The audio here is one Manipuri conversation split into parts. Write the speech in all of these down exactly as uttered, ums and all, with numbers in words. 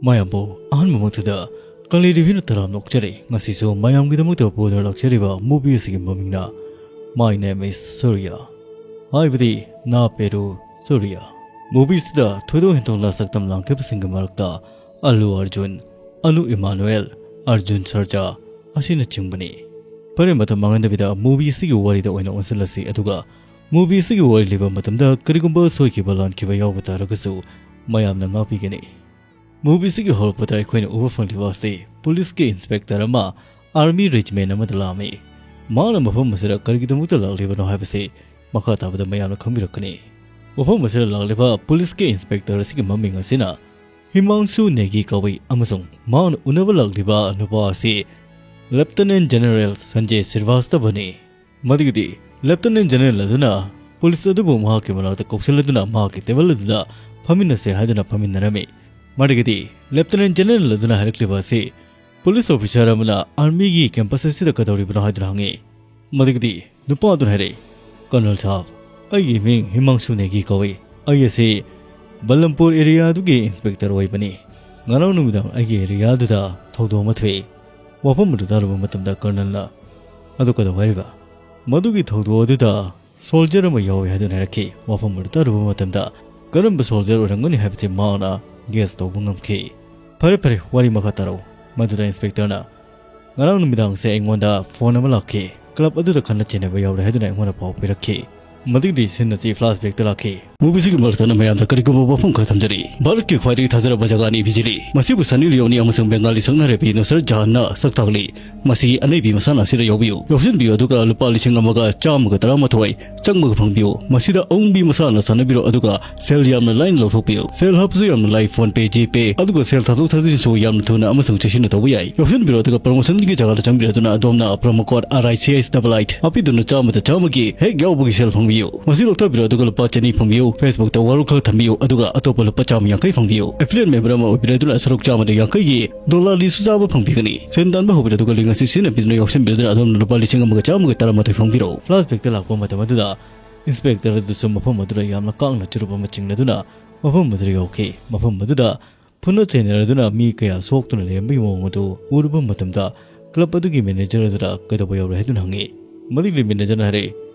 ꯃꯌꯥꯝꯕꯨ ꯑꯍꯥꯟꯕꯃꯛꯇꯗ ꯀꯪꯂꯩ ꯔꯤꯚꯤꯌꯨꯅ ꯇꯔꯥꯝꯅ ꯑꯣꯛꯆꯔꯤ꯫ ꯉꯁꯤꯁꯨ ꯃꯌꯥꯝꯒꯤꯗꯃꯛꯇ ꯄꯨꯗꯨꯅ ꯂꯥꯛꯆꯔꯤꯕ movie ꯑꯁꯤꯒꯤ ꯃꯃꯤꯡꯅ My Name is Surya, ꯍꯥꯏꯕꯗꯤ ꯅꯥ ꯄꯦꯔꯨ ꯁꯨꯔꯤꯌꯥ꯫ Movie ꯑꯁꯤꯗ ꯊꯣꯏꯗꯣꯛ ꯍꯦꯟꯗꯣꯛꯅ ꯁꯛꯇꯝ ꯂꯥꯡꯈꯤꯕꯁꯤꯡꯒꯤ ꯃꯔꯛꯇ ꯑꯜꯂꯨ ꯑꯔꯖꯨꯟ, ꯑꯅꯨ ꯏꯃꯥꯅꯨꯑꯦꯜ, ꯑꯔꯖꯨꯟ ꯁꯔꯖꯥ ꯑꯁꯤꯅꯆꯤꯡꯕꯅꯤ꯫ ꯐꯔꯦ, ꯃꯇꯝ ꯃꯥꯡꯍꯟꯗꯕꯤꯗ movie ꯑꯁꯤꯒꯤ ꯋꯥꯔꯤꯗ ꯑꯣꯏꯅ ꯑꯣꯟꯁꯤꯜꯂꯁꯤ, ꯑꯗꯨꯒ movie ꯑꯁꯤꯒꯤ ꯋꯥꯔꯤ ꯂꯤꯕ ꯃꯇꯝꯗ ꯀꯔꯤꯒꯨꯝꯕ ꯁꯣꯏꯈꯤꯕ ꯂꯥꯟꯈꯤꯕ ꯌꯥꯎꯕ ꯇꯥꯔꯒꯁꯨ ꯃꯌꯥꯝꯅ ꯉꯥꯛꯄꯤꯒꯅꯤ꯫ Movie ꯑꯁꯤꯒꯤ ꯍꯧꯔꯛꯄꯗ ꯑꯩꯈꯣꯏꯅ ꯎꯕ ꯐꯪꯂꯤꯕ ꯑꯁꯤ ꯄꯨꯂꯤꯁꯀꯤ inspector ꯑꯃ army regiment ꯑꯃꯗ ꯂꯥꯛꯂꯝꯃꯤ꯫ ꯃꯍꯥꯛꯅ ꯃꯐꯝ ꯑꯁꯤꯗ ꯀꯔꯤꯒꯤꯗꯃꯛꯇ ꯂꯥꯛꯂꯤꯕꯅꯣ ꯍꯥꯏꯕꯁꯤ ꯃꯈꯥ ꯇꯥꯕꯗ ꯃꯌꯥꯝꯅ ꯈꯪꯕꯤꯔꯛꯀꯅꯤ꯫ ꯃꯐꯝ ꯑꯁꯤꯗ ꯂꯥꯛꯂꯤꯕ ꯄꯨꯂꯤꯁꯀꯤ inspector ꯑꯁꯤꯒꯤ ꯃꯃꯤꯡ ꯑꯁꯤꯅ ꯍꯤꯃꯥꯡꯁꯨ ꯅꯦꯒꯤ ꯀꯧꯏ, ꯑꯃꯁꯨꯡ ꯃꯍꯥꯛꯅ ꯎꯅꯕ ꯂꯥꯛꯂꯤꯕ ꯅꯨꯄꯥ ꯑꯁꯤ Lieutenant General ꯁꯟꯖꯦ ꯁ꯭ꯔꯤꯚꯥꯁꯇꯚꯅꯤ꯫ ꯃꯗꯨꯒꯤꯗꯤ Lieutenant General ꯑꯗꯨꯅ ꯄꯨꯂꯤꯁ ꯑꯗꯨꯕꯨ ꯃꯍꯥꯛꯀꯤ ꯃꯅꯥꯛꯇ ꯀꯧꯁꯤꯜꯂꯗꯨꯅ ꯃꯍꯥꯛꯀꯤ table ꯑꯗꯨꯗ ꯐꯝꯃꯤꯟꯅꯁꯦ ꯍꯥꯏꯗꯨꯅ ꯐꯝꯃꯤꯟꯅꯔꯝꯃꯤ꯫ ꯃꯗꯨꯒꯤꯗꯤ Lieutenant General ꯑꯗꯨꯅ ꯍꯥꯏꯔꯛꯂꯤꯕ ꯑꯁꯤ ꯄꯨꯂꯤꯁ officer ꯑꯃꯅ armyꯒꯤ campus ꯑꯁꯤꯗ ꯀꯩꯗꯧꯔꯤꯕꯅꯣ ꯍꯥꯏꯗꯨꯅ ꯍꯪꯉꯤ꯫ ꯃꯗꯨꯒꯤꯗꯤ ꯅꯨꯄꯥ ꯑꯗꯨꯅ ꯍꯥꯏꯔꯛꯏ, "Colonel ꯁꯥꯍꯕ, ꯑꯩꯒꯤ ꯃꯤꯡ ꯍꯤꯃꯥꯡꯁꯨ ꯅꯦꯒꯤ ꯀꯧꯏ꯫ ꯑꯩ ꯑꯁꯤ ꯕꯜꯂꯝꯄꯨꯔ area ꯑꯗꯨꯒꯤ inspector ꯑꯣꯏꯕꯅꯤ꯫ ꯉꯔꯥꯡ ꯅꯨꯃꯤꯗꯥꯡ ꯑꯩꯒꯤ area ꯑꯗꯨꯗ ꯊꯧꯗꯣꯛ ꯑꯃ ꯊꯣꯛꯏ꯫" ꯋꯥꯐꯝ ꯑꯗꯨ ꯇꯥꯔꯨꯕ ꯃꯇꯝꯗ Colonelꯅ, "ꯑꯗꯨ ꯀꯩꯗꯧ ꯍꯥꯏꯔꯤꯕ?" "ꯃꯗꯨꯒꯤ ꯊꯧꯗꯣꯛ ꯑꯗꯨꯗ soldier ꯑꯃ ꯌꯥꯎꯏ" ꯍꯥꯏꯗꯨꯅ ꯍꯥꯏꯔꯛꯈꯤ꯫ ꯋꯥꯐꯝ ꯑꯗꯨ ꯇꯥꯔꯨꯕ ꯃꯇꯝꯗ ꯀꯔꯝꯕ soldier ꯑꯣꯏꯔꯝꯒꯅꯤ ꯍꯥꯏꯕꯁꯤ ꯃꯍꯥꯛꯅ guess ꯇꯧꯕ ꯉꯝꯈꯤ꯫ "ꯐꯔꯦ, ꯐꯔꯦ, ꯋꯥꯔꯤ ꯃꯈꯥ ꯇꯥꯔꯛꯎ꯫" ꯃꯗꯨꯗ inspectorꯅ, "ꯉꯔꯥꯡ ꯅꯨꯃꯤꯗꯥꯡꯁꯦ ꯑꯩꯉꯣꯟꯗ phone ꯑꯃ ꯂꯥꯛꯈꯤ꯫ Club ꯑꯗꯨꯗ ꯈꯠꯅ ꯆꯩꯅꯕ ꯌꯥꯎꯔꯦ ꯍꯥꯏꯗꯨꯅ ꯑꯩꯉꯣꯟꯗ ꯄꯥꯎ ꯄꯤꯔꯛꯈꯤ꯫" ꯃꯗꯨꯒꯤꯗꯤ scene ꯑꯁꯤ flashbackꯇ ꯂꯥꯛꯈꯤ꯫ Movieꯁꯤꯒꯤ ꯃꯔꯛꯇ ꯃꯌꯥꯝꯗ ꯀꯔꯤꯒꯨꯝꯕ ꯋꯥꯐꯝ ꯈꯔ ꯊꯝꯖꯔꯤ꯫ ꯚꯥꯔꯠꯀꯤ ꯈ꯭ꯋꯥꯏꯗꯒꯤ ꯊꯥꯖꯔꯕ ꯖꯒꯥꯅꯤ ꯕꯤꯖꯤꯂꯤ꯫ ꯃꯁꯤꯕꯨ ꯁꯟꯅꯤ ꯂꯤꯑꯣꯅꯤ ꯑꯃꯁꯨꯡ ꯕꯦꯡꯒꯥꯂꯤ ꯁꯛꯅꯥꯏꯔꯕꯤ ꯅꯨꯁꯔꯠ ꯖꯍꯥꯟꯅ ꯁꯛ ꯇꯥꯛꯂꯤ꯫ ꯃꯁꯤ ꯑꯅꯩꯕꯤ ꯃꯁꯥꯟꯅ ꯑꯁꯤꯗ ꯌꯥꯎꯕꯤꯌꯨ꯫ ꯌꯥꯎꯁꯤꯟꯕꯤꯌꯨ ꯑꯗꯨꯒ ꯂꯨꯄꯥ ꯂꯤꯁꯤꯡ ꯑꯃꯒ ꯆꯥꯝꯃꯒ ꯇꯔꯥꯃꯥꯊꯣꯏ ꯆꯪꯕꯒ ꯐꯪꯕꯤꯌꯨ꯫ ꯃꯁꯤꯗ ꯑꯎꯪꯕꯤ ꯃꯁꯥꯟꯅ ꯁꯥꯟꯅꯕꯤꯔꯣ ꯑꯗꯨꯒ ꯁꯦꯜ ꯌꯥꯝꯅ ꯂꯥꯏꯅ ꯂꯧꯊꯣꯛꯄꯤꯌꯨ꯫ ꯁꯦꯜ ꯍꯥꯞꯄꯁꯨ ꯌꯥꯝꯅ ꯂꯥꯏ, PhonePe, GPay ꯑꯗꯨꯒ ꯁꯦꯜ ꯊꯥꯗꯣꯛ ꯊꯥꯖꯤꯟꯁꯨ ꯌꯥꯝꯅ ꯊꯨꯅ ꯑꯃꯁꯨꯡ ꯆꯦꯛꯁꯤꯟꯅ ꯇꯧꯕ ꯌꯥꯏ꯫ ꯌꯥꯎꯁꯤꯟꯕꯤꯔꯣ ꯑꯗꯨꯒ promotionꯒꯤ ꯖꯒꯥꯗ ꯆꯪꯕꯤꯔꯗꯨꯅ ꯑꯗꯣꯝꯅ promo code R I C H double eight ꯍꯥꯞꯄꯤꯗꯨꯅ ꯆꯥꯝꯃꯗ ꯆꯥꯝꯃꯒꯤ ꯍꯦꯛ ꯌꯥꯎꯕꯒꯤ ꯁꯦꯜ ꯐꯪꯕꯤꯌꯨ꯫ ꯃꯁꯤ ꯂꯧꯊꯕꯤꯔꯣ ꯑꯗꯨꯒ ꯂꯨꯄꯥ ꯆꯅꯤ ꯐꯪꯕꯤꯌꯨ꯫ Facebookꯇ ꯋꯥꯔꯣꯜ ꯈꯔ ꯊꯝꯕꯤꯌꯨ ꯑꯗꯨꯒ ꯑꯇꯣꯞꯄ ꯂꯨꯄꯥ ꯆꯥꯝꯃ ꯌꯥꯡꯈꯩ ꯐꯪꯕꯤꯌꯨ꯫ Affiliate member ꯑꯃ ꯑꯣꯏꯕꯤꯔꯗꯨꯅ ꯁꯔꯨꯛ ꯆꯥꯝꯃꯗ ꯌꯥꯡꯈꯩꯒꯤ dollarlyꯁꯨ ꯆꯥꯕ ꯐꯪꯕꯤꯒꯅꯤ꯫ ꯁꯦꯟ ꯇꯥꯟꯕ ꯍꯧꯕꯤꯔꯣ ꯑꯗꯨꯒ link ꯑꯁꯤ ꯁꯤꯖꯤꯟꯅꯕꯤꯗꯨꯅ ꯌꯥꯎꯁꯤꯟꯕꯤꯔꯗꯨꯅ ꯑꯗꯣꯝꯅ ꯂꯨꯄꯥ ꯂꯤꯁꯤꯡ ꯑꯃꯒ ꯆꯥꯝꯃꯒ ꯇꯔꯥꯃꯥꯊꯣꯏ ꯐꯪꯕꯤꯔꯣ꯫ Flashbackꯇ ꯂꯥꯛꯄ ꯃꯇꯝ ꯑꯗꯨꯗ inspector ꯑꯗꯨꯁꯨ ꯃꯐꯝ ꯑꯗꯨꯗ ꯌꯥꯝꯅ ꯀꯥꯡꯅ ꯆꯨꯔꯨꯞ ꯑꯃ ꯆꯤꯡꯂꯗꯨꯅ ꯃꯐꯝ ꯑꯗꯨꯗ ꯌꯧꯈꯤ꯫ ꯃꯐꯝ ꯑꯗꯨꯗ ꯐꯨꯅ ꯆꯩꯅꯔꯗꯨꯅ ꯃꯤ ꯀꯌꯥ ꯁꯣꯛꯇꯨꯅ ꯂꯩꯔꯝꯕꯒꯤ ꯃꯑꯣꯡ ꯑꯗꯨ ꯎꯔꯨꯕ ꯃꯇꯝꯗ club ꯑꯗꯨꯒꯤ manager ꯑꯗꯨꯗ ꯀꯩꯗꯧꯕ ꯌꯥꯎꯔꯦ ꯍꯥꯏꯗꯨꯅ ꯍꯪꯉꯤ꯫ ꯃꯗꯨꯒꯤ managerꯅ ꯍꯥꯏꯔꯛꯏ,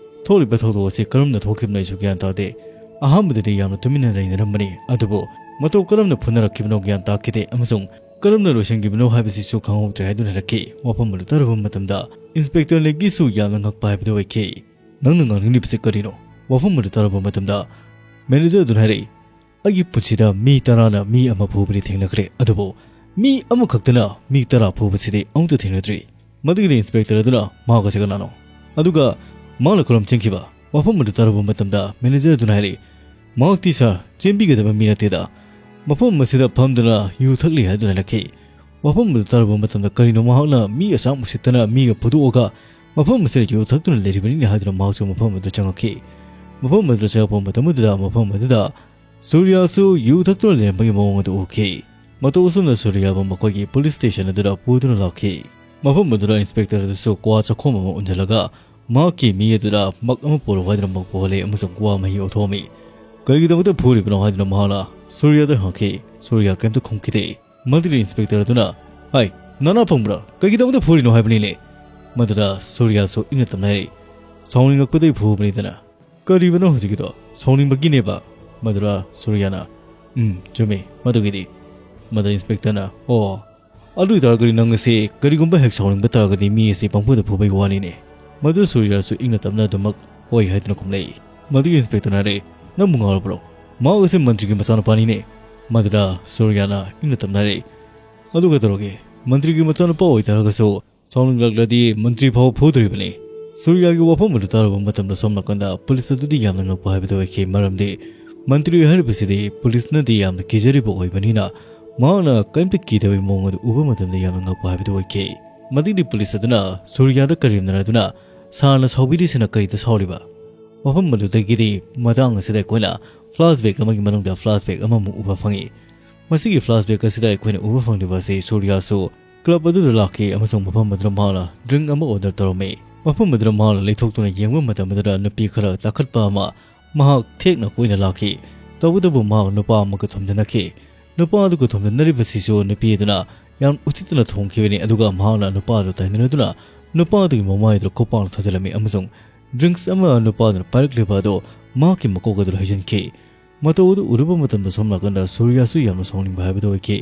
"ꯊꯣꯛꯂꯤꯕ ꯊꯧꯗꯣꯛ ꯑꯁꯤ ꯀꯔꯝꯅ ꯊꯣꯛꯈꯤꯕꯅꯣ ꯑꯩꯁꯨ ꯒ꯭ꯌꯥꯟ ꯇꯥꯗꯦ꯫ ꯑꯍꯥꯟꯕꯗꯗꯤ ꯌꯥꯝꯅ ꯇꯨꯃꯤꯟꯅ ꯂꯩꯅꯔꯝꯕꯅꯤ, ꯑꯗꯨꯕꯨ ꯃꯇꯧ ꯀꯔꯝꯅ ꯐꯨꯅꯔꯛꯈꯤꯕꯅꯣ ꯒ꯭ꯌꯥꯟ ꯇꯥꯈꯤꯗꯦ ꯑꯃꯁꯨꯡ ꯀꯔꯝꯅ ꯂꯣꯏꯁꯤꯟꯈꯤꯕꯅꯣ ꯍꯥꯏꯕꯁꯤꯁꯨ ꯈꯪꯍꯧꯗ꯭ꯔꯦ" ꯍꯥꯏꯗꯨꯅ ꯍꯥꯏꯔꯛꯈꯤ꯫ ꯋꯥꯐꯝ ꯑꯗꯨ ꯇꯥꯔꯨꯕ ꯃꯇꯝꯗ inspector ꯂꯦꯛꯀꯤꯁꯨ ꯌꯥꯝꯅ ꯉꯛꯄ ꯍꯥꯏꯕꯗꯨ ꯑꯣꯏꯈꯤ꯫ "ꯅꯪꯅ ꯉꯥꯡꯅꯤꯡꯂꯤꯕꯁꯤ ꯀꯔꯤꯅꯣ?" ꯋꯥꯐꯝ ꯑꯗꯨ ꯇꯥꯔꯨꯕ ꯃꯇꯝꯗ manager ꯑꯗꯨꯅ ꯍꯥꯏꯔꯛꯏ, "ꯑꯩꯒꯤ ꯄꯨꯟꯁꯤꯗ ꯃꯤ ꯇꯔꯥꯅ ꯃꯤ ꯑꯃ ꯐꯨꯕꯗꯤ ꯊꯦꯡꯅꯈ꯭ꯔꯦ, ꯑꯗꯨꯕꯨ ꯃꯤ ꯑꯃꯈꯛꯇꯅ ꯃꯤ ꯇꯔꯥ ꯐꯨꯕꯁꯤꯗꯤ ꯑꯃꯨꯛꯇ ꯊꯦꯡꯅꯗ꯭ꯔꯤ꯫" ꯃꯗꯨꯒꯤꯗꯤ inspector ꯑꯗꯨꯅ ꯃꯍꯥꯛ ꯑꯁꯤ ꯀꯅꯥꯅꯣ? ꯑꯗꯨꯒ ꯃꯍꯥꯛꯅ ꯀꯔꯝ ꯆꯦꯟꯈꯤꯕ? ꯋꯥꯐꯝ ꯑꯗꯨ ꯇꯥꯔꯨꯕ ꯃꯇꯝꯗ manager ꯑꯗꯨꯅ ꯍꯥꯏꯔꯛꯏ, "ꯃꯍꯥꯛꯇꯤ sir, ꯆꯦꯟꯕꯤꯒꯗꯕ ꯃꯤ ꯅꯠꯇꯦꯗ꯫ ꯃꯐꯝ ꯑꯁꯤꯗ ꯐꯝꯗꯨꯅ ꯌꯨ ꯊꯛꯂꯤ" ꯍꯥꯏꯗꯨꯅ ꯍꯥꯏꯔꯛꯈꯤ꯫ ꯋꯥꯐꯝ ꯑꯗꯨ ꯇꯥꯔꯨꯕ ꯃꯇꯝꯗ ꯀꯔꯤꯅꯣ ꯃꯍꯥꯛꯅ ꯃꯤ ꯑꯁꯥꯡ ꯎꯁꯤꯠꯇꯅ ꯃꯤꯒ ꯐꯨꯗꯣꯛꯑꯒ ꯃꯐꯝ ꯑꯁꯤꯗ ꯌꯨ ꯊꯛꯇꯨꯅ ꯂꯩꯔꯤꯕꯅꯤꯅꯦ ꯍꯥꯏꯗꯨꯅ ꯃꯍꯥꯛꯁꯨ ꯃꯐꯝ ꯑꯗꯨꯗ ꯆꯪꯉꯛꯈꯤ꯫ ꯃꯐꯝ ꯑꯗꯨꯗ ꯆꯪꯉꯛꯄ ꯃꯇꯝ ꯑꯗꯨꯗ ꯃꯐꯝ ꯑꯗꯨꯗ ꯁꯨꯔꯤꯌꯥꯁꯨ ꯌꯨ ꯊꯛꯇꯨꯅ ꯂꯩꯔꯝꯕꯒꯤ ꯃꯑꯣꯡ ꯑꯗꯨ ꯎꯈꯤ꯫ ꯃꯇꯧ ꯑꯁꯨꯝꯅ ꯁꯨꯔꯤꯌꯥꯕꯨ ꯃꯈꯣꯏꯒꯤ police station ꯑꯗꯨꯗ ꯄꯨꯗꯨꯅ ꯂꯥꯛꯈꯤ꯫ ꯃꯐꯝ ꯑꯗꯨꯗ inspector ꯑꯗꯨꯁꯨ ꯀ꯭ꯋꯥ ꯆꯥꯛꯈꯣꯝ ꯑꯃ ꯎꯟꯁꯤꯜꯂꯒ ꯃꯍꯥꯛꯀꯤ ꯃꯤ ꯑꯗꯨꯗ ꯃꯛ ꯑꯃ ꯄꯨꯔꯛꯎ ꯍꯥꯏꯗꯨꯅ ꯃꯛ ꯄꯨꯍꯜꯂꯤ ꯑꯃꯁꯨꯡ ꯀ꯭ꯋꯥ ꯃꯍꯤ ꯑꯣꯊꯣꯛꯑꯝꯃꯤ꯫ "ꯀꯔꯤꯒꯤꯗꯃꯛꯇ ꯐꯨꯔꯤꯕꯅꯣ?" ꯍꯥꯏꯗꯨꯅ ꯃꯍꯥꯛꯅ ꯁꯨꯔꯤꯌꯥꯗ ꯍꯪꯈꯤ꯫ ꯁꯨꯔꯤꯌꯥ ꯀꯩꯝꯇ ꯈꯨꯝꯈꯤꯗꯦ꯫ ꯃꯗꯨꯒꯤ inspector ꯑꯗꯨꯅ, "ꯍꯥꯏ, ꯅꯅꯥ ꯄꯪꯕ꯭ꯔꯥ? ꯀꯩꯒꯤꯗꯃꯛꯇ ꯐꯨꯔꯤꯅꯣ ꯍꯥꯏꯕꯅꯤꯅꯦ?" ꯃꯗꯨꯗ ꯁꯨꯔꯤꯌꯥꯁꯨ ꯏꯪꯅ ꯇꯞꯅ ꯍꯥꯏꯔꯛꯏ, "ꯁꯥꯎꯅꯤꯡꯉꯛꯄꯗꯒꯤ ꯐꯨꯕꯅꯤꯗꯅ꯫" "ꯀꯔꯤꯕꯅꯣ ꯍꯧꯖꯤꯛꯀꯤꯗꯣ? ꯁꯥꯎꯅꯤꯡꯕꯒꯤꯅꯦꯕ?" ꯃꯗꯨꯗ ꯁꯨꯔꯤꯌꯥꯅ, "ꯎꯝ, ꯆꯨꯝꯃꯤ, ꯃꯗꯨꯒꯤꯗꯤ꯫" ꯃꯗꯨ inspectorꯅ, "ꯑꯣ, ꯑꯗꯨ ꯑꯣꯏꯇꯥꯔꯒꯗꯤ ꯅꯪ ꯑꯁꯤ ꯀꯔꯤꯒꯨꯝꯕ ꯍꯦꯛ ꯁꯥꯎꯅꯤꯡꯕ ꯇꯥꯔꯒꯗꯤ ꯃꯤ ꯑꯁꯤ ꯄꯪꯐꯨꯗ ꯐꯨꯕꯒꯤ ꯋꯥꯅꯤꯅꯦ꯫" ꯃꯗꯨ ꯁꯨꯔꯤꯌꯥꯁꯨ ꯏꯪꯅ ꯇꯞꯅ ꯑꯗꯨꯃꯛ "ꯍꯣꯏ" ꯍꯥꯏꯗꯨꯅ ꯈꯨꯝꯂꯛꯏ꯫ ꯃꯗꯨꯒꯤ inspectorꯅ ꯍꯥꯏꯔꯛꯏ, "ꯅꯪꯕꯨ ꯉꯥꯎꯔꯕ꯭ꯔꯣ? ꯃꯍꯥꯛ ꯑꯁꯤ ꯃꯟꯇ꯭ꯔꯤꯒꯤ ꯃꯆꯥꯅꯨꯄꯥꯅꯤꯅꯦ꯫" ꯃꯗꯨꯗ ꯁꯨꯔꯤꯌꯥꯅ ꯏꯪꯅ ꯇꯞꯅ ꯍꯥꯏꯔꯛꯏ, "ꯑꯗꯨ ꯀꯩꯗꯧꯔꯒꯦ? ꯃꯟꯇ꯭ꯔꯤꯒꯤ ꯃꯆꯥꯅꯨꯄꯥ ꯑꯣꯏꯇꯥꯔꯒꯁꯨ ꯁꯥꯎꯅꯤꯡꯂꯛꯂꯗꯤ ꯃꯟꯇ꯭ꯔꯤ ꯐꯥꯎꯕ ꯐꯨꯗꯣꯔꯤꯕꯅꯤ꯫" ꯁꯨꯔꯤꯌꯥꯒꯤ ꯋꯥꯐꯝ ꯑꯗꯨ ꯇꯥꯔꯨꯕ ꯃꯇꯝꯗ ꯁꯣꯝ ꯅꯥꯀꯟꯗ police ꯑꯗꯨꯗꯤ ꯌꯥꯝꯅ ꯉꯛꯄ ꯍꯥꯏꯕꯗꯨ ꯑꯣꯏꯈꯤ, ꯃꯔꯝꯗꯤ ꯃꯟꯇ꯭ꯔꯤ ꯍꯥꯏꯔꯤꯕꯁꯤꯗꯤ policeꯅꯗꯤ ꯌꯥꯝꯅ ꯀꯤꯖꯔꯤꯕ ꯑꯣꯏꯕꯅꯤꯅ ꯃꯍꯥꯛꯅ ꯀꯔꯤꯝꯇ ꯀꯤꯗꯕꯒꯤ ꯃꯑꯣꯡ ꯑꯗꯨ ꯎꯕ ꯃꯇꯝꯗ ꯌꯥꯝꯅ ꯉꯛꯄ ꯍꯥꯏꯕꯗꯨ ꯑꯣꯏꯈꯤ꯫ ꯃꯗꯨꯒꯤ police ꯑꯗꯨꯅ ꯁꯨꯔꯤꯌꯥꯗ ꯀꯔꯦꯝꯅꯔꯗꯨꯅ, "ꯁꯥꯔꯅ ꯁꯥꯎꯕꯤꯔꯤꯁꯤꯅ ꯀꯔꯤꯗ ꯁꯥꯎꯔꯤꯕ?" ꯃꯐꯝ ꯑꯗꯨꯗꯒꯤꯗꯤ ꯃꯇꯥꯡ ꯑꯁꯤꯗ ꯑꯩꯈꯣꯏꯅ flashback ꯑꯃꯒꯤ ꯃꯅꯨꯡꯗ flashback ꯑꯃꯃꯨꯛ ꯎꯕ ꯐꯪꯉꯤ꯫ ꯃꯁꯤꯒꯤ flashback ꯑꯁꯤꯗ ꯑꯩꯈꯣꯏꯅ ꯎꯕ ꯐꯪꯂꯤꯕ ꯑꯁꯤ ꯁꯨꯔꯤꯌꯥꯁꯨ club ꯑꯗꯨꯗ ꯂꯥꯛꯈꯤ ꯑꯃꯁꯨꯡ ꯃꯐꯝ ꯑꯗꯨꯗ ꯃꯍꯥꯛꯅ drink ꯑꯃ order ꯇꯧꯔꯝꯃꯤ꯫ ꯃꯐꯝ ꯑꯗꯨꯗ ꯃꯍꯥꯛꯅ ꯂꯩꯊꯣꯛꯇꯨꯅ ꯌꯦꯡꯕ ꯃꯇꯝ ꯑꯗꯨꯗ ꯅꯨꯄꯤ ꯈꯔ ꯇꯥꯈꯠꯄ ꯑꯃ ꯃꯍꯥꯛ ꯊꯦꯛꯅ ꯀꯣꯏꯅ ꯂꯥꯛꯈꯤ꯫ ꯇꯧꯕꯇꯕꯨ ꯃꯍꯥꯛ ꯅꯨꯄꯥ ꯑꯃꯒ ꯊꯣꯝꯖꯤꯟꯅꯈꯤ꯫ ꯅꯨꯄꯥ ꯑꯗꯨꯒ ꯊꯣꯝꯖꯤꯟꯅꯔꯤꯕꯁꯤꯁꯨ ꯅꯨꯄꯤ ꯑꯗꯨꯅ ꯌꯥꯝ ꯎꯁꯤꯠꯇꯅ ꯊꯣꯡꯈꯤꯕꯅꯤ꯫ ꯑꯗꯨꯒ ꯃꯍꯥꯛꯅ ꯅꯨꯄꯥ ꯑꯗꯨ ꯇꯥꯏꯅꯔꯗꯨꯅ ꯅꯨꯄꯥ ꯑꯗꯨꯒꯤ ꯃꯃꯥꯏ ꯑꯗꯨꯗ ꯈꯨꯄꯥꯛꯅ ꯊꯥꯖꯤꯜꯂꯝꯃꯤ ꯑꯃꯁꯨꯡ drinks ꯑꯃ ꯅꯨꯄꯥ ꯑꯗꯨꯅ ꯄꯥꯏꯔꯛꯂꯤꯕ ꯑꯗꯨ ꯃꯍꯥꯛꯀꯤ ꯃꯀꯣꯛ ꯑꯗꯨꯗ ꯍꯩꯖꯤꯟꯈꯤ꯫ ꯃꯇꯧ ꯑꯗꯨ ꯎꯔꯨꯕ ꯃꯇꯝꯗ ꯁꯣꯝ ꯅꯥꯀꯟꯗ ꯁꯨꯔꯤꯌꯥꯁꯨ ꯌꯥꯝꯅ ꯁꯥꯎꯅꯤꯡꯕ ꯍꯥꯏꯕꯗꯨ ꯑꯣꯏꯈꯤ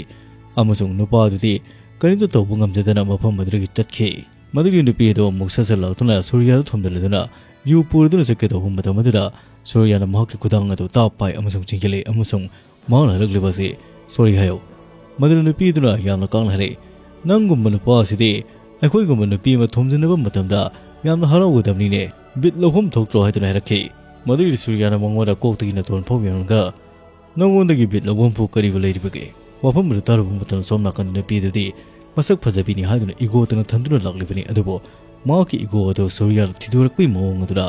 ꯑꯃꯁꯨꯡ ꯅꯨꯄꯥ ꯑꯗꯨꯗꯤ ꯀꯔꯤꯝꯇ ꯇꯧꯕ ꯉꯝꯖꯗꯅ ꯃꯐꯝ ꯑꯗꯨꯗꯒꯤ ꯆꯠꯈꯤ꯫ ꯃꯗꯨꯒꯤ ꯅꯨꯄꯤ ꯑꯗꯨ ꯑꯃꯨꯛ ꯁꯠ ꯁꯠ ꯂꯥꯛꯇꯨꯅ ꯁꯨꯔꯤꯌꯥꯗ ꯊꯣꯝꯖꯤꯜꯂꯗꯨꯅ ꯌꯨ ꯄꯨꯔꯗꯨꯅ ꯆꯠꯀꯦ ꯇꯧꯕ ꯃꯇꯝ ꯑꯗꯨꯗ ꯁꯨꯔꯤꯌꯥꯅ ꯃꯍꯥꯛꯀꯤ ꯈꯨꯗꯥꯡ ꯑꯗꯨ ꯇꯥꯞ ꯄꯥꯏ ꯑꯃꯁꯨꯡ ꯆꯤꯡꯈꯠꯂꯤ ꯑꯃꯁꯨꯡ ꯃꯍꯥꯛꯅ ꯍꯥꯏꯔꯛꯂꯤꯕ ꯑꯁꯤ "ꯁꯣꯔꯤ" ꯍꯥꯏꯌꯨ꯫ ꯃꯗꯨꯅ ꯅꯨꯄꯤ ꯑꯗꯨꯅ ꯌꯥꯝꯅ ꯀꯥꯡꯅ ꯍꯥꯏꯔꯛꯏ, "ꯅꯪꯒꯨꯝꯕ ꯅꯨꯄꯥ ꯑꯁꯤꯗꯤ ꯑꯩꯈꯣꯏꯒꯨꯝꯕ ꯅꯨꯄꯤ ꯑꯃ ꯊꯣꯝꯖꯤꯟꯅꯕ ꯃꯇꯝꯗ ꯌꯥꯝꯅ ꯍꯔꯥꯎꯒꯗꯕꯅꯤꯅꯦ, ꯕꯤꯠ ꯂꯧꯐꯝ ꯊꯣꯛꯇ꯭ꯔꯣ?" ꯍꯥꯏꯗꯨꯅ ꯍꯥꯏꯔꯛꯈꯤ꯫ ꯃꯗꯨꯒꯤꯗꯤ ꯁꯨꯔꯤꯌꯥꯅ ꯃꯉꯣꯟꯗ ꯀꯣꯛꯇꯒꯤꯅ ꯇꯣꯟ ꯐꯥꯎ ꯌꯦꯡꯂꯒ, "ꯅꯉꯣꯟꯗꯒꯤ ꯕꯤꯠ ꯂꯧꯐꯝꯕꯨ ꯀꯔꯤꯕꯨ ꯂꯩꯔꯤꯕꯒꯦ?" ꯋꯥꯐꯝ ꯑꯗꯨ ꯇꯥꯔꯨꯕ ꯃꯇꯝꯗ ꯁꯣꯝ ꯅꯥꯀꯟꯗ ꯅꯨꯄꯤ ꯑꯗꯨꯗꯤ ꯃꯁꯛ ꯐꯖꯕꯤꯅꯤ ꯍꯥꯏꯗꯨꯅ ego ꯇꯅ ꯊꯟꯗꯨꯅ ꯂꯥꯛꯂꯤꯕꯅꯤ꯫ ꯑꯗꯨꯕꯨ ꯃꯍꯥꯛꯀꯤ ego ꯑꯗꯨ ꯁꯨꯔꯤꯌꯥꯅ ꯊꯤꯗꯣꯔꯛꯄꯒꯤ ꯃꯑꯣꯡ ꯑꯗꯨꯅ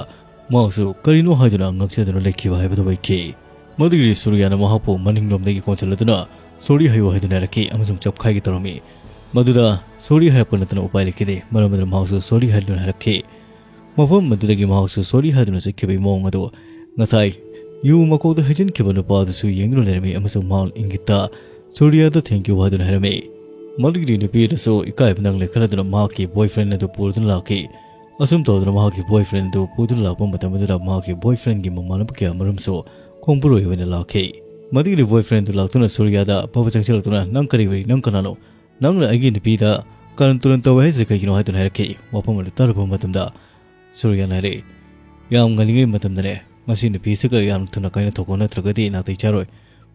ꯃꯍꯥꯛꯁꯨ ꯀꯔꯤꯅꯣ ꯍꯥꯏꯗꯨꯅ ꯉꯛꯆꯗꯨꯅ ꯂꯩꯈꯤꯕ ꯍꯥꯏꯕꯗꯨ ꯑꯣꯏꯈꯤ꯫ ꯃꯗꯨꯒꯤ ꯁꯨꯔꯤꯌꯥꯅ ꯃꯍꯥꯛꯄꯨ ꯃꯅꯤꯡꯂꯣꯝꯗꯒꯤ ꯀꯣꯟꯁꯤꯜꯂꯗꯨꯅ "ꯁꯣꯔꯤ" ꯍꯥꯏꯌꯨ ꯍꯥꯏꯗꯨꯅ ꯍꯥꯏꯔꯛꯈꯤ ꯑꯃꯁꯨꯡ ꯆꯞꯈꯥꯏꯒꯦ ꯇꯧꯔꯝꯃꯤ꯫ ꯃꯗꯨꯗ ꯁꯣꯔꯤ ꯍꯥꯏꯔꯛꯄ ꯅꯠꯇꯅ ꯎꯄꯥꯏ ꯂꯩꯈꯤꯗꯦ, ꯃꯔꯝ ꯑꯗꯨꯅ ꯃꯍꯥꯛꯁꯨ "ꯁꯣꯔꯤ" ꯍꯥꯏꯗꯨꯅ ꯍꯥꯏꯔꯛꯈꯤ꯫ ꯃꯐꯝ ꯑꯗꯨꯗꯒꯤ ꯃꯍꯥꯛꯁꯨ "ꯁꯣꯔꯤ" ꯍꯥꯏꯗꯨꯅ ꯆꯠꯈꯤꯕꯒꯤ ꯃꯑꯣꯡ ꯑꯗꯨ ꯉꯁꯥꯏ ꯌꯨ ꯃꯀꯣꯛꯇ ꯍꯩꯖꯤꯟꯈꯤꯕ ꯅꯨꯄꯥ ꯑꯗꯨꯁꯨ ꯌꯦꯡꯗꯨꯅ ꯂꯩꯔꯝꯃꯤ ꯑꯃꯁꯨꯡ ꯃꯍꯥꯛ ꯏꯪꯒꯤꯠꯇ "ꯁꯨꯔꯤꯌꯥꯗ thank you" ꯍꯥꯏꯗꯨꯅ ꯍꯥꯏꯔꯝꯃꯤ꯫ ꯃꯗꯨꯒꯤꯗꯤ ꯅꯨꯄꯤ ꯑꯗꯨꯁꯨ ꯏꯀꯥꯏꯕꯅ ꯂꯦꯛꯈꯠꯂꯗꯨꯅ ꯃꯍꯥꯛꯀꯤ boyfriend ꯑꯗꯨ ꯄꯨꯗꯨꯅ ꯂꯥꯛꯈꯤ꯫ ꯑꯁꯨꯝ ꯇꯧꯗꯨꯅ ꯃꯍꯥꯛꯀꯤ boyfriend ꯑꯗꯨ ꯄꯨꯗꯨꯅ ꯂꯥꯛꯄ ꯃꯇꯝ ꯑꯗꯨꯗ ꯃꯍꯥꯛꯀꯤ boyfriendꯒꯤ ꯃꯃꯥꯟꯅꯕ ꯀꯌꯥ ꯃꯔꯨꯝꯁꯨ ꯈꯣꯡꯄꯨꯔꯣꯏ ꯑꯣꯏꯅ ꯂꯥꯛꯈꯤ꯫ ꯃꯗꯨꯒꯤꯗꯤ boyfriend ꯑꯗꯨ ꯂꯥꯛꯇꯨꯅ ꯁꯨꯔꯤꯌꯥꯗ ꯐꯕ ꯆꯪꯁꯤꯜꯂꯛꯇꯨꯅ, "ꯅꯪ ꯀꯔꯤ ꯑꯣꯏ? ꯅꯪ ꯀꯅꯥꯅꯣ? ꯅꯪꯅ ꯑꯩꯒꯤ ꯅꯨꯄꯤꯗ ꯀꯔꯟ ꯇꯨꯔꯟ ꯇꯧꯋꯦ ꯍꯥꯏꯁꯤ ꯀꯩꯒꯤꯅꯣ?" ꯍꯥꯏꯗꯨꯅ ꯍꯥꯏꯔꯛꯈꯤ꯫ ꯋꯥꯐꯝ ꯑꯗꯨ ꯇꯥꯔꯨꯕ ꯃꯇꯝꯗ ꯁꯨꯔꯤꯌꯥꯅ ꯍꯥꯏꯔꯛꯏ, "ꯌꯥꯝ ꯉꯜꯂꯤꯉꯩ ꯃꯇꯝꯗꯅꯦ, ꯃꯁꯤ ꯅꯨꯄꯤꯁꯤꯒ ꯌꯥꯝ ꯊꯨꯅ ꯀꯥꯏꯅꯊꯣꯛꯈꯣ, ꯅꯠꯇ꯭ꯔꯒꯗꯤ ꯅꯥꯇꯩ ꯆꯥꯔꯣꯏ꯫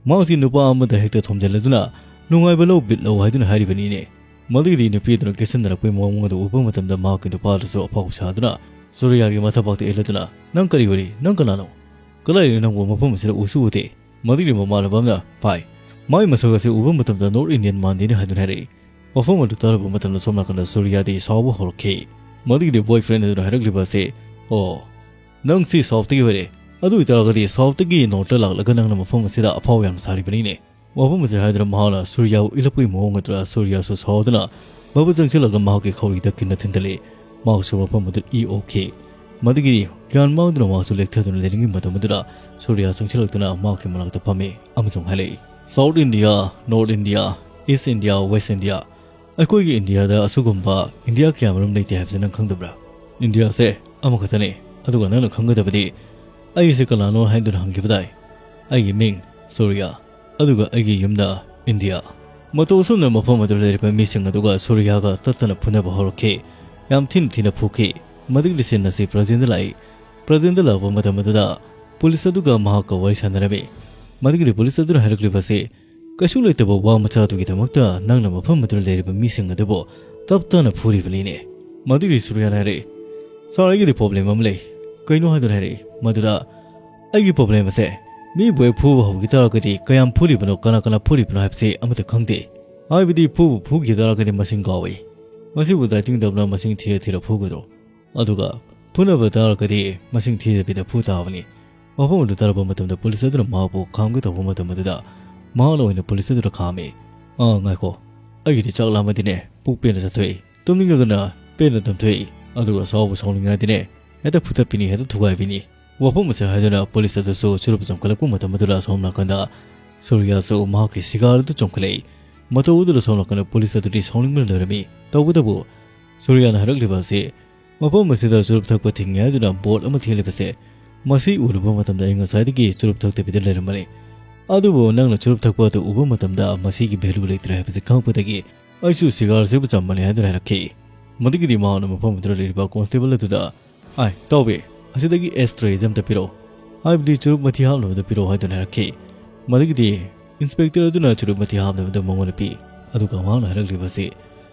ꯃꯍꯥꯛꯇꯤ ꯅꯨꯄꯥ ꯑꯃꯗ ꯍꯦꯛꯇ ꯊꯣꯝꯖꯤꯜꯂꯗꯨꯅ ꯅꯨꯡꯉꯥꯏꯕ ꯂꯧ, ꯕꯤꯠ ꯂꯧ ꯍꯥꯏꯗꯨꯅ ꯍꯥꯏꯔꯤꯕꯅꯤꯅꯦ꯫" ꯃꯗꯨꯒꯤꯗꯤ ꯅꯨꯄꯤ ꯑꯗꯨꯅ ꯀꯦꯁꯟꯅꯔꯛꯄꯒꯤ ꯃꯑꯣꯡ ꯑꯗꯨ ꯎꯕ ꯃꯇꯝꯗ ꯃꯍꯥꯛꯀꯤ ꯅꯨꯄꯥ ꯑꯗꯨꯁꯨ ꯑꯐꯥꯎ ꯁꯥꯗꯨꯅ ꯁꯨꯔꯤꯌꯥꯒꯤ ꯃꯊꯕꯥꯛꯇ ꯏꯜꯂꯗꯨꯅ, "ꯅꯪ ꯀꯔꯤ ꯑꯣꯏꯔꯤ? ꯅꯪ ꯀꯅꯥꯅꯣ? ꯀꯗꯥꯏꯗꯒꯤ ꯅꯪꯕꯨ ꯃꯐꯝ ꯑꯁꯤꯗ ꯎꯁꯨ ꯎꯗꯦ?" ꯃꯗꯨꯒꯤ ꯃꯃꯥꯟꯅꯕ ꯑꯃꯅ ꯄꯥꯏ꯫ ꯃꯥꯒꯤ ꯃꯁꯛ ꯑꯁꯤ ꯎꯕ ꯃꯇꯝꯗ North Indian ꯃꯥꯟꯗꯦꯅꯦ ꯍꯥꯏꯗꯨꯅ ꯍꯥꯏꯔꯛꯏ꯫ ꯋꯥꯐꯝ ꯑꯗꯨ ꯇꯥꯔꯨꯕ ꯃꯇꯝꯗ ꯁꯣꯝ ꯅꯥꯀꯟꯗ ꯁꯨꯔꯤꯌꯥꯗꯤ ꯁꯥꯎꯕ ꯍꯧꯔꯛꯈꯤ꯫ ꯃꯗꯨꯒꯤꯗꯤ boyfriend ꯑꯗꯨꯅ ꯍꯥꯏꯔꯛꯂꯤꯕ ꯑꯁꯤ, "ꯑꯣ, ꯅꯪ ꯁꯤ Southꯇꯒꯤ ꯑꯣꯏꯔꯦ꯫ ꯑꯗꯨ ꯑꯣꯏꯇꯥꯔꯒꯗꯤ Southꯇꯒꯤ Northꯇ ꯂꯥꯛꯂꯒ ꯅꯪꯅ ꯃꯐꯝ ꯑꯁꯤꯗ ꯑꯐꯥꯎ ꯌꯥꯝ ꯁꯥꯔꯤꯕꯅꯤꯅꯦ꯫" ꯋꯥꯐꯝ ꯑꯁꯤ ꯍꯥꯏꯗꯨꯅ ꯃꯍꯥꯛꯅ ꯁꯨꯔꯤꯌꯥꯕꯨ ꯏꯜꯂꯛꯄꯒꯤ ꯃꯑꯣꯡ ꯑꯗꯨꯗ ꯁꯨꯔꯤꯌꯥꯁꯨ ꯁꯥꯎꯗꯨꯅ ꯃꯕꯨ ꯆꯪꯁꯤꯜꯂꯒ ꯃꯍꯥꯛꯀꯤ ꯈꯧꯔꯤꯗ ꯀꯤꯟꯅ ꯊꯤꯟꯊꯜꯂꯤ꯫ ꯃꯍꯥꯛꯁꯨ ꯃꯐꯝ ꯑꯗꯨ ꯏ ꯑꯣꯛꯈꯤ꯫ ꯃꯗꯨꯒꯤ ꯒ꯭ꯌꯥꯟ ꯃꯥꯡꯗꯨꯅ ꯃꯍꯥꯛꯁꯨ ꯂꯦꯛꯊꯗꯨꯅ ꯂꯩꯔꯤꯉꯩ ꯃꯇꯝ ꯑꯗꯨꯗ ꯁꯨꯔꯤꯌꯥ ꯆꯪꯁꯤꯜꯂꯛꯇꯨꯅ ꯃꯍꯥꯛꯀꯤ ꯃꯅꯥꯛꯇ ꯐꯝꯃꯤ ꯑꯃꯁꯨꯡ ꯍꯥꯏꯔꯛꯏ, South India, North India, East India, West India, ꯑꯩꯈꯣꯏꯒꯤ ꯏꯟꯗꯤꯌꯥꯗ ꯑꯁꯤꯒꯨꯝꯕ ꯏꯟꯗꯤꯌꯥ ꯀꯌꯥꯃꯔꯨꯝ ꯂꯩꯇꯦ ꯍꯥꯏꯕꯁꯤ ꯅꯪ ꯈꯪꯗꯕ꯭ꯔꯥ? ꯏꯟꯗꯤꯌꯥꯁꯦ ꯑꯃꯈꯛꯇꯅꯦ꯫ ꯑꯗꯨꯒ ꯅꯪꯅ ꯈꯪꯒꯗꯕꯗꯤ, ꯑꯩꯁꯦ ꯀꯅꯥꯅꯣ ꯍꯥꯏꯗꯨꯅ ꯍꯪꯈꯤꯕꯗꯥꯏ? ꯑꯩꯒꯤ ꯃꯤꯡ ꯁꯨꯔꯤꯌꯥ, ꯑꯗꯨꯒ ꯑꯩꯒꯤ ꯌꯨꯝꯗ ꯏꯟꯗꯤꯌꯥ꯫ ꯃꯇꯧ ꯑꯁꯨꯝꯅ ꯃꯐꯝ ꯑꯗꯨꯗ ꯂꯩꯔꯤꯕ ꯃꯤꯁꯤꯡ ꯑꯗꯨꯒ ꯁꯨꯔꯤꯌꯥꯒ ꯇꯠꯇꯅ ꯐꯨꯅꯕ ꯍꯧꯔꯛꯈꯤ꯫ ꯌꯥꯝ ꯊꯤꯅ ꯊꯤꯅ ꯐꯨꯈꯤ꯫ ꯃꯗꯨꯒꯤ ꯁꯤꯟ ꯑꯁꯤ ꯄ꯭ꯔꯖꯦꯟꯗ ꯂꯥꯛꯏ꯫ ꯄ꯭ꯔꯖꯦꯟꯗ ꯂꯥꯛꯄ ꯃꯇꯝ ꯑꯗꯨꯗ ꯄꯨꯂꯤꯁ ꯑꯗꯨꯒ ꯃꯍꯥꯛꯀ ꯋꯥꯔꯤ ꯁꯥꯟꯅꯔꯝꯃꯤ꯫ ꯃꯗꯨꯒꯤꯗꯤ ꯄꯨꯂꯤꯁ ꯑꯗꯨꯅ ꯍꯥꯏꯔꯛꯂꯤꯕ ꯑꯁꯤ, "ꯀꯩꯁꯨ ꯂꯩꯇꯕ ꯋꯥ ꯃꯆꯥ ꯑꯗꯨꯒꯤꯗꯃꯛꯇ ꯅꯪꯅ ꯃꯐꯝ ꯑꯗꯨꯗ ꯂꯩꯔꯤꯕ ꯃꯤꯁꯤꯡ ꯑꯗꯨꯕꯨ ꯇꯞ ꯇꯞꯅ ꯐꯨꯔꯤꯕꯅꯤꯅꯦ"꯫ ꯃꯗꯨꯒꯤ ꯁꯨꯔꯤꯌꯥꯅ ꯍꯥꯏꯔꯛꯏ, "ꯁꯥꯔ, ꯑꯩꯒꯤꯗꯤ ꯄ꯭ꯔꯣꯕ꯭ꯂꯦꯝ ꯑꯃ ꯂꯩ"꯫ "ꯀꯩꯅꯣ?" ꯍꯥꯏꯗꯨꯅ ꯍꯥꯏꯔꯛꯏ꯫ ꯃꯗꯨꯗ, "ꯑꯩꯒꯤ ꯄ꯭ꯔꯣꯕ꯭ꯂꯦꯝ ꯑꯁꯦ ꯃꯤꯕꯨ ꯍꯦꯛ ꯐꯨꯕ ꯍꯧꯈꯤ ꯇꯥꯔꯒꯗꯤ ꯀꯌꯥꯝ ꯐꯨꯔꯤꯕꯅꯣ, ꯀꯅꯥ ꯀꯅꯥ ꯐꯨꯔꯤꯕꯅꯣ ꯍꯥꯏꯕꯁꯤ ꯑꯃꯠꯇ ꯈꯪꯗꯦ꯫ ꯍꯥꯏꯕꯗꯤ ꯐꯨꯕꯨ ꯐꯨꯈꯤ ꯇꯥꯔꯒꯗꯤ ꯃꯁꯤꯡ ꯀꯥꯎꯏ꯫ ꯃꯁꯤꯕꯨ ꯗꯥꯏꯇꯤꯡ ꯇꯧꯗꯨꯅ ꯃꯁꯤꯡ ꯊꯤꯔ ꯊꯤꯔ ꯐꯨꯒꯗ꯭ꯔꯣ? ꯑꯗꯨꯒ ꯐꯨꯅꯕ ꯇꯥꯔꯒꯗꯤ ꯃꯁꯤꯡ ꯊꯤꯗꯕꯤꯗ ꯐꯨ ꯇꯥꯕꯅꯤ"꯫ ꯋꯥꯐꯝ ꯑꯗꯨ ꯇꯥꯔꯕ ꯃꯇꯝꯗ ꯄꯨꯂꯤꯁ ꯑꯗꯨꯅ ꯃꯍꯥꯛꯄꯨ ꯈꯥꯝꯒꯦ ꯇꯧꯕ ꯃꯇꯝ ꯑꯗꯨꯗ ꯃꯍꯥꯛꯅ ꯑꯣꯏꯅ ꯄꯨꯂꯤꯁ ꯑꯗꯨꯗ ꯈꯥꯝꯃꯤ꯫ "ꯑꯥ, ꯉꯥꯏꯈꯣ, ꯑꯩꯒꯤꯗꯤ ꯆꯥꯛ ꯂꯥꯝꯃꯗꯤꯅꯦ ꯄꯨꯛ ꯄꯦꯟꯅ ꯆꯥꯊꯣꯛꯏ, ꯇꯨꯝꯅꯤꯡꯉꯒꯅ ꯄꯦꯟꯅ ꯇꯨꯝꯊꯣꯛꯏ, ꯑꯗꯨꯒ ꯁꯥꯎꯕꯨ ꯁꯥꯎꯅꯤꯡꯉꯗꯤꯅꯦ ꯍꯦꯛꯇ ꯐꯨꯊꯠꯄꯤꯅꯤ, ꯍꯦꯛꯇ ꯊꯨꯒꯥꯏꯕꯤꯅꯤ"꯫ ꯋꯥꯐꯝ ꯑꯁꯤ ꯍꯥꯏꯗꯨꯅ ꯄꯨꯂꯤꯁ ꯑꯗꯨꯁꯨ ꯆꯨꯔꯨꯞ ꯆꯣꯡꯈꯠꯂꯛꯄ ꯃꯇꯝ ꯑꯗꯨꯗ ꯑꯁꯣꯝ ꯅꯥꯀꯟꯗ ꯁꯨꯔꯤꯌꯥꯁꯨ ꯃꯍꯥꯛꯀꯤ ꯁꯤꯒꯥꯔ ꯑꯗꯨ ꯆꯣꯡꯈꯠꯂꯛꯏ꯫ ꯃꯇꯧ ꯑꯗꯨꯗ ꯑꯁꯣꯝ ꯅꯥꯀꯟꯗ ꯄꯨꯂꯤꯁ ꯑꯗꯨꯗꯤ ꯁꯥꯎꯅꯤꯡꯕꯅ ꯂꯣꯏꯔꯝꯃꯤ꯫ ꯇꯧꯕꯇꯕꯨ ꯁꯨꯔꯤꯌꯥꯅ ꯍꯥꯏꯔꯛꯂꯤꯕ ꯑꯁꯤ, "ꯃꯐꯝ ꯑꯁꯤꯗ ꯆꯨꯔꯨꯞ ꯊꯛꯄ ꯊꯤꯡꯉꯤ" ꯍꯥꯏꯗꯨꯅ ꯕꯣꯔꯗ ꯑꯃ ꯊꯦꯠꯂꯤꯕꯁꯦ, ꯃꯁꯤ ꯎꯔꯨꯕ ꯃꯇꯝꯗ ꯑꯩ ꯉꯁꯥꯏꯗꯒꯤ ꯆꯨꯔꯨꯞ ꯊꯛꯇꯕꯤꯗ ꯂꯩꯔꯝꯕꯅꯤ꯫ ꯑꯗꯨꯕꯨ ꯅꯪꯅ ꯆꯨꯔꯨꯞ ꯊꯛꯄ ꯑꯗꯨ ꯎꯕ ꯃꯇꯝꯗ ꯃꯁꯤꯒꯤ ꯚꯦꯂꯨ ꯂꯩꯇ꯭ꯔꯦ ꯍꯥꯏꯕꯁꯤ ꯈꯪꯉꯛꯄꯗꯒꯤ ꯑꯩꯁꯨ ꯁꯤꯒꯥꯔꯁꯤꯕꯨ ꯆꯝꯕꯅꯤ ꯍꯥꯏꯗꯨꯅ ꯍꯥꯏꯔꯛꯈꯤ꯫ ꯃꯗꯨꯒꯤꯗꯤ ꯃꯍꯥꯛꯅ ꯃꯐꯝ ꯑꯗꯨꯗ ꯂꯩꯔꯤꯕ ꯀꯣꯟꯁꯇꯦꯕꯜ ꯑꯗꯨꯗ, "ꯑꯥꯏ, ꯇꯥꯎꯕꯤ, ꯑꯁꯤꯗꯒꯤ ꯑꯦꯁ ꯇ꯭ꯔꯦꯁꯦ ꯑꯝꯇ ꯄꯤꯔꯛꯑꯣ, ꯍꯥꯏꯕꯗꯤ ꯆꯨꯔꯨꯞ ꯃꯊꯤ ꯍꯥꯞꯅꯕꯗ ꯄꯤꯔꯛꯑꯣ" ꯍꯥꯏꯗꯨꯅ ꯍꯥꯏꯔꯛꯈꯤ꯫ ꯃꯗꯨꯒꯤꯗꯤ ꯏꯟꯁꯄꯦꯛꯇꯔ ꯑꯗꯨꯅ ꯆꯨꯔꯨꯞ ꯃꯊꯤ ꯍꯥꯞꯅꯕꯗ ꯃꯉꯣꯟꯗ ꯄꯤ꯫ ꯑꯗꯨꯒ ꯃꯍꯥꯛꯅ ꯍꯥꯏꯔꯛꯂꯤꯕ ꯑꯁꯤ,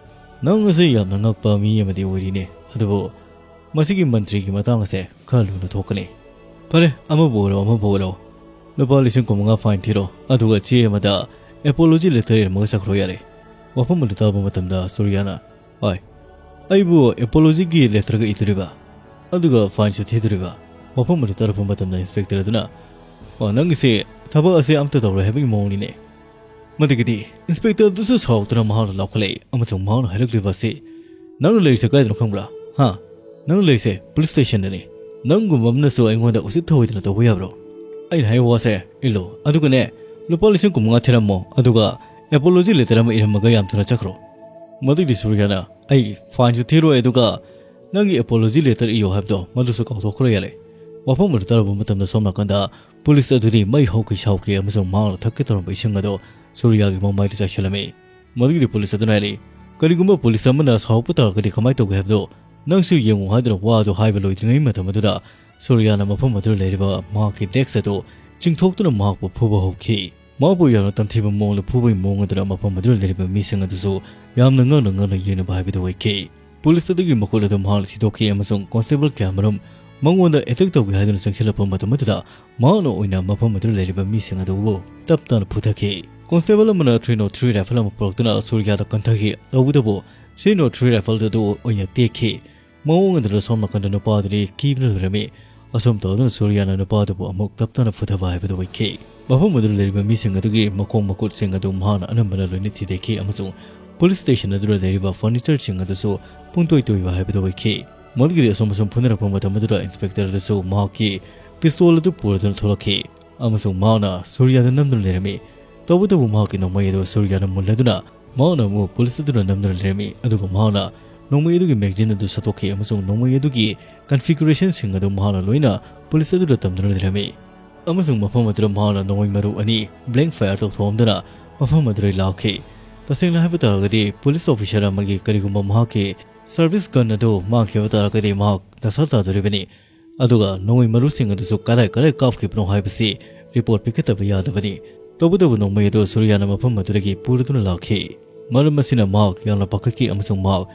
"ꯅꯪ ꯑꯁꯤ ꯌꯥꯝꯅ ꯉꯛꯄ ꯃꯤ ꯑꯃꯗꯤ ꯑꯣꯏꯔꯤꯅꯦ, ꯑꯗꯨꯕꯨ ꯃꯁꯤꯒꯤ ꯃꯟꯇ꯭ꯔꯤꯒꯤ ꯃꯇꯥꯡ ꯑꯁꯦ ꯈꯔ ꯂꯨꯅ ꯊꯣꯛꯀꯅꯤ꯫ ꯐꯔꯦ, ꯑꯃꯕꯨ ꯑꯣꯏꯔꯣ, ꯑꯃꯕꯨ ꯑꯣꯏꯔꯣ, ꯂꯨꯄꯥ ꯂꯤꯁꯤꯡ ꯀꯨꯟꯃꯉꯥ ꯐꯥꯏꯟ ꯊꯤꯔꯣ, ꯑꯗꯨꯒ ꯆꯦ ꯑꯃꯗ ꯑꯦꯄꯣꯂꯣꯖꯤ ꯂꯦꯇꯔ ꯏꯔꯝꯃꯒ ꯆꯠꯈ꯭ꯔꯣ ꯌꯥꯔꯦ"꯫ ꯋꯥꯐꯝ ꯑꯗꯨ ꯇꯥꯕ ꯃꯇꯝꯗ ꯁꯨꯔꯤꯌꯥꯅ, "ꯍꯣꯏ, ꯑꯩꯕꯨ ꯑꯦꯄꯣꯂꯣꯖꯤꯒꯤ ꯂꯦꯇꯔꯒ ꯏꯗꯣꯔꯤꯕ, ꯑꯗꯨꯒ ꯐꯥꯏꯟꯁꯨ ꯊꯤꯗꯣꯔꯤꯕ?" ꯋꯥꯐꯝ ꯑꯗꯨ ꯇꯥꯔꯛꯄ ꯃꯇꯝꯗ ꯏꯟꯁꯄꯦꯛꯇꯔ ꯑꯗꯨꯅ, "ꯑꯣ, ꯅꯪꯒꯤꯁꯦ ꯊꯕꯛ ꯑꯁꯦ ꯑꯝꯇ ꯇꯧꯔꯣꯏ ꯍꯥꯏꯕꯒꯤ ꯃꯑꯣꯡꯅꯤꯅꯦ"꯫ ꯃꯗꯨꯒꯤꯗꯤ ꯏꯟꯁꯄꯦꯛꯇꯔ ꯑꯗꯨꯁꯨ ꯁꯥꯎꯗꯨꯅ ꯃꯍꯥꯛꯅ ꯂꯥꯎꯈꯠꯂꯛꯏ ꯑꯃꯁꯨꯡ ꯃꯍꯥꯛꯅ ꯍꯥꯏꯔꯛꯂꯤꯕ ꯑꯁꯤ, "ꯅꯪꯅ ꯂꯩꯔꯤꯁꯦ ꯀꯥꯏꯗꯅꯣ ꯈꯪꯕ꯭ꯔꯥ? ꯍꯥ? ꯅꯪꯅ ꯂꯩꯔꯤꯁꯦ ꯄꯨꯂꯤꯁ ꯁ꯭ꯇꯦꯁꯟꯗꯅꯤ꯫ ꯅꯪꯒꯨꯝꯕ ꯑꯃꯅꯁꯨ ꯑꯩꯉꯣꯟꯗ ꯎꯁꯤꯠ ꯊꯑꯣꯏꯗꯅ ꯇꯧꯕ ꯌꯥꯕ꯭ꯔꯣ? ꯑꯩꯅ ꯍꯥꯏꯕ ꯋꯥꯁꯦ ꯏꯜꯂꯨ, ꯑꯗꯨꯒꯅꯦ, "ꯂꯨꯄꯥ ꯂꯤꯁꯤꯡ ꯀꯨꯟꯃꯉꯥ ꯊꯤꯔꯝꯃꯣ, ꯑꯗꯨꯒ apology letter ꯑꯃ ꯏꯔꯝꯃꯒ ꯌꯥꯝ ꯊꯨꯅ ꯆꯠꯈ꯭ꯔꯣ"꯫ ꯃꯗꯨꯒꯤꯗꯤ ꯁꯨꯔꯤꯌꯥꯅ, "ꯑꯩ fineꯁꯨ ꯊꯤꯔꯣꯏ, ꯑꯗꯨꯒ ꯅꯪꯒꯤ apology letter ꯏꯌꯣ ꯍꯥꯏꯕꯗꯣ ꯃꯗꯨꯁꯨ ꯀꯥꯎꯊꯣꯛꯈ꯭ꯔꯣ ꯌꯥꯔꯦ"꯫ ꯋꯥꯐꯝ ꯑꯗꯨ ꯇꯥꯔꯨꯕ ꯃꯇꯝꯗ ꯁꯣꯝ ꯅꯥꯀꯟꯗ ꯄꯨꯂꯤꯁ ꯑꯗꯨꯗꯤ ꯃꯩ ꯍꯧꯈꯩ ꯁꯥꯎꯈꯤ ꯑꯃꯁꯨꯡ ꯃꯍꯥꯛꯅ ꯊꯛꯀꯦ ꯇꯧꯔꯝꯕ ꯏꯁꯤꯡ ꯑꯗꯨ ꯁꯨꯔꯤꯌꯥꯒꯤ ꯃꯃꯥꯏꯗ ꯆꯥꯏꯁꯤꯜꯂꯝꯃꯤ꯫ ꯃꯗꯨꯒꯤꯗꯤ ꯄꯨꯂꯤꯁ ꯑꯗꯨꯅ ꯍꯥꯏꯔꯤ, "ꯀꯔꯤꯒꯨꯝꯕ ꯄꯨꯂꯤꯁ ꯑꯃꯅ ꯁꯥꯎꯔꯛꯄ ꯇꯥꯔꯒꯗꯤ ꯀꯃꯥꯏꯅ ꯇꯧꯒꯦ ꯍꯥꯏꯕꯗꯨ ꯅꯪꯁꯨ ꯌꯦꯡꯉꯨ" ꯍꯥꯏꯗꯨꯅ ꯋꯥ ꯑꯗꯨ ꯍꯥꯏꯕ ꯂꯣꯏꯗ꯭ꯔꯤꯉꯩ ꯃꯇꯝ ꯑꯗꯨꯗ ꯁꯨꯔꯤꯌꯥꯅ ꯃꯐꯝ ꯑꯗꯨꯗ ꯂꯩꯔꯤꯕ ꯃꯍꯥꯛꯀꯤ desk ꯑꯗꯨ ꯆꯤꯡꯊꯣꯛꯇꯨꯅ ꯃꯍꯥꯛꯄꯨ ꯐꯨꯕ ꯍꯧꯈꯤ꯫ ꯃꯍꯥꯛꯄꯨ ꯌꯥꯝꯅ ꯇꯝꯊꯤꯕ ꯃꯑꯣꯡꯗ ꯐꯨꯕꯒꯤ ꯃꯑꯣꯡ ꯑꯗꯨꯗ ꯃꯐꯝ ꯑꯗꯨꯗ ꯂꯩꯔꯤꯕ ꯃꯤꯁꯤꯡ ꯑꯗꯨꯁꯨ ꯌꯥꯝꯅ ꯉꯛꯅ ꯉꯛꯅ ꯌꯦꯡꯅꯕ ꯍꯥꯏꯕꯗꯨ ꯑꯣꯏꯈꯤ꯫ ꯄꯨꯂꯤꯁ ꯑꯗꯨꯒꯤ ꯃꯈꯨꯠ ꯑꯗꯨ ꯃꯍꯥꯛꯅ ꯊꯤꯗꯣꯛꯈꯤ ꯑꯃꯁꯨꯡ ꯀꯣꯟꯁꯇꯦꯕꯜ ꯀꯌꯥꯃꯔꯨꯝ ꯃꯉꯣꯟꯗ attack ꯇꯧꯒꯦ ꯍꯥꯏꯗꯨꯅ ꯆꯪꯁꯤꯜꯂꯛꯄ ꯃꯇꯝ ꯑꯗꯨꯗ ꯃꯍꯥꯛꯅ ꯑꯣꯏꯅ ꯃꯐꯝ ꯑꯗꯨꯗ ꯂꯩꯔꯤꯕ ꯃꯤꯁꯤꯡ ꯑꯗꯨꯕꯨ ꯇꯞ ꯇꯞꯅ ꯐꯨꯊꯈꯤ꯫ ꯀꯣꯟꯁꯇꯦꯕꯜ ꯑꯃꯅ three nought three rifle ꯑꯃ ꯄꯨꯔꯛꯇꯨꯅ ꯁꯨꯔꯤꯌꯥꯗ ꯀꯟꯊꯈꯤ꯫ ꯇꯧꯕꯇꯕꯨ three nought three rifle ꯑꯗꯨ ꯑꯣꯏꯅ ꯇꯦꯛꯈꯤ꯫ ꯃꯑꯣꯡ ꯑꯗꯨꯗ ꯁꯣꯝ ꯅꯥꯀꯟꯗ ꯅꯨꯄꯥ ꯑꯗꯨꯗꯤ ꯀꯤꯕꯅ ꯂꯣꯏꯔꯝꯃꯤ꯫ ꯑꯁꯨꯝ ꯇꯧꯗꯨꯅ ꯁꯨꯔꯤꯌꯥꯅ ꯅꯨꯄꯥ ꯑꯗꯨꯕꯨ ꯑꯃꯨꯛ ꯇꯞ ꯇꯞꯅ ꯐꯨꯊꯕ ꯍꯥꯏꯕꯗꯨ ꯑꯣꯏꯈꯤ꯫ ꯃꯐꯝ ꯑꯗꯨꯗ ꯂꯩꯔꯤꯕ ꯃꯤꯁꯤꯡ ꯑꯗꯨꯒꯤ ꯃꯈꯣꯡ ꯃꯈꯨꯠꯁꯤꯡ ꯑꯗꯨ ꯃꯍꯥꯛꯅ ꯑꯅꯝꯕꯅ ꯂꯣꯏꯅ ꯊꯤꯗꯦꯛꯈꯤ ꯑꯃꯁꯨꯡ ꯄꯨꯂꯤꯁ ꯁ꯭ꯇꯦꯁꯟ ꯑꯗꯨꯗ ꯂꯩꯔꯤꯕ furnitureꯁꯤꯡ ꯑꯗꯨꯁꯨ ꯄꯨꯡꯇꯣꯏ ꯇꯣꯏꯕ ꯍꯥꯏꯕꯗꯨ ꯑꯣꯏꯈꯤ꯫ ꯃꯗꯨꯒꯤꯗꯤ ꯑꯁꯨꯝ ꯑꯁꯨꯝ ꯐꯨꯅꯔꯛꯄ ꯃꯇꯝ ꯑꯗꯨꯗ ꯏꯟꯁꯄꯦꯛꯇꯔ ꯑꯗꯨꯁꯨ ꯃꯍꯥꯛꯀꯤ ꯄꯤꯁꯇꯣꯜ ꯑꯗꯨ ꯄꯨꯔꯗꯨꯅ ꯊꯣꯛꯂꯛꯈꯤ ꯑꯃꯁꯨꯡ ꯃꯍꯥꯛꯅ ꯁꯨꯔꯤꯌꯥꯗ ꯅꯝꯗꯨꯅ ꯂꯩꯔꯝꯃꯤ꯫ ꯇꯧꯕꯇꯕꯨ ꯃꯍꯥꯛꯀꯤ ꯅꯣꯡꯃꯩ ꯑꯗꯨ ꯁꯨꯔꯤꯌꯥꯅ ꯃꯨꯜꯂꯗꯨꯅ ꯃꯍꯥꯛꯅ ꯑꯃꯨꯛ ꯄꯨꯂꯤꯁ ꯑꯗꯨꯅ ꯅꯝꯗꯨꯅ ꯂꯩꯔꯝꯃꯤ, ꯑꯗꯨꯒ ꯃꯍꯥꯛꯅ ꯅꯣꯡꯃꯩ ꯑꯗꯨꯒꯤ magazine ꯑꯗꯨ ꯁꯠꯇꯣꯛꯈꯤ ꯑꯃꯁꯨꯡ ꯅꯣꯡꯃꯩ ꯑꯗꯨꯒꯤ configurationꯁꯤꯡ ꯑꯗꯨ ꯃꯍꯥꯛꯅ ꯂꯣꯏꯅ ꯄꯨꯂꯤꯁ ꯑꯗꯨꯗ ꯇꯝꯗꯨꯅ ꯂꯩꯔꯝꯃꯤ꯫ ꯑꯃꯁꯨꯡ ꯃꯐꯝ ꯑꯗꯨꯗ ꯃꯍꯥꯛꯅ ꯅꯣꯡꯃꯩ ꯃꯔꯨ ꯑꯅꯤ blank fire ꯇꯧꯊꯣꯛꯂꯝꯗꯨꯅ ꯃꯐꯝ ꯑꯗꯨꯗ ꯂꯥꯛꯈꯤ꯫ ꯇꯁꯦꯡꯅ ꯍꯥꯏꯕ ꯇꯥꯔꯒꯗꯤ ꯄꯨꯂꯤꯁ officer ꯑꯃꯒꯤ ꯀꯔꯤꯒꯨꯝꯕ ꯃꯍꯥꯛꯀꯤ service gun ꯑꯗꯨ ꯃꯥꯡꯈꯤꯕ ꯇꯥꯔꯒꯗꯤ ꯃꯍꯥꯛ ꯗꯁꯥ ꯇꯥꯗꯣꯔꯤꯕꯅꯤ꯫ ꯑꯗꯨꯒ ꯅꯣꯡꯃꯩ ꯃꯔꯨꯁꯤꯡ ꯑꯗꯨꯁꯨ ꯀꯗꯥꯏ ꯀꯗꯥꯏ ꯀꯥꯞꯈꯤꯕꯅꯣ ꯍꯥꯏꯕꯁꯤ report ꯄꯤꯈꯠꯇꯕ ꯌꯥꯗꯕꯅꯤ꯫ ꯇꯧꯕꯇꯕꯨ ꯅꯣꯡꯃꯩ ꯑꯗꯨ ꯁꯨꯔꯤꯌꯥꯅ ꯃꯐꯝ ꯑꯗꯨꯗꯒꯤ ꯄꯨꯔꯗꯨꯅ ꯂꯥꯛꯈꯤ꯫ ꯃꯔꯝ ꯑꯁꯤꯅ ꯃꯍꯥꯛ ꯌꯥꯝꯅ ꯄꯥꯈꯠꯈꯤ ꯑꯃꯁꯨꯡ ꯃꯍꯥꯛ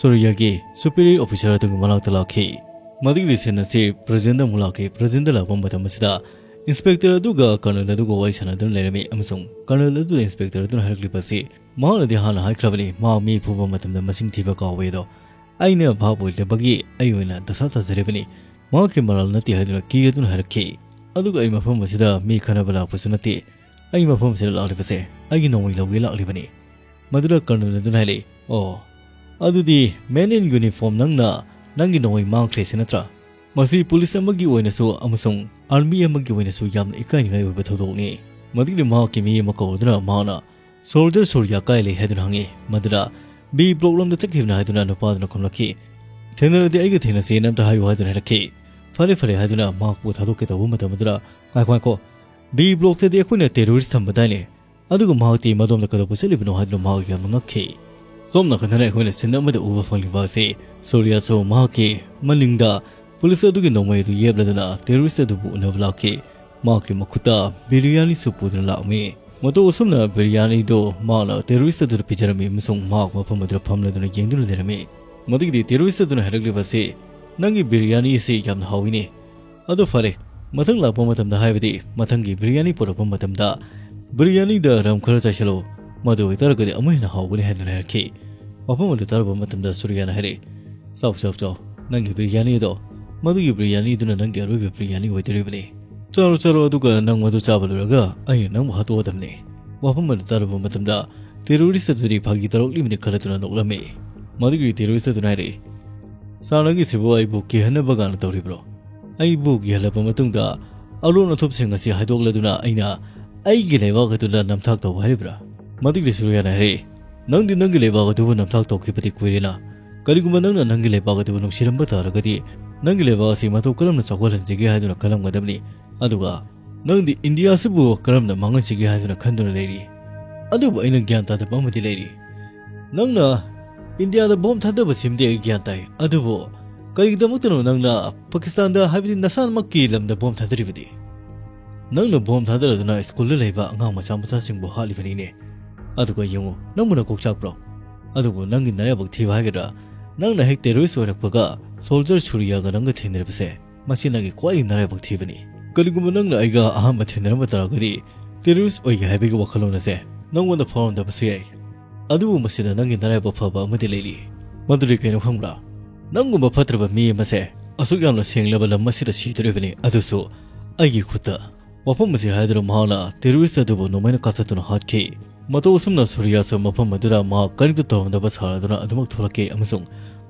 ꯁꯨꯔꯤꯌꯥꯒꯤ superior officer ꯑꯗꯨꯒꯤ ꯃꯅꯥꯛꯇ ꯂꯥꯛꯈꯤ꯫ ꯃꯗꯨꯒꯤ scene ꯑꯁꯤ presentꯗ ꯑꯃꯨꯛ ꯂꯥꯛꯈꯤ꯫ Presentꯗ ꯂꯥꯛꯄ ꯃꯇꯝ ꯑꯁꯤꯗ inspector ꯑꯗꯨꯒ colonel ꯑꯗꯨꯒ ꯋꯥꯔꯤ ꯁꯥꯟꯅꯗꯨꯅ ꯂꯩꯔꯝꯃꯤ ꯑꯃꯁꯨꯡ colonel ꯑꯗꯨꯗ inspector ꯑꯗꯨꯅ ꯍꯥꯏꯔꯛꯂꯤꯕ ꯑꯁꯤ, ꯃꯍꯥꯛꯅꯗꯤ ꯍꯥꯟꯅ ꯍꯥꯏꯈ꯭ꯔꯕꯅꯤ, ꯃꯍꯥꯛ ꯃꯤ ꯐꯨꯕ ꯃꯇꯝꯗ ꯃꯁꯤꯡ ꯊꯤꯕ ꯀꯥꯎꯏ ꯑꯗꯣ, ꯑꯩꯅ ꯚꯥꯞ ꯑꯣꯏꯗꯕꯒꯤ ꯑꯩ ꯑꯣꯏꯅ ꯗꯁꯥ ꯇꯥꯖꯔꯤꯕꯅꯤ꯫ ꯃꯍꯥꯛꯀꯤ ꯃꯔꯥꯜ ꯅꯠꯇꯦ ꯍꯥꯏꯗꯨꯅ ꯀꯤꯔꯗꯨꯅ ꯍꯥꯏꯔꯛꯈꯤ꯫ ꯑꯗꯨꯒ ꯑꯩ ꯃꯐꯝ ꯑꯁꯤꯗ ꯃꯤ ꯈꯠꯅꯕ ꯂꯥꯛꯄꯁꯨ ꯅꯠꯇꯦ꯫ ꯑꯩ ꯃꯐꯝ ꯑꯁꯤꯗ ꯂꯥꯛꯂꯤꯕꯁꯦ ꯑꯩꯒꯤ ꯅꯣꯡꯃꯩ ꯂꯧꯒꯦ ꯂꯥꯛꯂꯤꯕꯅꯤ꯫ ꯃꯗꯨꯗ colonel ꯑꯗꯨꯅ ꯍꯥꯏꯔꯛꯏ, "ꯑꯣ, ꯑꯗꯨꯗꯤ man in uniform ꯅꯪꯅ ꯅꯪꯒꯤ ꯅꯣꯡꯃꯩ ꯃꯥꯡꯈ꯭ꯔꯦ ꯁꯤ ꯅꯠꯇ꯭ꯔꯥ?" ꯃꯁꯤ ꯄꯨꯂꯤꯁ ꯑꯃꯒꯤ ꯑꯣꯏꯅꯁꯨ ꯑꯃꯁꯨꯡ army ꯑꯃꯒꯤ ꯑꯣꯏꯅꯁꯨ ꯌꯥꯝꯅ ꯏꯀꯥꯏꯅꯤꯡꯉꯥꯏ ꯑꯣꯏꯕ ꯊꯧꯗꯣꯛꯅꯤ꯫ ꯃꯗꯨꯒꯤ ꯃꯍꯥꯛꯀꯤ ꯃꯤ ꯑꯃ ꯀꯧꯗꯨꯅ ꯃꯍꯥꯛꯅ "ꯁꯣꯜꯖꯔ ꯁꯨꯔꯤꯌꯥ ꯀꯥꯏ ꯂꯩ?" ꯍꯥꯏꯗꯨꯅ ꯍꯪꯉꯤ꯫ "ꯕꯤ ꯕ꯭ꯂꯣꯛ ꯂꯣꯝꯗ ꯆꯠꯈꯤꯕꯅꯤ" ꯍꯥꯏꯗꯨꯅ ꯅꯨꯄꯥꯗꯨꯅ ꯈꯨꯝꯂꯛꯈꯤ꯫ "ꯊꯦꯡꯅꯔꯗꯤ ꯑꯩꯒ ꯊꯦꯡꯅꯁꯦꯅ ꯑꯝꯇ ꯍꯥꯏꯌꯨ" ꯍꯥꯏꯗꯨꯅ ꯍꯥꯏꯔꯛꯈꯤ꯫ "ꯐꯔꯦ ꯐꯔꯦ" ꯍꯥꯏꯗꯨꯅ ꯃꯍꯥꯛꯄꯨ ꯊꯥꯗꯣꯛꯀꯦ ꯇꯧꯕ ꯃꯇꯝ ꯑꯗꯨꯗ, "ꯉꯥꯏꯈꯣ ꯉꯥꯏꯈꯣ, ꯕꯤ ꯕ꯭ꯂꯣꯛꯇꯗꯤ ꯑꯩꯈꯣꯏꯅ ꯇꯦꯔꯣꯔꯤꯁ ꯊꯝꯕꯗꯥꯏꯅꯦ? ꯑꯗꯨꯒ ꯃꯍꯥꯛꯇꯤ ꯃꯗꯣꯝꯗ ꯀꯩꯗꯧꯕ ꯆꯠꯂꯤꯕꯅꯣ?" ꯍꯥꯏꯗꯨꯅ ꯃꯍꯥꯛ ꯌꯥꯝꯅ ꯉꯛꯈꯤ꯫ ꯁꯣꯝ ꯅꯥꯀꯟꯗꯅ ꯑꯩꯈꯣꯏꯅ ꯁꯤꯟ ꯑꯃꯗ ꯎꯕ ꯐꯪꯂꯤꯕ ꯑꯁꯤ ꯁꯨꯔꯤꯌꯥꯁꯨ ꯃꯍꯥꯛꯀꯤ ꯃꯅꯤꯡꯗ ꯄꯨꯂꯤꯁ ꯑꯗꯨꯒꯤ ꯅꯣꯡꯃꯩ ꯑꯗꯨ ꯌꯦꯞꯂꯗꯨꯅ ꯇꯦꯔꯣꯔꯤꯁ ꯑꯗꯨꯕꯨ ꯎꯅꯕ ꯂꯥꯛꯈꯤ꯫ ꯃꯍꯥꯛꯀꯤ ꯃꯈꯨꯠꯇ ꯕꯤꯔꯌꯥꯅꯤꯁꯨ ꯄꯨꯗꯨꯅ ꯂꯥꯛꯂꯝꯃꯤ꯫ ꯃꯇꯧ ꯑꯁꯨꯝꯅ ꯕꯤꯔꯌꯥꯅꯤꯗꯨ ꯃꯍꯥꯛꯅ ꯇꯦꯔꯣꯔꯤꯁ ꯑꯗꯨꯗ ꯄꯤꯖꯔꯝꯃꯤ ꯑꯃꯁꯨꯡ ꯃꯍꯥꯛ ꯃꯐꯝ ꯑꯗꯨꯗ ꯐꯝꯂꯗꯨꯅ ꯌꯦꯡꯗꯨꯅ ꯂꯩꯔꯝꯃꯤ꯫ ꯃꯗꯨꯒꯤꯗꯤ ꯇꯦꯔꯣꯔꯤꯁ ꯑꯗꯨꯅ ꯍꯥꯏꯔꯛꯂꯤꯕ ꯑꯁꯤ, "ꯅꯪꯒꯤ ꯕꯤꯔꯌꯥꯅꯤ ꯑꯁꯤ ꯌꯥꯝꯅ ꯍꯥꯎꯏꯅꯦ꯫ ꯑꯗꯨ ꯐꯔꯦ, ꯃꯊꯪ ꯂꯥꯛꯄ ꯃꯇꯝꯗ, ꯍꯥꯏꯕꯗꯤ ꯃꯊꯪꯒꯤ ꯕꯤꯔꯌꯥꯅꯤ ꯄꯨꯔꯛꯄ ꯃꯇꯝꯗ ꯕꯤꯔꯌꯥꯅꯤꯗ ꯔꯝ ꯈꯔ ꯆꯥꯏꯁꯤꯜꯂꯨ, ꯃꯗꯨ ꯑꯣꯏꯇꯥꯔꯒꯗꯤ ꯑꯃꯨꯛ ꯍꯦꯟꯅ ꯍꯥꯎꯒꯅꯤ" ꯍꯥꯏꯗꯨꯅ ꯍꯥꯏꯔꯛꯈꯤ꯫ ꯋꯥꯐꯝ ꯑꯗꯨ ꯇꯥꯔꯨꯕ ꯃꯇꯝꯗ ꯁꯨꯔꯤꯌꯥꯅ ꯍꯥꯏꯔꯛꯏ, "ꯆꯥꯎ, ꯆꯥꯎ, ꯆꯥꯎ, ꯅꯪꯒꯤ ꯕꯤꯔꯌꯥꯅꯤ ꯑꯗꯣ, ꯃꯗꯨꯒꯤ ꯕꯤꯔꯌꯥꯅꯤꯗꯨꯅ ꯅꯪꯒꯤ ꯑꯔꯣꯏꯕ ꯕꯤꯔꯌꯥꯅꯤ ꯑꯣꯏꯗꯣꯔꯤꯕꯅꯤ꯫ ꯆꯥꯔꯣ, ꯆꯥꯔꯣ, ꯑꯗꯨꯒ ꯅꯪ ꯃꯗꯨ ꯆꯥꯕ ꯂꯣꯏꯔꯒ ꯑꯩꯅ ꯅꯪꯕꯨ ꯍꯥꯠꯇꯣꯛꯑꯗꯕꯅꯤ"꯫ ꯋꯥꯐꯝ ꯑꯗꯨ ꯇꯥꯔꯨꯕ ꯃꯇꯝꯗ ꯇꯦꯔꯣꯔꯤꯁ ꯑꯗꯨꯗꯤ ꯐꯥꯒꯤ ꯇꯧꯔꯛꯂꯤꯕꯅꯤ ꯈꯜꯂꯗꯨꯅ ꯅꯣꯛꯂꯝꯃꯤ꯫ ꯃꯗꯨꯒꯤ ꯇꯦꯔꯣꯔꯤꯁ ꯑꯗꯨꯅ ꯍꯥꯏꯔꯛꯏ, "ꯁꯥꯔ, ꯅꯪꯒꯤꯁꯤꯕꯨ ꯑꯩꯕꯨ ꯀꯤꯍꯟꯅꯕ ꯀꯥꯏꯅ ꯇꯧꯔꯤꯕ꯭ꯔꯣ? ꯑꯩꯕꯨ ꯀꯤꯍꯜꯂꯕ ꯃꯇꯨꯡꯗ ꯑꯂꯣꯟ ꯑꯊꯨꯞꯁꯤꯡ ꯑꯁꯤ ꯍꯥꯏꯗꯣꯛꯂꯗꯨꯅ ꯑꯩꯅ ꯑꯩꯒꯤ ꯂꯩꯕꯥꯛ ꯑꯗꯨꯗ ꯅꯝꯊꯥꯛ ꯇꯧꯕ ꯍꯥꯏꯔꯤꯕ꯭ꯔꯥ?" ꯃꯗꯨꯒꯤ ꯁꯨꯔꯤꯌꯥꯅ ꯍꯥꯏꯔꯛꯏ, "ꯅꯪꯗꯤ ꯅꯪꯒꯤ ꯂꯩꯕꯥꯛ ꯑꯗꯨꯕꯨ ꯅꯝꯊꯥꯛ ꯇꯧꯈꯤꯕꯗꯤ ꯀꯨꯏꯔꯦꯅ꯫ ꯀꯔꯤꯒꯨꯝꯕ ꯅꯪꯅ ꯅꯪꯒꯤ ꯂꯩꯕꯥꯛ ꯑꯗꯨꯕꯨ ꯅꯨꯡꯁꯤꯔꯝꯕ ꯇꯥꯔꯒꯗꯤ, ꯅꯪꯒꯤ ꯂꯩꯕꯥꯛ ꯑꯁꯤ ꯃꯇꯧ ꯀꯔꯝꯅ ꯆꯥꯎꯈꯠꯍꯟꯁꯤꯒꯦ ꯍꯥꯏꯗꯨꯅ ꯈꯜꯂꯝꯒꯗꯕꯅꯤ꯫ ꯑꯗꯨꯒ ꯅꯪꯗꯤ ꯏꯟꯗꯤꯌꯥ ꯑꯁꯤꯕꯨ ꯀꯔꯝꯅ ꯃꯥꯡꯍꯟꯁꯤꯒꯦ ꯍꯥꯏꯗꯨꯅ ꯈꯟꯗꯨꯅ ꯂꯩꯔꯤ꯫ ꯑꯗꯨꯕꯨ ꯑꯩꯅ ꯒ꯭ꯌꯥꯟ ꯇꯥꯗꯕ ꯑꯃꯗꯤ ꯂꯩꯔꯤ꯫ ꯅꯪꯅ ꯏꯟꯗꯤꯌꯥꯗ ꯕꯣꯝ ꯊꯥꯗꯕ ꯁꯤꯃꯗꯤ ꯑꯩ ꯒ꯭ꯌꯥꯟ ꯇꯥꯏ, ꯑꯗꯨꯕꯨ ꯀꯔꯤꯒꯤꯗꯃꯛꯇꯅꯣ ꯅꯪꯅ ꯄꯥꯀꯤꯁꯇꯥꯟꯗ, ꯍꯥꯏꯕꯗꯤ ꯅꯁꯥꯃꯛꯀꯤ ꯂꯝꯗ ꯕꯣꯝ ꯊꯥꯗꯔꯤꯕꯗꯤ? ꯅꯪꯅ ꯕꯣꯝ ꯊꯥꯗꯔꯗꯨꯅ ꯁ꯭ꯀꯨꯜꯗ ꯂꯩꯕ ꯑꯉꯥꯡ ꯃꯆꯥ ꯃꯆꯥꯁꯤꯡꯕꯨ ꯍꯥꯠꯂꯤꯕꯅꯤꯅꯦ꯫ ꯑꯗꯨꯒ ꯌꯦꯡꯉꯨ, ꯅꯪꯕꯨ ꯅꯀꯣꯛ ꯆꯥꯛꯄ꯭ꯔꯣ? ꯑꯗꯨꯕꯨ ꯅꯪꯒꯤ ꯅꯔꯥꯏꯕꯛ ꯊꯤꯕ ꯍꯥꯏꯒꯗ꯭ꯔꯥ, ꯅꯪꯅ ꯍꯦꯛ ꯇꯦꯔꯣꯔꯤꯁ ꯑꯣꯏꯔꯛꯄꯒ ꯁꯣꯜꯖꯔ ꯁꯨꯔꯤꯌꯥꯒ ꯅꯪꯒ ꯊꯦꯡꯅꯔꯤꯕꯁꯦ, ꯃꯁꯤ ꯅꯪꯒꯤ ꯈ꯭ꯋꯥꯏꯗꯒꯤ ꯅꯔꯥꯏꯕꯛ ꯊꯤꯕꯅꯤ꯫ ꯀꯔꯤꯒꯨꯝꯕ ꯅꯪꯅ ꯑꯩꯒ ꯑꯍꯥꯟꯕ ꯊꯦꯡꯅꯔꯝꯕ ꯇꯥꯔꯒꯗꯤ, ꯇꯦꯔꯣꯔꯤꯁ ꯑꯣꯏꯒꯦ ꯍꯥꯏꯕꯒꯤ ꯋꯥꯈꯜꯂꯣꯟ ꯑꯁꯦ ꯅꯪꯉꯣꯟꯗ ꯐꯥꯎꯔꯝꯗꯕꯁꯨ ꯌꯥꯏ꯫ ꯑꯗꯨꯕꯨ ꯃꯁꯤꯗ ꯅꯪꯒꯤ ꯅꯔꯥꯏꯕꯛ ꯐꯕ ꯑꯃꯗꯤ ꯂꯩꯔꯤ꯫ ꯃꯗꯨꯗꯤ ꯀꯩꯅꯣ ꯈꯪꯕ꯭ꯔꯥ? ꯅꯪꯒꯨꯝꯕ ꯐꯠꯇ꯭ꯔꯕ ꯃꯤ ꯑꯃꯁꯦ ꯑꯁꯨꯛ ꯌꯥꯝꯅ ꯁꯦꯡꯂꯕ ꯂꯝ ꯑꯁꯤꯗ ꯁꯤꯗꯣꯔꯤꯕꯅꯤ, ꯑꯗꯨꯁꯨ ꯑꯩꯒꯤ ꯈꯨꯠꯇ"꯫ ꯋꯥꯐꯝ ꯑꯁꯤ ꯍꯥꯏꯗꯨꯅ ꯃꯍꯥꯛꯅ ꯇꯦꯔꯣꯔꯤꯁ ꯑꯗꯨꯕꯨ ꯅꯣꯡꯃꯩꯅ ꯀꯥꯞꯊꯠꯇꯨꯅ ꯍꯥꯠꯈꯤ꯫ ꯃꯇꯧ ꯑꯁꯨꯝꯅ ꯁꯨꯔꯤꯌꯥꯁꯨ ꯃꯐꯝ ꯑꯗꯨꯗ ꯃꯍꯥꯛ ꯀꯔꯤꯝꯇ ꯇꯧꯔꯝꯗꯕ ꯁꯥꯔꯗꯨꯅ ꯑꯗꯨꯃꯛ ꯊꯣꯛꯂꯛꯈꯤ, ꯑꯃꯁꯨꯡ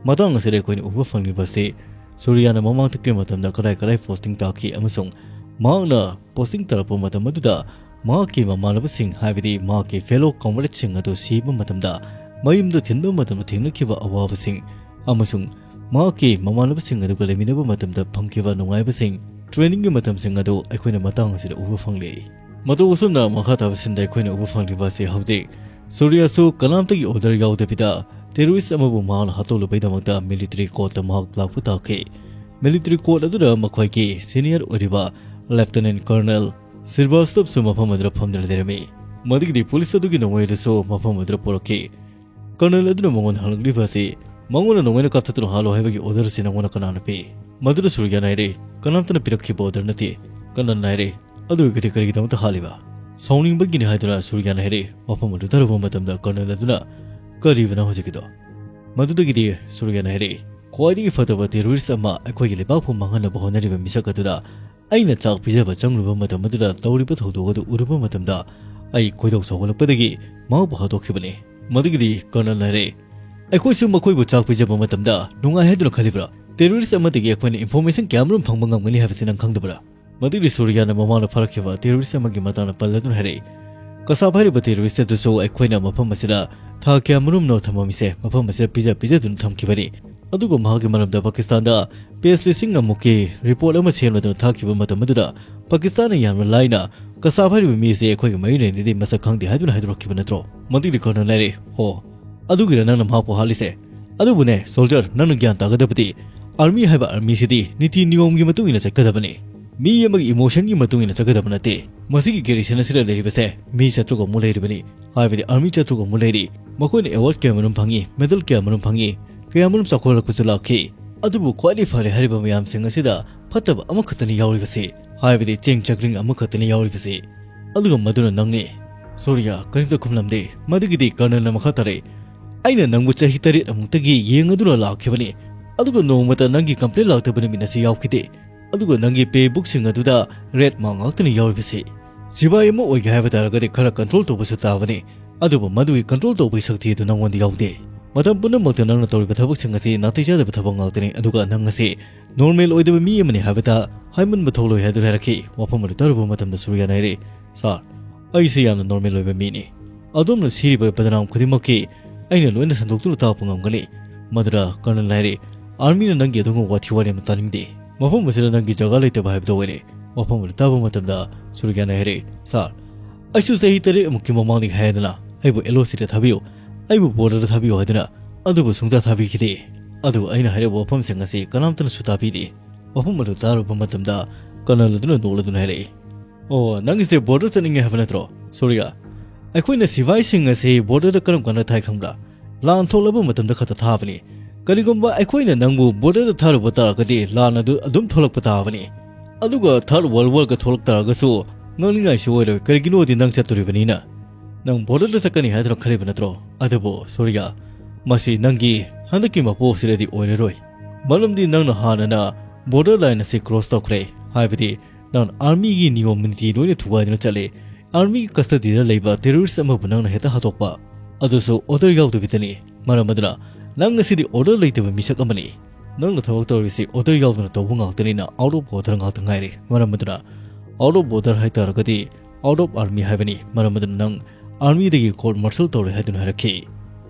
ꯃꯇꯥꯡ ꯑꯁꯤꯗ ꯑꯩꯈꯣꯏꯅ ꯎꯕ ꯐꯪꯂꯤꯕꯁꯤ ꯁꯨꯔꯤꯌꯥꯅ ꯃꯃꯥꯡ ꯊꯛꯀꯤ ꯃꯇꯝꯗ ꯀꯗꯥꯏ ꯀꯗꯥꯏ ꯄꯣꯁꯇꯤꯡ ꯇꯥꯈꯤ ꯑꯃꯁꯨꯡ ꯃꯍꯥꯛꯅ ꯄꯣꯁꯇꯤꯡ ꯇꯥꯔꯛꯄ ꯃꯇꯝ ꯑꯗꯨꯗ ꯃꯍꯥꯛꯀꯤ ꯃꯃꯥꯟꯅꯕꯁꯤꯡ, ꯍꯥꯏꯕꯗꯤ ꯃꯍꯥꯛꯀꯤ fellow comradeꯁꯤꯡ ꯑꯗꯨ ꯁꯤꯕ ꯃꯇꯝꯗ, ꯃꯌꯨꯝꯗ ꯊꯤꯟꯕ ꯃꯇꯝꯗ ꯊꯦꯡꯅꯈꯤꯕ ꯑꯋꯥꯕꯁꯤꯡ ꯑꯃꯁꯨꯡ ꯃꯍꯥꯛꯀꯤ ꯃꯃꯥꯟꯅꯕꯁꯤꯡ ꯑꯗꯨꯒ ꯂꯩꯃꯤꯟꯅꯕ ꯃꯇꯝꯗ ꯐꯪꯈꯤꯕ ꯅꯨꯡꯉꯥꯏꯕꯁꯤꯡ, trainingꯒꯤ ꯃꯇꯝꯁꯤꯡ ꯑꯗꯨ ꯑꯩꯈꯣꯏꯅ ꯃꯇꯥꯡ ꯑꯁꯤꯗ ꯎꯕ ꯐꯪꯂꯤ꯫ ꯃꯇꯧ ꯑꯁꯨꯝꯅ ꯃꯈꯥ ꯇꯥꯕ sceneꯗ ꯑꯩꯈꯣꯏꯅ ꯎꯕ ꯐꯪꯂꯤꯕ ꯑꯁꯤ ꯍꯧꯖꯤꯛ ꯁꯨꯔꯤꯌꯥꯁꯨ ꯀꯅꯥꯝꯇꯒꯤ order ꯌꯥꯎꯗꯕꯤꯗ terrorist ꯑꯃꯕꯨ ꯃꯍꯥꯛꯅ ꯍꯥꯠꯇꯣꯛꯂꯨꯕꯒꯤꯗꯃꯛꯇ military courtꯇ ꯃꯍꯥꯛ ꯂꯥꯛꯄ ꯇꯥꯈꯤ꯫ Military court ꯑꯗꯨꯗ ꯃꯈꯣꯏꯒꯤ senior ꯑꯣꯏꯔꯤꯕ Lieutenant Colonel ꯁ꯭ꯔꯤꯕꯥꯁꯇꯕꯁꯨ ꯃꯐꯝ ꯑꯗꯨꯗ ꯐꯝꯗꯨꯅ ꯂꯩꯔꯝꯃꯤ꯫ ꯃꯗꯨꯒꯤꯗꯤ ꯄꯨꯂꯤꯁ ꯑꯗꯨꯒꯤ ꯅꯣꯡꯃꯩ ꯑꯗꯨꯁꯨ ꯃꯐꯝ ꯑꯗꯨꯗ ꯄꯨꯔꯛꯈꯤ꯫ Colonel ꯑꯗꯨꯅ ꯃꯉꯣꯟꯗ ꯍꯪꯂꯛꯂꯤꯕ ꯑꯁꯤ, "ꯃꯉꯣꯟꯗ ꯅꯣꯡꯃꯩꯅ ꯀꯥꯞꯊꯠꯇꯨꯅ ꯍꯥꯠꯂꯣ ꯍꯥꯏꯕꯒꯤ order ꯑꯁꯤ ꯅꯉꯣꯟꯗ ꯀꯅꯥꯅ ꯄꯤ?" ꯃꯗꯨꯗ ꯁꯨꯔꯤꯌꯥꯅ ꯍꯥꯏꯔꯛꯏ, "ꯀꯅꯥꯝꯇꯅ ꯄꯤꯔꯛꯈꯤꯕ order ꯅꯠꯇꯦ꯫" Colonelꯅ ꯍꯥꯏꯔꯛꯏ, "ꯑꯗꯨ ꯑꯣꯏꯔꯒꯗꯤ ꯀꯔꯤꯒꯤꯗꯃꯛꯇ ꯍꯥꯠꯂꯤꯕ?" ꯁꯥꯎꯅꯤꯡꯕꯒꯤꯅꯤ ꯍꯥꯏꯗꯨꯅ ꯁꯨꯔꯤꯌꯥꯅ ꯍꯥꯏꯔꯛꯏ꯫ ꯃꯐꯝ ꯑꯗꯨ ꯇꯥꯔꯨꯕ ꯃꯇꯝꯗ Colonel ꯑꯗꯨꯅ, "ꯀꯔꯤꯕꯅꯣ ꯍꯧꯖꯤꯛꯀꯤꯗꯣ?" ꯃꯗꯨꯗꯒꯤꯗꯤ ꯁꯨꯔꯤꯌꯥꯅ ꯍꯥꯏꯔꯛꯏ, "ꯈ꯭ꯋꯥꯏꯗꯒꯤ ꯐꯠꯇꯕ terrorist ꯑꯃ ꯑꯩꯈꯣꯏꯒꯤ ꯂꯩꯕꯥꯛꯄꯨ ꯃꯥꯡꯍꯟꯅꯕ ꯍꯣꯠꯅꯔꯤꯕ ꯃꯤꯁꯛ ꯑꯗꯨꯗ ꯑꯩꯅ ꯆꯥꯛ ꯄꯤꯖꯕ ꯆꯪꯂꯨꯕ ꯃꯇꯝ ꯑꯗꯨꯗ ꯇꯧꯔꯤꯕ ꯊꯧꯗꯣꯛ ꯑꯗꯨ ꯎꯔꯨꯕ ꯃꯇꯝꯗ ꯑꯩ ꯈꯣꯏꯗꯧ ꯁꯥꯎꯒꯠꯂꯛꯄꯗꯒꯤ ꯃꯍꯥꯛꯄꯨ ꯍꯥꯠꯇꯣꯛꯈꯤꯕꯅꯤ꯫" ꯃꯗꯨꯒꯤꯗꯤ Colonelꯅ ꯍꯥꯏꯔꯛꯏ, "ꯑꯩꯈꯣꯏꯁꯨ ꯃꯈꯣꯏꯕꯨ ꯆꯥꯛ ꯄꯤꯖꯕ ꯃꯇꯝꯗ ꯅꯨꯡꯉꯥꯏ ꯍꯥꯏꯗꯨꯅ ꯈꯜꯂꯤꯕ꯭ꯔꯥ? Terrorist ꯑꯃꯗꯒꯤ ꯑꯩꯈꯣꯏꯅ information ꯀꯌꯥꯃꯔꯨꯝ ꯐꯪꯕ ꯉꯝꯒꯅꯤ ꯍꯥꯏꯕꯁꯤ ꯅꯪ ꯈꯪꯗꯕ꯭ꯔꯥ?" ꯃꯗꯨꯒꯤ ꯁꯨꯔꯤꯌꯥꯅ ꯃꯃꯥꯡꯗ ꯐꯥꯔꯛꯈꯤꯕ terrorist ꯑꯃꯒꯤ ꯃꯇꯥꯡꯗ ꯄꯜꯂꯗꯨꯅ ꯍꯥꯏꯔꯛꯏ, "ꯀꯁꯥꯞ ꯍꯥꯏꯔꯤꯕ terrorist ꯑꯗꯨꯁꯨ ꯑꯩꯈꯣꯏꯅ ꯃꯐꯝ ꯑꯁꯤꯗ ꯊꯥ ꯀꯌꯥꯃꯔꯨꯝꯅꯣ ꯊꯝꯃꯝꯃꯤꯁꯦ ꯃꯐꯝ ꯑꯁꯤꯗ ꯄꯤꯖ ꯄꯤꯖꯗꯨꯅ ꯊꯝꯈꯤꯕꯅꯤ꯫ ꯑꯗꯨꯒ ꯃꯍꯥꯛꯀꯤ ꯃꯔꯝꯗ ꯄꯥꯀꯤꯁꯇꯥꯟꯗ page ꯂꯤꯁꯤꯡ ꯑꯃꯨꯛꯀꯤ report ꯑꯃ ꯁꯦꯝꯂꯗꯨꯅ ꯊꯥꯈꯤꯕ ꯃꯇꯝ ꯑꯗꯨꯗ ꯄꯥꯀꯤꯁꯇꯥꯟꯅ ꯌꯥꯝꯅ ꯂꯥꯏꯅ ꯀꯁꯥꯞ ꯍꯥꯏꯔꯤꯕ ꯃꯤ ꯑꯁꯤ ꯑꯩꯈꯣꯏꯒ ꯃꯔꯤ ꯂꯩꯅꯗꯦ, ꯃꯁꯛ ꯈꯪꯗꯦ ꯍꯥꯏꯗꯨꯅ ꯍꯥꯏꯗꯣꯔꯛꯈꯤꯕ ꯅꯠꯇ꯭ꯔꯣ?" ꯃꯗꯨꯒꯤ Colonelꯅ ꯍꯥꯏꯔꯛꯏ, "ꯑꯣ, ꯑꯗꯨꯒꯤꯔ ꯅꯪꯅ ꯃꯍꯥꯛꯄꯨ ꯍꯥꯠꯂꯤꯁꯦ? ꯑꯗꯨꯕꯨꯅꯦ soldier, ꯅꯪꯅ ꯒ꯭ꯌꯥꯟ ꯇꯥꯒꯗꯕꯗꯤ ꯑꯥꯔꯃꯤ ꯍꯥꯏꯕ ꯑꯥꯔꯃꯤꯁꯤꯗꯤ ꯅꯤꯇꯤ ꯅꯤꯌꯣꯝꯒꯤ ꯃꯇꯨꯡ ꯏꯟꯅ ꯆꯠꯀꯗꯕꯅꯤ꯫ ꯃꯤ ꯑꯃꯒꯤ emotionꯒꯤ ꯃꯇꯨꯡ ꯏꯟꯅ ꯆꯠꯀꯗꯕ ꯅꯠꯇꯦ꯫ ꯃꯁꯤꯒꯤ garrisonꯁꯤꯗ ꯂꯩꯔꯤꯕꯁꯦ ꯃꯤ ꯆꯥꯇ꯭ꯔꯨꯛ ꯑꯃꯨꯛ ꯂꯩꯔꯤꯕꯅꯤ, ꯍꯥꯏꯕꯗꯤ ꯑꯥꯔꯃꯤ ꯆꯥꯇ꯭ꯔꯨꯛ ꯑꯃꯨꯛ ꯂꯩꯔꯤ꯫ ꯃꯈꯣꯏꯅ award ꯀꯌꯥ ꯃꯔꯨꯝ ꯐꯪꯉꯤ, medal ꯀꯌꯥ ꯃꯔꯨꯝ ꯐꯪꯉꯤ, ꯀꯌꯥ ꯃꯔꯨꯝ ꯆꯥꯎꯈꯠꯂꯛꯄꯁꯨ ꯂꯥꯛꯈꯤ꯫ ꯑꯗꯨꯕꯨ ꯈ꯭ꯋꯥꯏꯗꯒꯤ ꯐꯔꯦ ꯍꯥꯏꯔꯤꯕ ꯃꯌꯥꯝꯁꯤꯡ ꯑꯁꯤꯗ ꯐꯠꯇꯕ ꯑꯃꯈꯛꯇꯅꯤ ꯌꯥꯎꯔꯤꯕꯁꯤ, ꯍꯥꯏꯕꯗꯤ ꯆꯦꯡ ꯆꯥꯛꯔꯤꯡ ꯑꯃꯈꯛꯇꯅꯤ ꯌꯥꯎꯔꯤꯕꯁꯤ꯫ ꯑꯗꯨꯒ ꯃꯗꯨꯅ ꯅꯪꯅꯤ꯫" ꯁꯨꯔꯤꯌꯥ ꯀꯔꯤꯝꯇ ꯈꯨꯝꯂꯝꯗꯦ꯫ ꯃꯗꯨꯒꯤꯗꯤ Colonelꯅ ꯃꯈꯥ ꯇꯥꯔꯛꯏ, "ꯑꯩꯅ ꯅꯪꯕꯨ ꯆꯍꯤ ꯇꯔꯦꯠ ꯑꯃꯨꯛꯇꯒꯤ ꯌꯦꯡꯉꯗꯨꯅ ꯂꯥꯛꯈꯤꯕꯅꯤ, ꯑꯗꯨꯒ ꯅꯣꯡꯃꯇ ꯅꯪꯒꯤ complaint ꯂꯥꯛꯇꯕ ꯅꯨꯃꯤꯠ ꯑꯁꯤ ꯌꯥꯎꯈꯤꯗꯦ꯫ ꯑꯗꯨꯒ ꯅꯪꯒꯤ pay bookꯁꯤꯡ ꯑꯗꯨꯗ red mark ꯉꯥꯛꯇꯅꯤ ꯌꯥꯎꯔꯤꯕꯁꯤ꯫ ꯁꯤꯕꯥꯏ ꯑꯃ ꯑꯣꯏꯒꯦ ꯍꯥꯏꯕ ꯇꯥꯔꯒꯗꯤ ꯈꯔ control ꯇꯧꯕꯁꯨ ꯇꯥꯕꯅꯤ, ꯑꯗꯨꯕꯨ ꯃꯗꯨꯒꯤ control ꯇꯧꯕꯒꯤ ꯁꯛꯇꯤ ꯑꯗꯨ ꯅꯪꯉꯣꯟꯗ ꯌꯥꯎꯗꯦ꯫ ꯃꯇꯝ ꯄꯨꯝꯅꯃꯛꯇ ꯅꯪꯅ ꯇꯧꯔꯤꯕ ꯊꯕꯛꯁꯤꯡ ꯑꯁꯤ ꯅꯥꯇꯩ ꯆꯥꯗꯕ ꯊꯕꯛ ꯉꯥꯛꯇꯅꯤ, ꯑꯗꯨꯒ ꯅꯪ ꯑꯁꯤ normal ꯑꯣꯏꯗꯕ ꯃꯤ ꯑꯃꯅꯤ ꯍꯥꯏꯕꯗ ꯍꯥꯏꯃꯟꯕ ꯊꯣꯛꯂꯣꯏ" ꯍꯥꯏꯗꯨꯅ ꯍꯥꯏꯔꯛꯈꯤ꯫ ꯋꯥꯐꯝ ꯑꯗꯨ ꯇꯥꯔꯨꯕ ꯃꯇꯝꯗ ꯁꯨꯔꯤꯌꯥꯅ ꯍꯥꯏꯔꯛꯏ, "Sir, ꯑꯩꯁꯦ ꯌꯥꯝꯅ ꯅꯣꯔꯃꯦꯜ ꯑꯣꯏꯕ ꯃꯤꯅꯤ꯫ ꯑꯗꯣꯝꯅ ꯁꯤꯔꯤꯕ ꯕꯗꯅꯥꯝ ꯈꯨꯗꯤꯡꯃꯛꯀꯤ ꯑꯩꯅ ꯂꯣꯏꯅ ꯁꯟꯗꯣꯛꯇꯨꯅ ꯇꯥꯛꯄ ꯉꯝꯒꯅꯤ꯫ ꯃꯗꯨꯗ ꯀꯔꯅꯜ ꯍꯥꯏꯔꯦ, "ꯑꯥꯔꯃꯤꯅ ꯅꯪꯒꯤ ꯑꯗꯨꯒꯨꯝꯕ ꯋꯥꯊꯤ ꯋꯥꯔꯦꯝ ꯇꯥꯅꯤꯡꯗꯦ꯫ ꯃꯐꯝ ꯑꯁꯤꯗ ꯅꯪꯒꯤ ꯖꯒꯥ ꯂꯩꯇꯕ ꯍꯥꯏꯕꯗꯨ ꯑꯣꯏꯔꯦ꯫" ꯋꯥꯐꯝ ꯑꯗꯨ ꯇꯥꯕ ꯃꯇꯝꯗ ꯁꯨꯔꯤꯌꯥꯅ ꯍꯥꯏꯔꯦ, "ꯁꯥꯔ, ꯑꯩꯁꯨ ꯆꯍꯤ ꯇꯔꯦꯠꯃꯨꯛꯀꯤ ꯃꯃꯥꯡꯗꯒꯤ ꯍꯥꯏꯗꯅ ꯑꯩꯕꯨ ꯑꯦꯜ ꯑꯣ ꯁꯤꯗ ꯊꯥꯕꯤꯌꯨ, ꯑꯩꯕꯨ ꯕꯣꯔꯗꯔꯗ ꯊꯥꯕꯤꯌꯨ ꯍꯥꯏꯗꯨꯅ, ꯑꯗꯨꯕꯨ ꯁꯨꯡꯊꯥ ꯊꯥꯕꯤꯈꯤꯗꯦ꯫ ꯑꯗꯨꯒ ꯑꯩꯅ ꯍꯥꯏꯔꯤꯕ ꯋꯥꯐꯝꯁꯤꯡ ꯑꯁꯤ ꯀꯅꯥꯝꯇꯅꯁꯨ ꯇꯥꯕꯤꯗꯦ꯫" ꯋꯥꯐꯝ ꯑꯗꯨ ꯇꯥꯔꯨꯕ ꯃꯇꯝꯗ ꯀꯔꯅꯜ ꯑꯗꯨꯅ ꯅꯣꯛꯂꯗꯨꯅ ꯍꯥꯏꯔꯛꯏ, "ꯑꯣ, ꯅꯪꯒꯤꯁꯦ ꯕꯣꯔꯗꯔ ꯆꯠꯅꯤꯡꯉꯦ ꯍꯥꯏꯕ ꯅꯠꯇ꯭ꯔꯣ? ꯁꯨꯔꯤꯌꯥ, ꯑꯩꯈꯣꯏꯅ ꯁꯤꯐꯥꯏꯁꯤꯡ ꯑꯁꯤ ꯕꯣꯔꯗꯔꯗ ꯀꯔꯝ ꯀꯥꯟꯗ ꯊꯥꯏ ꯈꯪꯕ꯭ꯔꯥ? ꯂꯥꯟ ꯊꯣꯛꯂꯕ ꯃꯇꯝꯗ ꯈꯛꯇ ꯊꯥꯕꯅꯤ꯫ ꯀꯔꯤꯒꯨꯝꯕ ꯑꯩꯈꯣꯏꯅ ꯅꯪꯕꯨ ꯕꯣꯔꯗꯔꯗ ꯊꯥꯔꯨꯕ ꯇꯥꯔꯒꯗꯤ ꯂꯥꯟ ꯑꯗꯨ ꯑꯗꯨꯝ ꯊꯣꯛꯂꯛꯄ ꯇꯥꯕꯅꯤ꯫ ꯑꯗꯨꯒ ꯊꯥꯔꯠ ꯋꯥꯔꯜ ꯋꯥꯔꯒ ꯊꯣꯛꯂꯛ ꯇꯥꯔꯒꯁꯨ ꯉꯛꯅꯤꯡꯉꯥꯏꯁꯨ ꯑꯣꯏꯔꯣꯏ, ꯀꯔꯤꯒꯤꯅꯣꯗꯤ ꯅꯪ ꯆꯠꯇꯣꯔꯤꯕꯅꯤꯅ꯫ ꯅꯪ ꯕꯣꯔꯗꯔꯗ ꯆꯠꯀꯅꯤ ꯍꯥꯏꯗꯨꯅ ꯈꯜꯂꯤꯕ ꯅꯠꯇ꯭ꯔꯣ? ꯑꯗꯨꯕꯨ ꯁꯨꯔꯤꯌꯥ, ꯃꯁꯤ ꯅꯪꯒꯤ ꯍꯟꯗꯛꯀꯤ ꯃꯄꯣꯛꯁꯤꯗꯗꯤ ꯑꯣꯏꯔꯔꯣꯏ꯫ ꯃꯔꯝꯗꯤ ꯅꯪꯅ ꯍꯥꯟꯅꯅ ꯕꯣꯔꯗꯔ ꯂꯥꯏꯟ ꯑꯁꯤ ꯀ꯭ꯔꯣꯁ ꯇꯧꯈ꯭ꯔꯦ, ꯍꯥꯏꯕꯗꯤ ꯅꯪ ꯑꯥꯔꯃꯤꯒꯤ ꯅꯤꯌꯣꯝ ꯅꯤꯇꯤ ꯂꯣꯏꯅ ꯊꯨꯒꯥꯏꯗꯨꯅ ꯆꯠꯂꯦ꯫ ꯑꯥꯔꯃꯤꯒꯤ ꯀꯁꯇꯗꯤꯗ ꯂꯩꯕ ꯇꯦꯔꯣꯔꯤꯁ ꯑꯃꯕꯨ ꯅꯪꯅ ꯍꯦꯛꯇ ꯍꯥꯠꯇꯣꯛꯄ, ꯑꯗꯨꯁꯨ ꯑꯣꯔꯗꯔ ꯌꯥꯎꯗꯕꯤꯗꯅꯤ꯫ ꯃꯔꯝ ꯑꯗꯨꯅ ꯅꯪ ꯑꯁꯤꯗꯤ ꯑꯣꯔꯗꯔ ꯂꯩꯇꯕ ꯃꯤꯁꯛ ꯑꯃꯅꯤ꯫ ꯅꯪꯅ ꯊꯕꯛ ꯇꯧꯔꯤꯁꯤ ꯑꯣꯔꯗꯔ ꯌꯥꯎꯗꯅ ꯇꯧꯕ ꯉꯥꯛꯇꯅꯤꯅ ꯑꯥꯎꯠ ꯑꯣꯐ ꯑꯣꯔꯗꯔ ꯉꯥꯛꯇ ꯉꯥꯏꯔꯦ꯫ ꯃꯔꯝ ꯑꯗꯨꯅ ꯑꯥꯎꯠ ꯑꯣꯐ ꯑꯣꯔꯗꯔ ꯍꯥꯏꯇꯥꯔꯒꯗꯤ ꯑꯥꯎꯠ ꯑꯣꯐ ꯑꯥꯔꯃꯤ ꯍꯥꯏꯕꯅꯤ꯫ ꯃꯔꯝ ꯑꯗꯨꯅ ꯅꯪ ꯑꯥꯔꯃꯤꯗꯒꯤ ꯀꯣꯔꯠ ꯃꯥꯔꯁꯜ ꯇꯧꯔꯦ ꯍꯥꯏꯗꯨꯅ ꯍꯥꯏꯔꯛꯈꯤ꯫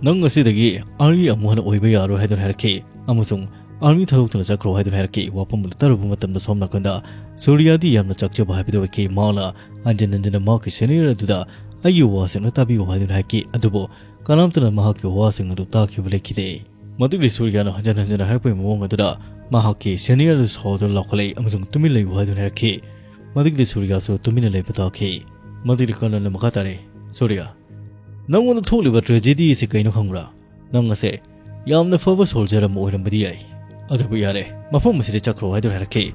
ꯅꯪ ꯑꯁꯤꯗꯒꯤ ꯑꯥꯔꯃꯤ ꯑꯃꯨꯛ ꯍꯟꯅ ꯑꯣꯏꯕ ꯌꯥꯔꯣꯏ ꯍꯥꯏꯗꯨꯅ ꯍꯥꯏꯔꯛꯈꯤ꯫ ꯑꯃꯁꯨꯡ ꯑꯥꯔꯃꯤ ꯊꯥꯗꯣꯛꯇꯨꯅ ꯆꯠꯈ꯭ꯔꯣ ꯍꯥꯏꯗꯨꯅ ꯍꯥꯏꯔꯛꯈꯤ꯫ ꯋꯥꯐꯝ ꯑꯗꯨ ꯇꯥꯔꯨꯕ ꯃꯇꯝꯗ ꯁꯣꯝ ꯅꯥꯀꯟꯗ ꯁꯨꯔꯤꯌꯥꯗꯤ ꯌꯥꯝꯅ ꯆꯥꯛꯆꯕ ꯍꯥꯏꯕꯗꯨ ꯑꯣꯏꯈꯤ꯫ ꯃꯍꯥꯛꯅ ꯍꯟꯖꯤꯟ ꯍꯟꯖꯤꯟꯅ ꯃꯍꯥꯛꯀꯤ ꯁꯦꯅꯤꯌꯔ ꯑꯗꯨꯗ ꯑꯩꯒꯤ ꯋꯥꯁꯤꯡ ꯑꯗꯨ ꯇꯥꯕꯤꯌꯨ ꯍꯥꯏꯗꯨꯅ ꯍꯥꯏꯈꯤ꯫ ꯑꯗꯨꯕꯨ ꯀꯅꯥꯝꯇꯅ ꯃꯍꯥꯛꯀꯤ ꯋꯥꯁꯤꯡ ꯑꯗꯨ ꯇꯥꯈꯤꯕ ꯂꯩꯈꯤꯗꯦ꯫ ꯃꯗꯨꯒꯤ ꯁꯨꯔꯤꯌꯥꯅ ꯍꯟꯖꯤꯟ ꯍꯟꯖꯤꯟꯅ ꯍꯥꯏꯔꯛꯄꯒꯤ ꯃꯑꯣꯡ ꯑꯗꯨꯗ ꯃꯍꯥꯛꯀꯤ ꯁꯦꯅꯤꯌꯔ ꯑꯗꯨ ꯁꯥꯎꯗꯨꯅ ꯂꯥꯎꯈꯠꯂꯛꯏ ꯑꯃꯁꯨꯡ "ꯇꯨꯃꯤꯟ ꯂꯩꯌꯨ" ꯍꯥꯏꯗꯨꯅ ꯍꯥꯏꯔꯛꯈꯤ꯫ ꯃꯗꯨꯒꯤꯗꯤ ꯁꯨꯔꯤꯌꯥꯁꯨ ꯇꯨꯃꯤꯟꯅ ꯂꯩꯕ ꯇꯥꯈꯤ꯫ ꯃꯗꯨꯒꯤ ꯀꯔꯅꯜꯅ ꯃꯈꯥ ꯇꯥꯔꯦ, "ꯁꯨꯔꯤꯌꯥ, ꯅꯪꯉꯣꯟꯗ ꯊꯣꯛꯂꯤꯕ ꯇ꯭ꯔꯦꯖꯦꯗꯤ ꯑꯁꯤ ꯀꯩꯅꯣ ꯈꯪꯕ꯭ꯔꯥ? ꯅꯪ ꯑꯁꯦ ꯌꯥꯝꯅ ꯐꯕ ꯁꯣꯜꯖꯔ ꯑꯃ ꯑꯣꯏꯔꯝꯕꯗꯤ ꯌꯥꯏ꯫ ꯑꯗꯨꯕꯨ ꯌꯥꯔꯦ, ꯃꯐꯝ ꯑꯁꯤꯗ ꯆꯠꯈ꯭ꯔꯣ" ꯍꯥꯏꯗꯨꯅ ꯍꯥꯏꯔꯛꯈꯤ꯫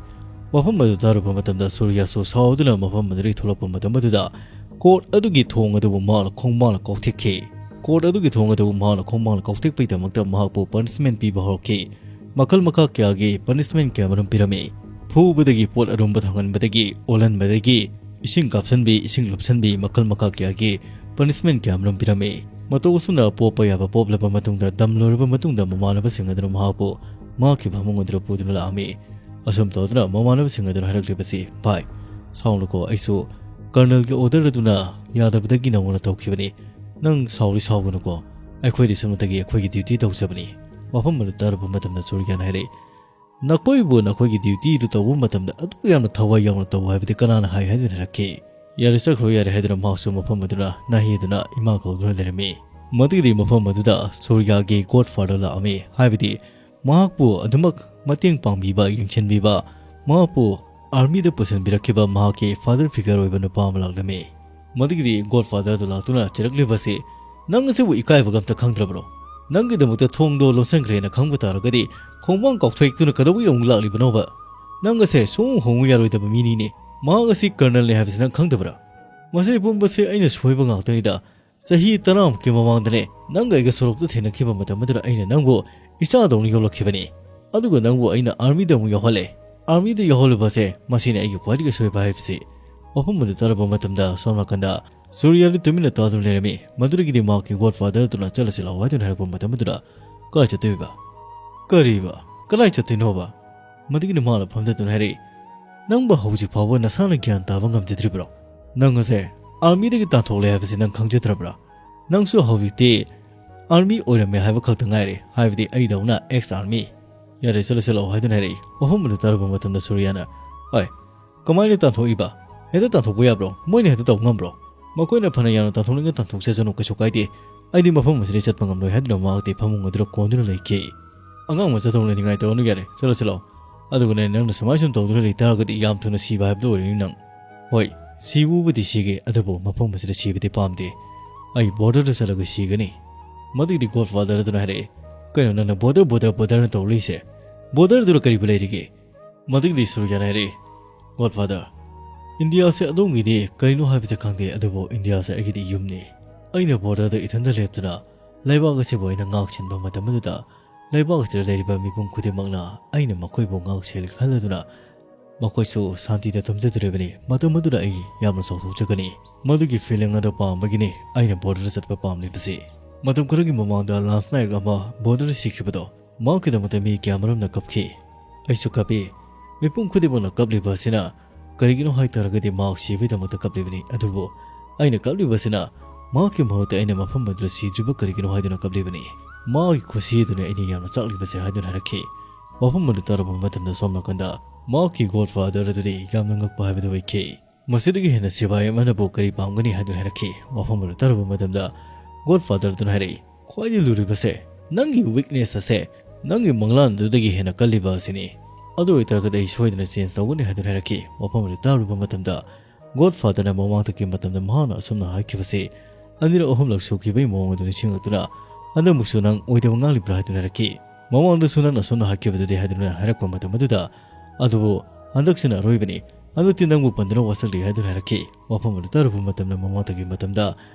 ꯋꯥꯐꯝ ꯑꯗꯨ ꯇꯥꯔꯨꯕ ꯃꯇꯝꯗ ꯁꯨꯔꯤꯌꯥꯁꯨ ꯁꯥꯎꯗꯨꯅ ꯃꯐꯝ ꯑꯗꯨꯗꯒꯤ ꯊꯣꯛꯂꯛꯄ ꯃꯇꯝ ꯑꯗꯨꯗ ꯀꯣꯔꯠ ꯑꯗꯨꯒꯤ ꯊꯣꯡ ꯑꯗꯨꯕꯨ ꯃꯍꯥꯛꯅ ꯈꯣꯡꯕꯥꯛꯅ ꯀꯥꯎꯊꯦꯛꯈꯤ꯫ ꯀꯣꯔꯠ ꯑꯗꯨꯒꯤ ꯊꯣꯡ ꯑꯗꯨꯕꯨ ꯃꯍꯥꯛꯅ ꯈꯣꯡꯕꯥꯛꯅ ꯀꯥꯎꯊꯦꯛꯄꯒꯤꯗꯃꯛꯇ ꯃꯍꯥꯛꯄꯨ ꯄꯅꯤꯁꯃꯦꯟ ꯄꯤꯕ ꯍꯧꯔꯛꯈꯤ꯫ ꯃꯈꯜ ꯃꯈꯥ ꯀꯌꯥꯒꯤ ꯄꯅꯤꯁꯃꯦꯟ ꯀꯌꯥꯃꯔꯨꯝ ꯄꯤꯔꯝꯃꯤ꯫ ꯐꯨꯕꯗꯒꯤ, ꯄꯣꯠ ꯑꯔꯨꯝꯕ ꯊꯥꯡꯍꯟꯕꯗꯒꯤ, ꯑꯣꯜꯍꯟꯕꯗꯒꯤ, ꯏꯁꯤꯡ ꯀꯥꯞꯁꯤꯟꯕꯤ, ꯏꯁꯤꯡ ꯂꯨꯞꯁꯤꯟꯕꯤ, ꯃꯈꯜ ꯃꯈꯥ ꯀꯌꯥꯒꯤ ꯄꯅꯤꯁꯃꯦꯟ ꯀꯌꯥꯃꯔꯨꯝ ꯄꯤꯔꯝꯃꯤ꯫ ꯃꯇꯧ ꯑꯁꯨꯝꯅ ꯄꯣꯞꯄ ꯌꯥꯕ ꯄꯣꯞꯂꯕ ꯃꯇꯨꯡꯗ, ꯗꯝ ꯂꯣꯏꯔꯕ ꯃꯇꯨꯡꯗ, ꯃꯃꯥꯟꯅꯕꯁꯤꯡ ꯑꯗꯨꯅ ꯃꯍꯥꯛꯄꯨ ꯃꯍꯥꯛꯀꯤ ꯐꯃꯨꯡ ꯑꯗꯨꯗ ꯄꯨꯗꯨꯅ ꯂꯥꯛꯑꯝꯃꯤ꯫ ꯑꯁꯨꯝ ꯇꯧꯗꯨꯅ ꯃꯃꯥꯟꯅꯕꯁꯤꯡ ꯑꯗꯨꯅ ꯍꯥꯏꯔꯛꯂꯤꯕꯁꯤ, "ꯚꯥꯏ, ꯁꯥꯎꯅꯨꯀꯣ, ꯑꯩꯁꯨ ꯀꯔꯅꯜꯒꯤ ꯑꯣꯔꯗꯔ ꯑꯗꯨꯅ ꯌꯥꯗꯕꯗꯒꯤ ꯅꯧꯅ ꯇꯧꯈꯤꯕꯅꯤ꯫ ꯅꯪ ꯁꯥꯎꯔꯤ ꯁꯥꯎꯒꯅꯨꯀꯣ, ꯑꯩꯈꯣꯏꯗꯤ ꯁꯨꯞꯅꯇꯒꯤ ꯑꯩꯈꯣꯏꯒꯤ ꯗ꯭ꯌꯨꯇꯤ ꯇꯧꯖꯕꯅꯤ꯫ ꯋꯥꯐꯝ ꯑꯗꯨ ꯇꯥꯔꯕ ꯃꯇꯝꯗ ꯁꯨꯔꯤꯌꯥꯅ ꯍꯥꯏꯔꯛꯏ, "ꯅꯈꯣꯏꯕꯨ ꯅꯈꯣꯏꯒꯤ ꯗ꯭ꯌꯨꯇꯤꯗꯨ ꯇꯧꯕ ꯃꯇꯝꯗ ꯑꯗꯨꯛ ꯌꯥꯝꯅ ꯊꯋꯥꯏ ꯌꯥꯎꯅ ꯇꯧ ꯍꯥꯏꯕꯗꯤ ꯀꯅꯥꯅ ꯍꯥꯏ ꯍꯥꯏꯗꯨꯅ ꯍꯥꯏꯔꯛꯈꯤ?" "ꯌꯥꯔꯦ, ꯆꯠꯈ꯭ꯔꯣ ꯌꯥꯔꯦ" ꯍꯥꯏꯗꯨꯅ ꯃꯍꯥꯛꯁꯨ ꯃꯐꯝ ꯑꯗꯨꯅ ꯅꯥꯍꯦꯗꯨꯅ ꯏꯃꯥ ꯀꯧꯗꯨꯅ ꯂꯩꯔꯝꯃꯤ꯫ ꯃꯗꯨꯒꯤꯗꯤ ꯃꯐꯝ ꯑꯗꯨꯗ ꯁꯨꯔꯤꯌꯥꯒꯤ ꯒꯣꯗ ꯐꯥꯗꯔ ꯂꯥꯛꯑꯝꯃꯤ, ꯍꯥꯏꯕꯗꯤ ꯃꯍꯥꯛꯄꯨ ꯑꯗꯨꯃꯛ ꯃꯇꯦꯡ ꯄꯥꯡꯕꯤꯕ, ꯌꯦꯡꯁꯤꯟꯕꯤꯕ, ꯃꯍꯥꯛꯄꯨ ꯑꯥꯔꯃꯤꯗ ꯄꯨꯁꯤꯟꯕꯤꯔꯛꯈꯤꯕ ꯃꯍꯥꯛꯀꯤ ꯐꯥꯗꯔ ꯐꯤꯒꯔ ꯑꯣꯏꯕ ꯅꯨꯄꯥ ꯑꯃ ꯂꯥꯛꯂꯝꯃꯤ꯫ ꯃꯗꯨꯒꯤꯗꯤ ꯒꯣꯗ ꯐꯥꯗꯔꯗꯨ ꯂꯥꯛꯇꯨꯅ ꯆꯦꯔꯛꯂꯤꯕ ꯑꯁꯤ, "ꯅꯪ ꯑꯁꯤꯕꯨ ꯏꯀꯥꯏꯕꯒ ꯑꯝꯇ ꯈꯪꯗ꯭ꯔꯕ꯭ꯔꯣ? ꯅꯪꯒꯤꯗꯃꯛꯇ ꯊꯣꯡꯗꯣ ꯂꯣꯟꯁꯤꯟꯈ꯭ꯔꯦꯅ ꯈꯪꯕ ꯇꯥꯔꯒꯗꯤ ꯈꯣꯡꯕꯥꯡ ꯀꯥꯎꯊꯣꯛꯇꯨꯅ ꯀꯩꯗꯧꯕꯒꯤ ꯑꯃꯨꯛ ꯂꯥꯛꯂꯤꯕꯅꯣꯕ? ꯅꯪ ꯑꯁꯦ ꯁꯨꯡꯍꯣꯡ ꯍꯣꯡꯉꯨ ꯌꯥꯔꯣꯏꯗꯕ ꯃꯤꯅꯤꯅꯦ꯫ ꯃꯍꯥꯛ ꯑꯁꯤ ꯀꯔꯅꯜꯅꯤ ꯍꯥꯏꯕꯁꯤ ꯅꯪ ꯈꯪꯗꯕ꯭ꯔꯥ? ꯃꯁꯤ ꯄꯨꯝꯕꯁꯦ ꯑꯩꯅ ꯁꯣꯏꯕ ꯉꯥꯛꯇꯅꯤꯗ꯫ ꯆꯍꯤ ꯇꯔꯥꯃꯨꯛꯀꯤ ꯃꯃꯥꯡꯗꯅꯦ ꯅꯪꯒ ꯑꯩꯒ ꯁꯣꯔꯣꯛꯇ ꯊꯦꯡꯅꯈꯤꯕ ꯃꯇꯝ ꯑꯗꯨꯗ ꯑꯩꯅ ꯅꯪꯕꯨ ꯏꯆꯥꯗꯧꯅ ꯌꯣꯛꯂꯛꯈꯤꯕꯅꯤ꯫ ꯑꯗꯨꯒ ꯅꯪꯕꯨ ꯑꯩꯅ ꯑꯥꯔꯃꯤꯗ ꯑꯃꯨꯛ ꯌꯥꯎꯍꯜꯂꯦ꯫ ꯑꯥꯔꯃꯤꯗ ꯌꯥꯎꯍꯜꯂꯨꯕꯁꯦ ꯃꯁꯤꯅ ꯑꯩꯒꯤ ꯈ꯭ꯋꯥꯏꯗꯒꯤ ꯑꯁꯣꯏꯕ ꯍꯥꯏꯕꯁꯤ"꯫ ꯋꯥꯐꯝ ꯑꯗꯨ ꯇꯥꯔꯕ ꯃꯇꯝꯗ ꯁꯣꯝ ꯅꯥꯀꯟꯗ ꯁꯨꯔꯤꯌꯥꯗꯤ ꯇꯨꯃꯤꯟꯅ ꯇꯥꯗꯨꯅ ꯂꯩꯔꯝꯃꯤ꯫ ꯃꯗꯨꯗꯒꯤꯗꯤ ꯃꯍꯥꯛꯀꯤ ꯒꯣꯗ ꯐꯥꯗꯔ ꯑꯗꯨꯅ "ꯆꯠꯂꯁꯤ ꯂꯥꯛꯑꯣ" ꯍꯥꯏꯗꯨꯅ ꯍꯥꯏꯔꯛꯄ ꯃꯇꯝ ꯑꯗꯨꯗ, "ꯀꯥꯏ ꯆꯠꯇꯣꯏꯕ? ꯀꯔꯤꯕ? ꯀꯗꯥꯏ ꯆꯠꯇꯣꯏꯅꯣꯕ?" ꯃꯗꯨꯒꯤꯗꯤ ꯃꯥꯅ ꯐꯝꯊꯗꯨꯅ ꯍꯥꯏꯔꯛꯏ, "ꯅꯪꯕꯨ ꯍꯧꯖꯤꯛ ꯐꯥꯎꯕ ꯅꯁꯥꯅ ꯒ꯭ꯌꯥꯟ ꯇꯥꯕ ꯉꯝꯖꯗ꯭ꯔꯤꯕ꯭ꯔꯣ? ꯅꯪ ꯑꯁꯦ ꯑꯥꯔꯃꯤꯗꯒꯤ ꯇꯥꯟꯊꯣꯛꯂꯦ ꯍꯥꯏꯕꯁꯤ ꯅꯪ ꯈꯪꯖꯗ꯭ꯔꯕ꯭ꯔꯥ? ꯅꯪꯁꯨ ꯍꯧꯖꯤꯛꯇꯤ ꯑꯥꯔꯃꯤ ꯑꯣꯏꯔꯝꯃꯦ ꯍꯥꯏꯕ ꯈꯛꯇ ꯉꯥꯏꯔꯦ, ꯍꯥꯏꯕꯗꯤ ꯑꯩꯗꯧꯅ ꯑꯦꯛꯁ ꯑꯥꯔꯃꯤ"꯫ "ꯌꯥꯔꯦ, ꯆꯠꯂꯁꯤ ꯂꯥꯛꯑꯣ" ꯍꯥꯏꯗꯨꯅ ꯍꯥꯏꯔꯛꯏ꯫ ꯋꯥꯐꯝ ꯑꯗꯨ ꯇꯥꯔꯕ ꯃꯇꯝꯗ ꯁꯨꯔꯤꯌꯥꯅ, "ꯍꯣꯏ, ꯀꯃꯥꯏꯅ ꯇꯥꯟꯊꯣꯛꯏꯕ? ꯍꯦꯛꯇ ꯇꯥꯟꯊꯣꯛꯄ ꯌꯥꯕ꯭ꯔꯣ? ꯃꯣꯏꯅ ꯍꯦꯛꯇ ꯇꯧꯕ ꯉꯝꯕ꯭ꯔꯣ? ꯃꯈꯣꯏꯅ ꯐꯅ ꯌꯥꯝꯅ ꯇꯥꯟꯊꯣꯛꯅꯤꯡꯉ ꯇꯥꯟꯊꯣꯛꯆꯁꯅꯨ, ꯀꯩꯁꯨ ꯀꯥꯏꯗꯦ꯫ ꯑꯩꯗꯤ ꯃꯐꯝ ꯑꯁꯤꯗ ꯆꯠꯄ ꯉꯝꯂꯣꯏ" ꯍꯥꯏꯗꯨꯅ ꯃꯍꯥꯛꯇꯤ ꯐꯃꯨꯡ ꯑꯗꯨꯗ ꯀꯣꯟꯗꯨꯅ ꯂꯩꯈꯤ꯫ "ꯑꯉꯥꯡ ꯃꯆꯥ ꯇꯧꯅ ꯅꯤꯡꯉꯥꯏ ꯇꯧꯒꯅꯨ, ꯌꯥꯔꯦ, ꯆꯠꯂꯁꯤ ꯂꯥꯛꯑꯣ꯫ ꯑꯗꯨꯒꯅꯦ, ꯅꯪꯅ ꯁꯨꯃꯥꯏ ꯁꯨꯝ ꯇꯧꯗꯨꯅ ꯂꯩꯇꯥꯔꯒꯗꯤ ꯌꯥꯝ ꯊꯨꯅ ꯁꯤꯕ ꯍꯥꯏꯕꯗꯨ ꯑꯣꯏꯔꯅꯤ ꯅꯪ꯫ ꯍꯣꯏ, ꯁꯤꯕꯨꯕꯨꯗꯤ ꯁꯤꯒꯦ, ꯑꯗꯨꯕꯨ ꯃꯐꯝ ꯑꯁꯤꯗ ꯁꯤꯕꯗꯤ ꯄꯥꯝꯗꯦ꯫ ꯑꯩ ꯕꯣꯔꯗꯔꯗ ꯆꯠꯂꯒ ꯁꯤꯒꯅꯤ"꯫ ꯃꯗꯨꯒꯤꯗꯤ ꯒꯣꯗ ꯐꯥꯗꯔ ꯑꯗꯨꯅ ꯍꯥꯏꯔꯛꯑꯦ, "ꯀꯩꯅꯣ ꯅꯪꯅ ꯕꯣꯔꯗꯔ, ꯕꯣꯔꯗꯔ, ꯕꯣꯔꯗꯔꯅ ꯇꯧ ꯂꯩꯁꯦ? ꯕꯣꯔꯗꯔꯗꯨꯗ ꯀꯔꯤꯕꯨ ꯂꯩꯔꯤꯒꯦ?" ꯃꯗꯨꯒꯤꯗꯤ ꯁꯨꯔꯤꯌꯥꯅ ꯍꯥꯏꯔꯛꯏ, "ꯒꯣꯗ ꯐꯥꯗꯔ, ꯏꯟꯗꯤꯌꯥꯁꯦ ꯑꯗꯣꯝꯒꯤꯗꯤ ꯀꯔꯤꯅꯣ ꯍꯥꯏꯕꯁꯦ ꯈꯪꯗꯦ, ꯑꯗꯨꯕꯨ ꯏꯟꯗꯤꯌꯥꯁꯦ ꯑꯩꯒꯤꯗꯤ ꯌꯨꯝꯅꯤ꯫ ꯑꯩꯅ ꯕꯣꯔꯗꯔꯗ ꯏꯊꯟꯇ ꯂꯦꯞꯇꯨꯅ ꯂꯩꯕꯥꯛ ꯑꯁꯤꯕꯨ ꯑꯩꯅ ꯉꯥꯛ ꯁꯦꯟꯕ ꯃꯇꯝ ꯑꯗꯨꯗ ꯂꯩꯕꯥꯛ ꯑꯁꯤꯗ ꯂꯩꯔꯤꯕ ꯃꯤꯄꯨꯝ ꯈꯨꯗꯤꯡꯃꯛꯅ ꯑꯩꯅ ꯃꯈꯣꯏꯕꯨ ꯉꯥꯛ ꯁꯦꯜꯂꯤ ꯈꯜꯂꯗꯨꯅ ꯃꯈꯣꯏꯁꯨ ꯁꯥꯟꯇꯤꯗ ꯇꯨꯝꯖꯗꯣꯔꯤꯕꯅꯤ꯫ ꯃꯇꯝ ꯑꯗꯨꯗ ꯑꯩ ꯌꯥꯝꯅ ꯆꯥꯎꯊꯣꯛꯆꯒꯅꯤ꯫ ꯃꯗꯨꯒꯤ ꯐꯤꯂꯤꯡ ꯑꯗꯨ ꯄꯥꯝꯕꯒꯤꯅꯤ ꯑꯩꯅ ꯕꯣꯔꯗꯔꯗ ꯆꯠꯄ ꯄꯥꯝꯂꯤꯕꯁꯤ"꯫ ꯃꯇꯝ ꯈꯔꯒꯤ ꯃꯃꯥꯡꯗ ꯂꯥꯟꯁ ꯅꯥꯌꯛ ꯑꯃ ꯕꯣꯔꯗꯔꯗ ꯁꯤꯈꯤꯕꯗꯣ, ꯃꯍꯥꯛꯀꯤꯗꯃꯛꯇ ꯃꯤ ꯀꯌꯥꯃꯔꯨꯝꯅ ꯀꯞꯈꯤ꯫ ꯑꯩꯁꯨ ꯀꯞꯄꯤ꯫ ꯃꯤꯄꯨꯝ ꯈꯨꯗꯤꯡꯃꯛꯅ ꯀꯞꯂꯤꯕ ꯑꯁꯤꯅ ꯀꯔꯤꯒꯤꯅꯣ ꯍꯥꯏ ꯇꯥꯔꯒꯗꯤ ꯃꯍꯥꯛ ꯁꯤꯕꯒꯤꯗꯃꯛꯇ ꯀꯞꯂꯤꯕꯅꯤ꯫ ꯑꯗꯨꯕꯨ ꯑꯩꯅ ꯀꯞꯂꯤꯕꯁꯤꯅ ꯃꯍꯥꯛꯀꯤ ꯃꯍꯨꯠꯇ ꯑꯩꯅ ꯃꯐꯝ ꯑꯗꯨꯗ ꯁꯤꯗ꯭ꯔꯤꯕ ꯀꯔꯤꯒꯤꯅꯣ ꯍꯥꯏꯗꯨꯅ ꯀꯞꯂꯤꯕꯅꯤ꯫ ꯃꯍꯥꯛꯀꯤ ꯈꯨꯁꯤ ꯑꯗꯨꯅ ꯑꯩꯅ ꯌꯥꯝꯅ ꯆꯥꯛꯂꯤꯕꯁꯦ ꯍꯥꯏꯗꯨꯅ ꯍꯥꯏꯔꯛꯈꯤ꯫ ꯋꯥꯐꯝ ꯑꯗꯨ ꯇꯥꯔꯨꯕ ꯃꯇꯝꯗ ꯁꯣꯝ ꯅꯥꯀꯟꯗ ꯃꯍꯥꯛꯀꯤ ꯒꯣꯗꯐꯥꯗꯔ ꯑꯗꯨꯗꯤ ꯌꯥꯝꯅ ꯉꯛꯄ ꯍꯥꯏꯕꯗꯨ ꯑꯣꯏꯈꯤ꯫ ꯃꯁꯤꯗꯒꯤ ꯍꯦꯟꯅ ꯁꯤꯐꯥꯏ ꯑꯃꯅꯕꯨ ꯀꯔꯤ ꯄꯥꯝꯒꯅꯤ ꯍꯥꯏꯗꯨꯅ ꯍꯥꯏꯔꯛꯈꯤ꯫ ꯋꯥꯐꯝ ꯑꯗꯨ ꯇꯥꯔꯨꯕ ꯃꯇꯝꯗ ꯒꯣꯗꯐꯥꯗꯔ ꯑꯗꯨꯅ ꯍꯥꯏꯔꯛꯏ, "ꯈ꯭ꯋꯥꯏꯗꯒꯤ ꯂꯨꯔꯤꯕꯁꯦ ꯅꯪꯒꯤ ꯋꯤꯛꯅꯦꯁ ꯑꯁꯦ ꯅꯪꯒꯤ ꯃꯪꯂꯥꯟ ꯑꯗꯨꯗꯒꯤ ꯍꯦꯟꯅ ꯀꯜꯂꯤꯕ ꯑꯁꯤꯅꯤ꯫ ꯑꯗꯨ ꯑꯣꯏꯇꯥꯔꯒꯗꯤ ꯑꯩ ꯁꯣꯏꯗꯅ ꯆꯦꯟꯖ ꯇꯧꯒꯅꯤ" ꯍꯥꯏꯗꯨꯅ ꯍꯥꯏꯔꯛꯈꯤ꯫ ꯋꯥꯐꯝ ꯑꯗꯨ ꯇꯥꯔꯨꯕ ꯃꯇꯝꯗ ꯒꯣꯗꯐꯥꯗꯔꯅ ꯃꯃꯥꯡꯗꯒꯤ ꯃꯇꯝꯗ ꯃꯍꯥꯛꯅ ꯑꯁꯨꯝꯅ ꯍꯥꯏꯈꯤꯕꯁꯤ ꯑꯅꯤꯔꯛ ꯑꯍꯨꯝꯂꯛ ꯁꯨꯈꯤꯕꯒꯤ ꯃꯑꯣꯡ ꯑꯗꯨ ꯅꯤꯡꯁꯤꯡꯂꯛꯇꯨꯅ ꯍꯟꯗꯛꯃꯨꯛꯁꯨ ꯅꯪ ꯑꯣꯏꯗꯕ ꯉꯥꯡꯂꯤꯕ꯭ꯔꯥ ꯍꯥꯏꯗꯨꯅ ꯍꯥꯏꯔꯛꯈꯤ꯫ ꯃꯃꯥꯡꯗꯁꯨ ꯅꯪꯅ ꯑꯁꯨꯝꯅ ꯍꯥꯏꯈꯤꯕꯗꯨꯗꯤ ꯍꯥꯏꯗꯨꯅ ꯍꯥꯏꯔꯛꯄ ꯃꯇꯝ ꯑꯗꯨꯗ, "ꯑꯗꯨꯕꯨ ꯍꯟꯗꯛꯁꯤꯅ ꯑꯔꯣꯏꯕꯅꯤ, ꯍꯟꯗꯛꯇꯤ ꯅꯪꯕꯨ ꯄꯟꯗꯨꯅ ꯋꯥꯁꯛꯂꯤ" ꯍꯥꯏꯗꯨꯅ ꯍꯥꯏꯔꯛꯈꯤ꯫ ꯋꯥꯐꯝ ꯑꯗꯨ ꯇꯥꯔꯨꯕ ꯃꯇꯝꯗ ꯃꯃꯥꯡꯗꯒꯤ ꯃꯇꯝꯗ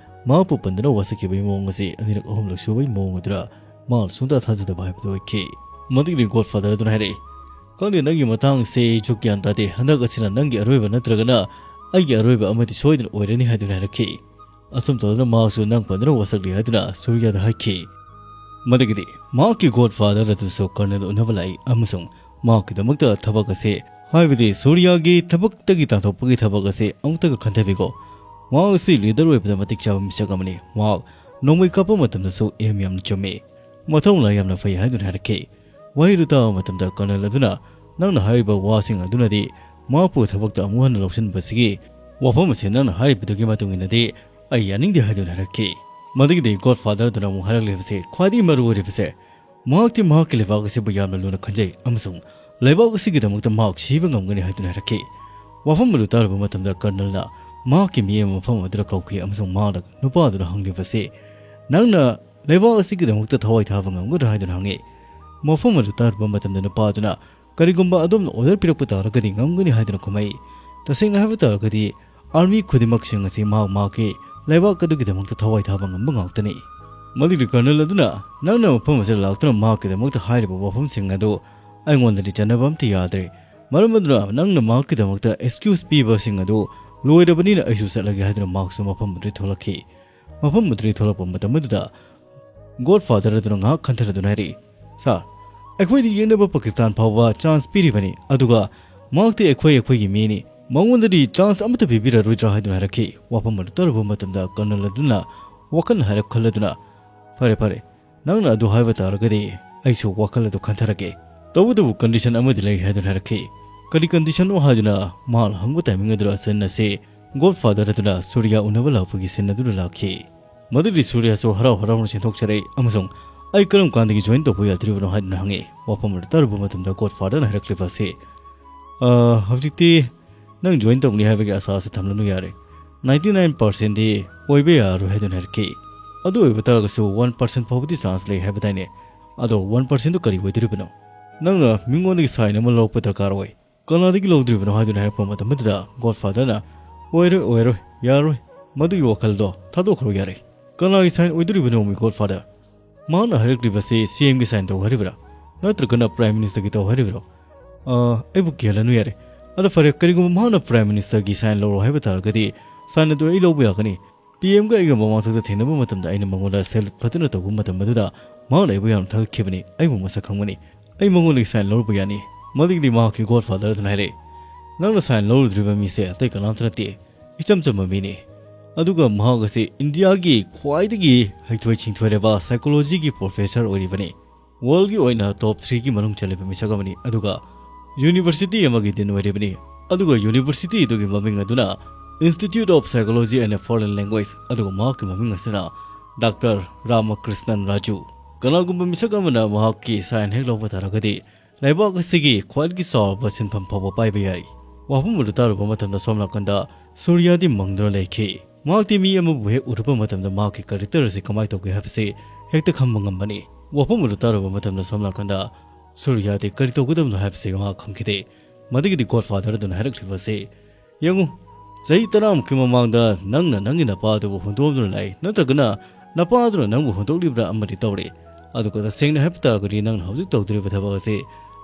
ꯃꯍꯥꯛꯄꯨ ꯄꯟꯗꯨꯅ ꯋꯥꯁꯛꯈꯤꯕꯒꯤ ꯃꯑꯣꯡ ꯑꯁꯤ ꯑꯅꯤꯔꯛ ꯑꯍꯨꯝꯂꯛ ꯁꯨꯕꯒꯤ ꯃꯑꯣꯡ ꯑꯗꯨꯗ ꯃꯍꯥꯛ ꯁꯨꯡꯊꯥ ꯊꯥꯖꯗꯕ ꯍꯥꯏꯕꯗꯨ ꯑꯣꯏꯈꯤ꯫ ꯃꯗꯨꯒꯤꯗꯤ ꯒꯣꯗꯐꯥꯗꯔ ꯑꯗꯨꯅ ꯍꯥꯏꯔꯛꯏ, "ꯈꯪꯗꯦ, ꯅꯪꯒꯤ ꯃꯇꯥꯡꯁꯦ ꯑꯩꯁꯨ ꯒ꯭ꯌꯥꯟ ꯇꯥꯗꯦ꯫ ꯍꯟꯗꯛ ꯑꯁꯤꯅ ꯅꯪꯒꯤ ꯑꯔꯣꯏꯕ ꯅꯠꯇ꯭ꯔꯒꯅ ꯑꯩꯒꯤ ꯑꯔꯣꯏꯕ ꯑꯃꯗꯤ ꯁꯣꯏꯗꯅ ꯑꯣꯏꯔꯅꯤ" ꯍꯥꯏꯗꯨꯅ ꯍꯥꯏꯔꯛꯈꯤ꯫ ꯑꯁꯨꯝ ꯇꯧꯗꯨꯅ ꯃꯍꯥꯛꯁꯨ ꯅꯪ ꯄꯟꯗꯨꯅ ꯋꯥꯁꯛꯂꯤ ꯍꯥꯏꯗꯨꯅ ꯁꯨꯔꯤꯌꯥꯗ ꯍꯥꯏꯈꯤ꯫ ꯃꯗꯨꯒꯤꯗꯤ ꯃꯍꯥꯛꯀꯤ ꯒꯣꯗꯐꯥꯗꯔ ꯑꯗꯨꯁꯨ ꯀꯔꯅꯦꯜ ꯎꯅꯕ ꯂꯥꯛꯏ ꯑꯃꯁꯨꯡ ꯃꯍꯥꯛꯀꯤꯗꯃꯛꯇ ꯊꯕꯛ ꯑꯁꯤ, ꯍꯥꯏꯕꯗꯤ ꯁꯨꯔꯤꯌꯥꯒꯤ ꯊꯕꯛꯇꯒꯤ ꯇꯥꯟꯊꯣꯛꯄꯒꯤ ꯊꯕꯛ ꯑꯁꯤ ꯑꯃꯨꯛꯇꯒ ꯈꯟꯊꯕꯤꯈꯣ꯫ ꯃꯍꯥꯛ ꯑꯁꯤ ꯂꯤꯗꯔ ꯑꯣꯏꯕꯗ ꯃꯇꯤꯛ ꯆꯥꯕ ꯃꯤꯁꯛ ꯑꯃꯅꯤ꯫ ꯃꯍꯥꯛ ꯅꯣꯡꯃꯩ ꯀꯥꯞꯄ ꯃꯇꯝꯗꯁꯨ ꯑꯦꯝ ꯌꯥꯝꯅ ꯆꯨꯝꯃꯤ꯫ ꯃꯊꯧꯅꯥ ꯌꯥꯝꯅ ꯐꯩ ꯍꯥꯏꯗꯨꯅ ꯍꯥꯏꯔꯛꯈꯤ꯫ ꯋꯥꯍꯩꯗꯨ ꯇꯥꯕ ꯃꯇꯝꯗ ꯀꯔꯅꯦꯜ ꯑꯗꯨꯅ ꯅꯪꯅ ꯍꯥꯏꯔꯤꯕ ꯋꯥꯁꯤꯡ ꯑꯗꯨꯅꯗꯤ ꯃꯍꯥꯛꯄꯨ ꯊꯕꯛꯇ ꯑꯃꯨꯛ ꯍꯟꯅ ꯂꯧꯁꯤꯟꯕꯁꯤꯒꯤ ꯋꯥꯐꯝ ꯑꯁꯤ ꯅꯪꯅ ꯍꯥꯏꯔꯤꯕꯗꯨꯒꯤ ꯃꯇꯨꯡ ꯏꯟꯅꯗꯤ ꯑꯩ ꯌꯥꯅꯤꯡꯗꯦ ꯍꯥꯏꯗꯨꯅ ꯍꯥꯏꯔꯛꯈꯤ꯫ ꯃꯗꯨꯒꯤꯗꯤ ꯒꯣꯗꯐꯥꯗꯔ ꯑꯗꯨꯅ ꯑꯃꯨꯛ ꯍꯥꯏꯔꯛꯂꯤꯕꯁꯤ ꯈ꯭ꯋꯥꯏꯗꯒꯤ ꯃꯔꯨ ꯑꯣꯏꯔꯤꯕꯁꯦ, ꯃꯍꯥꯛꯇꯤ ꯃꯍꯥꯛꯀꯤ ꯂꯩꯕꯥꯛ ꯑꯁꯤꯕꯨ ꯌꯥꯝꯅ ꯂꯨꯅ ꯈꯟꯖꯩ ꯑꯃꯁꯨꯡ ꯂꯩꯕꯥꯛ ꯑꯁꯤꯒꯤꯗꯃꯛꯇ ꯃꯍꯥꯛ ꯁꯤꯕ ꯉꯝꯒꯅꯤ ꯍꯥꯏꯗꯨꯅ ꯍꯥꯏꯔꯛꯈꯤ꯫ ꯋꯥꯐꯝ ꯑꯗꯨ ꯇꯥꯔꯨꯕ ꯃꯇꯝꯗ ꯀꯔꯅꯦꯜꯅ ꯃꯍꯥꯛꯀꯤ ꯃꯤ ꯑꯃ ꯃꯐꯝ ꯑꯗꯨꯗ ꯀꯧꯈꯤ ꯑꯃꯁꯨꯡ ꯃꯍꯥꯛꯅ ꯅꯨꯄꯥ ꯑꯗꯨꯅ ꯍꯪꯂꯤꯕꯁꯤ, "ꯅꯪꯅ ꯂꯩꯕꯥꯛ ꯑꯁꯤꯒꯤꯗꯃꯛꯇ ꯊꯋꯥꯏ ꯊꯥꯕ ꯉꯝꯒꯗ꯭ꯔꯥ?" ꯍꯥꯏꯗꯨꯅ ꯍꯪꯉꯤ꯫ ꯃꯐꯝ ꯑꯗꯨ ꯇꯥꯔꯨꯕ ꯃꯇꯝꯗ ꯅꯨꯄꯥ ꯑꯗꯨꯅ, "ꯀꯔꯤꯒꯨꯝꯕ ꯑꯗꯣꯝꯅ ꯑꯣꯔꯗꯔ ꯄꯤꯔꯛꯄ ꯇꯥꯔꯒꯗꯤ ꯉꯝꯒꯅꯤ" ꯍꯥꯏꯗꯨꯅ ꯈꯨꯝꯃꯛꯏ꯫ ꯇꯁꯦꯡꯅ ꯍꯥꯏꯕ ꯇꯥꯔꯒꯗꯤ ꯑꯥꯔꯃꯤ ꯈꯨꯗꯤꯡꯃꯛꯁꯤꯡ ꯑꯁꯤ ꯃꯍꯥꯛ ꯃꯍꯥꯛꯀꯤ ꯂꯩꯕꯥꯛ ꯑꯗꯨꯒꯤꯗꯃꯛꯇ ꯊꯋꯥꯏ ꯊꯥꯕ ꯉꯝꯕ ꯉꯥꯛꯇꯅꯤ꯫ ꯃꯗꯨꯒꯤ ꯀꯔꯅꯦꯜ ꯑꯗꯨꯅ ꯅꯪꯅ ꯃꯐꯝ ꯑꯁꯤꯗ ꯂꯥꯛꯇꯨꯅ ꯃꯍꯥꯛꯀꯤꯗꯃꯛꯇ ꯍꯥꯏꯔꯤꯕ ꯋꯥꯐꯝꯁꯤꯡ ꯑꯗꯨ ꯑꯩꯉꯣꯟꯗꯗꯤ ꯆꯟꯅꯕ ꯑꯝꯇ ꯌꯥꯗ꯭ꯔꯦ꯫ ꯃꯔꯝ ꯑꯗꯨꯅ ꯅꯪꯅ ꯃꯍꯥꯛꯀꯤꯗꯃꯛꯇ ꯑꯦꯛꯁꯀ꯭ꯌꯨꯁ ꯄꯤꯕꯁꯤꯡ ꯑꯗꯨ ꯂꯣꯏꯔꯕꯅꯤꯅ ꯑꯩꯁꯨ ꯆꯠꯂꯒꯦ ꯍꯥꯏꯗꯨꯅ ꯃꯍꯥꯛꯁꯨ ꯃꯐꯝ ꯑꯗꯨꯗꯒꯤ ꯊꯣꯛꯂꯛꯈꯤ꯫ ꯃꯐꯝ ꯑꯗꯨꯗꯒꯤ ꯊꯣꯛꯂꯛꯄ ꯃꯇꯝ ꯑꯗꯨꯗ ꯒꯣꯗꯐꯥꯗꯔ ꯑꯗꯨꯅ ꯉꯥꯏꯍꯥꯛ ꯈꯟꯊꯔꯗꯨꯅ ꯍꯥꯏꯔꯛꯏ, "ꯁꯥꯔ, ꯑꯩꯈꯣꯏꯗꯤ ꯌꯦꯛꯅꯕ ꯄꯥꯀꯤꯁꯇꯥꯟ ꯐꯥꯎꯕ ꯆꯥꯟꯁ ꯄꯤꯔꯤꯕꯅꯤ, ꯑꯗꯨꯒ ꯃꯍꯥꯛꯇꯤ ꯑꯩꯈꯣꯏ ꯑꯩꯈꯣꯏꯒꯤ ꯃꯤꯅꯤ, ꯃꯉꯣꯟꯗꯗꯤ ꯆꯥꯟꯁ ꯑꯃꯠꯇ ꯄꯤꯕꯤꯔꯔꯣꯏꯗ꯭ꯔꯥ ꯍꯥꯏꯗꯨꯅ ꯍꯥꯏꯔꯛꯈꯤ꯫ ꯋꯥꯐꯝ ꯑꯗꯨ ꯇꯥꯔꯨꯕ ꯃꯇꯝꯗ ꯀꯔꯅꯜ ꯑꯗꯨꯅ ꯋꯥꯈꯜ ꯍꯥꯏꯔꯞ ꯈꯜꯂꯗꯨꯅ, "ꯐꯔꯦ ꯐꯔꯦ, ꯅꯪꯅ ꯑꯗꯨ ꯍꯥꯏꯕ ꯇꯥꯔꯒꯗꯤ ꯑꯩꯁꯨ ꯋꯥꯈꯜ ꯑꯗꯨ ꯈꯟꯊꯔꯒꯦ꯫ ꯇꯧꯕꯇꯕꯨ ꯀꯟꯗꯤꯁꯟ ꯑꯃꯗꯤ ꯂꯩ" ꯍꯥꯏꯗꯨꯅ ꯍꯥꯏꯔꯛꯈꯤ꯫ "ꯀꯔꯤ ꯀꯟꯗꯤꯁꯟꯅꯣ?" ꯍꯥꯏꯗꯨꯅ ꯃꯍꯥꯛꯅ ꯍꯪꯕ ꯇꯥꯏꯃꯤꯡ ꯑꯗꯨꯗ ꯁꯤꯟ ꯑꯁꯤ ꯒꯣꯗ ꯐꯥꯗꯔ ꯑꯗꯨꯅ ꯁꯨꯔꯤꯌꯥ ꯎꯅꯕ ꯂꯥꯛꯄꯒꯤ ꯁꯤꯟ ꯑꯗꯨꯗ ꯂꯥꯛꯈꯤ꯫ ꯃꯗꯨꯗꯤ ꯁꯨꯔꯤꯌꯥꯁꯨ ꯍꯔꯥꯎ ꯍꯔꯥꯎꯅ ꯆꯦꯟꯊꯣꯛꯆꯔꯛꯏ ꯑꯃꯁꯨꯡ "ꯑꯩ ꯀꯔꯝ ꯀꯥꯟꯗꯒꯤ ꯖꯣꯏꯟ ꯇꯧꯕ ꯌꯥꯗꯣꯔꯤꯕꯅꯣ?" ꯍꯥꯏꯗꯨꯅ ꯍꯪꯉꯤ꯫ ꯋꯥꯐꯝ ꯑꯗꯨ ꯇꯥꯔꯨꯕ ꯃꯇꯝꯗ ꯒꯣꯗ ꯐꯥꯗꯔꯅ ꯍꯥꯏꯔꯛꯂꯤꯕ ꯑꯁꯤ, "ꯑ, ꯍꯧꯖꯤꯛꯇꯤ ꯅꯪ ꯖꯣꯏꯟ ꯇꯧꯒꯅꯤ ꯍꯥꯏꯕꯒꯤ ꯑꯁꯥ ꯑꯁꯤ ꯊꯝꯂꯅꯨ ꯌꯥꯔꯦ꯫ ꯅꯥꯏꯟꯇꯤ ꯅꯥꯏꯟ ꯄꯥꯔꯁꯦꯟꯗꯤ ꯑꯣꯏꯕ ꯌꯥꯔꯔꯣꯏ" ꯍꯥꯏꯗꯨꯅ ꯍꯥꯏꯔꯛꯈꯤ꯫ "ꯑꯗꯨ ꯑꯣꯏꯕ ꯇꯥꯔꯒꯁꯨ ꯋꯥꯟ ꯄꯥꯔꯁꯦꯟ ꯐꯥꯎꯕꯗꯤ ꯆꯥꯟꯁ ꯂꯩ ꯍꯥꯏꯕꯗꯥꯏꯅꯦ? ꯑꯗꯣ ꯋꯥꯟ ꯄꯥꯔꯁꯦꯟꯗꯨ ꯀꯔꯤ ꯑꯣꯏꯗꯣꯔꯤꯕꯅꯣ? ꯅꯪꯅ ꯃꯤꯉꯣꯟꯗꯒꯤ ꯁꯥꯏꯟ ꯑꯃ ꯂꯧꯔꯛꯄ ꯗꯔꯀꯥꯔ ꯑꯣꯏ꯫ ꯀꯅꯥꯗꯒꯤ ꯂꯧꯗꯣꯔꯤꯕꯅꯣ?" ꯍꯥꯏꯗꯨꯅ ꯍꯥꯏꯔꯛꯄ ꯃꯇꯝ ꯑꯗꯨꯗ ꯒꯣꯗ ꯐꯥꯗꯔꯅ, "ꯑꯣꯏꯔꯣꯏ, ꯑꯣꯏꯔꯣꯏ, ꯌꯥꯔꯣꯏ, ꯃꯗꯨꯒꯤ ꯋꯥꯈꯜꯗꯣ ꯊꯥꯗꯣꯛꯈ꯭ꯔꯣ ꯌꯥꯔꯦ꯫ ꯀꯅꯥꯒꯤ ꯁꯥꯏꯟ ꯑꯣꯏꯗꯣꯔꯤꯕꯅꯣ, ꯃꯤ ꯒꯣꯗ ꯐꯥꯗꯔ? ꯃꯍꯥꯛꯅ ꯍꯥꯏꯔꯛꯂꯤꯕꯁꯤ ꯁꯤ ꯑꯦꯝꯒꯤ ꯁꯥꯏꯟ ꯇꯧ ꯍꯥꯏꯔꯤꯕ꯭ꯔꯥ, ꯅꯠꯇ꯭ꯔꯒꯅ ꯄ꯭ꯔꯥꯏꯝ ꯃꯤꯅꯤꯁꯇꯔꯒꯤ ꯇꯧ ꯍꯥꯏꯔꯤꯕ꯭ꯔꯣ? ꯑ, ꯑꯩꯕꯨ ꯀꯤꯍꯜꯂꯅꯨ ꯌꯥꯔꯦ꯫ ꯑꯗꯣ ꯐꯔꯦ, ꯀꯔꯤꯒꯨꯝꯕ ꯃꯍꯥꯛꯅ ꯄ꯭ꯔꯥꯏꯝ ꯃꯤꯅꯤꯁꯇꯔꯒꯤ ꯁꯥꯏꯟ ꯂꯧꯔꯣ ꯍꯥꯏꯕ ꯇꯥꯔꯒꯗꯤ ꯁꯥꯏꯟ ꯑꯗꯨ ꯑꯩ ꯂꯧꯕ ꯌꯥꯒꯅꯤ꯫ ꯄꯤ ꯑꯦꯝꯒ ꯑꯩꯒ ꯃꯃꯥꯡꯊꯛꯇ ꯊꯦꯡꯅꯕ ꯃꯇꯝꯗ ꯑꯩꯅ ꯃꯉꯣꯟꯗ ꯁꯦꯂꯨꯠ ꯐꯖꯅ ꯇꯧꯕ ꯃꯇꯝ ꯑꯗꯨꯗ ꯃꯍꯥꯛꯅ ꯑꯩꯕꯨ ꯌꯥꯝꯅ ꯊꯥꯒꯠꯈꯤꯕꯅꯤ꯫ ꯑꯩꯕꯨ ꯃꯁꯛ ꯈꯪꯕꯅꯤ꯫ ꯑꯩ ꯃꯉꯣꯟꯗꯒꯤ ꯁꯥꯏꯟ ꯂꯧꯔꯨꯕ ꯌꯥꯅꯤ꯫" ꯃꯗꯨꯒꯤꯗꯤ ꯃꯍꯥꯛꯀꯤ ꯒꯣꯗ ꯐꯥꯗꯔ ꯑꯗꯨꯅ ꯍꯥꯏꯔꯛꯏ, "ꯅꯪꯅ ꯁꯥꯏꯟ ꯂꯧꯔꯨꯗ꯭ꯔꯤꯕ ꯃꯤꯁꯦ ꯑꯇꯩ ꯀꯅꯥꯝꯇ ꯅꯠꯇꯦ, ꯏꯆꯝ ꯆꯝꯕ ꯃꯤꯅꯤ꯫ ꯑꯗꯨꯒ ꯃꯍꯥꯛ ꯑꯁꯤ ꯏꯟꯗꯤꯌꯥꯒꯤ ꯈ꯭ꯋꯥꯏꯗꯒꯤ ꯍꯩꯊꯣꯏ ꯁꯤꯡꯊꯣꯏꯔꯕ ꯁꯥꯏꯀꯣꯂꯣꯖꯤꯒꯤ ꯄ꯭ꯔꯣꯐꯦꯁꯔ ꯑꯣꯏꯔꯤꯕꯅꯤ꯫ ꯋꯥꯔꯜꯒꯤ ꯑꯣꯏꯅ ꯇꯣꯞ ꯊ꯭ꯔꯤꯒꯤ ꯃꯅꯨꯡ ꯆꯜꯂꯤꯕ ꯃꯤꯁꯛ ꯑꯃꯅꯤ꯫ ꯑꯗꯨꯒ ꯌꯨꯅꯤꯚꯔꯁꯤꯇꯤ ꯑꯃꯒꯤ ꯗꯤꯟ ꯑꯣꯏꯔꯤꯕꯅꯤ꯫ ꯑꯗꯨꯒ ꯌꯨꯅꯤꯚꯔꯁꯤꯇꯤ ꯑꯗꯨꯒꯤ ꯃꯃꯤꯡ ꯑꯗꯨꯅ Institute of Psychology and Foreign Language, ꯑꯗꯨꯒ ꯃꯍꯥꯛꯀꯤ ꯃꯃꯤꯡ ꯑꯁꯤꯅ ꯗꯥꯛꯇꯔ ꯔꯥꯃꯀ꯭ꯔꯤꯁꯅꯟ ꯔꯥꯖꯨ꯫ ꯀꯅꯥꯒꯨꯝꯕ ꯃꯤꯁꯛ ꯑꯃꯅ ꯃꯍꯥꯛꯀꯤ ꯁꯥꯏꯟ ꯍꯦꯛ ꯂꯧꯕ ꯇꯥꯔꯒꯗꯤ ꯂꯩꯕꯥꯛ ꯑꯁꯤꯒꯤ ꯈ꯭ꯋꯥꯏꯗꯒꯤ ꯆꯥꯎꯔꯕ ꯁꯤꯟꯐꯝ ꯐꯥꯎꯕ ꯄꯥꯏꯕ ꯌꯥꯏ꯫" ꯋꯥꯐꯝ ꯑꯗꯨ ꯇꯥꯔꯨꯕ ꯃꯇꯝꯗ ꯁꯣꯝ ꯅꯥꯀꯟꯗ ꯁꯨꯔꯤꯌꯥꯗꯤ ꯃꯪꯗꯨꯅ ꯂꯩꯈꯤ꯫ ꯃꯍꯥꯛꯇꯤ ꯃꯤ ꯑꯃꯕꯨ ꯍꯦꯛ ꯎꯔꯨꯕ ꯃꯇꯝꯗ ꯃꯍꯥꯛꯀꯤ ꯀꯦꯔꯦꯛꯇꯔ ꯑꯁꯤ ꯀꯃꯥꯏꯅ ꯇꯧꯒꯦ ꯍꯥꯏꯕꯁꯤ ꯍꯦꯛꯇ ꯈꯪꯕ ꯉꯝꯕꯅꯤ꯫ ꯋꯥꯐꯝ ꯑꯗꯨ ꯇꯥꯔꯨꯕ ꯃꯇꯝꯗ ꯁꯣꯝ ꯅꯥꯀꯟꯗ ꯁꯨꯔꯤꯌꯥꯗꯤ ꯀꯔꯤ ꯇꯧꯒꯗꯕꯅꯣ ꯍꯥꯏꯕꯁꯤ ꯃꯍꯥꯛ ꯈꯪꯈꯤꯗꯦ꯫ ꯃꯗꯨꯒꯤꯗꯤ ꯒꯣꯗ ꯐꯥꯗꯔ ꯑꯗꯨꯅ ꯍꯥꯏꯔꯛꯂꯤꯕ ꯑꯁꯤ, "ꯌꯦꯡꯉꯨ, ꯆꯍꯤ ꯇꯔꯥꯃꯨꯛꯀꯤ ꯃꯃꯥꯡꯗ ꯅꯪꯅ ꯅꯪꯒꯤ ꯅꯄꯥ ꯑꯗꯨꯕꯨ ꯍꯨꯟꯗꯣꯛꯂꯝꯗꯨꯅ ꯂꯥꯛꯏ, ꯅꯠꯇ꯭ꯔꯒꯅ ꯅꯄꯥ ꯑꯗꯨꯅ ꯅꯪꯕꯨ ꯍꯨꯟꯗꯣꯛꯂꯤꯕ꯭ꯔꯥ ꯑꯃꯗꯤ ꯇꯧꯔꯦ꯫ ꯑꯗꯨꯒ ꯇꯁꯦꯡꯅ ꯍꯥꯏꯕ ꯇꯥꯔꯒꯗꯤ ꯅꯪꯅ ꯍꯧꯖꯤꯛ ꯇꯧꯗꯣꯔꯤꯕ ꯊꯕꯛ ꯑꯁꯤ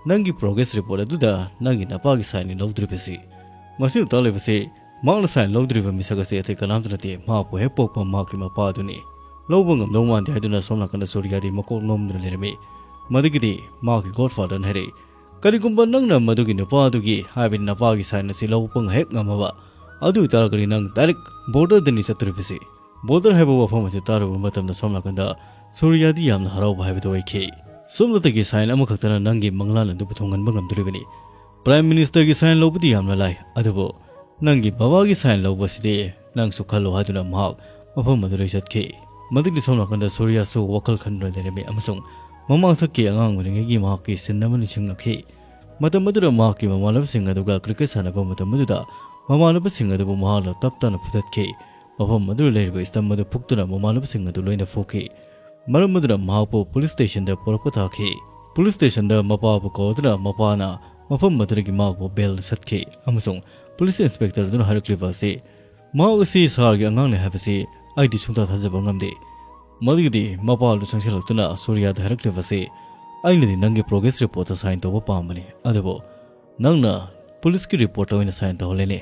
ꯅꯪꯒꯤ ꯄ꯭ꯔꯣꯒ꯭ꯔꯦꯁ ꯔꯤꯄꯣꯔꯠ ꯑꯗꯨꯗ ꯅꯪꯒꯤ ꯅꯄꯥꯒꯤ ꯁꯥꯏꯟꯅꯤ ꯂꯧꯗꯣꯔꯤꯕꯁꯤ꯫" ꯃꯁꯤꯗ ꯇꯥꯛꯂꯤꯕꯁꯤ ꯃꯍꯥꯛꯅ ꯁꯥꯏꯟ ꯂꯧꯗꯣꯔꯤꯕ ꯃꯤꯁꯛ ꯑꯁꯤ ꯑꯇꯩ ꯀꯅꯥꯝꯇ ꯅꯠꯇꯦ, ꯃꯍꯥꯛꯄꯨ ꯍꯦꯛ ꯄꯣꯛꯄ ꯃꯍꯥꯛꯀꯤ ꯃꯄꯥ ꯑꯗꯨꯅꯤ꯫ ꯂꯧꯕ ꯉꯝꯗꯧ ꯃꯥꯟꯗꯦ ꯍꯥꯏꯗꯨꯅ ꯁꯣꯝ ꯅꯥꯀꯟꯗ ꯁꯨꯔꯤꯌꯥꯗꯤ ꯃꯀꯣꯛ ꯅꯣꯝꯗꯨꯅ ꯂꯩꯔꯝꯃꯤ꯫ ꯃꯗꯨꯒꯤꯗꯤ ꯃꯍꯥꯛꯀꯤ ꯒꯣꯗ ꯐꯥꯗꯔꯅ ꯍꯥꯏꯔꯛꯏ, ꯀꯔꯤꯒꯨꯝꯕ ꯅꯪꯅ ꯃꯗꯨꯒꯤ ꯅꯨꯄꯥꯗꯨꯒꯤ, ꯍꯥꯏꯕꯗꯤ ꯅꯄꯥꯒꯤ sign ꯑꯁꯤ ꯂꯧꯕ ꯍꯦꯛ ꯉꯝꯃꯕ, ꯑꯗꯨ ꯑꯣꯏꯇꯥꯔꯒꯗꯤ ꯅꯪ direct borderꯗꯅꯤ ꯆꯠꯇꯣꯔꯤꯕꯁꯤ꯫ Border ꯍꯥꯏꯕ ꯋꯥꯐꯝ ꯑꯁꯤ ꯇꯥꯔꯨꯕ ꯃꯇꯝꯗ ꯁꯣꯝ ꯅꯥꯀꯟꯗ ꯁꯨꯔꯤꯌꯥꯗꯤ ꯌꯥꯝꯅ ꯍꯔꯥꯎꯕ ꯍꯥꯏꯕꯗꯨ ꯑꯣꯏꯈꯤ꯫ ꯁꯨꯞꯅꯇꯒꯤ sign ꯑꯃꯈꯛꯇꯅ ꯅꯪꯒꯤ ꯃꯪꯂꯥꯟ ꯑꯗꯨꯕꯨ ꯊꯨꯡꯍꯟꯕ ꯉꯝꯗꯣꯔꯤꯕꯅꯤ꯫ Prime Ministerꯒꯤ sign ꯂꯧꯕꯗꯤ ꯌꯥꯝꯅ ꯂꯥꯏ, ꯑꯗꯨꯕꯨ ꯅꯪꯒꯤ ꯕꯕꯥꯒꯤ sign ꯂꯧꯕꯁꯤꯗꯤ ꯅꯪꯁꯨ ꯈꯜꯂꯣ ꯍꯥꯏꯗꯨꯅ ꯃꯍꯥꯛ ꯃꯐꯝ ꯑꯗꯨꯗꯒꯤ ꯆꯠꯈꯤ꯫ ꯃꯗꯨꯒꯤ ꯁꯣꯝ ꯅꯥꯀꯟꯗ ꯁꯨꯔꯤꯌꯥꯁꯨ ꯋꯥꯈꯜ ꯈꯟꯗꯨꯅ ꯂꯩꯔꯝꯃꯤ ꯑꯃꯁꯨꯡ ꯃꯃꯥꯡꯊꯛꯀꯤ ꯑꯉꯥꯡ ꯑꯣꯏꯔꯤꯉꯩꯒꯤ ꯃꯍꯥꯛꯀꯤ scene ꯑꯃ ꯅꯤꯡꯁꯤꯡꯂꯛꯈꯤ꯫ ꯃꯇꯝ ꯑꯗꯨꯗ ꯃꯍꯥꯛꯀꯤ ꯃꯃꯥꯟꯅꯕꯁꯤꯡ ꯑꯗꯨꯒ cricket ꯁꯥꯟꯅꯕ ꯃꯇꯝ ꯑꯗꯨꯗ ꯃꯃꯥꯟꯅꯕꯁꯤꯡ ꯑꯗꯨꯕꯨ ꯃꯍꯥꯛꯅ ꯇꯞ ꯇꯞꯅ ꯐꯨꯗꯠꯈꯤ꯫ ꯃꯐꯝ ꯑꯗꯨꯗ ꯂꯩꯔꯤꯕ stump ꯑꯗꯨ ꯐꯨꯛꯇꯨꯅ ꯃꯃꯥꯟꯅꯕꯁꯤꯡ ꯑꯗꯨ ꯂꯣꯏꯅ ꯐꯨꯈꯤ꯫ ꯃꯔꯝ ꯑꯗꯨꯅ ꯃꯍꯥꯛꯄꯨ police stationꯗ ꯄꯨꯔꯛꯄ ꯇꯥꯈꯤ꯫ Police stationꯗ ꯃꯄꯥꯕꯨ ꯀꯧꯗꯨꯅ ꯃꯄꯥꯅ ꯃꯐꯝ ꯑꯗꯨꯗꯒꯤ ꯃꯍꯥꯛꯄꯨ bail ꯁꯠꯈꯤ ꯑꯃꯁꯨꯡ police inspector ꯑꯗꯨꯅ ꯍꯥꯏꯔꯛꯂꯤꯕ ꯑꯁꯤ, "ꯃꯍꯥꯛ ꯑꯁꯤ ꯁꯍꯔꯒꯤ ꯑꯉꯥꯡꯅꯤ ꯍꯥꯏꯕꯁꯤ ꯑꯩꯗꯤ ꯁꯨꯡꯊꯥ ꯊꯥꯖꯕ ꯉꯝꯗꯦ"꯫ ꯃꯗꯨꯒꯤꯗꯤ ꯃꯄꯥꯗꯨ ꯆꯪꯁꯤꯜꯂꯛꯇꯨꯅ ꯁꯨꯔꯤꯌꯥꯗ ꯍꯥꯏꯔꯛꯂꯤꯕ ꯑꯁꯤ, "ꯑꯩꯅꯗꯤ ꯅꯪꯒꯤ progress reportꯇ sign ꯇꯧꯕ ꯄꯥꯝꯕꯅꯤ, ꯑꯗꯨꯕꯨ ꯅꯪꯅ policeꯀꯤ reportꯇ ꯑꯣꯏꯅ sign ꯇꯧꯍꯜꯂꯦꯅꯦ꯫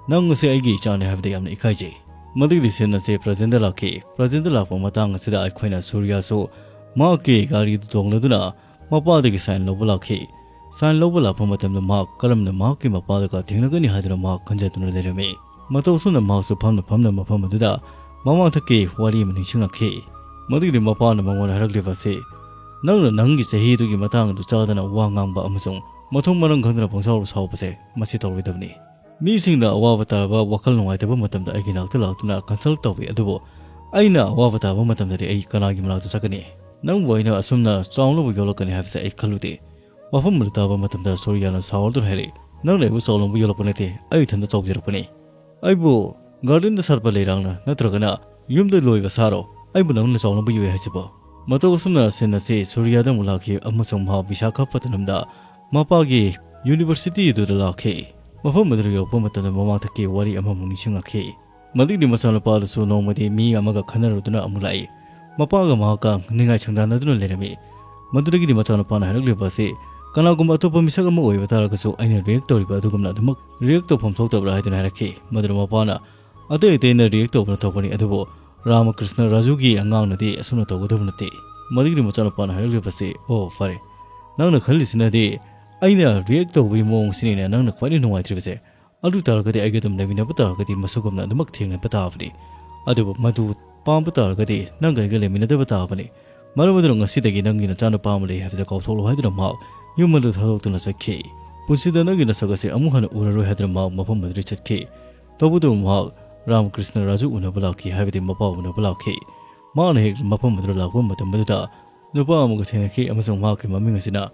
ꯅꯪ ꯑꯁꯤ ꯑꯩꯒꯤ ꯏꯆꯥꯅꯤ ꯍꯥꯏꯕꯗ ꯌꯥꯝꯅ ꯏꯀꯥꯏꯖꯩ"꯫ ꯃꯗꯨꯒꯤ scene ꯑꯁꯤ presentꯗ ꯂꯥꯛꯈꯤ꯫ Presentꯗ ꯂꯥꯛꯄ ꯃꯇꯥꯡ ꯑꯁꯤꯗ ꯑꯩꯈꯣꯏꯅ ꯁꯨꯔꯤꯌꯥꯁꯨ ꯃꯍꯥꯛꯀꯤ ꯒꯥꯔꯤꯗꯨ ꯇꯣꯡꯂꯗꯨꯅ ꯃꯄꯥꯗꯒꯤ sign ꯂꯧꯕ ꯂꯥꯛꯈꯤ꯫ Sign ꯂꯧꯕ ꯂꯥꯛꯄ ꯃꯇꯝꯗ ꯃꯍꯥꯛ ꯀꯔꯝꯅ ꯃꯍꯥꯛꯀꯤ ꯃꯄꯥꯗꯨꯒ ꯊꯦꯡꯅꯒꯅꯤ ꯍꯥꯏꯗꯨꯅ ꯃꯍꯥꯛ ꯈꯟꯖꯗꯨꯅ ꯂꯩꯔꯝꯃꯤ꯫ ꯃꯇꯧ ꯑꯁꯨꯝꯅ ꯃꯍꯥꯛꯁꯨ ꯐꯝꯅ ꯐꯝꯅ ꯃꯐꯝ ꯑꯗꯨꯗ ꯃꯃꯥꯡꯊꯛꯀꯤ ꯋꯥꯔꯤ ꯑꯃ ꯅꯤꯡꯁꯤꯡꯂꯛꯈꯤ꯫ ꯃꯗꯨꯒꯤꯗꯤ ꯃꯄꯥꯅ ꯃꯉꯣꯟꯗ ꯍꯥꯏꯔꯛꯂꯤꯕ ꯑꯁꯤ, "ꯅꯪꯅ ꯅꯪꯒꯤ ꯆꯍꯤꯗꯨꯒꯤ ꯃꯇꯥꯡ ꯑꯗꯨ ꯆꯥꯗꯅ ꯋꯥ ꯉꯥꯡꯕ ꯑꯃꯁꯨꯡ ꯃꯊꯣꯡ ꯃꯔꯝ ꯈꯪꯗꯅ ꯄꯪꯁꯥꯎꯗ ꯁꯥꯎꯕꯁꯦ, ꯃꯁꯤ ꯇꯧꯔꯣꯏꯗꯕꯅꯤ꯫ ꯃꯤꯁꯤꯡꯅ ꯑꯋꯥꯕ ꯇꯥꯔꯕ, ꯋꯥꯈꯜ ꯅꯨꯡꯉꯥꯏꯇꯕ ꯃꯇꯝꯗ ꯑꯩꯒꯤ ꯅꯥꯛꯇ ꯂꯥꯛꯇꯨꯅ consult ꯇꯧꯏ, ꯑꯗꯨꯕꯨ ꯑꯩꯅ ꯑꯋꯥꯕ ꯇꯥꯕ ꯃꯇꯝꯗꯗꯤ ꯑꯩ ꯀꯅꯥꯒꯤ ꯃꯅꯥꯛꯇ ꯆꯠꯀꯅꯤ? ꯅꯪꯕꯨ ꯑꯩꯅ ꯑꯁꯨꯝꯅ ꯆꯥꯎꯅꯕ ꯌꯣꯛꯂꯛꯀꯅꯤ ꯍꯥꯏꯕꯁꯦ ꯑꯩ ꯈꯜꯂꯨꯗꯦ"꯫ ꯋꯥꯐꯝ ꯑꯗꯨ ꯇꯥꯕ ꯃꯇꯝꯗ ꯁꯣꯔꯤꯌꯥꯅ ꯁꯥꯎꯔꯗꯨꯅ ꯍꯥꯏꯔꯛꯏ, "ꯅꯪꯅ ꯑꯩꯕꯨ ꯆꯥꯎꯅꯕ ꯌꯣꯛꯂꯛꯄ ꯅꯠꯇꯦ, ꯑꯩ ꯏꯊꯟꯇ ꯆꯥꯎꯖꯔꯛꯄꯅꯤ꯫ ꯑꯩꯕꯨ gardenꯗ ꯁꯥꯠꯄ ꯂꯩꯔꯥꯡꯅ ꯅꯠꯇ꯭ꯔꯒꯅ ꯌꯨꯝꯗ ꯂꯣꯏꯕ ꯁꯥꯔꯣ? ꯑꯩꯕꯨ ꯅꯪꯅ ꯆꯥꯎꯅꯕ ꯌꯣꯛꯏ ꯍꯥꯏꯁꯤꯕꯣ?" ꯃꯇꯧ ꯑꯁꯨꯝꯅ scene ꯑꯁꯤ ꯁꯨꯔꯤꯌꯥꯗ ꯑꯃꯨꯛ ꯂꯥꯛꯈꯤ ꯑꯃꯁꯨꯡ ꯃꯍꯥꯛ ꯕꯤꯁꯥꯈꯥꯄꯇꯅꯝꯗ ꯃꯄꯥꯒꯤ universityꯗꯨꯗ ꯂꯥꯛꯈꯤ꯫ ꯃꯐꯝ ꯑꯗꯨꯗ ꯌꯧꯔꯛꯄ ꯃꯇꯝꯗ ꯃꯃꯥꯡꯊꯛꯀꯤ ꯋꯥꯔꯤ ꯑꯃꯃꯨꯛ ꯅꯤꯡꯁꯤꯡꯂꯛꯈꯤ꯫ ꯃꯗꯨꯒꯤ ꯃꯆꯥꯅꯨꯄꯥꯗꯨꯁꯨ ꯅꯣꯡꯃꯗꯤ ꯃꯤ ꯑꯃꯒ ꯈꯟꯅꯔꯨꯗꯨꯅ ꯑꯃꯨꯛ ꯂꯥꯛꯏ꯫ ꯃꯄꯥꯒ ꯃꯍꯥꯛꯀ ꯅꯤꯡꯉꯥꯏ ꯁꯪꯗꯥꯟꯅꯗꯨꯅ ꯂꯩꯔꯝꯃꯤ꯫ ꯃꯗꯨꯗꯒꯤꯗꯤ ꯃꯆꯥꯅꯨꯄꯥꯅ ꯍꯥꯏꯔꯛꯂꯤꯕ ꯑꯁꯤ, "ꯀꯅꯥꯒꯨꯝꯕ ꯑꯇꯣꯞꯄ ꯃꯤꯁꯛ ꯑꯃ ꯑꯣꯏꯕ ꯇꯥꯔꯒꯁꯨ ꯑꯩꯅ react ꯇꯧꯔꯤꯕ ꯑꯗꯨꯒꯨꯝꯅ ꯑꯗꯨꯃꯛ react ꯇꯧꯐꯝ ꯊꯣꯛꯇꯕ꯭ꯔꯥ?" ꯍꯥꯏꯗꯨꯅ ꯍꯥꯏꯔꯛꯈꯤ꯫ ꯃꯗꯨꯗ ꯃꯄꯥꯅ, "ꯑꯇꯩ ꯑꯇꯩꯅ react ꯇꯧꯕꯅ ꯊꯣꯛꯄꯅꯤ, ꯑꯗꯨꯕꯨ ꯔꯥꯃꯀ꯭ꯔꯤꯁꯅ ꯔꯥꯖꯨꯒꯤ ꯑꯉꯥꯡꯅꯗꯤ ꯑꯁꯨꯝꯅ ꯇꯧꯒꯗꯕ ꯅꯠꯇꯦ"꯫ ꯃꯗꯨꯒꯤꯗꯤ ꯃꯆꯥꯅꯨꯄꯥꯅ ꯍꯥꯏꯔꯛꯂꯤꯕꯁꯤ, "ꯑꯣ, ꯐꯔꯦ, ꯅꯪꯅ ꯈꯜꯂꯤꯁꯤꯅꯗꯤ ꯑꯩꯅ ꯔꯤꯌꯦꯛ ꯇꯧꯕꯒꯤ ꯃꯑꯣꯡꯁꯤꯅꯤꯅꯦ ꯅꯪꯅ ꯈ꯭ꯋꯥꯏꯗꯒꯤ ꯅꯨꯡꯉꯥꯏꯇ꯭ꯔꯤꯕꯁꯦ꯫ ꯑꯗꯨ ꯇꯥꯔꯒꯗꯤ ꯑꯩꯒ ꯑꯗꯨꯝ ꯂꯩꯃꯤꯟꯅꯕ ꯇꯥꯔꯒꯗꯤ ꯃꯁꯤꯒꯨꯝꯅ ꯑꯗꯨꯃꯛ ꯊꯦꯡꯅꯕ ꯇꯥꯕꯅꯤ꯫ ꯑꯗꯨꯕꯨ ꯃꯗꯨ ꯄꯥꯝꯕ ꯇꯥꯔꯒꯗꯤ ꯅꯪꯒ ꯑꯩꯒ ꯂꯩꯃꯤꯟꯅꯗꯕ ꯇꯥꯕꯅꯤ꯫ ꯃꯔꯝ ꯑꯗꯨꯅ ꯉꯁꯤꯗꯒꯤ ꯅꯪꯒꯤ ꯅꯆꯥꯅꯨꯄꯥ ꯑꯃ ꯂꯩ ꯍꯥꯏꯕꯁꯦ ꯀꯥꯎꯊꯣꯛꯂꯣ ꯍꯥꯏꯗꯨꯅ ꯃꯍꯥꯛ ꯌꯨꯝ ꯑꯗꯨ ꯊꯥꯗꯣꯛꯇꯨꯅ ꯆꯠꯈꯤ꯫ ꯄꯨꯟꯁꯤꯗ ꯅꯪꯒꯤ ꯅꯁꯛ ꯑꯁꯤ ꯑꯃꯨꯛ ꯍꯟꯅ ꯎꯔꯔꯣꯏ ꯍꯥꯏꯗꯨꯅ ꯃꯍꯥꯛ ꯃꯐꯝ ꯑꯗꯨꯗ ꯆꯠꯈꯤ꯫ ꯇꯧꯕꯇꯕꯨ ꯃꯍꯥꯛ ꯔꯥꯃꯀ꯭ꯔꯤꯁꯅ ꯔꯥꯖꯨ ꯎꯅꯕ ꯂꯥꯛꯈꯤ, ꯍꯥꯏꯕꯗꯤ ꯃꯄꯥ ꯎꯅꯕ ꯂꯥꯛꯈꯤ꯫ ꯃꯍꯥꯛꯅ ꯍꯦꯛ ꯃꯐꯝ ꯑꯗꯨꯗ ꯂꯥꯛꯄ ꯃꯇꯝ ꯑꯗꯨꯗ ꯅꯨꯄꯥ ꯑꯃꯒ ꯊꯦꯡꯅꯈꯤ ꯑꯃꯁꯨꯡ ꯃꯍꯥꯛꯀꯤ ꯃꯃꯤꯡ ꯑꯁꯤꯅ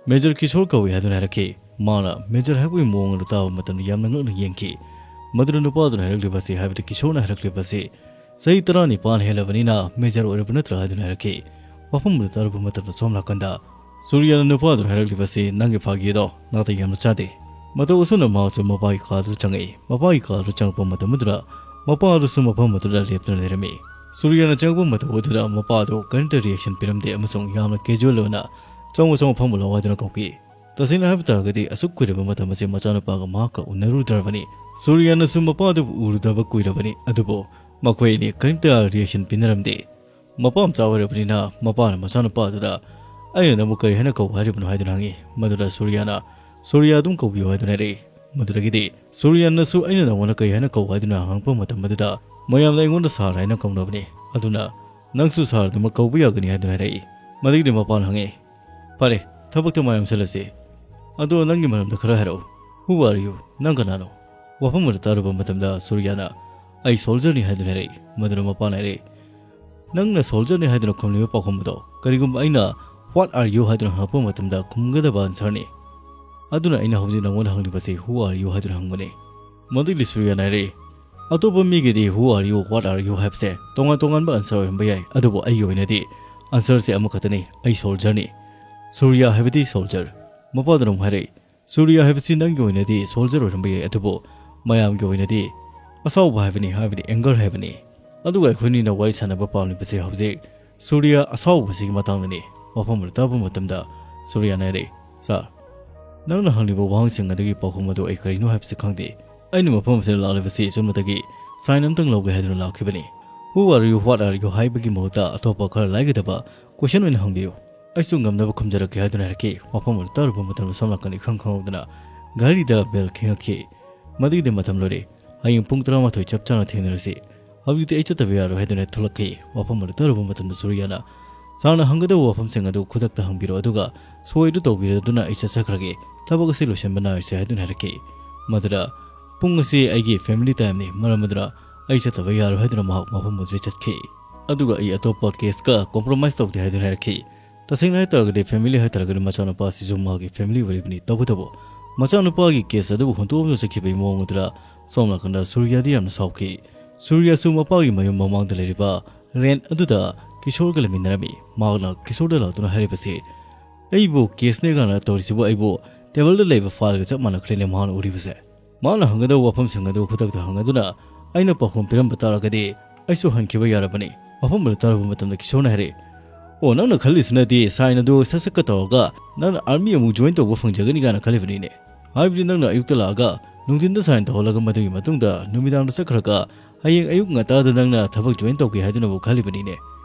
ꯃꯦꯖꯔ ꯀꯤꯁꯣꯔ ꯀꯧꯏ ꯍꯥꯏꯗꯨꯅ ꯍꯥꯏꯔꯛꯈꯤ꯫ ꯃꯍꯥꯛꯅ ꯃꯦꯖꯔ ꯍꯥꯏꯕꯒꯤ ꯃꯑꯣꯡ ꯑꯗꯨ ꯇꯥꯕ ꯃꯇꯝꯗ ꯌꯥꯝꯅ ꯉꯛꯅ ꯌꯦꯡꯈꯤ꯫ ꯃꯗꯨꯗ ꯅꯨꯄꯥꯗꯨꯅ ꯍꯥꯏꯔꯛꯂꯤꯕ ꯑꯁꯤ, ꯍꯥꯏꯕꯗꯤ ꯀꯤꯁꯣꯔꯅ ꯍꯥꯏꯔꯛꯂꯤꯕ ꯑꯁꯤ, "ꯆꯍꯤ ꯇꯔꯥꯅꯤꯄꯥꯟ ꯍꯦꯜꯂꯕꯅꯤꯅ ꯃꯦꯖꯔ ꯑꯣꯏꯔꯕ ꯅꯠꯇ꯭ꯔꯥ?" ꯍꯥꯏꯗꯨꯅ ꯍꯥꯏꯔꯛꯈꯤ꯫ ꯋꯥꯐꯝ ꯑꯗꯨ ꯇꯥꯔꯨꯕ ꯃꯇꯝꯗ ꯁꯣꯝ ꯅꯥꯀꯟꯗ ꯁꯨꯔꯤꯌꯥꯅ ꯅꯨꯄꯥꯗꯨꯅ ꯍꯥꯏꯔꯛꯂꯤꯕ ꯑꯁꯤ, "ꯅꯪꯒꯤ ꯐꯥꯒꯤ ꯑꯗꯣ ꯅꯥꯇꯩ ꯌꯥꯝꯅ ꯆꯥꯗꯦ"꯫ ꯃꯇꯧ ꯑꯁꯨꯝꯅ ꯃꯍꯥꯛꯁꯨ ꯃꯄꯥꯒꯤ ꯀꯥꯗꯨꯗ ꯆꯪꯉꯛꯏ꯫ ꯃꯄꯥꯒꯤ ꯀꯥꯗꯨ ꯆꯪꯉꯛꯄ ꯃꯇꯝ ꯑꯗꯨꯗ ꯃꯄꯥ ꯑꯗꯨꯁꯨ ꯃꯐꯝ ꯑꯗꯨꯗ ꯂꯦꯞꯇꯨꯅ ꯂꯩꯔꯝꯃꯤ꯫ ꯁꯨꯔꯤꯌꯥꯅ ꯆꯪꯉꯛꯄ ꯃꯇꯝ ꯑꯗꯨꯗ ꯃꯄꯥ ꯑꯗꯨ ꯀꯔꯤꯝꯇ ꯔꯤꯌꯦꯛꯁꯟ ꯄꯤꯔꯝꯗꯦ ꯑꯃꯁꯨꯡ ꯌꯥꯝꯅ ꯀꯦꯖꯨꯑꯦꯜ ꯑꯣꯏꯅ, "ꯆꯪꯉꯣ, ꯆꯪꯉꯣ, ꯐꯝꯃꯨ ꯂꯥꯛꯑꯣ" ꯍꯥꯏꯗꯨꯅ ꯀꯧꯈꯤ꯫ ꯇꯁꯦꯡꯅ ꯍꯥꯏꯕ ꯇꯥꯔꯒꯗꯤ ꯑꯁꯨꯛ ꯀꯨꯏꯔꯕ ꯃꯇꯝ ꯑꯁꯤ ꯃꯆꯥꯅꯨꯄꯥꯒ ꯃꯍꯥꯛꯀ ꯎꯅꯔꯨꯗ꯭ꯔꯕꯅꯤ꯫ ꯁꯨꯔꯤꯌꯥꯅꯁꯨ ꯃꯄꯥꯗꯨꯕꯨ ꯎꯔꯨꯗꯕ ꯀꯨꯏꯔꯕꯅꯤ, ꯑꯗꯨꯕꯨ ꯃꯈꯣꯏ ꯑꯅꯤ ꯀꯔꯤꯝꯇ ꯔꯤꯌꯦꯛꯁꯟ ꯄꯤꯅꯔꯝꯗꯦ꯫ ꯃꯄꯥ ꯃꯆꯥ ꯑꯣꯏꯔꯕꯅꯤꯅ ꯃꯄꯥꯅ ꯃꯆꯥꯅꯨꯄꯥ ꯑꯗꯨꯗ, "ꯑꯩꯅ ꯅꯪꯕꯨ ꯀꯔꯤ ꯍꯥꯏꯅ ꯀꯧꯕ ꯍꯥꯏꯔꯤꯕꯅꯣ?" ꯍꯥꯏꯗꯨꯅ ꯍꯪꯉꯤ꯫ ꯃꯗꯨꯗ ꯁꯨꯔꯤꯌꯥꯅ, "ꯁꯨꯔꯤꯌꯥ ꯑꯗꯨꯝ ꯀꯧꯕꯤꯌꯨ" ꯍꯥꯏꯗꯨꯅ ꯍꯥꯏꯔꯛꯏ꯫ ꯃꯗꯨꯗꯒꯤꯗꯤ ꯁꯨꯔꯤꯌꯥꯅꯁꯨ, "ꯑꯩꯅ ꯅꯪꯉꯣꯟꯗ ꯀꯔꯤ ꯍꯥꯏꯅ ꯀꯧꯕ ꯍꯥꯏꯗꯨꯅ ꯍꯪꯉꯛꯄ ꯃꯇꯝ ꯑꯗꯨꯗ, "ꯃꯌꯥꯝꯅ ꯑꯩꯉꯣꯟꯗ ꯁꯥꯔ ꯍꯥꯏꯅ ꯀꯧꯅꯕꯅꯤ, ꯑꯗꯨꯅ ꯅꯪꯁꯨ ꯁꯥꯔ ꯑꯗꯨꯃꯛ ꯀꯧꯕ ꯌꯥꯒꯅꯤ" ꯍꯥꯏꯗꯨꯅ ꯍꯥꯏꯔꯛꯏ꯫ ꯃꯗꯨꯒꯤꯗꯤ ꯃꯄꯥꯅ ꯍꯪꯉꯤ, "ꯐꯔꯦ, ꯊꯕꯛꯇ ꯃꯥꯏ ꯑꯣꯟꯁꯤꯜꯂꯁꯤ꯫ ꯑꯗꯣ ꯅꯪꯒꯤ ꯃꯔꯝꯗ ꯈꯔ ꯍꯥꯏꯔꯛꯎ꯫ Who are you? ꯅꯪ ꯀꯅꯥꯅꯣ?" ꯋꯥꯐꯝ ꯑꯗꯨ ꯇꯥꯔꯨꯕ ꯃꯇꯝꯗ ꯁꯨꯔꯤꯌꯥꯅ, "ꯑꯩ ꯁꯣꯜꯖꯔꯅꯤ" ꯍꯥꯏꯗꯨꯅ ꯍꯥꯏꯔꯛꯏ꯫ ꯃꯗꯨꯅ ꯃꯄꯥꯅ ꯍꯥꯏꯔꯛꯏ, "ꯅꯪꯅ ꯁꯣꯜꯖꯔꯅꯤ ꯍꯥꯏꯗꯨꯅ ꯈꯨꯝꯂꯤꯕ ꯄꯥꯎꯈꯨꯝ ꯑꯗꯣ ꯀꯔꯤꯒꯨꯝꯕ ꯑꯩꯅ What are you ꯍꯥꯏꯗꯨꯅ ꯍꯪꯉꯛꯄ ꯃꯇꯝꯗ ꯈꯨꯝꯒꯗꯕ ꯑꯟꯁꯔꯅꯤ꯫ ꯑꯗꯨꯅ ꯑꯩꯅ ꯍꯧꯖꯤꯛ ꯅꯪꯉꯣꯟꯗ ꯍꯪꯂꯤꯕꯁꯤ Who are you ꯍꯥꯏꯗꯨꯅ ꯍꯪꯕꯅꯤ꯫" ꯃꯗꯨꯒꯤ ꯁꯨꯔꯤꯌꯥꯅ ꯍꯥꯏꯔꯛꯏ, "ꯑꯇꯣꯞꯄ ꯃꯤꯒꯤꯗꯤ Who are you, What are you ꯍꯥꯏꯕꯁꯦ ꯇꯣꯉꯥꯟ ꯇꯣꯉꯥꯟꯕ ꯑꯟꯁꯔ ꯑꯣꯏꯔꯝꯕ ꯌꯥꯏ, ꯑꯗꯨꯕꯨ ꯑꯩꯒꯤ ꯑꯣꯏꯅꯗꯤ ꯑꯟꯁꯔꯁꯦ ꯑꯃꯈꯛꯇꯅꯤ, ꯑꯩ ꯁꯣꯜꯖꯔꯅꯤ꯫" ꯁꯨꯔꯤꯌꯥ ꯍꯥꯏꯕꯗꯤ ꯁꯣꯜꯖꯔ꯫ ꯃꯄꯥꯗꯨꯅ ꯑꯃꯨꯛ ꯍꯥꯏꯔꯛꯏ, "ꯁꯨꯔꯤꯌꯥ ꯍꯥꯏꯕꯁꯤ ꯅꯪꯒꯤ ꯑꯣꯏꯅꯗꯤ ꯁꯣꯜꯖꯔ ꯑꯣꯏꯔꯝꯕ ꯌꯥꯏ, ꯑꯗꯨꯕꯨ ꯃꯌꯥꯝꯒꯤ ꯑꯣꯏꯅꯗꯤ ꯑꯁꯥꯎꯕ ꯍꯥꯏꯕꯅꯤ, ꯍꯥꯏꯕꯗꯤ ꯑꯦꯡꯒꯔ ꯍꯥꯏꯕꯅꯤ꯫ ꯑꯗꯨꯒ ꯑꯩꯈꯣꯏꯅꯤꯅ ꯋꯥꯔꯤ ꯁꯥꯟꯅꯕ ꯄꯥꯝꯂꯤꯕꯁꯤ ꯍꯧꯖꯤꯛ ꯁꯨꯔꯤꯌꯥ ꯑꯁꯥꯎꯕꯁꯤꯒꯤ ꯃꯇꯥꯡꯗꯅꯤ꯫" ꯋꯥꯐꯝ ꯑꯗꯨ ꯇꯥꯕ ꯃꯇꯝꯗ ꯁꯨꯔꯤꯌꯥꯅ ꯍꯥꯏꯔꯛꯏ, "ꯁꯥꯔ, ꯅꯪꯅ ꯍꯪꯂꯤꯕ ꯋꯥꯍꯪꯁꯤꯡ ꯑꯗꯨꯒꯤ ꯄꯥꯎꯈꯨꯝ ꯑꯗꯨ ꯑꯩ ꯀꯔꯤꯅꯣ ꯍꯥꯏꯕꯁꯤ ꯈꯪꯗꯦ꯫ ꯑꯩꯅ ꯃꯐꯝ ꯑꯁꯤꯗ ꯂꯥꯛꯂꯤꯕꯁꯤ ꯏꯆꯟꯃꯇꯒꯤ ꯁꯥꯏꯟ ꯑꯃꯇꯪ ꯂꯧꯒꯦ ꯍꯥꯏꯗꯨꯅ ꯂꯥꯛꯈꯤꯕꯅꯤ꯫ Who are you, What are you ꯍꯥꯏꯕꯒꯤ ꯃꯍꯨꯠꯇ ꯑꯇꯣꯞꯄ ꯈꯔ ꯂꯥꯏꯒꯗꯕ ꯀꯣꯏꯁꯟ ꯑꯣꯏꯅ ꯍꯪꯕꯤꯌꯨ꯫" "ꯑꯩꯁꯨ ꯉꯝꯅꯕ ꯈꯨꯝꯖꯔꯛꯀꯦ" ꯍꯥꯏꯗꯨꯅ ꯍꯥꯏꯔꯛꯈꯤ꯫ ꯋꯥꯐꯝ ꯑꯗꯨ ꯇꯥꯔꯨꯕ ꯃꯇꯝꯗ ꯁꯣꯝ ꯅꯥꯀꯟꯗ ꯏꯈꯪ ꯈꯪꯍꯧꯗꯅ ꯘꯔꯤꯗ bell ꯈꯤꯡꯉꯛꯈꯤ꯫ "ꯃꯗꯨꯒꯤꯗꯤ ꯃꯇꯝ ꯂꯣꯏꯔꯦ꯫ ꯍꯌꯦꯡ ꯄꯨꯡ ꯇꯔꯥꯃꯥꯊꯣꯏ ꯆꯞ ꯆꯥꯅ ꯊꯦꯡꯅꯔꯁꯤ꯫ ꯍꯧꯖꯤꯛꯇꯤ ꯑꯩ ꯆꯠꯇꯕ ꯌꯥꯔꯣꯏ" ꯍꯥꯏꯗꯨꯅ ꯊꯣꯛꯂꯛꯈꯤ꯫ ꯋꯥꯐꯝ ꯑꯗꯨ ꯇꯥꯔꯨꯕ ꯃꯇꯝꯗ ꯁꯨꯔꯤꯌꯥꯅ, "ꯁꯥꯔꯅ ꯍꯪꯒꯗꯧꯕ ꯋꯥꯐꯝꯁꯤꯡ ꯑꯗꯨ ꯈꯨꯗꯛꯇ ꯍꯪꯕꯤꯔꯣ, ꯑꯗꯨꯒ ꯁꯣꯏ ꯑꯗꯨ ꯇꯧꯕꯤꯔꯗꯨꯅ ꯑꯩ ꯆꯠꯆꯈ꯭ꯔꯒꯦ꯫ ꯊꯕꯛ ꯑꯁꯤ ꯂꯣꯏꯁꯤꯟꯕ ꯅꯥꯏꯔꯁꯦ" ꯍꯥꯏꯗꯨꯅ ꯍꯥꯏꯔꯛꯈꯤ꯫ ꯃꯗꯨꯗ, "ꯄꯨꯡ ꯑꯁꯤ ꯑꯩꯒꯤ family timeꯅꯤ, ꯃꯔꯝ ꯑꯗꯨꯅ ꯑꯩ ꯆꯠꯇꯕ ꯌꯥꯔꯣꯏ" ꯍꯥꯏꯗꯨꯅ ꯃꯍꯥꯛ ꯃꯐꯝ ꯑꯗꯨꯗ ꯆꯠꯈꯤ꯫ ꯑꯗꯨꯒ, "ꯑꯩ ꯑꯇꯣꯞꯄ caseꯀ compromise ꯇꯧꯗꯦ" ꯍꯥꯏꯗꯨꯅ ꯍꯥꯏꯔꯛꯈꯤ꯫ ꯇꯁꯦꯡꯅ ꯍꯥꯏꯇꯥꯔꯒꯗꯤ, family ꯍꯥꯏꯇꯥꯔꯒꯗꯤ ꯃꯆꯥꯅꯨꯄꯥꯁꯤꯁꯨ ꯃꯥꯒꯤ family ꯑꯣꯏꯔꯤꯕꯅꯤ꯫ ꯇꯧꯕꯇꯕꯨ ꯃꯆꯥꯅꯨꯄꯥꯒꯤ case ꯑꯗꯨꯕꯨ ꯍꯨꯟꯗꯣꯛꯑꯝꯗꯨꯅ ꯆꯠꯈꯤꯕꯒꯤ ꯃꯑꯣꯡ ꯑꯗꯨꯗ ꯁꯣꯝ ꯅꯥꯀꯟꯗ ꯁꯨꯔꯤꯌꯥꯗꯤ ꯌꯥꯝꯅ ꯁꯥꯎꯈꯤ꯫ ꯁꯨꯔꯤꯌꯥꯁꯨ ꯃꯄꯥꯒꯤ ꯃꯌꯨꯝ ꯃꯃꯥꯡꯗ ꯂꯩꯔꯤꯕ rent ꯑꯗꯨꯗ ꯀꯤꯁꯣꯔꯒ ꯂꯩꯃꯤꯟꯅꯔꯝꯃꯤ꯫ ꯃꯍꯥꯛꯅ ꯀꯤꯁꯣꯔꯗ ꯂꯥꯛꯇꯨꯅ ꯍꯥꯏꯔꯤꯕꯁꯤ, "ꯑꯩꯕꯨ caseꯅꯦ ꯀꯥꯏꯅ ꯇꯧꯔꯤꯁꯤꯕꯨ ꯑꯩꯕꯨ tableꯗ ꯂꯩꯕ fileꯒ ꯆꯞ ꯃꯥꯟꯅꯈ꯭ꯔꯦꯅꯦ ꯃꯍꯥꯛꯅ ꯎꯔꯤꯕꯁꯦ꯫ ꯃꯥꯅ ꯍꯪꯒꯗꯧꯕ ꯋꯥꯐꯝꯁꯤꯡ ꯑꯗꯨ ꯈꯨꯗꯛꯇ ꯍꯪꯉꯗꯨꯅ ꯑꯩꯅ ꯄꯥꯎꯈꯨꯝ ꯄꯤꯔꯝꯕ ꯇꯥꯔꯒꯗꯤ ꯑꯩꯁꯨ ꯍꯟꯈꯤꯕ ꯌꯥꯔꯕꯅꯤ"꯫ ꯋꯥꯐꯝ ꯑꯗꯨ ꯇꯥꯔꯨꯕ ꯃꯇꯝꯗ ꯀꯤꯁꯣꯔꯅ ꯍꯥꯏꯔꯛꯏ, "ꯑꯣ, ꯅꯪꯅ ꯈꯜꯂꯤꯁꯤꯅꯗꯤ sign ꯑꯗꯨ ꯁꯠ ꯁꯠꯀ ꯇꯧꯔꯒ ꯅꯪꯅ army ꯑꯃꯨꯛ join ꯇꯧꯕ ꯐꯪꯖꯒꯅꯤ ꯀꯥꯏꯅ ꯈꯜꯂꯤꯕꯅꯤꯅꯦ꯫ ꯍꯥꯏꯕꯗꯤ ꯅꯪꯅ ꯑꯌꯨꯛꯇ ꯂꯥꯛꯑꯒ ꯅꯨꯡꯊꯤꯟꯗ sign ꯇꯧꯍꯜꯂꯒ ꯃꯗꯨꯒꯤ ꯃꯇꯨꯡꯗ ꯅꯨꯃꯤꯗꯥꯡꯗ ꯆꯠꯈ꯭ꯔꯒ ꯍꯌꯦꯡ ꯑꯌꯨꯛ ꯉꯟꯇꯥꯗ ꯅꯪꯅ ꯊꯕꯛ join ꯇꯧꯒꯦ ꯍꯥꯏꯗꯨꯅꯕꯨ ꯈꯜꯂꯤꯕꯅꯤꯅꯦ"꯫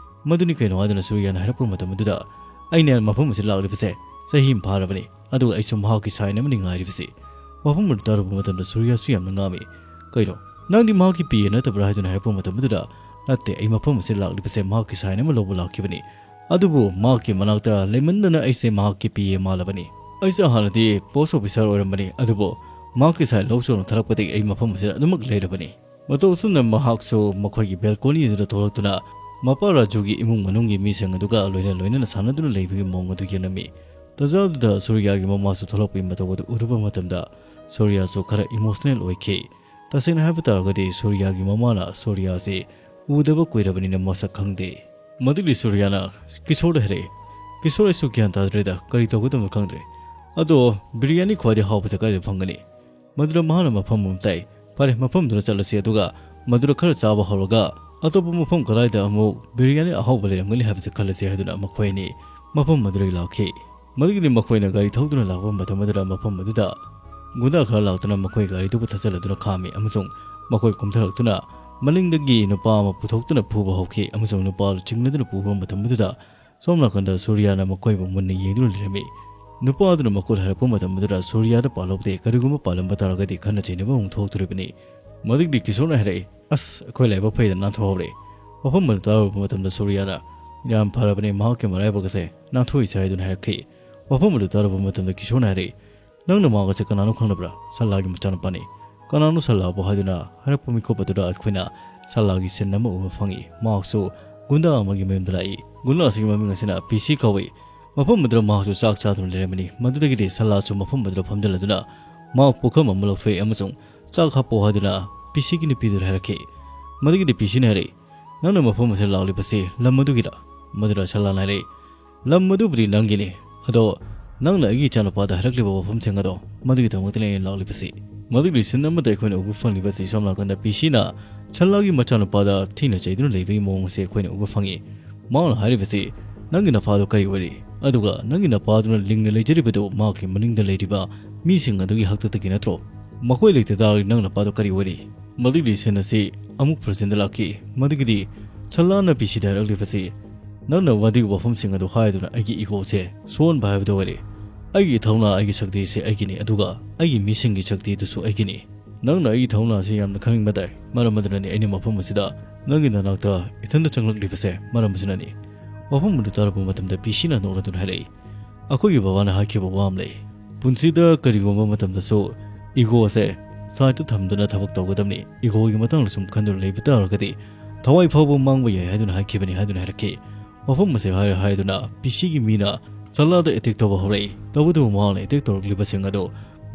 "ꯃꯗꯨꯅꯤ ꯀꯩꯅꯣ" ꯍꯥꯏꯗꯨꯅ ꯁꯨꯔꯤꯌꯥꯅ ꯍꯥꯏꯔꯛꯄ ꯃꯇꯝ ꯑꯗꯨꯗ, "ꯑꯩꯅ ꯃꯐꯝ ꯑꯁꯤ ꯂꯥꯛꯂꯤꯕꯁꯦ ꯆꯍꯤ ꯑꯃ ꯐꯥꯔꯕꯅꯤ, ꯑꯗꯨꯒ ꯑꯩꯁꯨ ꯃꯍꯥꯛꯀꯤ sign ꯑꯃꯅꯤ ꯉꯥꯏꯔꯤꯕꯁꯤ"꯫ ꯋꯥꯐꯝ ꯑꯗꯨ ꯇꯥꯔꯨꯕ ꯃꯇꯝꯗ ꯁꯨꯔꯤꯌꯥꯁꯨ ꯌꯥꯝꯅ ꯉꯥꯡꯃꯤ꯫ "ꯀꯩꯅꯣ, ꯅꯪꯗꯤ ꯃꯍꯥꯛꯀꯤ PA ꯅꯠꯇꯕ꯭ꯔꯥ?" ꯍꯥꯏꯗꯨꯅ ꯍꯥꯏꯔꯛꯄ ꯃꯇꯝ ꯑꯗꯨꯗ, "ꯅꯠꯇꯦ, ꯑꯩ ꯃꯐꯝ ꯑꯁꯤ ꯂꯥꯛꯂꯤꯕꯁꯦ ꯃꯍꯥꯛꯀꯤ sign ꯑꯃ ꯂꯧꯕ ꯂꯥꯛꯈꯤꯕꯅꯤ꯫ ꯑꯗꯨꯕꯨ ꯃꯍꯥꯛꯀꯤ ꯃꯅꯥꯛꯇ ꯂꯩꯃꯟꯗꯅ ꯑꯩꯁꯦ ꯃꯍꯥꯛꯀꯤ PA ꯃꯥꯜꯂꯕꯅꯤ꯫ ꯑꯩꯁꯦ ꯍꯥꯟꯅꯗꯤ post officer ꯑꯣꯏꯔꯝꯕꯅꯤ, ꯑꯗꯨꯕꯨ ꯃꯍꯥꯛꯀꯤ sign ꯂꯧ ꯆꯣꯅ ꯊꯥꯔꯛꯄꯗꯒꯤ ꯑꯩ ꯃꯐꯝ ꯑꯁꯤꯗ ꯑꯗꯨꯃꯛ ꯂꯩꯔꯕꯅꯤ"꯫ ꯃꯇꯧ ꯑꯁꯨꯝꯅ ꯃꯍꯥꯛꯁꯨ ꯃꯈꯣꯏꯒꯤ balcony ꯑꯗꯨꯗ ꯊꯣꯛꯂꯛꯇꯨꯅ ꯃꯄꯥ ꯔꯥꯖꯨꯒꯤ ꯏꯃꯨꯡ ꯃꯅꯨꯡꯒꯤ ꯃꯤꯁꯤꯡ ꯑꯗꯨꯒ ꯂꯣꯏꯅ ꯂꯣꯏꯅꯅ ꯁꯥꯟꯅꯗꯨꯅ ꯂꯩꯕꯒꯤ ꯃꯑꯣꯡ ꯑꯗꯨ ꯌꯦꯡꯂꯝꯃꯤ꯫ ꯇꯥꯟꯖꯥ ꯑꯗꯨꯗ ꯁꯨꯔꯤꯌꯥꯒꯤ ꯃꯃꯥꯁꯨ ꯊꯣꯛꯂꯛꯄꯒꯤ ꯃꯇꯧ ꯑꯗꯨ ꯎꯔꯨꯕ ꯃꯇꯝꯗ ꯁꯨꯔꯤꯌꯥꯁꯨ ꯈꯔ emotional ꯑꯣꯏꯈꯤ꯫ ꯇꯁꯦꯡꯅ ꯍꯥꯏꯕ ꯇꯥꯔꯒꯗꯤ ꯁꯨꯔꯤꯌꯥꯒꯤ ꯃꯃꯥꯅ ꯁꯨꯔꯤꯌꯥꯁꯤ ꯎꯗꯕ ꯀꯨꯏꯔꯕꯅꯤꯅ ꯃꯁꯛ ꯈꯪꯗꯦ꯫ ꯃꯗꯨꯒꯤ ꯁꯨꯔꯤꯌꯥꯅ ꯀꯤꯁꯣꯔꯗ ꯍꯥꯏꯔꯛꯏ, "ꯀꯤꯁꯣꯔ, ꯑꯩꯁꯨ ꯒ꯭ꯌꯥꯟ ꯇꯥꯗ꯭ꯔꯦꯗ, ꯀꯔꯤ ꯇꯧꯒꯗꯕꯅꯣ ꯈꯪꯗ꯭ꯔꯦ꯫ ꯑꯗꯣ ꯕꯤꯔꯌꯥꯅꯤ ꯈ꯭ꯋꯥꯏꯗꯩ ꯍꯥꯎꯕꯁꯦ ꯀꯥꯏꯗ ꯐꯪꯒꯅꯤ?" ꯃꯗꯨꯗ ꯃꯍꯥꯛꯅ ꯃꯐꯝ ꯑꯃ ꯇꯥꯛꯏ꯫ "ꯐꯔꯦ, ꯃꯐꯝꯗꯨꯗ ꯆꯠꯂꯁꯤ, ꯑꯗꯨꯒ ꯃꯗꯨꯗ ꯈꯔ ꯆꯥꯕ ꯍꯧꯔꯒ ꯑꯇꯣꯞꯄ ꯃꯐꯝ ꯀꯗꯥꯏꯗ ꯑꯃꯨꯛ ꯕꯤꯔꯌꯥꯅꯤ ꯑꯍꯥꯎꯕ ꯂꯩꯔꯝꯒꯅꯤ ꯍꯥꯏꯕꯁꯦ ꯈꯜꯂꯁꯤ" ꯍꯥꯏꯗꯨꯅ ꯃꯈꯣꯏ ꯑꯅꯤ ꯃꯐꯝ ꯑꯗꯨꯗꯒꯤ ꯂꯥꯛꯈꯤ꯫ ꯃꯗꯨꯒꯤꯗꯤ ꯃꯈꯣꯏꯅ ꯒꯥꯔꯤ ꯊꯧꯗꯨꯅ ꯂꯥꯛꯄ ꯃꯇꯝ ꯑꯗꯨꯗ ꯃꯐꯝ ꯑꯗꯨꯗ ꯒꯨꯟꯗꯥ ꯈꯔ ꯂꯥꯛꯇꯨꯅ ꯃꯈꯣꯏ ꯒꯥꯔꯤꯗꯨꯕꯨ ꯊꯠꯆꯜꯂꯗꯨꯅ ꯈꯥꯝꯃꯤ ꯑꯃꯁꯨꯡ ꯃꯈꯣꯏ ꯀꯨꯝꯊꯔꯛꯇꯨꯅ ꯃꯅꯤꯡꯗꯒꯤ ꯅꯨꯄꯥ ꯑꯃ ꯄꯨꯊꯣꯛꯇꯨꯅ ꯐꯨꯕ ꯍꯧꯈꯤ ꯑꯃꯁꯨꯡ ꯅꯨꯄꯥ ꯑꯗꯨ ꯆꯤꯡꯅꯗꯨꯅ ꯄꯨꯕ ꯃꯇꯝ ꯑꯗꯨꯗ ꯁꯣꯝ ꯅꯥꯀꯟꯗ ꯁꯨꯔꯤꯌꯥꯅ ꯃꯈꯣꯏꯕꯨ ꯃꯨꯟꯅ ꯌꯦꯡꯗꯨꯅ ꯂꯩꯔꯝꯃꯤ꯫ ꯅꯨꯄꯥ ꯑꯗꯨꯅ ꯃꯈꯨꯠ ꯍꯥꯏꯔꯛꯄ ꯃꯇꯝ ꯑꯗꯨꯗ ꯁꯨꯔꯤꯌꯥꯗ ꯄꯥꯜꯂꯨꯕꯗꯤ ꯀꯔꯤꯒꯨꯝꯕ ꯄꯥꯜꯂꯝꯕ ꯇꯥꯔꯒꯗꯤ ꯈꯟꯅ ꯆꯩꯅꯕ ꯑꯃꯨꯛ ꯊꯣꯛꯇꯣꯔꯤꯕꯅꯤ꯫ ꯃꯗꯨꯒꯤꯗꯤ ꯀꯤꯁꯣꯔꯅ ꯍꯥꯏꯔꯛꯏ, "ꯑꯁ, ꯑꯩꯈꯣꯏ ꯂꯥꯏꯕꯛ ꯐꯩꯗ ꯅꯥꯟꯊꯣꯛꯍꯧꯔꯦ"꯫ ꯋꯥꯐꯝ ꯑꯗꯨ ꯇꯥꯔꯨꯕ ꯃꯇꯝꯗ ꯁꯨꯔꯤꯌꯥꯅ, "ꯌꯥꯝ ꯐꯔꯕꯅꯤ, ꯃꯍꯥꯛꯀꯤ ꯃꯔꯥꯏꯕꯛ ꯑꯁꯦ ꯅꯥꯟꯊꯣꯛꯏꯁꯦ" ꯍꯥꯏꯗꯨꯅ ꯍꯥꯏꯔꯛꯈꯤ꯫ ꯋꯥꯐꯝ ꯑꯗꯨ ꯇꯥꯔꯨꯕ ꯃꯇꯝꯗ ꯀꯤꯁꯣꯔꯅ ꯍꯥꯏꯔꯛꯏ, "ꯅꯪꯅ ꯃꯍꯥꯛ ꯑꯁꯤ ꯀꯅꯥꯅꯣ ꯈꯪꯅꯕ꯭ꯔꯥ? ꯁꯜꯂꯥꯒꯤ ꯃꯆꯥꯅꯨꯄꯥꯅꯤ꯫ ꯀꯅꯥꯅꯣ ꯁꯜꯂꯥꯕꯨ?" ꯍꯥꯏꯗꯨꯅ ꯍꯥꯏꯔꯛꯄ ꯃꯤꯀꯨꯞ ꯑꯗꯨꯗ ꯑꯩꯈꯣꯏꯅ ꯁꯜꯂꯥꯒꯤ ꯁꯤꯟ ꯑꯃ ꯎꯕ ꯐꯪꯏ꯫ ꯃꯍꯥꯛꯁꯨ ꯒꯨꯟꯗꯥ ꯑꯃꯒꯤ ꯃꯌꯨꯝꯗ ꯂꯥꯛꯏ꯫ ꯒꯨꯟꯗꯥ ꯑꯁꯤꯒꯤ ꯃꯃꯤꯡ ꯑꯁꯤꯅ ꯄꯤꯁꯤ ꯀꯧꯏ꯫ ꯃꯐꯝ ꯑꯗꯨꯗ ꯃꯍꯥꯛꯁꯨ ꯆꯥꯛ ꯆꯥꯗꯨꯅ ꯂꯩꯔꯝꯃꯤꯅꯤ꯫ ꯃꯗꯨꯗꯒꯤꯗꯤ ꯁꯜꯂꯥꯁꯨ ꯃꯐꯝ ꯑꯗꯨꯗ ꯐꯝꯖꯤꯜꯂꯗꯨꯅ ꯃꯍꯥꯛ ꯄꯨꯈꯝ ꯑꯃ ꯂꯧꯊꯣꯛꯏ ꯑꯃꯁꯨꯡ ꯆꯥꯛ ꯍꯥꯞꯄꯣ ꯍꯥꯏꯗꯨꯅ ꯄꯤꯁꯤꯒꯤ ꯅꯨꯄꯤꯗꯨꯗ ꯍꯥꯏꯔꯛꯈꯤ꯫ ꯃꯗꯨꯒꯤꯗꯤ ꯄꯤꯁꯤꯅ ꯍꯥꯏꯔꯛꯏ, "ꯅꯪꯅ ꯃꯐꯝ ꯑꯁꯤꯗ ꯂꯥꯛꯂꯤꯕꯁꯤ ꯂꯝ ꯑꯗꯨꯒꯤꯔ?" ꯃꯗꯨꯗ ꯁꯜꯂꯥꯅ ꯍꯥꯏꯔꯛꯏ, "ꯂꯝ ꯑꯗꯨꯕꯨꯗꯤ ꯅꯪꯒꯤꯅꯤ, ꯑꯗꯣ ꯅꯪꯅ ꯑꯩꯒꯤ ꯏꯆꯥꯅꯨꯄꯥꯗ ꯍꯥꯏꯔꯛꯂꯤꯕ ꯋꯥꯐꯝꯁꯤꯡ ꯑꯗꯣ, ꯃꯗꯨꯒꯤꯗꯃꯛꯇꯅꯤ ꯑꯩꯅ ꯂꯥꯛꯂꯤꯕꯁꯤ"꯫ ꯃꯗꯨꯒꯤ ꯁꯤꯟ ꯑꯃꯗ ꯑꯩꯈꯣꯏꯅ ꯎꯕ ꯐꯪꯂꯤꯕꯁꯤ ꯁꯣꯝ ꯅꯥꯀꯟꯗ ꯄꯤꯁꯤꯅ ꯁꯜꯂꯥꯒꯤ ꯃꯆꯥꯅꯨꯄꯥꯗ ꯊꯤꯅ ꯆꯩꯗꯨꯅ ꯂꯩꯕꯒꯤ ꯃꯑꯣꯡ ꯑꯁꯤ ꯑꯩꯈꯣꯏꯅ ꯎꯕ ꯐꯪꯏ꯫ ꯃꯍꯥꯛꯅ ꯍꯥꯏꯔꯤꯕꯁꯤ, "ꯅꯪꯒꯤ ꯅꯄꯥꯗꯣ ꯀꯔꯤ ꯑꯣꯏꯔꯤ? ꯑꯗꯨꯒ ꯅꯪꯒꯤ ꯅꯄꯥꯗꯨꯅ ꯂꯤꯡꯅ ꯂꯩꯖꯔꯤꯕꯗꯨ ꯃꯍꯥꯛꯀꯤ ꯃꯅꯤꯡꯗ ꯂꯩꯔꯤꯕ ꯃꯤꯁꯤꯡ ꯑꯗꯨꯒꯤ ꯍꯥꯛꯇꯛꯇꯒꯤ ꯅꯠꯇ꯭ꯔꯣ? ꯃꯈꯣꯏ ꯂꯩꯇ ꯇꯥꯔꯗꯤ ꯅꯪ ꯅꯄꯥꯗꯣ ꯀꯔꯤ ꯑꯣꯏꯔꯤ?" ꯃꯗꯨꯒꯤ ꯁꯤꯟ ꯑꯁꯤ ꯑꯃꯨꯛ ꯄ꯭ꯔꯖꯦꯟꯗ ꯂꯥꯛꯈꯤ꯫ ꯃꯗꯨꯒꯤꯗꯤ ꯁꯜꯂꯥꯅ ꯄꯤꯁꯤꯗ ꯍꯥꯏꯔꯛꯂꯤꯕꯁꯤ, "ꯅꯪꯅ ꯃꯗꯨꯒꯤ ꯋꯥꯐꯝꯁꯤꯡ ꯑꯗꯨ ꯍꯥꯏꯗꯨꯅ ꯑꯩꯒꯤ ꯏꯒꯣꯁꯦ ꯁꯣꯛꯍꯟꯕ ꯍꯥꯏꯕꯗꯨ ꯑꯣꯏꯔꯦ꯫ ꯑꯩꯒꯤ ꯊꯧꯅꯥ, ꯑꯩꯒꯤ ꯁꯛꯇꯤꯁꯦ ꯑꯩꯒꯤꯅꯤ, ꯑꯗꯨꯒ ꯑꯩꯒꯤ ꯃꯤꯁꯤꯡꯒꯤ ꯁꯛꯇꯤꯗꯨꯁꯨ ꯑꯩꯒꯤꯅꯤ꯫ ꯅꯪꯅ ꯑꯩꯒꯤ ꯊꯧꯅꯥ ꯑꯁꯤ ꯌꯥꯝꯅ ꯈꯪꯅꯤꯡꯕ ꯇꯥꯏ, ꯃꯔꯝ ꯑꯗꯨꯅꯅꯤ ꯑꯩꯅ ꯃꯐꯝ ꯑꯁꯤꯗ ꯅꯪꯒꯤ ꯅꯅꯥꯛꯇ ꯏꯊꯟꯇ ꯆꯪꯂꯛꯂꯤꯕꯁꯦ, ꯃꯔꯝ ꯑꯁꯤꯅꯅꯤ"꯫ ꯋꯥꯐꯝ ꯑꯗꯨ ꯇꯥꯔꯨꯕ ꯃꯇꯝꯗ ꯄꯤꯁꯤꯅ ꯅꯣꯛꯂꯗꯨꯅ ꯍꯥꯏꯔꯛꯏ, "ꯑꯩꯈꯣꯏꯒꯤ ꯕꯕꯥꯅ ꯍꯥꯏꯈꯤꯕ ꯋꯥ ꯑꯃ ꯂꯩ꯫ ꯄꯨꯟꯁꯤꯗ ꯀꯔꯤꯒꯨꯝꯕ ꯃꯇꯝꯗꯁꯨ ꯏꯒꯣ ꯑꯁꯦ ꯁꯥꯏꯠꯇ ꯊꯝꯗꯨꯅ ꯊꯕꯛ ꯇꯧꯒꯗꯕꯅꯤ꯫ ꯏꯒꯣꯒꯤ ꯃꯇꯥꯡꯗ ꯁꯨꯝ ꯈꯟꯗꯨꯅ ꯂꯩꯕ ꯇꯥꯔꯒꯗꯤ ꯊꯋꯥꯏ ꯐꯥꯎꯕ ꯃꯥꯡꯕ ꯌꯥꯏ" ꯍꯥꯏꯗꯨꯅ ꯍꯥꯏꯈꯤꯕꯅꯤ ꯍꯥꯏꯗꯨꯅ ꯍꯥꯏꯔꯛꯈꯤ꯫ ꯋꯥꯐꯝ ꯑꯁꯦ ꯍꯥꯏꯔ ꯍꯥꯏꯗꯨꯅ ꯄꯤꯁꯤꯒꯤ ꯃꯤꯅ ꯁꯜꯂꯥꯗ ꯑꯦꯇꯦꯛ ꯇꯧꯕ ꯍꯧꯔꯛꯏ꯫ ꯇꯧꯕꯇꯕꯨ ꯃꯍꯥꯛꯅ ꯑꯦꯇꯦꯛ ꯇꯧꯔꯛꯂꯤꯕꯁꯤꯡ ꯑꯗꯨ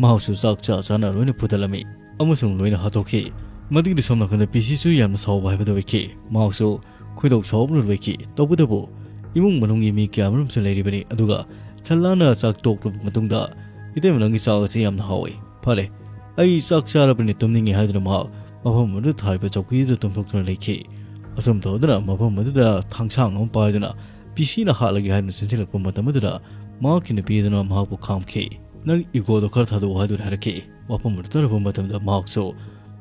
ꯃꯍꯥꯛꯁꯨ ꯆꯥꯛ ꯆꯥ ꯆꯥꯅ ꯂꯣꯏꯅ ꯐꯨꯗꯠꯂꯝꯃꯤ ꯑꯃꯁꯨꯡ ꯂꯣꯏꯅ ꯍꯥꯠꯇꯣꯛꯈꯤ꯫ ꯃꯗꯨꯒꯤꯗꯤ ꯁꯣꯝ ꯅꯥꯀꯟꯗ ꯄꯤꯁꯤꯁꯨ ꯌꯥꯝꯅ ꯁꯥꯎꯕ ꯍꯥꯏꯕꯗꯨ ꯑꯣꯏꯈꯤ꯫ ꯃꯍꯥꯛꯁꯨ ꯈꯣꯏꯗꯧ ꯁꯥꯎꯕꯅ ꯂꯣꯏꯈꯤ꯫ ꯇꯧꯕꯇꯕꯨ ꯏꯃꯨꯡ ꯃꯅꯨꯡꯒꯤ ꯃꯤ ꯀꯌꯥꯃꯔꯨꯝꯁꯨ ꯂꯩꯔꯤꯕꯅꯤ꯫ ꯑꯗꯨꯒ ꯁꯜꯂꯥꯅ ꯆꯥꯛ ꯇꯣꯛꯂꯕ ꯃꯇꯨꯡꯗ, "ꯏꯇꯩꯃ, ꯅꯪꯒꯤ ꯆꯥꯛ ꯑꯁꯤ ꯌꯥꯝꯅ ꯍꯥꯎꯏ꯫ ꯐꯔꯦ, ꯑꯩ ꯆꯥꯛ ꯆꯥꯔꯕꯅꯤ, ꯇꯨꯝꯅꯤꯡꯉꯤ" ꯍꯥꯏꯗꯨꯅ ꯃꯍꯥꯛ ꯃꯐꯝ ꯑꯗꯨꯗ ꯊꯥꯔꯤꯕ ꯆꯧꯀ꯭ꯔꯤ ꯑꯗꯨꯗ ꯇꯨꯝꯊꯣꯛꯇꯨꯅ ꯂꯩꯈꯤ꯫ ꯑꯁꯨꯝ ꯇꯧꯗꯨꯅ ꯃꯐꯝ ꯑꯗꯨꯗ ꯊꯥꯡꯁꯥꯡ ꯑꯃ ꯄꯥꯏꯗꯨꯅ ꯄꯤꯁꯤꯅ ꯍꯥꯠꯂꯒꯦ ꯍꯥꯏꯗꯨꯅ ꯆꯦꯟꯁꯤꯜꯂꯛꯄ ꯃꯇꯝ ꯑꯗꯨꯗ ꯃꯍꯥꯛꯀꯤ ꯅꯨꯄꯤ ꯑꯗꯨꯅ ꯃꯍꯥꯛꯄꯨ ꯈꯥꯝꯈꯤ꯫ "ꯅꯪ ꯏꯒꯣꯗꯣ ꯈꯔ ꯊꯥꯗꯣꯛꯎ" ꯍꯥꯏꯗꯨꯅ ꯍꯥꯏꯔꯛꯈꯤ꯫ ꯋꯥꯐꯝ ꯑꯗꯨ ꯇꯥꯔꯨꯕ ꯃꯇꯝꯗ ꯃꯍꯥꯛꯁꯨ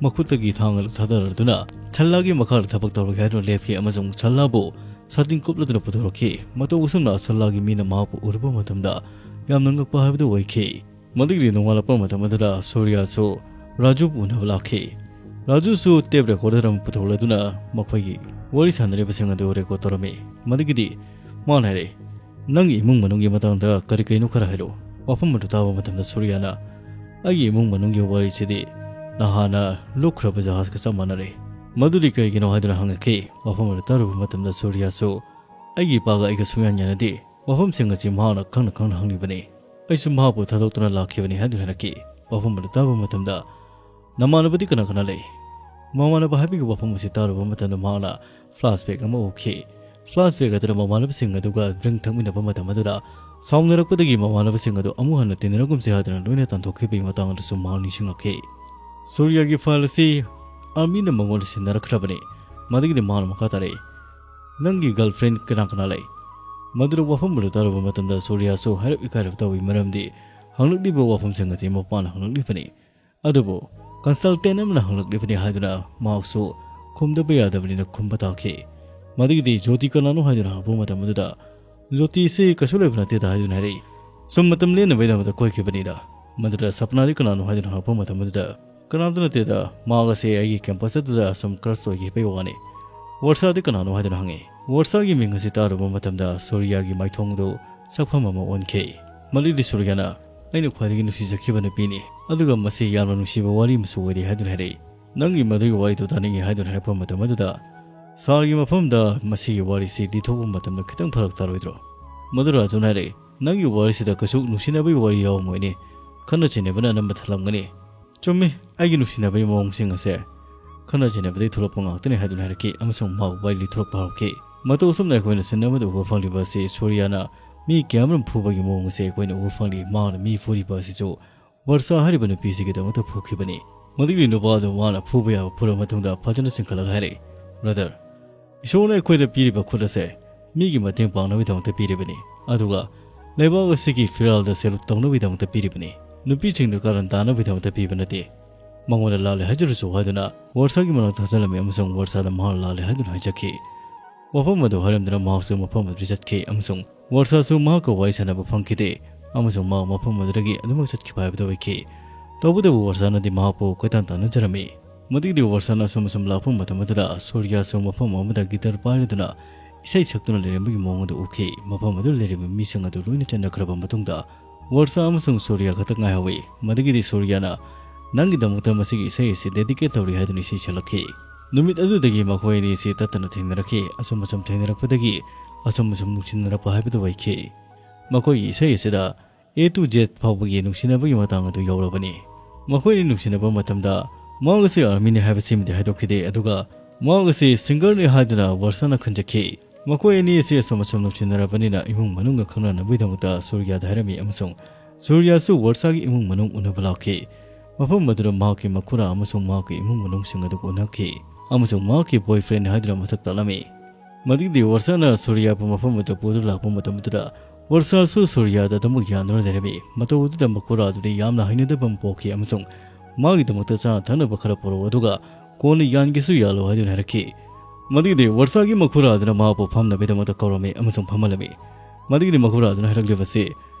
ꯃꯈꯨꯠꯇꯒꯤ ꯊꯥꯡ ꯑꯗꯨ ꯊꯥꯗꯔꯗꯨꯅ ꯁꯜꯂꯥꯒꯤ ꯃꯈꯥꯗ ꯊꯕꯛ ꯇꯧꯔꯒꯦ ꯍꯥꯏꯗꯨꯅ ꯂꯦꯞꯈꯤ ꯑꯃꯁꯨꯡ ꯁꯜꯂꯥꯕꯨ ꯁꯥꯇꯤꯟ ꯀꯨꯞꯂꯗꯨꯅ ꯄꯨꯊꯣꯔꯛꯈꯤ꯫ ꯃꯇꯧ ꯑꯁꯨꯝꯅ ꯑꯁꯜꯂꯥꯒꯤ ꯃꯤꯅ ꯃꯍꯥꯛꯄꯨ ꯎꯔꯨꯕ ꯃꯇꯝꯗ ꯌꯥꯝꯅ ꯉꯛꯄ ꯍꯥꯏꯕꯗꯨ ꯑꯣꯏꯈꯤ꯫ ꯃꯗꯨꯒꯤꯗꯤ ꯅꯣꯡꯉꯥꯜꯂꯛꯄ ꯃꯇꯝ ꯑꯗꯨꯗ ꯁꯨꯔꯤꯌꯥꯁꯨ ꯔꯥꯖꯨꯕꯨ ꯎꯅꯕ ꯂꯥꯛꯈꯤ꯫ ꯔꯥꯖꯨꯁꯨ ꯇꯦꯞ ꯔꯦꯀꯣꯔꯗꯔ ꯑꯃ ꯄꯨꯊꯣꯛꯂꯗꯨꯅ ꯃꯈꯣꯏꯒꯤ ꯋꯥꯔꯤ ꯁꯥꯟꯅꯔꯤꯕꯁꯤꯡ ꯑꯗꯨ ꯔꯦꯀꯣꯔꯗ ꯇꯧꯔꯝꯃꯤ꯫ ꯃꯗꯨꯒꯤꯗꯤ ꯃꯥꯅ ꯍꯥꯏꯔꯦ, "ꯅꯪꯒꯤ ꯏꯃꯨꯡ ꯃꯅꯨꯡꯒꯤ ꯃꯇꯥꯡꯗ ꯀꯔꯤ ꯀꯔꯤꯅꯣ ꯈꯔ ꯍꯥꯏꯔꯛꯎ"꯫ ꯋꯥꯐꯝ ꯑꯗꯨ ꯇꯥꯕ ꯃꯇꯝꯗ ꯁꯨꯔꯤꯌꯥꯅ, "ꯑꯩꯒꯤ ꯏꯃꯨꯡ ꯃꯅꯨꯡꯒꯤ ꯋꯥꯔꯤꯁꯤꯗꯤ ꯅꯍꯥꯟꯅ ꯂꯨꯞꯈ꯭ꯔꯕ ꯖꯍꯥꯖꯒ ꯆꯞ ꯃꯥꯟꯅꯔꯦ꯫ ꯃꯗꯨꯗꯤ ꯀꯩꯒꯤꯅꯣ?" ꯍꯥꯏꯗꯨꯅ ꯍꯪꯉꯛꯈꯤ꯫ ꯋꯥꯐꯝ ꯑꯗꯨ ꯇꯥꯔꯨꯕ ꯃꯇꯝꯗ ꯁꯨꯔꯤꯌꯥꯁꯨ, "ꯑꯩꯒꯤ ꯏꯄꯥꯒ ꯑꯩꯒ ꯁꯨꯡꯌꯥꯟ ꯌꯥꯅꯗꯦ꯫ ꯋꯥꯐꯝꯁꯤꯡ ꯑꯁꯤ ꯃꯍꯥꯛꯅ ꯈꯪꯅ ꯈꯪꯅ ꯍꯪꯂꯤꯕꯅꯤ꯫ ꯑꯩꯁꯨ ꯃꯍꯥꯛꯄꯨ ꯊꯥꯗꯣꯛꯇꯨꯅ ꯂꯥꯛꯈꯤꯕꯅꯤ" ꯍꯥꯏꯗꯨꯅ ꯍꯥꯏꯔꯛꯈꯤ꯫ ꯋꯥꯐꯝ ꯑꯗꯨ ꯇꯥꯕ ꯃꯇꯝꯗ, "ꯅꯃꯥꯟꯅꯕꯗꯤ ꯀꯅꯥ ꯀꯅꯥ ꯂꯩ?" ꯃꯃꯥꯟꯅꯕ ꯍꯥꯏꯕꯒꯤ ꯋꯥꯐꯝ ꯑꯁꯤ ꯇꯥꯔꯨꯕ ꯃꯇꯝꯗ ꯃꯍꯥꯛꯅ ꯐ꯭ꯂꯥꯁꯕꯦꯛ ꯑꯃ ꯎꯈꯤ꯫ ꯐ꯭ꯂꯥꯁꯕꯦꯛ ꯑꯗꯨꯗ ꯃꯃꯥꯟꯅꯕꯁꯤꯡ ꯑꯗꯨꯒ ꯗ꯭ꯔꯤꯡ ꯊꯛꯃꯤꯟꯅꯕ ꯃꯇꯝ ꯑꯗꯨꯗ ꯁꯥꯎꯅꯔꯛꯄꯗꯒꯤ ꯃꯃꯥꯟꯅꯕꯁꯤꯡ ꯑꯗꯨ ꯑꯃꯨꯛ ꯍꯟꯅ ꯇꯤꯟꯅꯔꯒꯨꯝꯁꯤ ꯍꯥꯏꯗꯨꯅ ꯂꯣꯏꯅ ꯇꯥꯟꯊꯣꯛꯈꯤꯕꯒꯤ ꯃꯇꯥꯡ ꯑꯗꯨꯁꯨ ꯃꯍꯥꯛ ꯅꯤꯡꯁꯤꯡꯂꯛꯈꯤ꯫ ꯁꯨꯔꯤꯌꯥꯒꯤ ꯐꯥꯏꯜ ꯑꯁꯤ ꯑꯥꯔꯃꯤꯅ ꯃꯉꯣꯟꯗ ꯁꯤꯟꯅꯔꯛꯈ꯭ꯔꯕꯅꯤ꯫ ꯃꯗꯨꯒꯤꯗꯤ ꯃꯍꯥꯛꯅ ꯃꯈꯥ ꯇꯥꯔꯛꯏ, "ꯅꯪꯒꯤ ꯒꯔꯜꯐ꯭ꯔꯦꯟ ꯀꯅꯥ ꯀꯅꯥ ꯂꯩ?" ꯃꯗꯨꯗ ꯋꯥꯐꯝ ꯑꯗꯨ ꯇꯥꯔꯨꯕ ꯃꯇꯝꯗ ꯁꯨꯔꯤꯌꯥꯁꯨ ꯍꯥꯏꯔꯞ ꯏꯀꯥꯏꯔꯞ ꯇꯧꯏ, ꯃꯔꯝꯗꯤ ꯍꯪꯂꯛꯂꯤꯕ ꯋꯥꯐꯝꯁꯤꯡ ꯑꯁꯤ ꯃꯄꯥꯅ ꯍꯪꯂꯛꯂꯤꯕꯅꯤ꯫ ꯑꯗꯨꯕꯨ ꯀꯟꯁꯜꯇꯦꯟ ꯑꯃꯅ ꯍꯪꯂꯛꯂꯤꯕꯅꯤ ꯍꯥꯏꯗꯨꯅ ꯃꯍꯥꯛꯁꯨ ꯈꯨꯝꯗꯕ ꯌꯥꯗꯕꯅꯤꯅ ꯈꯨꯝꯕ ꯇꯥꯈꯤ꯫ ꯃꯗꯨꯒꯤꯗꯤ ꯖꯣꯇꯤ ꯀꯅꯥꯅꯣ ꯍꯥꯏꯗꯨꯅ ꯍꯪꯂꯛꯄ ꯃꯇꯝ ꯑꯗꯨꯗ ꯖꯣꯇꯤꯁꯤ ꯀꯩꯁꯨ ꯂꯩꯕ ꯅꯠꯇꯦꯗ ꯍꯥꯏꯗꯨꯅ ꯍꯥꯏꯔꯛꯏ꯫ ꯁꯨꯝ ꯃꯇꯝ ꯂꯦꯟꯅꯕꯒꯤꯗꯃꯛꯇ ꯀꯣꯏꯈꯤꯕꯅꯤꯗ꯫ ꯃꯗꯨꯗ ꯁꯄꯅꯥꯗꯤ ꯀꯅꯥꯅꯣ ꯍꯥꯏꯗꯨꯅ ꯍꯪꯂꯛꯄ ꯃꯇꯝ ꯑꯗꯨꯗ, "ꯀꯅꯥꯝꯇ ꯅꯠꯇꯦꯗ, ꯃꯍꯥꯛ ꯑꯁꯤ ꯑꯩꯒꯤ ꯀꯦꯝꯄꯁ ꯑꯗꯨꯗ ꯁꯨꯝ ꯀ꯭ꯔꯁ ꯑꯣꯏꯈꯤꯕꯒꯤ ꯋꯥꯅꯤ"꯫ ꯋꯔꯁꯥꯗꯤ ꯀꯅꯥꯅꯣ ꯍꯥꯏꯗꯨꯅ ꯍꯪꯉꯤ꯫ ꯋꯔꯁꯥꯒꯤ ꯃꯤꯡ ꯑꯁꯤ ꯇꯥꯔꯨꯕ ꯃꯇꯝꯗ ꯁꯨꯔꯤꯌꯥꯒꯤ ꯃꯥꯏꯊꯣꯡꯗꯨ ꯁꯛꯐꯝ ꯑꯃ ꯑꯣꯟꯈꯤ꯫ ꯃꯗꯨꯗꯤ ꯁꯨꯔꯤꯌꯥꯅ, "ꯑꯩꯅ ꯈ꯭ꯋꯥꯏꯗꯒꯤ ꯅꯨꯡꯁꯤꯖꯈꯤꯕ ꯅꯨꯄꯤꯅꯤ, ꯑꯗꯨꯒ ꯃꯁꯤ ꯌꯥꯝꯅ ꯅꯨꯡꯁꯤꯕ ꯋꯥꯔꯤ ꯑꯃꯁꯨ ꯑꯣꯏꯔꯤ" ꯍꯥꯏꯗꯨꯅ ꯍꯥꯏꯔꯛꯏ꯫ "ꯅꯪꯒꯤ ꯃꯗꯨꯒꯤ ꯋꯥꯔꯤꯗꯨ ꯇꯥꯅꯤꯡꯉꯤ" ꯍꯥꯏꯗꯨꯅ ꯍꯥꯏꯔꯛꯄ ꯃꯇꯝ ꯑꯗꯨꯗ, ꯁꯥꯔꯒꯤ ꯃꯐꯝꯗ ꯃꯁꯤꯒꯤ ꯋꯥꯔꯤꯁꯤ ꯂꯤꯊꯣꯛꯄ ꯃꯇꯝꯗ ꯈꯤꯇꯪ ꯐꯔꯛ ꯇꯥꯔꯣꯏꯗ꯭ꯔꯣ? ꯃꯗꯨ ꯔꯥꯖꯨꯅ ꯍꯥꯏꯔꯛꯏ, "ꯅꯪꯒꯤ ꯋꯥꯔꯤꯁꯤꯗ ꯀꯩꯁꯨ ꯅꯨꯡꯁꯤꯅꯕꯒꯤ ꯋꯥꯔꯤ ꯌꯥꯎꯔꯝꯃꯣꯏꯅꯦ, ꯈꯠꯅ ꯆꯩꯅꯕꯅ ꯑꯅꯝꯕ ꯊꯜꯂꯝꯒꯅꯤ"꯫ "ꯆꯨꯝꯃꯤ, ꯑꯩꯒꯤ ꯅꯨꯡꯁꯤꯅꯕꯒꯤ ꯃꯑꯣꯡꯁꯤꯡ ꯑꯁꯦ ꯈꯠꯅ ꯆꯩꯅꯕꯗꯒꯤ ꯊꯣꯛꯂꯛꯄ ꯉꯥꯛꯇꯅꯤ" ꯍꯥꯏꯗꯨꯅ ꯍꯥꯏꯔꯛꯈꯤ ꯑꯃꯁꯨꯡ ꯃꯍꯥꯛ ꯋꯥꯔꯤ ꯂꯤꯊꯣꯔꯛꯄ ꯍꯧꯔꯛꯈꯤ꯫ ꯃꯇꯧ ꯑꯁꯨꯝꯅ ꯑꯩꯈꯣꯏꯅ ꯁꯤꯟ ꯑꯃꯗ ꯎꯕ ꯐꯪꯂꯤꯕ ꯑꯁꯤ ꯁꯨꯔꯤꯌꯥꯅ ꯃꯤ ꯀꯌꯥꯃꯔꯨꯝ ꯐꯨꯕꯒꯤ ꯃꯑꯣꯡ ꯑꯁꯤ ꯑꯩꯈꯣꯏꯅ ꯎꯕ ꯐꯪꯂꯤ꯫ ꯃꯍꯥꯛꯅ ꯃꯤ ꯐꯨꯔꯤꯕ ꯑꯁꯤꯁꯨ ꯋꯔꯁꯥ ꯍꯥꯏꯔꯤꯕ ꯅꯨꯄꯤꯁꯤꯒꯤꯗꯃꯛꯇ ꯐꯨꯈꯤꯕꯅꯤ꯫ ꯃꯗꯨꯒꯤ ꯅꯨꯄꯥ ꯑꯗꯨ ꯃꯥꯅ ꯐꯨꯕ ꯌꯥꯕ ꯐꯨꯔꯕ ꯃꯇꯨꯡꯗ ꯐꯖꯅ ꯆꯤꯡꯈꯠꯂꯒ ꯍꯥꯏꯔꯛꯏ, "ꯕ꯭ꯔꯗꯔ, ꯏꯁꯣꯔꯅ ꯑꯩꯈꯣꯏꯗ ꯄꯤꯔꯤꯕ ꯈꯨꯠ ꯑꯁꯦ ꯃꯤꯒꯤ ꯃꯇꯦꯡ ꯄꯥꯡꯅꯕꯒꯤꯗꯃꯛꯇ ꯄꯤꯔꯤꯕꯅꯤ, ꯑꯗꯨꯒ ꯂꯩꯕꯥꯛ ꯑꯁꯤꯒꯤ ꯐꯤꯔꯥꯜꯗ ꯁꯦꯜꯂꯨꯛ ꯇꯧꯅꯕꯒꯤꯗꯃꯛꯇ ꯄꯤꯔꯤꯕꯅꯤ, ꯅꯨꯄꯤꯁꯤꯡꯗ ꯀꯥꯔꯟ ꯇꯥꯅꯕꯒꯤꯗꯃꯛꯇ ꯄꯤꯕ ꯅꯠꯇꯦ꯫ ꯃꯉꯣꯟꯗ ꯂꯥꯜꯂꯦ ꯍꯥꯏꯖꯔꯁꯨ" ꯍꯥꯏꯗꯨꯅ ꯋꯔꯁꯥꯒꯤ ꯃꯅꯥꯛꯇ ꯊꯥꯖꯤꯜꯂꯝꯃꯤ ꯑꯃꯁꯨꯡ ꯋꯔꯁꯥꯗ ꯃꯍꯥꯛꯅ ꯂꯥꯜꯂꯦ ꯍꯥꯏꯗꯨꯅ ꯍꯥꯏꯖꯈꯤ꯫ ꯋꯥꯐꯝ ꯑꯗꯨ ꯍꯥꯏꯔꯝꯗꯨꯅ ꯃꯍꯥꯛꯁꯨ ꯃꯐꯝ ꯑꯗꯨꯗ ꯆꯠꯈꯤ ꯑꯃꯁꯨꯡ ꯋꯥꯔꯁꯥꯁꯨ ꯃꯍꯥꯛꯀ ꯋꯥꯔꯤ ꯁꯥꯟꯅꯕ ꯐꯪꯈꯤꯗꯦ꯫ ꯑꯃꯁꯨꯡ ꯃꯍꯥꯛ ꯃꯐꯝ ꯑꯗꯨꯗꯒꯤ ꯑꯗꯨꯃꯛ ꯆꯠꯈꯤꯕ ꯍꯥꯏꯕꯗꯨ ꯑꯣꯏꯈꯤ꯫ ꯇꯧꯕꯇꯕꯨ ꯋꯥꯔꯁꯥꯅꯗꯤ ꯃꯍꯥꯛꯄꯨ ꯀꯣꯏꯇꯥꯟ ꯇꯥꯟꯅꯖꯔꯝꯃꯤ꯫ ꯃꯗꯨꯒꯤꯗꯤ ꯋꯥꯔꯁꯥꯅ ꯑꯁꯨꯝ ꯑꯁꯨꯝ ꯂꯥꯛꯄ ꯃꯇꯝ ꯑꯗꯨꯗ ꯁꯨꯔꯌꯥꯁꯨ ꯃꯐꯝ ꯑꯃꯗ ꯒꯤꯇꯔ ꯄꯥꯏꯔꯗꯨꯅ ꯏꯁꯩ ꯁꯛꯇꯨꯅ ꯂꯩꯔꯝꯕꯒꯤ ꯃꯑꯣꯡ ꯑꯗꯨ ꯎꯈꯤ꯫ ꯃꯐꯝ ꯑꯗꯨꯗ ꯂꯩꯔꯤꯕ ꯃꯤꯁꯤꯡ ꯑꯗꯨ ꯂꯣꯏꯅ ꯆꯠꯅꯈ꯭ꯔꯕ ꯃꯇꯨꯡꯗ ꯋꯥꯔꯁꯥ ꯑꯃꯁꯨꯡ ꯁꯨꯔꯌꯥ ꯈꯛꯇ ꯉꯥꯏꯍꯧꯏ꯫ ꯃꯗꯨꯒꯤꯗꯤ ꯁꯨꯔꯌꯥꯅ ꯅꯪꯒꯤꯗꯃꯛꯇ ꯃꯁꯤꯒꯤ ꯏꯁꯩ ꯑꯁꯤ dedicate ꯇꯧꯔꯤ ꯍꯥꯏꯗꯨꯅ ꯏꯁꯩ ꯁꯛꯂꯛꯈꯤ꯫ ꯅꯨꯃꯤꯠ ꯑꯗꯨꯗꯒꯤ ꯃꯈꯣꯏ ꯑꯅꯤ ꯑꯁꯤ ꯇꯠꯇꯅ ꯊꯦꯡꯅꯔꯛꯈꯤ꯫ ꯑꯁꯨꯝ ꯑꯁꯨꯝ ꯊꯦꯡꯅꯔꯛꯄꯗꯒꯤ ꯑꯁꯨꯝ ꯑꯁꯨꯝ ꯅꯨꯡꯁꯤꯅꯔꯛꯄ ꯍꯥꯏꯕꯗꯨ ꯑꯣꯏꯈꯤ꯫ ꯃꯈꯣꯏꯒꯤ ꯏꯁꯩ ꯑꯁꯤꯗ A to Z ꯐꯥꯎꯕꯒꯤ ꯅꯨꯡꯁꯤꯅꯕꯒꯤ ꯃꯇꯥꯡ ꯑꯗꯨ ꯌꯧꯔꯕꯅꯤ꯫ ꯃꯈꯣꯏ ꯑꯅꯤ ꯅꯨꯡꯁꯤꯅꯕ ꯃꯇꯝꯗ ꯃꯍꯥꯛ ꯑꯁꯤ ꯑꯥꯔꯃꯤꯅꯤ ꯍꯥꯏꯕꯁꯤꯃꯗꯤ ꯍꯥꯏꯗꯣꯛꯈꯤꯗꯦ, ꯑꯗꯨꯒ ꯃꯍꯥꯛ ꯑꯁꯤ ꯁꯤꯡꯒꯔꯅꯤ ꯍꯥꯏꯗꯨꯅ ꯋꯥꯔꯁꯥꯅ ꯈꯟꯖꯈꯤ꯫ ꯃꯈꯣꯏ ꯑꯅꯤ ꯑꯁꯤ ꯑꯁꯨꯝ ꯑꯁꯨꯝ ꯅꯨꯡꯁꯤꯅꯔꯕꯅꯤꯅ ꯏꯃꯨꯡ ꯃꯅꯨꯡꯒ ꯈꯪꯅꯅꯕꯒꯤꯗꯃꯛꯇ ꯁꯨꯔꯌꯥꯗ ꯍꯥꯏꯔꯝꯃꯤ ꯑꯃꯁꯨꯡ ꯁꯨꯔꯌꯥꯁꯨ ꯋꯥꯔꯁꯥꯒꯤ ꯏꯃꯨꯡ ꯃꯅꯨꯡ ꯎꯅꯕ ꯂꯥꯛꯈꯤ꯫ ꯃꯐꯝ ꯑꯗꯨꯗ ꯃꯍꯥꯛꯀꯤ ꯃꯈꯨꯔꯥ ꯑꯃꯁꯨꯡ ꯃꯍꯥꯛꯀꯤ ꯏꯃꯨꯡ ꯃꯅꯨꯡꯁꯤꯡ ꯑꯗꯨ ꯎꯅꯈꯤ ꯑꯃꯁꯨꯡ ꯃꯍꯥꯛꯀꯤ boyfriend ꯍꯥꯏꯗꯨꯅ ꯃꯁꯛ ꯇꯥꯛꯂꯝꯃꯤ꯫ ꯃꯗꯨꯒꯤꯗꯤ ꯋꯥꯔꯁꯥꯅ ꯁꯨꯔꯌꯥꯕꯨ ꯃꯐꯝ ꯑꯗꯨꯗ ꯄꯨꯗꯨꯅ ꯂꯥꯛꯄ ꯃꯇꯝ ꯑꯗꯨꯗ ꯋꯥꯔꯁꯥꯁꯨ ꯁꯨꯔꯌꯥꯗ ꯑꯗꯨꯃꯛ ꯌꯥꯟꯗꯨꯅ ꯂꯩꯔꯝꯃꯤ꯫ ꯃꯇꯧ ꯑꯗꯨꯗ ꯃꯈꯨꯔꯥ ꯑꯗꯨꯗꯤ ꯌꯥꯝꯅ ꯍꯩꯅꯗꯕ ꯑꯃ ꯄꯣꯛꯈꯤ ꯑꯃꯁꯨꯡ ꯃꯥꯒꯤꯗꯃꯛꯇ ꯆꯥꯅ ꯊꯛꯅꯕ ꯈꯔ ꯄꯨꯔꯛꯎ, ꯑꯗꯨꯒ ꯀꯣꯟꯅ ꯌꯥꯟꯒꯦꯁꯨ ꯌꯥꯜꯂꯣ ꯍꯥꯏꯗꯨꯅ ꯍꯥꯏꯔꯛꯈꯤ꯫ ꯃꯗꯨꯒꯤꯗꯤ ꯋꯥꯔꯁꯥꯒꯤ ꯃꯈꯨꯔꯥ ꯑꯗꯨꯅ ꯃꯍꯥꯛꯄꯨ ꯐꯝꯅꯕꯒꯤꯗꯃꯛꯇ ꯀꯧꯔꯝꯃꯤ ꯑꯃꯁꯨꯡ ꯐꯝꯍꯜꯂꯝꯃꯤ꯫ ꯃꯗꯨꯒꯤꯗꯤ ꯃꯈꯨꯔꯥ ꯑꯗꯨꯅ ꯍꯥꯏꯔꯛꯂꯤꯕꯁꯤ,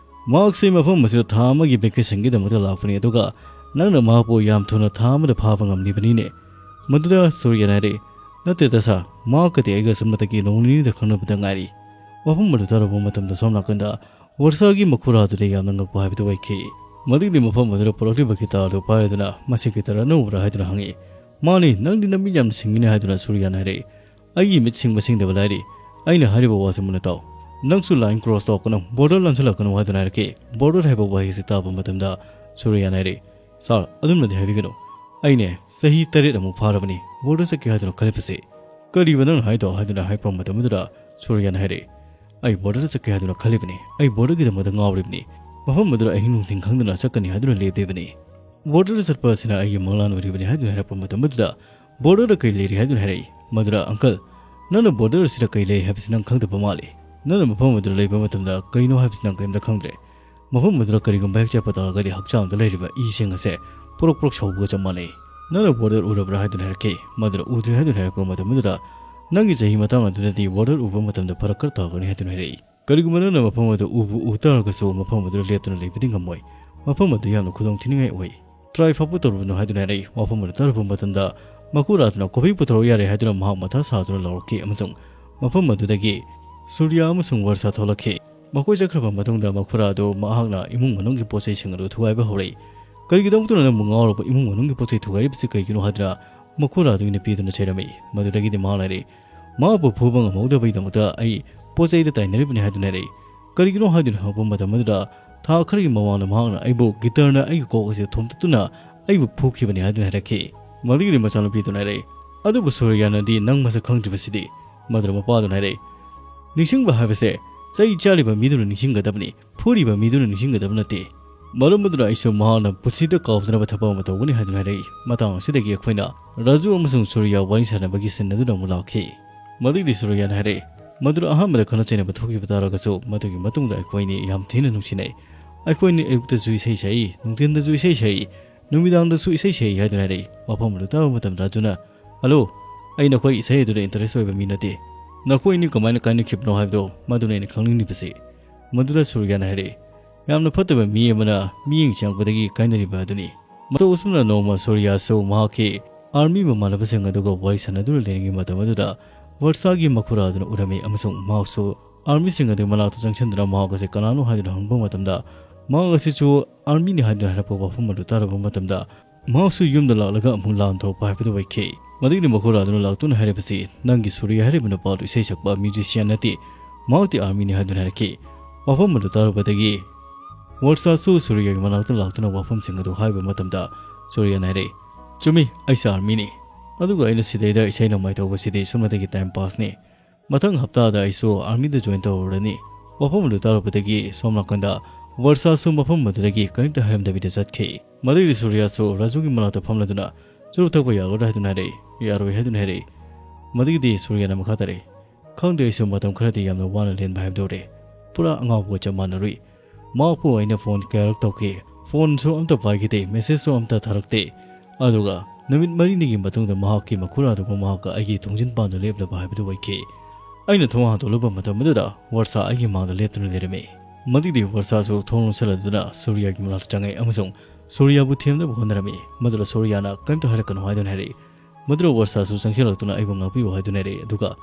ꯃꯍꯥꯛꯁꯤ ꯃꯐꯝ ꯑꯁꯤꯗ ꯊꯥ ꯑꯃꯒꯤ vacationꯒꯤꯗꯃꯛꯇ ꯂꯥꯛꯄꯅꯤ, ꯑꯗꯨꯒ ꯅꯪꯅ ꯃꯍꯥꯛꯄꯨ ꯌꯥꯝ ꯊꯨꯅ ꯊꯥ ꯑꯃꯗ ꯐꯥꯕ ꯉꯝꯂꯤꯕꯅꯤꯅꯦ꯫ ꯃꯗꯨꯗ ꯁꯨꯔꯌꯥꯅ ꯍꯥꯏꯔꯛꯏ, ꯅꯠꯇꯦꯗ ꯁꯥꯔ, ꯃꯍꯥꯛꯀꯗꯤ ꯑꯩꯒ ꯑꯁꯨꯝꯅꯇꯒꯤ ꯅꯣꯡ ꯅꯤꯅꯤꯗ ꯈꯪꯅꯕꯗ ꯉꯥꯏꯔꯤ꯫ ꯋꯥꯐꯝ ꯑꯗꯨ ꯇꯥꯔꯨꯕ ꯃꯇꯝꯗ ꯁꯣꯝ ꯅꯥꯀꯟꯗ ꯋꯥꯔꯁꯥꯒꯤ ꯃꯈꯨꯔꯥꯗꯨꯗ ꯌꯥꯝꯅ ꯉꯛꯄ ꯍꯥꯏꯕꯗꯨ ꯑꯣꯏꯈꯤ꯫ ꯃꯗꯨꯒꯤꯗꯤ ꯃꯐꯝ ꯑꯗꯨꯗ ꯄꯨꯔꯛꯂꯤꯕ ꯒꯤꯇꯥꯔ ꯑꯗꯨ ꯄꯥꯏꯔꯗꯨꯅ, "ꯃꯁꯤ ꯒꯤꯇꯥꯔ ꯑꯅꯧꯕꯔꯥ?" ꯍꯥꯏꯗꯨꯅ ꯍꯪꯉꯤ꯫ "ꯃꯥꯅꯤ, ꯅꯪꯗꯤ ꯅꯃꯤꯠ ꯌꯥꯝꯅ ꯁꯤꯡꯉꯤꯅꯦ," ꯍꯥꯏꯗꯨꯅ ꯁꯨꯔꯌꯥꯅ ꯍꯥꯏꯔꯛꯏ꯫ "ꯑꯩꯒꯤ ꯃꯤꯠ ꯁꯤꯡꯕ ꯁꯤꯡꯗꯕ ꯂꯥꯏꯔꯤ, ꯑꯩꯅ ꯍꯥꯏꯔꯤꯕ ꯋꯥꯁꯤ ꯃꯨꯟꯅ ꯇꯥꯎ꯫ ꯅꯪꯁꯨ line cross ꯇꯧꯔꯛꯀꯅꯨ, border ꯂꯥꯟꯁꯤꯜꯂꯛꯀꯅꯨ," ꯍꯥꯏꯗꯨꯅ ꯍꯥꯏꯔꯛꯈꯤ꯫ Border ꯍꯥꯏꯕ ꯋꯥꯍꯩ ꯑꯁꯤ ꯇꯥꯕ ꯃꯇꯝꯗ ꯁꯨꯔꯌꯥꯅ ꯍꯥꯏꯔꯛꯏ, "ꯁꯥꯔ, ꯑꯗꯨꯝꯅꯗꯤ ꯍꯥꯏꯕꯤꯒꯅꯨ꯫ ꯑꯩꯅꯦ, ꯆꯍꯤ ꯇꯔꯦꯠ ꯑꯃꯨꯛ ꯐꯥꯔꯕꯅꯤ border ꯆꯠꯀꯦ ꯍꯥꯏꯗꯨꯅ ꯈꯜꯂꯤꯕꯁꯦ꯫ ꯀꯔꯤꯕ ꯅꯪꯅ ꯍꯥꯏꯗꯣ?" ꯍꯥꯏꯗꯨꯅ ꯍꯥꯏꯔꯛꯄ ꯃꯇꯝ ꯑꯗꯨꯗ ꯁꯨꯔꯌꯥꯅ ꯍꯥꯏꯔꯛꯏ, "ꯑꯩ border ꯆꯠꯀꯦ ꯍꯥꯏꯗꯨꯅ ꯈꯜꯂꯤꯕꯅꯤ꯫ ꯑꯩ borderꯒꯤꯗꯃꯛꯇ ꯉꯥꯎꯔꯤꯕꯅꯤ꯫ ꯃꯐꯝ ꯑꯗꯨꯗ ꯑꯍꯤꯡ ꯅꯨꯡꯊꯤꯟ ꯈꯪꯗꯅ ꯆꯠꯀꯅꯤ ꯍꯥꯏꯗꯨꯅ ꯂꯦꯞꯂꯤꯕꯅꯤ꯫ Border ꯆꯠꯄ ꯑꯁꯤꯅ ꯑꯩꯒꯤ ꯃꯪꯂꯥꯟ ꯑꯣꯏꯔꯤꯕꯅꯤ" ꯍꯥꯏꯗꯨꯅ ꯍꯥꯏꯔꯛꯄ ꯃꯇꯝ ꯑꯗꯨꯗ borderꯗ ꯀꯔꯤ ꯂꯩꯔꯤ ꯍꯥꯏꯗꯨꯅ ꯍꯥꯏꯔꯛꯏ꯫ ꯃꯗꯨꯗ, "Uncle, ꯅꯪꯅ border ꯑꯁꯤꯗ ꯀꯔꯤ ꯂꯩ ꯍꯥꯏꯕꯁꯤ ꯅꯪ ꯈꯪꯗꯕ ꯃꯥꯜꯂꯤ꯫ ꯅꯪꯅ ꯃꯐꯝ ꯑꯗꯨꯗ ꯂꯩꯕ ꯃꯇꯝꯗ ꯀꯔꯤꯅꯣ ꯍꯥꯏꯕꯁꯤ ꯅꯪ ꯀꯔꯤꯝꯇ ꯈꯪꯗ꯭ꯔꯦ꯫ ꯃꯐꯝ ꯑꯗꯨꯗ ꯀꯔꯤꯒꯨꯝꯕ ꯍꯦꯛ ꯆꯠꯄ ꯇꯧꯔꯒꯗꯤ ꯍꯛꯆꯥꯡꯗ ꯂꯩꯔꯤꯕ ꯏꯁꯤꯡ ꯑꯁꯦ ꯄ꯭ꯔꯣꯛ ꯄ꯭ꯔꯣꯛ ꯁꯧꯕꯒ ꯆꯞ ꯃꯥꯟꯅꯩ꯫ ꯅꯪꯅ border ꯎꯔꯕ꯭ꯔꯥ?" ꯍꯥꯏꯗꯨꯅ ꯍꯥꯏꯔꯛꯈꯤ꯫ ꯃꯗꯨꯗ, "ꯎꯗ꯭ꯔꯤ" ꯍꯥꯏꯗꯨꯅ ꯍꯥꯏꯔꯛꯄ ꯃꯇꯝ ꯑꯗꯨꯗ "ꯅꯪꯒꯤ ꯆꯍꯤ ꯃꯇꯥꯡ ꯑꯗꯨꯗꯗꯤ ꯋꯥꯔꯜ ꯎꯕ ꯃꯇꯝꯗ ꯐꯔꯛ ꯈꯔ ꯇꯥꯒꯅꯤ" ꯍꯥꯏꯗꯨꯅ ꯍꯥꯏꯔꯛꯏ꯫ "ꯀꯔꯤꯒꯨꯝꯕ ꯅꯪꯅ ꯃꯐꯝ ꯑꯗꯨ ꯎꯕꯨ ꯎ ꯇꯥꯔꯒꯁꯨ, ꯃꯐꯝ ꯑꯗꯨꯗ ꯂꯦꯞꯇꯨꯅ ꯂꯩꯕꯗꯤ ꯉꯝꯃꯣꯏ꯫ ꯃꯐꯝ ꯑꯗꯨ ꯌꯥꯝꯅ ꯈꯨꯗꯣꯡ ꯊꯤꯅꯤꯡꯉꯥꯏ ꯑꯣꯏ꯫ ꯇ꯭ꯔꯥꯏ ꯐꯥꯎꯕ ꯇꯧꯔꯨꯕꯅꯨ" ꯍꯥꯏꯗꯨꯅ ꯍꯥꯏꯔꯛꯏ꯫ ꯋꯥꯐꯝ ꯑꯗꯨ ꯇꯥꯔꯨꯕ ꯃꯇꯝꯗ ꯃꯈꯨꯔꯥꯗꯨꯅ ꯀꯣꯐꯤ ꯄꯨꯊꯣꯔꯛꯎ ꯌꯥꯔꯦ ꯍꯥꯏꯗꯨꯅ ꯃꯍꯥꯛ ꯃꯊꯥ ꯁꯥꯗꯨꯅ ꯂꯥꯎꯔꯛꯈꯤ, ꯑꯃꯁꯨꯡ ꯃꯐꯝ ꯑꯗꯨꯗꯒꯤ ꯁꯨꯔꯤꯌꯥ ꯑꯃꯁꯨꯡ ꯋꯔꯁꯥ ꯊꯣꯛꯂꯛꯈꯤ꯫ ꯃꯈꯣꯏ ꯆꯠꯈ꯭ꯔꯕ ꯃꯇꯨꯡꯗ ꯃꯈꯨꯔꯥ ꯑꯗꯨ ꯃꯍꯥꯛꯅ ꯏꯃꯨꯡ ꯃꯅꯨꯡꯒꯤ ꯄꯣꯠꯆꯩꯁꯤꯡ ꯑꯗꯨ ꯊꯨꯒꯥꯏꯕ ꯍꯧꯔꯛꯏ꯫ "ꯀꯔꯤꯒꯤꯗꯃꯛꯇꯅꯣ ꯅꯪꯕꯨ ꯉꯥꯎꯔꯕ ꯏꯃꯨꯡ ꯃꯅꯨꯡꯒꯤ ꯄꯣꯠꯆꯩ ꯊꯨꯒꯥꯏꯔꯤꯕꯁꯤ ꯀꯩꯒꯤꯅꯣ?" ꯍꯥꯏꯗꯨꯅ ꯃꯈꯨꯔꯥ ꯑꯗꯨꯒꯤ ꯅꯨꯄꯤ ꯑꯗꯨꯅ ꯆꯩꯔꯝꯃꯤ꯫ ꯃꯗꯨꯗꯒꯤꯗꯤ ꯃꯍꯥꯛ ꯍꯥꯏꯔꯛꯏ, "ꯃꯍꯥꯛꯄꯨ ꯐꯨꯕ ꯉꯝꯍꯧꯗꯕꯒꯤꯗꯃꯛꯇ ꯑꯩ ꯄꯣꯠ ꯆꯩꯗ ꯇꯥꯏꯅꯔꯤꯕꯅꯤ" ꯍꯥꯏꯗꯨꯅ ꯍꯥꯏꯔꯛꯏ꯫ "ꯀꯔꯤꯒꯤꯅꯣ ꯍꯥꯏꯗꯨꯅ ꯍꯪꯉꯛꯄ ꯃꯇꯝ ꯑꯗꯨꯗ ꯊꯥ ꯈꯔꯒꯤ ꯃꯃꯥꯡꯗ ꯃꯍꯥꯛꯅ ꯑꯩꯕꯨ ꯒꯤꯇꯔꯅ ꯑꯩꯒꯤ ꯀꯣꯛ ꯑꯁꯤ ꯊꯣꯝꯇꯠꯇꯨꯅ ꯑꯩꯕꯨ ꯐꯨꯈꯤꯕꯅꯤ" ꯍꯥꯏꯗꯨꯅ ꯍꯥꯏꯔꯛꯈꯤ꯫ ꯃꯗꯨꯒꯤꯗꯤ ꯃꯆꯥꯅꯨꯄꯤꯗꯨꯅ ꯍꯥꯏꯔꯛꯏ, "ꯑꯗꯨꯕꯨ ꯁꯨꯔꯤꯌꯥꯅꯗꯤ ꯅꯪ ꯃꯁꯛ ꯈꯪꯗ꯭ꯔꯤꯕꯁꯤꯗꯤ?" ꯃꯗꯨꯗ ꯃꯄꯥꯗꯨꯅ ꯍꯥꯏꯔꯛꯏ, "ꯅꯤꯡꯁꯤꯡꯕ ꯍꯥꯏꯕꯁꯦ ꯆꯩ ꯆꯥꯔꯤꯕ ꯃꯤꯗꯨꯅ ꯅꯤꯡꯁꯤꯡꯒꯗꯕꯅꯤ, ꯐꯨꯔꯤꯕ ꯃꯤꯗꯨꯅ ꯅꯤꯡꯁꯤꯡꯒꯗꯕ ꯅꯠꯇꯦ꯫ ꯃꯔꯝ ꯑꯗꯨꯅ ꯑꯩꯁꯨ ꯃꯍꯥꯛꯅ ꯄꯨꯟꯁꯤꯗ ꯀꯥꯎꯗꯅꯕ ꯊꯕꯛ ꯑꯃ ꯇꯧꯒꯅꯤ" ꯍꯥꯏꯗꯨꯅ ꯍꯥꯏꯔꯛꯏ꯫ ꯃꯇꯥꯡ ꯑꯁꯤꯗꯒꯤ ꯑꯩꯈꯣꯏꯅ ꯔꯥꯖꯨ ꯑꯃꯁꯨꯡ ꯁꯨꯔꯤꯌꯥ ꯋꯥꯔꯤ ꯁꯥꯟꯅꯕꯒꯤ ꯁꯤꯟ ꯑꯗꯨꯅ ꯑꯃꯨꯛ ꯂꯥꯛꯈꯤ꯫ ꯃꯗꯨꯒꯤꯗꯤ ꯁꯨꯔꯤꯌꯥꯅ ꯍꯥꯏꯔꯛꯏ, "ꯃꯗꯨꯗ ꯑꯍꯥꯟꯕꯗ ꯈꯠꯅ ꯆꯩꯅꯕ ꯊꯣꯛꯈꯤꯕ ꯇꯥꯔꯒꯁꯨ, ꯃꯗꯨꯒꯤ ꯃꯇꯨꯡꯗ ꯑꯩꯈꯣꯏ ꯑꯅꯤ ꯌꯥꯝ ꯊꯤꯅ ꯅꯨꯡꯁꯤꯅꯩ꯫ ꯑꯩꯈꯣꯏ ꯑꯅꯤ ꯑꯌꯨꯛꯇꯁꯨ ꯏꯁꯩ ꯁꯛꯏ, ꯅꯨꯡꯊꯤꯟꯗꯁꯨ ꯏꯁꯩ ꯁꯛꯏ, ꯅꯨꯃꯤꯗꯥꯡꯗꯁꯨ ꯏꯁꯩ ꯁꯛꯏ" ꯍꯥꯏꯗꯨꯅ ꯍꯥꯏꯔꯛꯏ꯫ ꯋꯥꯐꯝ ꯑꯗꯨ ꯇꯥꯕ ꯃꯇꯝꯗ ꯔꯥꯖꯨꯅ, "ꯍꯜꯂꯣ, ꯑꯩ ꯅꯈꯣꯏ ꯏꯁꯩ ꯑꯗꯨꯗ ꯏꯟꯇꯔꯦꯁ ꯑꯣꯏꯕ ꯃꯤ ꯅꯠꯇꯦ꯫ ꯅꯈꯣꯏ ꯑꯅꯤ ꯀꯃꯥꯏꯅ ꯀꯥꯏꯅꯈꯤꯕꯅꯣ ꯍꯥꯏꯕꯗꯣ, ꯃꯗꯨꯅ ꯑꯩꯅ ꯈꯪꯅꯤꯡꯂꯤꯕꯁꯤ"꯫ ꯃꯗꯨꯗ ꯁꯨꯔꯤꯌꯥꯅ ꯍꯥꯏꯔꯛꯏ, "ꯌꯥꯝꯅ ꯐꯠꯇꯕ ꯃꯤ ꯑꯃꯅ ꯃꯤꯠꯌꯦꯡ ꯆꯪꯉꯛꯄꯗꯒꯤ ꯀꯥꯏꯅꯔꯤꯕ ꯑꯗꯨꯅꯤ"꯫ ꯃꯇꯧ ꯑꯁꯨꯝꯅ ꯅꯣꯡꯃ ꯁꯨꯔꯤꯌꯥꯁꯨ ꯃꯍꯥꯛꯀꯤ ꯑꯥꯔꯃꯤ ꯃꯃꯥꯟꯅꯕꯁꯤꯡ ꯑꯗꯨꯒ ꯋꯥꯔꯤ ꯁꯥꯟꯅꯗꯨꯅ ꯂꯩꯔꯤꯉꯩ ꯃꯇꯝ ꯑꯗꯨꯗ ꯋꯔꯁꯥꯒꯤ ꯃꯈꯨꯔꯥ ꯑꯗꯨꯅ ꯎꯔꯝꯃꯤ, ꯑꯃꯁꯨꯡ ꯃꯍꯥꯛꯁꯨ ꯑꯥꯔꯃꯤꯁꯤꯡ ꯑꯗꯨꯒꯤ ꯃꯅꯥꯛꯇ ꯆꯪꯁꯤꯟꯗꯨꯅ ꯃꯍꯥꯛ ꯑꯁꯤ ꯀꯅꯥꯅꯣ ꯍꯥꯏꯗꯨꯅ ꯍꯪꯕ ꯃꯇꯝꯗ, ꯃꯍꯥꯛ ꯑꯁꯤꯁꯨ ꯑꯥꯔꯃꯤꯅꯤ ꯍꯥꯏꯗꯨꯅ ꯍꯥꯏꯔꯛꯄ ꯋꯥꯐꯝ ꯑꯗꯨ ꯇꯥꯔꯕ ꯃꯇꯝꯗ, ꯃꯍꯥꯛꯁꯨ ꯌꯨꯝꯗ ꯂꯥꯛꯂꯒ ꯑꯃꯨꯛ ꯂꯥꯟ ꯊꯣꯛꯄ ꯍꯥꯏꯕꯗꯨ ꯑꯣꯏꯈꯤ꯫ ꯃꯗꯨꯒꯤꯗꯤ ꯃꯈꯨꯔꯥ ꯑꯗꯨꯅ ꯂꯥꯛꯇꯨꯅ ꯍꯥꯏꯔꯤꯕꯁꯤ, "ꯅꯪꯒꯤ ꯁꯨꯔꯤꯌꯥ ꯍꯥꯏꯔꯤꯕ ꯅꯨꯄꯥ ꯑꯗꯨ ꯏꯁꯩ ꯁꯛꯄ ꯃ꯭ꯌꯨꯖꯤꯁꯤꯌꯥꯟ ꯅꯠꯇꯦ, ꯃꯍꯥꯛꯇꯤ ꯑꯥꯔꯃꯤꯅꯤ" ꯍꯥꯏꯗꯨꯅ ꯍꯥꯏꯔꯛꯈꯤ꯫ ꯋꯥꯐꯝ ꯑꯗꯨ ꯇꯥꯔꯨꯕꯗꯒꯤ ꯋꯔꯁꯥꯁꯨ ꯁꯨꯔꯤꯌꯥꯒꯤ ꯃꯅꯥꯛꯇ ꯂꯥꯛꯇꯨꯅ ꯋꯥꯐꯝꯁꯤꯡ ꯑꯗꯨ ꯍꯥꯏꯕ ꯃꯇꯝꯗ, ꯁꯨꯔꯤꯌꯥꯅ ꯍꯥꯏꯔꯛꯏ, "ꯆꯨꯝꯃꯤ, ꯑꯩꯁꯨ ꯑꯥꯔꯃꯤꯅꯤ꯫ ꯑꯗꯨꯒ ꯑꯩꯅ ꯁꯤꯗꯩꯗ ꯏꯁꯩ ꯅꯣꯡꯃꯥꯏ ꯇꯧꯕꯁꯤꯗꯤ ꯁꯨꯞꯅꯇꯒꯤ ꯇꯥꯏꯝ ꯄꯥꯁꯅꯤ꯫ ꯃꯊꯪ ꯍꯞꯇꯥꯗ ꯑꯩꯁꯨ ꯑꯥꯔꯃꯤꯗ ꯖꯣꯏꯟ ꯇꯧꯔꯨꯔꯅꯤ"꯫ ꯋꯥꯐꯝ ꯑꯗꯨ ꯇꯥꯔꯨꯕꯗꯒꯤ ꯁꯣꯝ ꯅꯥꯀꯟꯗ ꯋꯔꯁꯥꯁꯨ ꯃꯐꯝ ꯑꯗꯨꯗꯒꯤ ꯀꯔꯤꯝꯇ ꯍꯥꯏꯔꯝꯗꯕꯤꯗ ꯆꯠꯈꯤ꯫ ꯃꯗꯨꯒꯤ ꯁꯨꯔꯤꯌꯥꯁꯨ ꯔꯥꯖꯨꯒꯤ ꯃꯅꯥꯛꯇ ꯐꯝꯂꯗꯨꯅ, "ꯆꯨꯔꯨꯞ ꯊꯛꯄ ꯌꯥꯒꯗ꯭ꯔꯥ?" ꯍꯥꯏꯗꯨꯅ ꯍꯥꯏꯔꯛꯏ꯫ "ꯌꯥꯔꯣꯏ" ꯍꯥꯏꯗꯨꯅ ꯍꯥꯏꯔꯛꯏ꯫ ꯃꯗꯨꯒꯤꯗꯤ ꯁꯨꯔꯤꯌꯥꯅ ꯃꯈꯥ ꯇꯥꯔꯛꯏ, "ꯈꯪꯗꯦ, ꯑꯩꯁꯨ ꯃꯇꯝ ꯈꯔꯗꯤ ꯌꯥꯝꯅ ꯋꯥꯅ ꯂꯦꯟꯕ ꯍꯥꯏꯕꯗꯨ ꯑꯣꯏꯔꯦ꯫ ꯄꯨꯔꯥ ꯑꯉꯥꯎꯕꯒ ꯆꯞ ꯃꯥꯟꯅꯔꯨꯏ꯫ ꯃꯍꯥꯛꯄꯨ ꯑꯩꯅ ꯐꯣꯟ ꯀꯌꯥꯔꯛ ꯇꯧꯈꯤ, ꯐꯣꯟꯁꯨ ꯑꯝꯇ ꯄꯥꯏꯈꯤꯗꯦ, ꯃꯦꯁꯦꯖꯁꯨ ꯑꯝꯇ ꯊꯥꯔꯛꯇꯦ꯫ ꯑꯗꯨꯒ ꯅꯨꯃꯤꯠ ꯃꯔꯤꯅꯤꯒꯤ ꯃꯇꯨꯡꯗ ꯃꯍꯥꯛꯀꯤ ꯃꯈꯨꯔꯥꯗꯨꯕꯨ ꯃꯍꯥꯛꯀ ꯑꯩꯒꯤ ꯊꯣꯡꯖꯤꯟ ꯄꯥꯟꯗꯨ ꯂꯦꯞꯂꯕ ꯍꯥꯏꯕꯗꯨ ꯑꯣꯏꯈꯤ꯫ ꯑꯩꯅ ꯊꯣꯡ ꯍꯥꯡꯗꯣꯛꯂꯨꯕ ꯃꯇꯝ ꯑꯗꯨꯗ ꯋꯥꯔꯁꯥ ꯑꯩꯒꯤ ꯃꯥꯡꯗ ꯂꯦꯞꯇꯨꯅ ꯂꯩꯔꯝꯃꯤ꯫ ꯃꯗꯨꯗꯤ ꯋꯥꯔꯁꯥꯁꯨ ꯊꯣꯡ ꯂꯣꯟꯁꯤꯜꯂꯗꯨꯅ ꯁꯨꯔꯤꯌꯥꯒꯤ ꯃꯅꯥꯛꯇ ꯆꯪꯉꯛꯏ ꯑꯃꯁꯨꯡ ꯁꯨꯔꯤꯌꯥꯕꯨ ꯊꯦꯝꯅꯕ ꯍꯣꯠꯅꯔꯝꯃꯤ꯫ ꯃꯗꯨꯗ ꯁꯨꯔꯤꯌꯥꯅ "ꯀꯔꯤꯝꯇ ꯍꯥꯏꯔꯛꯀꯅꯨ" ꯍꯥꯏꯗꯨꯅ ꯍꯥꯏꯔꯛꯏ꯫ ꯃꯗꯨꯗ ꯋꯥꯔꯁꯥꯁꯨ ꯆꯪꯁꯤꯜꯂꯛꯇꯨꯅ "ꯑꯩꯕꯨ ꯉꯥꯛꯄꯤꯌꯨ" ꯍꯥꯏꯗꯨꯅ ꯍꯥꯏꯔꯛꯏ꯫ ꯑꯗꯨꯒ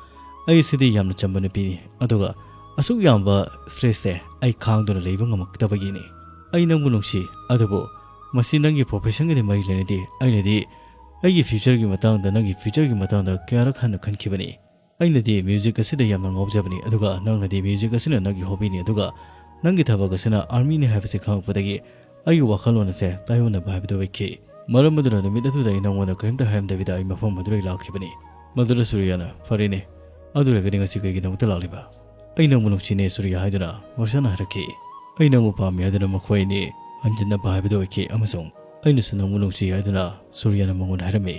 "ꯑꯩ ꯑꯁꯤꯗꯤ ꯌꯥꯝꯅ ꯆꯝꯕ ꯅꯨꯄꯤꯅꯤ, ꯑꯗꯨꯒ ꯑꯁꯨꯛ ꯌꯥꯝꯕ stressꯁꯦ ꯑꯩ ꯈꯥꯡꯗꯨꯅ ꯂꯩꯕ ꯉꯝꯃꯛꯇꯕꯒꯤꯅꯤ꯫ ꯑꯩ ꯅꯪꯕꯨ ꯅꯨꯡꯁꯤ, ꯑꯗꯨꯕꯨ ꯃꯁꯤ ꯅꯪꯒꯤ professionꯒꯗꯤ ꯃꯔꯤ ꯂꯩꯅꯗꯦ꯫ ꯑꯩꯅꯗꯤ ꯑꯩꯒꯤ futureꯒꯤ ꯃꯇꯥꯡꯗ, ꯅꯪꯒꯤ futureꯒꯤ ꯃꯇꯥꯡꯗ ꯀꯌꯥꯔꯛ ꯍꯟꯅ ꯈꯟꯈꯤꯕꯅꯤ꯫ ꯑꯩꯅꯗꯤ music ꯑꯁꯤꯗ ꯌꯥꯝꯅ ꯉꯥꯎꯖꯕꯅꯤ, ꯑꯗꯨꯒ ꯅꯪꯅꯗꯤ music ꯑꯁꯤꯅ ꯅꯪꯒꯤ hobbyꯅꯤ, ꯑꯗꯨꯒ ꯅꯪꯒꯤ ꯊꯕꯛ ꯑꯁꯤꯅ armyꯅꯤ ꯍꯥꯏꯕꯁꯤ ꯈꯪꯂꯛꯄꯗꯒꯤ ꯑꯩꯒꯤ ꯋꯥꯈꯜꯂꯣꯟ ꯑꯁꯦ ꯇꯥꯏꯑꯣꯟꯅꯕ ꯍꯥꯏꯕꯗꯨ ꯑꯣꯏꯈꯤ꯫ ꯃꯔꯝ ꯑꯗꯨꯅ ꯅꯨꯃꯤꯠ ꯑꯗꯨꯗ ꯑꯩ ꯅꯪꯉꯣꯟꯗ ꯀꯔꯤꯝꯇ ꯍꯥꯏꯔꯝꯗꯕꯤꯗ ꯑꯩ ꯃꯐꯝ ꯑꯗꯨꯗ ꯑꯩ ꯂꯥꯛꯈꯤꯕꯅꯤ꯫" ꯃꯗꯨꯗ ꯁꯨꯔꯤꯌꯥꯅ, "ꯐꯔꯦꯅꯦ, ꯑꯗꯨ ꯑꯣꯏꯔꯒꯗꯤ ꯉꯁꯤ ꯀꯩꯒꯤꯗꯃꯛꯇ ꯂꯥꯛꯂꯤꯕ?" "ꯑꯩ ꯅꯪꯕꯨ ꯅꯨꯡꯁꯤꯅꯦ ꯁꯨꯔꯤꯌꯥ" ꯍꯥꯏꯗꯨꯅ ꯋꯥꯔꯁꯥꯅ ꯍꯥꯏꯔꯛꯈꯤ꯫ "ꯑꯩ ꯅꯪꯕꯨ ꯄꯥꯝꯃꯤ" ꯍꯥꯏꯗꯨꯅ ꯃꯈꯣꯏ ꯑꯅꯤ ꯍꯟꯖꯤꯟꯅꯕ ꯍꯥꯏꯕꯗꯨ ꯑꯣꯏꯈꯤ, ꯑꯃꯁꯨꯡ "ꯑꯩꯅꯁꯨ ꯅꯪꯕꯨ ꯅꯨꯡꯁꯤ" ꯍꯥꯏꯗꯨꯅ ꯁꯨꯔꯤꯌꯥꯅ ꯃꯉꯣꯟꯗ ꯍꯥꯏꯔꯝꯃꯤ꯫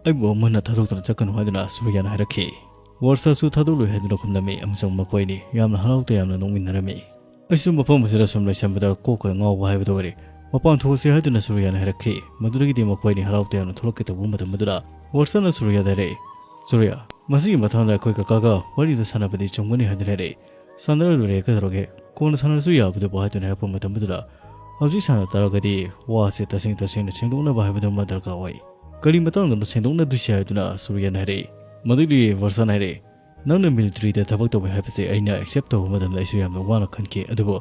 "ꯑꯩꯕꯨ ꯑꯃꯨꯛ ꯍꯟꯅ ꯊꯥꯗꯣꯛꯇꯨꯅ ꯆꯠꯀꯅꯨ" ꯍꯥꯏꯗꯨꯅ ꯁꯨꯔꯤꯌꯥꯅ ꯍꯥꯏꯔꯛꯈꯤ꯫ ꯋꯥꯔꯁꯥꯁꯨ "ꯊꯥꯗꯣꯛꯂꯣꯏ" ꯍꯥꯏꯗꯨꯅ ꯈꯨꯝꯂꯝꯃꯤ, ꯑꯃꯁꯨꯡ ꯃꯈꯣꯏ ꯑꯅꯤ ꯌꯥꯝꯅ ꯍꯔꯥꯎ ꯇꯌꯥꯝꯅ ꯅꯣꯛꯃꯤꯟꯅꯔꯝꯃꯤ꯫ ꯑꯩꯁꯨ ꯃꯐꯝ ꯑꯁꯤꯗ ꯁꯨꯝ ꯂꯩꯁꯟꯕꯗ ꯀꯣꯛꯀ ꯉꯥꯎꯕ ꯍꯥꯏꯕꯗꯨ ꯑꯣꯏꯔꯦ꯫ "ꯃꯄꯥꯟ ꯊꯣꯛꯑꯁꯤ" ꯍꯥꯏꯗꯨꯅ ꯁꯨꯔꯤꯌꯥꯅ ꯍꯥꯏꯔꯛꯈꯤ꯫ ꯃꯗꯨꯗꯒꯤꯗꯤ ꯃꯈꯣꯏ ꯑꯅꯤ ꯍꯔꯥꯎ ꯇꯌꯥꯝꯅ ꯊꯣꯛꯂꯛꯀꯦ ꯇꯧꯕ ꯃꯇꯝ ꯑꯗꯨꯗ ꯋꯥꯔꯁꯥꯅ ꯁꯨꯔꯤꯌꯥꯗ ꯍꯥꯏꯔꯛꯏ, "ꯁꯨꯔꯤꯌꯥ, ꯃꯁꯤꯒꯤ ꯃꯇꯥꯡꯗ ꯑꯩꯈꯣꯏ ꯀꯀꯥꯒ ꯋꯥꯔꯤꯗꯨ ꯁꯥꯟꯅꯕꯗꯤ ꯆꯨꯝꯒꯅꯤ" ꯍꯥꯏꯗꯨꯅ ꯍꯥꯏꯔꯛꯏ꯫ "ꯁꯥꯟꯅꯔ ꯂꯣꯏꯔꯦ, ꯀꯩꯗꯧꯔꯒꯦ? ꯀꯣꯟꯅ ꯁꯥꯟꯅꯔꯁꯨ ꯌꯥꯕꯗꯨꯕꯨ" ꯍꯥꯏꯗꯨꯅ ꯍꯥꯏꯔꯛꯄ ꯃꯇꯝ ꯑꯗꯨꯗ, "ꯍꯧꯖꯤꯛ ꯁꯥꯟꯅ ꯇꯥꯔꯒꯗꯤ ꯋꯥꯁꯦ ꯇꯁꯦꯡ ꯇꯁꯦꯡꯅ ꯁꯦꯡꯗꯣꯛꯅꯕ ꯍꯥꯏꯕꯗꯨ ꯑꯃ ꯗꯔꯀꯥꯔ ꯑꯣꯏ꯫ ꯀꯔꯤ ꯃꯇꯥꯡꯗꯅꯣ ꯁꯦꯡꯗꯣꯛꯅꯗꯣꯏꯁꯦ?" ꯍꯥꯏꯗꯨꯅ ꯁꯨꯔꯤꯌꯥꯅ ꯍꯥꯏꯔꯛꯏ꯫ ꯃꯗꯨꯗꯤ ꯋꯥꯔꯁꯥꯅ ꯍꯥꯏꯔꯛꯏ, "ꯅꯪꯅ militaryꯗ ꯊꯕꯛ ꯇꯧꯕ ꯍꯥꯏꯕꯁꯦ ꯑꯩꯅ accept ꯇꯧꯕ ꯃꯇꯝꯗ ꯑꯩꯁꯨ ꯌꯥꯝꯅ ꯋꯥꯅ ꯈꯟꯈꯤ, ꯑꯗꯨꯕꯨ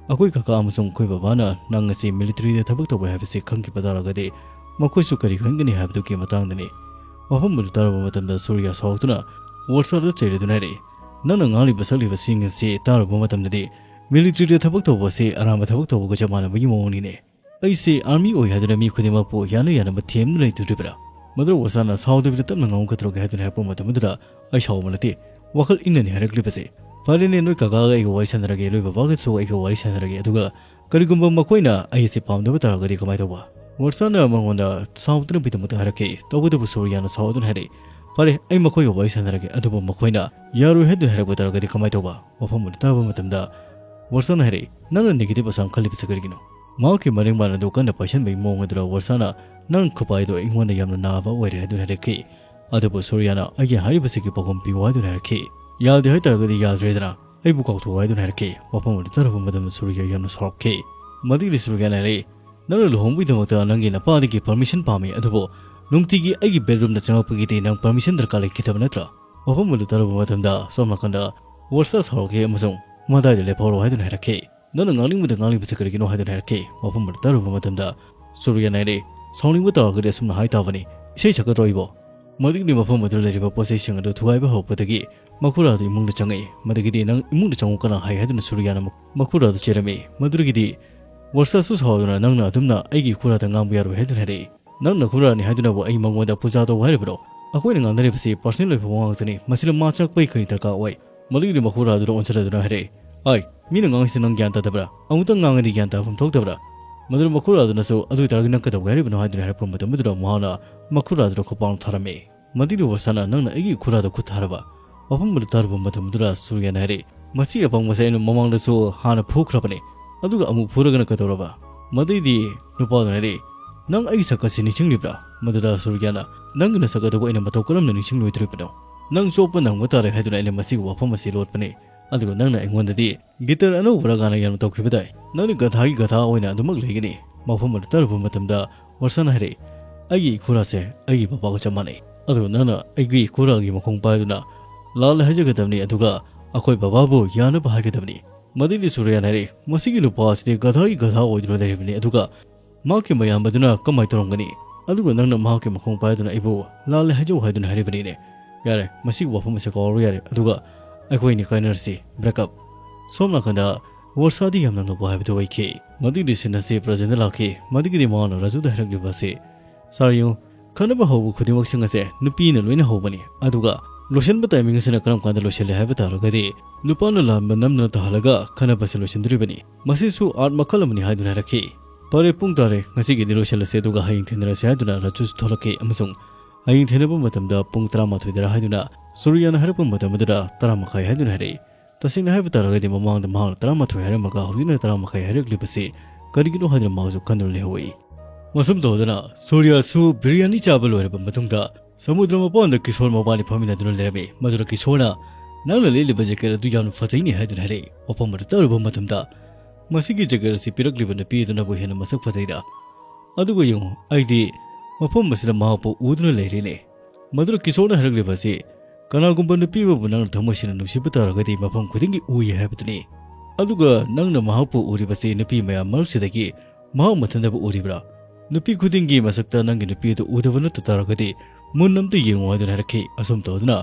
ꯑꯩꯈꯣꯏ ꯀꯀꯥ ꯑꯃꯁꯨꯡ ꯑꯩꯈꯣꯏ ꯕꯕꯥꯅ ꯅꯪ ꯑꯁꯤ militaryꯗ ꯊꯕꯛ ꯇꯧꯕ ꯍꯥꯏꯕꯁꯤ ꯈꯪꯈꯤꯕ ꯇꯥꯔꯒꯗꯤ ꯃꯈꯣꯏꯁꯨ ꯀꯔꯤ ꯈꯟꯒꯅꯤ ꯍꯥꯏꯕꯗꯨꯒꯤ ꯃꯇꯥꯡꯗꯅꯤ꯫" ꯃꯐꯝ ꯑꯗꯨ ꯇꯥꯔꯕ ꯃꯇꯝꯗ ꯁꯨꯔꯤꯌꯥ ꯁꯥꯎꯗꯨꯅ ꯋꯥꯔꯁꯥꯗ ꯆꯩꯔꯗꯨꯅ ꯍꯥꯏꯔꯛꯏ, "ꯅꯪꯅ ꯉꯥꯡꯂꯤꯕ ꯁꯛꯂꯤꯕꯁꯤꯡ ꯑꯁꯤ ꯇꯥꯔꯨꯕ ꯃꯇꯝꯗꯗꯤ militaryꯗ ꯊꯕꯛ ꯇꯧꯕ ꯑꯁꯤ ꯑꯔꯥꯟꯕ ꯊꯕꯛ ꯇꯧꯕꯒ ꯆꯞ ꯃꯥꯟꯅꯕꯒꯤ ꯃꯑꯣꯡꯅꯤꯅꯦ꯫ ꯑꯩꯁꯦ army ꯑꯣꯏ ꯍꯥꯏꯗꯨꯅ ꯃꯤ ꯈꯨꯗꯤꯡꯃꯛꯄꯨ ꯌꯥꯅ ꯌꯥꯅꯕ ꯊꯦꯝꯗꯨꯅ ꯂꯩꯇꯣꯔꯤꯕ꯭ꯔꯥ?" ꯃꯗꯨ ꯋꯥꯔꯁꯥꯅ ꯁꯥꯎꯗꯕꯤꯗ ꯇꯞꯅ ꯉꯥꯡꯉꯨ ꯀꯩꯗꯧꯔꯒꯦ ꯍꯥꯏꯗꯨꯅ ꯍꯥꯏꯔꯛꯄ ꯃꯇꯝ ꯑꯗꯨꯗ, "ꯑꯩ ꯁꯥꯎꯕ ꯅꯠꯇꯦ, ꯋꯥꯈꯜ ꯏꯪꯅꯅꯤ ꯍꯥꯏꯔꯛꯂꯤꯕꯁꯦ꯫ ꯐꯔꯦꯅꯦ, ꯅꯣꯏ ꯀꯀꯥꯒ ꯑꯩꯒ ꯋꯥꯔꯤ ꯁꯥꯟꯅꯔꯒꯦ, ꯅꯣꯏ ꯕꯕꯥꯒꯁꯨ ꯑꯩꯒ ꯋꯥꯔꯤ ꯁꯥꯟꯅꯔꯒꯦ, ꯑꯗꯨꯒ ꯀꯔꯤꯒꯨꯝꯕ ꯃꯈꯣꯏꯅ ꯑꯩ ꯑꯁꯤ ꯄꯥꯝꯗꯕ ꯇꯥꯔꯒꯗꯤ ꯀꯃꯥꯏ ꯇꯧꯕ?" ꯋꯥꯔꯁꯥꯅ ꯃꯉꯣꯟꯗ ꯁꯥꯎꯗꯅꯕꯒꯤꯗꯃꯛꯇ ꯍꯥꯏꯔꯛꯈꯤ꯫ ꯇꯧꯕꯇꯕꯨ ꯁꯨꯔꯤꯌꯥꯅ ꯁꯥꯎꯗꯨꯅ ꯍꯥꯏꯔꯛꯏ, "ꯐꯔꯦ, ꯑꯩ ꯃꯈꯣꯏꯒ ꯋꯥꯔꯤ ꯁꯥꯟꯅꯔꯒꯦ, ꯑꯗꯨꯕꯨ ꯃꯈꯣꯏꯅ ꯌꯥꯔꯣꯏ ꯍꯥꯏꯗꯨꯅ ꯍꯥꯏꯔꯛꯄ ꯇꯥꯔꯒꯗꯤ ꯀꯃꯥꯏ ꯇꯧꯕ?" ꯋꯥꯐꯝ ꯑꯗꯨ ꯇꯥꯕ ꯃꯇꯝꯗ ꯋꯥꯔꯁꯥꯅ ꯍꯥꯏꯔꯛꯏ, "ꯅꯪꯅ negative ꯑꯁꯥꯡ ꯈꯜꯂꯤꯕꯁꯤ ꯀꯔꯤꯒꯤꯅꯣ? ꯃꯍꯥꯛꯀꯤ ꯃꯔꯤꯡ ꯃꯥꯟ ꯑꯗꯨ ꯀꯟꯅ ꯄꯥꯏꯁꯟꯕꯒꯤ ꯃꯑꯣꯡ ꯑꯗꯨꯗ ꯋꯔꯁꯥꯅ, "ꯅꯪ ꯈꯨꯄꯥꯏꯗꯣ ꯑꯩꯉꯣꯟꯗ ꯌꯥꯝꯅ ꯅꯥꯕ ꯑꯣꯏꯔꯦ" ꯍꯥꯏꯗꯨꯅ ꯍꯥꯏꯔꯛꯈꯤ꯫ ꯑꯗꯨꯕꯨ ꯁꯨꯔꯤꯌꯥꯅ, "ꯑꯩꯒꯤ ꯍꯥꯏꯔꯤꯕꯁꯤꯒꯤ ꯄꯥꯎꯈꯨꯝ ꯄꯤꯌꯨ" ꯍꯥꯏꯗꯨꯅ ꯍꯥꯏꯔꯛꯈꯤ꯫ "ꯌꯥꯗꯦ ꯍꯥꯏꯇꯥꯔꯒꯗꯤ ꯌꯥꯗ꯭ꯔꯦꯗꯅ, ꯑꯩꯕꯨ ꯀꯥꯎꯊꯣꯛꯎ" ꯍꯥꯏꯗꯨꯅ ꯍꯥꯏꯔꯛꯈꯤ꯫ ꯋꯥꯐꯝ ꯑꯗꯨ ꯇꯥꯔꯨꯕ ꯃꯇꯝꯗ ꯁꯨꯔꯤꯌꯥ ꯌꯥꯝꯅ ꯁꯥꯎꯔꯛꯈꯤ꯫ ꯃꯗꯨꯒꯤꯗꯤ ꯁꯨꯔꯤꯌꯥꯅ ꯍꯥꯏꯔꯛꯏ, "ꯅꯪꯅ ꯂꯨꯍꯣꯡꯕꯒꯤꯗꯃꯛꯇ ꯅꯪꯒꯤ ꯅꯄꯥꯗꯒꯤ ꯄꯔꯃꯤꯁꯟ ꯄꯥꯝꯃꯤ, ꯑꯗꯨꯕꯨ ꯅꯨꯡꯇꯤꯒꯤ ꯑꯩꯒꯤ ꯕꯦꯗꯔꯨꯝꯗ ꯆꯪꯉꯛꯄꯒꯤꯗꯤ ꯅꯪ ꯄꯔꯃꯤꯁꯟ ꯗꯔꯀꯥꯔ ꯂꯩꯈꯤꯗꯕ ꯅꯠꯇ꯭ꯔꯥ?" ꯋꯥꯐꯝ ꯑꯗꯨ ꯇꯥꯔꯨꯕ ꯃꯇꯝꯗ ꯁꯣꯝ ꯅꯥꯀꯟꯗ ꯋꯔꯁꯥ ꯁꯥꯎꯔꯛꯈꯤ ꯑꯃꯁꯨꯡ, "ꯃꯇꯥꯏꯗ ꯂꯦꯞꯍꯧꯔꯣ" ꯍꯥꯏꯗꯨꯅ ꯍꯥꯏꯔꯛꯈꯤ꯫ "ꯅꯪꯅ ꯉꯥꯡꯅꯤꯡꯕꯗ ꯉꯥꯡꯂꯤꯕꯁꯤ ꯀꯔꯤꯒꯤꯅꯣ?" ꯍꯥꯏꯗꯨꯅ ꯍꯥꯏꯔꯛꯈꯤ꯫ ꯋꯥꯐꯝ ꯑꯗꯨ ꯇꯥꯔꯨꯕ ꯃꯇꯝꯗ ꯁꯨꯔꯤꯌꯥꯅ ꯍꯥꯏꯔꯛꯏ, "ꯁꯥꯎꯅꯤꯡꯕ ꯇꯥꯔꯒꯗꯤ ꯑꯁꯨꯝꯅ ꯍꯥꯏ ꯇꯥꯕꯅꯤ, ꯏꯁꯩ ꯁꯛꯀꯗ꯭ꯔꯣ ꯑꯩꯕꯣ?" ꯃꯗꯨꯒꯤꯗꯤ ꯃꯐꯝ ꯑꯗꯨꯗ ꯂꯩꯔꯤꯕ ꯄꯣꯠ ꯆꯩꯁꯤꯡ ꯑꯗꯨ ꯊꯨꯒꯥꯏꯕ ꯍꯧꯔꯛꯄꯗꯒꯤ ꯃꯈꯨꯔꯥ ꯑꯗꯨ ꯏꯃꯨꯡꯗ ꯆꯪꯉꯛꯏ꯫ ꯃꯗꯨꯒꯤꯗꯤ, "ꯅꯪ ꯏꯃꯨꯡꯗ ꯆꯪꯉꯨ ꯀꯅꯥ ꯍꯥꯏ?" ꯍꯥꯏꯗꯨꯅ ꯁꯨꯔꯤꯌꯥꯅ ꯃꯈꯨꯔꯥ ꯑꯗꯨ ꯆꯦꯔꯝꯃꯤ꯫ ꯃꯗꯨꯗꯒꯤꯗꯤ ꯋꯔꯁꯥꯁꯨ ꯁꯥꯎꯗꯨꯅ, "ꯅꯪꯅ ꯑꯗꯨꯝꯅ ꯑꯩꯒꯤ ꯏꯈꯨꯔꯥꯗ ꯉꯥꯡꯕ ꯌꯥꯔꯣꯏ" ꯍꯥꯏꯗꯨꯅ ꯍꯥꯏꯔꯛꯏ꯫ "ꯅꯪ ꯅꯈꯨꯔꯥꯅꯤ ꯍꯥꯏꯗꯨꯅꯕꯨ ꯑꯩ ꯃꯉꯣꯟꯗ ꯄꯨꯖꯥ ꯇꯧ ꯍꯥꯏꯔꯤꯕ꯭ꯔꯣ? ꯑꯩꯈꯣꯏꯅ ꯉꯥꯡꯅꯔꯤꯕꯁꯤ ꯄꯔꯁꯅꯦꯜ ꯑꯣꯏꯕ ꯋꯥ ꯉꯥꯛꯇꯅꯤ, ꯃꯁꯤꯗ ꯃꯥ ꯆꯥꯛꯄꯒꯤ ꯀꯔꯤ ꯗꯔꯀꯥꯔ ꯑꯣꯏ?" ꯃꯗꯨꯒꯤꯗꯤ ꯃꯈꯨꯔꯥ ꯑꯗꯨꯗ ꯑꯣꯟꯁꯤꯜꯂꯗꯨꯅ ꯍꯥꯏꯔꯛꯏ, "ꯑꯥꯏ, ꯃꯤꯅ ꯉꯥꯡꯉꯤꯁꯤ ꯅꯪ ꯒ꯭ꯌꯥꯟ ꯇꯥꯗꯕ꯭ꯔꯥ? ꯑꯃꯨꯛꯇꯪ ꯉꯥꯡꯉꯗꯤ ꯒ꯭ꯌꯥꯟ ꯇꯥꯐꯝ ꯊꯣꯛꯇꯕ꯭ꯔꯥ?" ꯃꯗꯨꯗ ꯃꯈꯨꯔꯥ ꯑꯗꯨꯅꯁꯨ, "ꯑꯗꯨ ꯑꯣꯏꯇꯥꯔꯒꯗꯤ ꯅꯪ ꯀꯩꯗꯧꯒꯦ ꯍꯥꯏꯔꯤꯕꯅꯣ?" ꯍꯥꯏꯗꯨꯅ ꯍꯥꯏꯔꯛꯄ ꯃꯇꯝ ꯑꯗꯨꯗ ꯃꯍꯥꯛꯅ ꯃꯈꯨꯔꯥ ꯑꯗꯨꯗ ꯈꯨꯄꯥꯛꯅ ꯊꯥꯔꯝꯃꯤ꯫ ꯃꯗꯨꯒꯤ ꯋꯔꯁꯥꯅ, "ꯅꯪꯅ ꯑꯩꯒꯤ ꯏꯈꯨꯔꯥꯗ ꯈꯨꯠ ꯊꯥꯔꯕ?" ꯋꯥꯐꯝ ꯑꯗꯨ ꯇꯥꯔꯨꯕ ꯃꯇꯝ ꯑꯗꯨꯗ ꯁꯨꯔꯤꯌꯥꯅ ꯍꯥꯏꯔꯛꯏ, "ꯃꯁꯤ ꯑꯄꯪꯕꯁꯦ ꯑꯩꯅ ꯃꯃꯥꯡꯗꯁꯨ ꯍꯥꯟꯅ ꯐꯨꯈ꯭ꯔꯕꯅꯤ, ꯑꯗꯨꯒ ꯑꯃꯨꯛ ꯐꯨꯔꯒꯅ ꯀꯩꯗꯧꯔꯕ?" ꯃꯗꯩꯗꯤ ꯅꯨꯄꯥꯗꯨꯅ ꯍꯥꯏꯔꯛꯏ, "ꯅꯪ ꯑꯩꯒꯤ ꯁꯛ ꯑꯁꯤ ꯅꯤꯡꯁꯤꯡꯂꯤꯕ꯭ꯔꯥ?" ꯃꯗꯨꯗ ꯁꯨꯔꯤꯌꯥꯅ, "ꯅꯪꯒꯤ ꯅꯁꯛ ꯑꯗꯨꯕꯨ ꯑꯩꯅ ꯃꯇꯧ ꯀꯔꯝꯅ ꯅꯤꯡꯁꯤꯡꯂꯣꯏꯗꯧꯔꯤꯕꯅꯣ? ꯅꯪ ꯆꯣꯞꯄ ꯅꯪꯕ ꯇꯥꯔꯦ ꯍꯥꯏꯗꯨꯅ ꯑꯩꯅ ꯃꯁꯤꯒꯤ ꯋꯥꯐꯝ ꯑꯁꯤ ꯂꯣꯠꯄꯅꯤ, ꯑꯗꯨꯒ ꯅꯪꯅ ꯑꯩꯉꯣꯟꯗꯗꯤ ꯒꯤꯇꯔ ꯑꯅꯧꯕ ꯔꯒꯥꯅ ꯌꯥꯝꯅ ꯇꯧꯈꯤꯕꯗꯥꯏ? ꯅꯪꯗꯤ ꯒꯙꯥꯒꯤ ꯒꯙꯥ ꯑꯣꯏꯅ ꯑꯗꯨꯃꯛ ꯂꯩꯒꯅꯤ꯫" ꯃꯐꯝ ꯑꯗꯨ ꯇꯥꯔꯨꯕ ꯃꯇꯝꯗ ꯋꯔꯁꯥꯅ ꯍꯥꯏꯔꯛꯏ, "ꯑꯩꯒꯤ ꯏꯈꯨꯔꯥꯁꯦ ꯑꯩꯒꯤ ꯕꯕꯥꯒ ꯆꯞ ꯃꯥꯟꯅꯩ, ꯑꯗꯨꯒ ꯅꯪꯅ ꯑꯩꯒꯤ ꯏꯈꯨꯔꯥꯒꯤ ꯃꯈꯣꯡ ꯄꯥꯏꯗꯨꯅ ꯂꯥꯜꯂꯦ ꯍꯥꯏꯖꯒꯗꯕꯅꯤ, ꯑꯗꯨꯒ ꯑꯩꯈꯣꯏ ꯕꯕꯥꯕꯨ ꯌꯥꯅꯕ ꯍꯥꯏꯒꯗꯕꯅꯤ꯫" ꯃꯗꯩꯗꯤ ꯁꯨꯔꯤꯌꯥꯅ ꯍꯥꯏꯔꯛꯏ, "ꯃꯁꯤꯒꯤ ꯅꯨꯄꯥ ꯑꯁꯤꯗꯤ ꯒꯙꯥꯒꯤ ꯒꯙꯥ ꯑꯣꯏꯗꯨꯅ ꯂꯩꯔꯤꯕꯅꯤ, ꯑꯗꯨꯒ ꯃꯍꯥꯛꯀꯤ ꯃꯌꯥꯝꯕꯗꯨꯅ ꯀꯃꯥꯏꯅ ꯇꯧꯔꯝꯒꯅꯤ? ꯑꯗꯨꯒ ꯅꯪꯅ ꯃꯍꯥꯛꯀꯤ ꯃꯈꯣꯡ ꯄꯥꯏꯗꯨꯅ ꯑꯩꯕꯨ ꯂꯥꯜꯂꯦ ꯍꯥꯏꯖꯧ ꯍꯥꯏꯗꯨꯅ ꯍꯥꯏꯔꯤꯕꯅꯤꯅꯦ꯫ ꯌꯥꯔꯦ, ꯃꯁꯤꯒꯤ ꯋꯥꯐꯝ ꯑꯁꯦ ꯀꯥꯎꯔꯣ ꯌꯥꯔꯦ, ꯑꯗꯨꯒ ꯑꯩꯈꯣꯏ ꯑꯅꯤ ꯀꯥꯏꯅꯔꯁꯤ, ꯕ꯭ꯔꯦꯛꯑꯞ꯫" ꯁꯣꯝ ꯅꯥꯀꯟꯗ ꯋꯔꯁꯥꯗꯤ ꯌꯥꯝꯅ ꯅꯣꯛꯄ ꯍꯥꯏꯕꯗꯨ ꯑꯣꯏꯈꯤ꯫ ꯃꯗꯨꯒꯤꯗꯤ ꯁꯤꯟ ꯑꯁꯤ ꯄ꯭ꯔꯖꯦꯟꯗ ꯂꯥꯛꯈꯤ꯫ ꯃꯗꯨꯒꯤꯗꯤ ꯃꯍꯥꯛꯅ ꯔꯥꯖꯨꯗ ꯍꯥꯏꯔꯛꯂꯤꯕ ꯑꯁꯤ, "ꯁꯥꯔ ꯌꯦꯡꯉꯨ, ꯈꯟꯅꯕ ꯍꯧꯕ ꯈꯨꯗꯤꯡꯃꯛꯁꯤꯡ ꯑꯁꯦ ꯅꯨꯄꯤꯅ ꯂꯣꯏꯅ ꯍꯧꯕꯅꯤ, ꯑꯗꯨꯒ ꯂꯣꯏꯁꯤꯟꯕ ꯇꯥꯏꯃꯤꯡ ꯑꯁꯤꯅ ꯀꯔꯝ ꯀꯥꯟꯗ ꯂꯣꯏꯁꯤꯜꯂꯦ ꯍꯥꯏꯕ ꯇꯥꯔꯒꯗꯤ ꯅꯨꯄꯥꯅ ꯂꯥꯟꯕ ꯅꯝꯗꯨꯅ ꯇꯥꯍꯜꯂꯒ ꯈꯟꯅꯕꯁꯦ ꯂꯣꯏꯁꯤꯟꯗꯣꯔꯤꯕꯅꯤ꯫ ꯃꯁꯤꯁꯨ ꯑꯥꯔꯠ ꯃꯈꯜ ꯑꯃꯅꯤ" ꯍꯥꯏꯗꯨꯅ ꯍꯥꯏꯔꯛꯈꯤ꯫ "ꯐꯔꯦ, ꯄꯨꯡ ꯇꯥꯔꯦ, ꯉꯁꯤꯒꯤꯗꯤ ꯂꯣꯏꯁꯤꯜꯂꯁꯤ, ꯑꯗꯨꯒ ꯍꯌꯦꯡ ꯊꯦꯡꯅꯔꯁꯤ" ꯍꯥꯏꯗꯨꯅ ꯔꯥꯖꯨꯁꯨ ꯊꯣꯛꯂꯛꯈꯤ ꯑꯃꯁꯨꯡ ꯍꯌꯦꯡ ꯊꯦꯡꯅꯕ ꯃꯇꯝꯗ ꯄꯨꯡ ꯇꯔꯥꯃꯥꯊꯣꯏꯗꯔ ꯍꯥꯏꯗꯨꯅ ꯁꯨꯔꯤꯌꯥꯅ ꯍꯥꯏꯔꯛꯄ ꯃꯇꯝ ꯑꯗꯨꯗ ꯇꯔꯥꯃꯥꯊꯣꯏ ꯍꯥꯏꯗꯨꯅ ꯍꯥꯏꯔꯛꯏ꯫ ꯇꯁꯦꯡꯅ ꯍꯥꯏꯕ ꯇꯥꯔꯒꯗꯤ ꯃꯃꯥꯡꯗ ꯃꯍꯥꯛꯅ ꯇꯔꯥꯃꯥꯊꯣꯏ ꯍꯥꯏꯔꯝꯃꯒ ꯍꯧꯖꯤꯛꯅ ꯇꯔꯥꯃꯥꯊꯣꯏ ꯍꯥꯏꯔꯛꯂꯤꯕꯁꯤ ꯀꯔꯤꯒꯤꯅꯣ ꯍꯥꯏꯗꯨꯅ ꯃꯍꯥꯛꯁꯨ ꯈꯟꯗꯨꯅ ꯂꯩꯍꯧꯏ꯫ ꯃꯁꯨꯝ ꯇꯧꯗꯅ ꯁꯨꯔꯤꯌꯥꯁꯨ ꯕꯤꯔꯌꯥꯅꯤ ꯆꯥꯕ ꯂꯣꯏꯔꯕ ꯃꯇꯨꯡꯗ ꯁꯃꯨꯗ꯭ꯔ ꯃꯄꯥꯟꯗ ꯀꯤꯁꯣꯔ ꯃꯕꯥꯅꯤ ꯐꯝꯃꯤꯟꯅꯗꯨꯅ ꯂꯩꯔꯝꯃꯤ꯫ ꯃꯗꯨꯗ ꯀꯤꯁꯣꯔꯅ, "ꯅꯪꯅ ꯂꯤꯠꯂꯤꯕ ꯖꯦꯀꯦꯠ ꯑꯗꯨ ꯌꯥꯝꯅ ꯐꯖꯩꯅꯦ" ꯍꯥꯏꯗꯨꯅ ꯍꯥꯏꯔꯛꯏ꯫ ꯋꯥꯐꯝ ꯑꯗꯨ ꯇꯥꯔꯨꯕ ꯃꯇꯝꯗ, "ꯃꯁꯤꯒꯤ ꯖꯦꯀꯦꯠ ꯑꯁꯤ ꯄꯤꯔꯛꯂꯤꯕ ꯅꯨꯄꯤ ꯑꯗꯨꯅꯕꯨ ꯍꯦꯟꯅ ꯃꯁꯛ ꯐꯖꯩꯗ꯫ ꯑꯗꯨꯒ ꯌꯦꯡꯉꯨ, ꯑꯩꯗꯤ ꯃꯐꯝ ꯑꯁꯤꯗ ꯃꯍꯥꯛꯄꯨ ꯎꯗꯨꯅ ꯂꯩꯔꯦꯅꯦ"꯫ ꯃꯗꯨꯗ ꯀꯤꯁꯣꯔꯅ ꯍꯥꯏꯔꯛꯂꯤꯕ ꯑꯁꯤ, "ꯀꯅꯥꯒꯨꯝꯕ ꯅꯨꯄꯤ ꯑꯃꯕꯨ ꯅꯪꯅ ꯊꯃꯣꯏ ꯁꯦꯡꯅ ꯅꯨꯡꯁꯤꯕ ꯇꯥꯔꯒꯗꯤ ꯃꯐꯝ ꯈꯨꯗꯤꯡꯒꯤ ꯎꯏ ꯍꯥꯏꯕꯗꯨꯅꯤ꯫ ꯑꯗꯨꯒ ꯅꯪꯅ ꯃꯍꯥꯛꯄꯨ ꯎꯔꯤꯕꯁꯤ ꯅꯨꯄꯤ ꯃꯌꯥꯝ ꯃꯔꯛꯁꯤꯗꯒꯤ ꯃꯍꯥꯛ ꯃꯊꯟꯇꯕꯨ ꯎꯔꯤꯕ꯭ꯔꯥ? ꯅꯨꯄꯤ ꯈꯨꯗꯤꯡꯒꯤ ꯃꯁꯛꯇ ꯅꯪꯒꯤ ꯅꯨꯄꯤ ꯑꯗꯨ ꯎꯗꯕ ꯅꯠꯇ ꯇꯥꯔꯒꯗꯤ ꯃꯨꯟꯅ ꯑꯝꯇ ꯌꯦꯡꯉꯨ" ꯍꯥꯏꯗꯨꯅ ꯍꯥꯏꯔꯛꯈꯤ꯫ ꯑꯁꯨꯝ ꯇꯧꯗꯨꯅ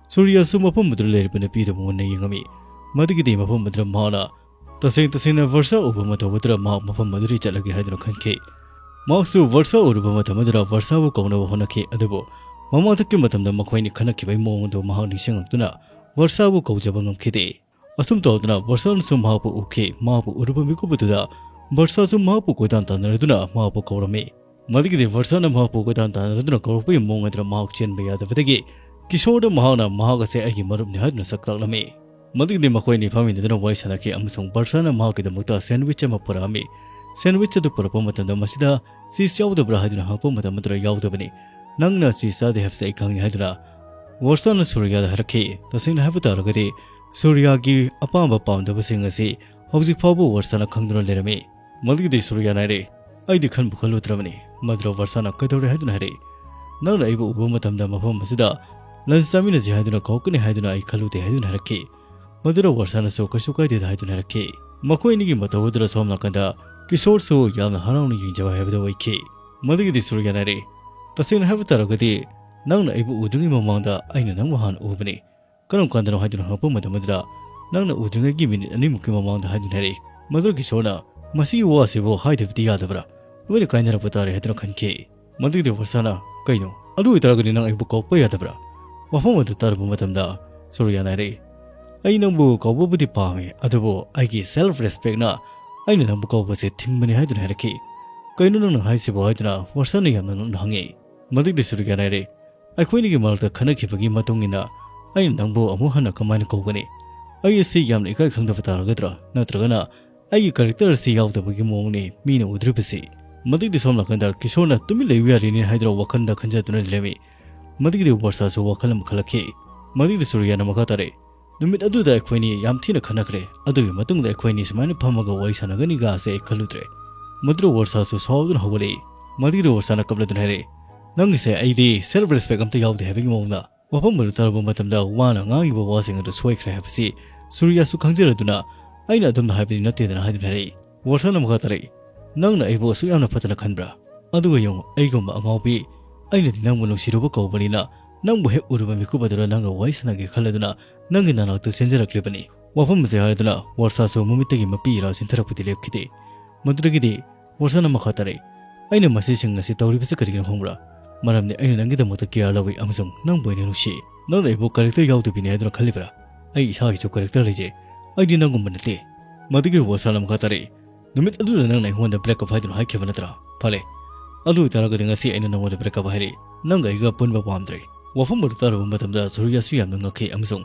ꯁꯨꯔꯤꯌꯥꯁꯨ ꯃꯐꯝ ꯑꯗꯨꯗ ꯂꯩꯔꯤꯕ ꯅꯨꯄꯤ ꯑꯗꯨꯕꯨ ꯃꯨꯟꯅ ꯌꯦꯡꯉꯝꯃꯤ꯫ ꯃꯗꯨꯒꯤꯗꯤ ꯃꯐꯝ ꯑꯗꯨꯗ ꯃꯍꯥꯛꯅ ꯇꯁꯦꯡ ꯇꯁꯦꯡꯅ ꯚꯔꯁꯥ ꯎꯕ ꯃꯇꯧ ꯑꯗꯨꯗ ꯃꯍꯥꯛ ꯃꯐꯝ ꯑꯗꯨꯗ ꯆꯠꯂꯒꯦ ꯍꯥꯏꯗꯨꯅ ꯈꯟꯈꯤ꯫ ꯃꯍꯥꯛꯁꯨ ꯚꯔꯁꯥ ꯎꯔꯨꯕ ꯃꯇꯝ ꯑꯗꯨꯗ ꯚꯔꯁꯥꯕꯨ ꯀꯧꯅꯕ ꯍꯣꯠꯅꯈꯤ, ꯑꯗꯨꯕꯨ ꯃꯃꯥꯡꯊꯛꯀꯤ ꯃꯇꯝꯗ ꯃꯈꯣꯏꯅꯤ ꯈꯟꯅꯈꯤꯕꯒꯤ ꯃꯑꯣꯡ ꯑꯗꯨ ꯃꯍꯥꯛ ꯅꯤꯡꯁꯤꯡꯂꯛꯇꯨꯅ ꯚꯔꯁꯥꯕꯨ ꯀꯧꯖꯕ ꯉꯝꯈꯤꯗꯦ꯫ ꯑꯁꯨꯝ ꯇꯧꯗꯨꯅ ꯚꯔꯁꯥꯅꯁꯨ ꯃꯍꯥꯛꯄꯨ ꯎꯈꯤ꯫ ꯃꯍꯥꯛꯄꯨ ꯎꯔꯨꯕ ꯃꯤꯀꯨꯞ ꯑꯗꯨꯗ ꯚꯔꯁꯥꯁꯨ ꯃꯍꯥꯛꯄꯨ ꯀꯣꯏꯇꯥꯟ ꯇꯥꯟꯅꯔꯗꯨꯅ ꯃꯍꯥꯛꯄꯨ ꯀꯧꯔꯝꯃꯤ꯫ ꯃꯗꯨꯒꯤꯗꯤ ꯚꯔꯁꯥꯅ ꯃꯍꯥꯛꯄꯨ ꯀꯣꯏꯇꯥꯟ ꯇꯥꯟꯅꯗꯨꯅ ꯀꯧꯔꯛꯄꯒꯤ ꯃꯑꯣꯡ ꯑꯗꯨꯗ ꯃꯍꯥꯛ ꯆꯦꯟꯕ ꯌꯥꯗꯕꯗꯒꯤ ꯀꯤꯁꯣꯔꯗ ꯃꯍꯥꯛꯅ "ꯃꯍꯥꯛ ꯑꯁꯦ ꯑꯩꯒꯤ ꯃꯔꯨꯞꯅꯤ" ꯍꯥꯏꯗꯨꯅ ꯁꯛ ꯇꯥꯛꯂꯝꯃꯤ꯫ ꯃꯗꯨꯒꯤꯗꯤ ꯃꯈꯣꯏ ꯑꯅꯤ ꯐꯝꯃꯤꯟꯅꯗꯨꯅ ꯋꯥꯔꯤ ꯁꯥꯟꯅꯈꯤ ꯑꯃꯁꯨꯡ ꯚꯔꯁꯥꯅ ꯃꯍꯥꯛꯀꯤꯗꯃꯛꯇ ꯁꯦꯟꯋꯤꯆ ꯑꯃ ꯄꯨꯔꯛꯑꯝꯃꯤ꯫ ꯁꯦꯟꯋꯤꯆ ꯑꯗꯨ ꯄꯨꯔꯛꯄ ꯃꯇꯝꯗ ꯃꯁꯤꯗ ꯆꯤꯁ ꯌꯥꯎꯗꯕ꯭ꯔꯥ ꯍꯥꯏꯗꯨꯅ ꯍꯪꯉꯛꯄ ꯃꯇꯝ ꯑꯗꯨꯗ "ꯌꯥꯎꯗꯕꯅꯤ꯫ ꯅꯪꯅ ꯆꯤꯁ ꯆꯥꯗꯦ ꯍꯥꯏꯕꯁꯤ ꯑꯩ ꯈꯪꯏ" ꯍꯥꯏꯗꯨꯅ ꯚꯔꯁꯥꯅ ꯁꯨꯔꯤꯌꯥꯗ ꯍꯥꯏꯔꯛꯈꯤ꯫ ꯇꯁꯦꯡꯅ ꯍꯥꯏꯕ ꯇꯥꯔꯒꯗꯤ ꯁꯨꯔꯤꯌꯥꯒꯤ ꯑꯄꯥꯝꯕ ꯄꯥꯝꯗꯕꯁꯤꯡ ꯑꯁꯤ ꯍꯧꯖꯤꯛ ꯐꯥꯎꯕ ꯚꯔꯁꯥꯅ ꯈꯪꯗꯨꯅ ꯂꯩꯔꯝꯃꯤ꯫ ꯃꯗꯨꯒꯤꯗꯤ ꯁꯨꯔꯤꯌꯥꯅ ꯍꯥꯏꯔꯛꯏ, "ꯑꯩꯗꯤ ꯈꯟꯕꯨ ꯈꯜꯂꯨꯗ꯭ꯔꯕꯅꯤ"꯫ ꯃꯗꯨꯗ ꯚꯔꯁꯥꯅ "ꯀꯩꯗꯧꯔꯦ?" ꯍꯥꯏꯗꯨꯅ ꯍꯥꯏꯔꯛꯏ꯫ "ꯅꯪꯅ ꯑꯩꯕꯨ ꯎꯕ ꯃꯇꯝꯗ ꯃꯐꯝ ꯑꯁꯤꯗ ꯂꯟꯁ ꯆꯥꯃꯤꯟꯅꯁꯤ ꯍꯥꯏꯗꯨꯅ ꯀꯧꯔꯛꯀꯅꯤ ꯍꯥꯏꯗꯨꯅ ꯑꯩ ꯈꯜꯂꯨꯗꯦ" ꯍꯥꯏꯗꯨꯅ ꯍꯥꯏꯔꯛꯈꯤ꯫ ꯃꯗꯨꯗ ꯚꯔꯁꯥꯅꯁꯨ "ꯀꯩꯁꯨ ꯀꯥꯏꯗꯦꯗ" ꯍꯥꯏꯗꯨꯅ ꯍꯥꯏꯔꯛꯈꯤ꯫ ꯃꯈꯣꯏ ꯑꯅꯤꯒꯤ ꯃꯇꯧ ꯑꯗꯨꯗ ꯁꯣꯝ ꯅꯥꯀꯟꯗ ꯀꯤꯁꯣꯔꯁꯨ ꯌꯥꯝꯅ ꯍꯔꯥꯎꯅ ꯌꯦꯡꯖꯕ ꯍꯥꯏꯕꯗꯨ ꯑꯣꯏꯈꯤ꯫ ꯃꯗꯨꯒꯤꯗꯤ ꯁꯨꯔꯤꯌꯥꯅ ꯍꯥꯏꯔꯛꯏ, "ꯇꯁꯦꯡꯅ ꯍꯥꯏꯕ ꯇꯥꯔꯒꯗꯤ ꯅꯪꯅ ꯑꯩꯕꯨ ꯎꯗ꯭ꯔꯤꯉꯩ ꯃꯃꯥꯡꯗ ꯑꯩꯅ ꯅꯪꯕꯨ ꯍꯥꯟꯅ ꯎꯕꯅꯤ꯫ ꯀꯔꯝ ꯀꯥꯟꯗꯅꯣ?" ꯍꯥꯏꯗꯨꯅ ꯍꯪꯉꯛꯄ ꯃꯇꯝ ꯑꯗꯨꯗ, "ꯅꯪꯅ ꯎꯗ꯭ꯔꯤꯉꯩꯒꯤ ꯃꯤꯅꯤꯠ ꯑꯅꯤꯃꯨꯛꯀꯤ ꯃꯃꯥꯡꯗ" ꯍꯥꯏꯗꯨꯅ ꯍꯥꯏꯔꯛꯏ꯫ ꯃꯗꯨꯗ ꯀꯤꯁꯣꯔꯅ, "ꯃꯁꯤꯒꯤ ꯋꯥꯁꯤꯕꯨ ꯍꯥꯏꯗꯕꯗꯤ ꯌꯥꯗꯕ꯭ꯔꯥ? ꯂꯣꯏꯅ ꯀꯥꯏꯅꯔꯛꯄ ꯇꯥꯔꯦ" ꯍꯥꯏꯗꯨꯅ ꯈꯟꯈꯤ꯫ ꯃꯗꯨꯒꯤꯗꯤ ꯚꯔꯁꯥꯅ, "ꯀꯩꯅꯣ? ꯑꯗꯨ ꯑꯣꯏꯇꯥꯔꯒꯗꯤ ꯅꯪ ꯑꯩꯕꯨ ꯀꯧꯔꯛꯄ ꯌꯥꯗꯕ꯭ꯔꯥ?" ꯋꯥꯐꯝ ꯑꯗꯨ ꯇꯥꯔꯨꯕ ꯃꯇꯝꯗ ꯁꯨꯔꯤꯌꯥꯅ ꯍꯥꯏꯔꯛꯏ, "ꯑꯩ ꯅꯪꯕꯨ ꯀꯧꯕꯕꯨꯗꯤ ꯄꯥꯝꯃꯤ, ꯑꯗꯨꯕꯨ ꯑꯩꯒꯤ ꯁꯦꯜꯐ ꯔꯦꯁꯄꯦꯛꯅ ꯑꯩꯅ ꯅꯪꯕꯨ ꯀꯧꯕꯁꯦ ꯊꯤꯡꯕꯅꯤ" ꯍꯥꯏꯗꯨꯅ ꯍꯥꯏꯔꯛꯈꯤ꯫ "ꯀꯩꯅꯣ ꯅꯪꯅ ꯍꯥꯏꯁꯤꯕꯣ?" ꯍꯥꯏꯗꯨꯅ ꯚꯔꯁꯥꯅ ꯌꯥꯝꯅ ꯅꯣꯛꯅ ꯍꯪꯉꯤ꯫ ꯃꯗꯨꯒꯤꯗꯤ ꯁꯨꯔꯤꯌꯥꯅ ꯍꯥꯏꯔꯛꯏ, "ꯑꯩꯈꯣꯏꯅꯤꯒꯤ ꯃꯔꯛꯇ ꯈꯟꯅꯈꯤꯕꯒꯤ ꯃꯇꯨꯡ ꯏꯟꯅ ꯑꯩꯅ ꯅꯪꯕꯨ ꯑꯃꯨꯛ ꯍꯟꯅ ꯀꯃꯥꯏꯅ ꯀꯧꯒꯅꯤ? ꯑꯩ ꯑꯁꯤ ꯌꯥꯝꯅ ꯏꯀꯥꯏ ꯈꯪꯗꯕ ꯇꯥꯔꯒꯗ꯭ꯔꯥ? ꯅꯠꯇ꯭ꯔꯒꯅ ꯑꯩꯒꯤ ꯀꯦꯔꯦꯛꯇꯔ ꯑꯁꯤ ꯌꯥꯎꯗꯕꯒꯤ ꯃꯑꯣꯡꯅꯤ ꯃꯤꯅ ꯎꯗ꯭ꯔꯤꯕꯁꯤ꯫ ꯃꯗꯨꯒꯤꯗꯤ ꯁꯣꯝ ꯅꯥꯀꯟꯗ ꯀꯤꯁꯣꯔꯅ ꯇꯨꯃꯤꯟ ꯂꯩꯕ ꯌꯥꯔꯤꯅꯤ ꯍꯥꯏꯗꯨꯅ ꯋꯥꯈꯜꯗ ꯈꯟꯖꯗꯨꯅ ꯂꯩꯔꯝꯃꯤ꯫ ꯃꯗꯨꯒꯤꯗꯤ ꯋꯔꯁꯥꯁꯨ ꯋꯥꯈꯜ ꯑꯃ ꯈꯜꯂꯛꯈꯤ꯫ ꯃꯗꯨꯒꯤꯗꯤ ꯁꯨꯔꯤꯌꯥꯅ ꯃꯈꯥ ꯇꯥꯔꯛꯏ, "ꯅꯨꯃꯤꯠ ꯑꯗꯨꯗ ꯑꯩꯈꯣꯏꯅꯤ ꯌꯥꯝ ꯊꯤꯅ ꯈꯟꯅꯈ꯭ꯔꯦ꯫ ꯑꯗꯨꯒꯤ ꯃꯇꯨꯡꯗ ꯑꯩꯈꯣꯏꯅꯤ ꯁꯨꯃꯥꯏꯅ ꯐꯝꯃꯒ ꯋꯥꯔꯤ ꯁꯥꯟꯅꯒꯅꯤꯒ ꯑꯁꯦ ꯑꯩ ꯈꯜꯂꯨꯗ꯭ꯔꯦ꯫" ꯃꯗꯨꯗ ꯋꯔꯁꯥꯁꯨ ꯁꯥꯎꯗꯨꯅ ꯍꯧꯒꯠꯂꯛꯏ꯫ ꯃꯗꯨꯒꯤꯗꯤ ꯋꯔꯁꯥꯅ ꯀꯞꯂꯗꯨꯅ ꯍꯥꯏꯔꯛꯏ, "ꯅꯪꯒꯤꯁꯦ ꯑꯩꯗꯤ ꯁꯦꯜꯐ ꯔꯦꯁꯄꯦꯛ ꯑꯝꯇ ꯌꯥꯎꯗꯦ ꯍꯥꯏꯕꯒꯤ ꯃꯑꯣꯡꯗ꯫ ꯋꯥꯐꯝ ꯑꯗꯨ ꯇꯥꯔꯨꯕ ꯃꯇꯝꯗ ꯋꯥꯅ ꯉꯥꯡꯉꯤꯕ ꯋꯥꯁꯤꯡ ꯑꯗꯨ ꯁꯣꯏꯈ꯭ꯔꯦ ꯍꯥꯏꯕꯁꯤ ꯁꯨꯔꯤꯌꯥꯁꯨ ꯈꯪꯖꯔꯗꯨꯅ, ꯑꯩꯅ ꯑꯗꯨꯝꯅ ꯍꯥꯏꯕꯗꯤ ꯅꯠꯇꯦꯗꯅ" ꯍꯥꯏꯗꯨꯅ ꯍꯥꯏꯔꯛꯏ꯫ ꯋꯔꯁꯥꯅ ꯃꯈꯥ ꯇꯥꯔꯛꯏ, "ꯅꯪꯅ ꯑꯩꯕꯨ ꯑꯁꯨꯛ ꯌꯥꯝꯅ ꯐꯠꯇꯅ ꯈꯟꯕ꯭ꯔꯥ? ꯑꯗꯨꯒ ꯌꯦꯡꯉꯨ, ꯑꯩꯒꯨꯝꯕ ꯑꯉꯥꯎꯕꯤ, ꯑꯩꯅꯗꯤ ꯅꯪꯕꯨ ꯅꯨꯡꯁꯤꯔꯨꯕ ꯀꯧꯕꯅꯤꯅ, ꯅꯪꯕꯨ ꯍꯦꯛ ꯎꯔꯨꯕ ꯃꯤꯀꯨꯞ ꯑꯗꯨꯗ ꯅꯪꯒ ꯋꯥꯔꯤ ꯁꯥꯟꯅꯒꯦ ꯈꯜꯂꯗꯨꯅ ꯅꯪꯒꯤ ꯅꯅꯥꯛꯇ ꯆꯦꯟꯖꯔꯛꯂꯤꯕꯅꯤ꯫" ꯋꯥꯐꯝ ꯑꯁꯤ ꯍꯥꯏꯗꯨꯅ ꯋꯔꯁꯥꯁꯨ ꯃꯃꯤꯠꯇꯒꯤ ꯃꯄꯤ ꯏꯔꯥ ꯆꯤꯟꯊꯔꯛꯄꯗꯤ ꯂꯦꯞꯈꯤꯗꯦ꯫ ꯃꯗꯨꯗꯒꯤꯗꯤ ꯋꯔꯁꯥꯅ ꯃꯈꯥ ꯇꯥꯔꯛꯏ, "ꯑꯩꯅ ꯃꯁꯤꯁꯤꯡ ꯑꯁꯤ ꯇꯧꯔꯤꯕꯁꯤ ꯀꯔꯤꯒꯤꯅꯣ ꯈꯪꯕ꯭ꯔꯥ? ꯃꯔꯝꯗꯤ ꯑꯩꯅ ꯅꯪꯒꯤꯗꯃꯛꯇ ꯀꯤꯌꯥꯔ ꯂꯧꯏ ꯑꯃꯁꯨꯡ ꯅꯪꯕꯨ ꯑꯩꯅ ꯅꯨꯡꯁꯤ꯫ ꯅꯪꯅ ꯑꯩꯕꯨ ꯀꯦꯔꯦꯛꯇꯔ ꯌꯥꯎꯗꯕꯤꯅꯤ ꯍꯥꯏꯗꯨꯅ ꯈꯜꯂꯤꯕ꯭ꯔꯥ? ꯑꯩ ꯏꯁꯥꯒꯤꯁꯨ ꯀꯦꯔꯦꯛꯇꯔ ꯂꯩꯖꯩ꯫ ꯑꯩꯗꯤ ꯅꯪꯒꯨꯝꯕ ꯅꯠꯇꯦ꯫" ꯃꯗꯨꯒꯤ ꯋꯔꯁꯥꯅ ꯃꯈꯥ ꯇꯥꯔꯛꯏ, "ꯅꯨꯃꯤꯠ ꯑꯗꯨꯗ ꯅꯪꯅ ꯑꯩꯉꯣꯟꯗ ꯕ꯭ꯔꯦꯛꯑꯞ ꯍꯥꯏꯗꯨꯅ ꯍꯥꯏꯈꯤꯕ ꯅꯠꯇ꯭ꯔꯥ? ꯐꯔꯦ, ꯑꯗꯨ ꯑꯣꯏꯇꯥꯔꯒꯗꯤ ꯉꯁꯤ ꯑꯩꯅ ꯅꯪꯉꯣꯟꯗ ꯕ꯭ꯔꯦꯛꯑꯞ ꯍꯥꯏꯔꯤ꯫ ꯅꯪꯒ ꯑꯩꯒ ꯄꯨꯟꯕ ꯄꯥꯝꯗ꯭ꯔꯦ꯫" ꯋꯥꯐꯝ ꯑꯗꯨ ꯇꯥꯔꯨꯕ ꯃꯇꯝꯗ ꯁꯨꯔꯤꯌꯥꯁꯨ ꯌꯥꯝꯅ ꯉꯛꯈꯤ ꯑꯃꯁꯨꯡ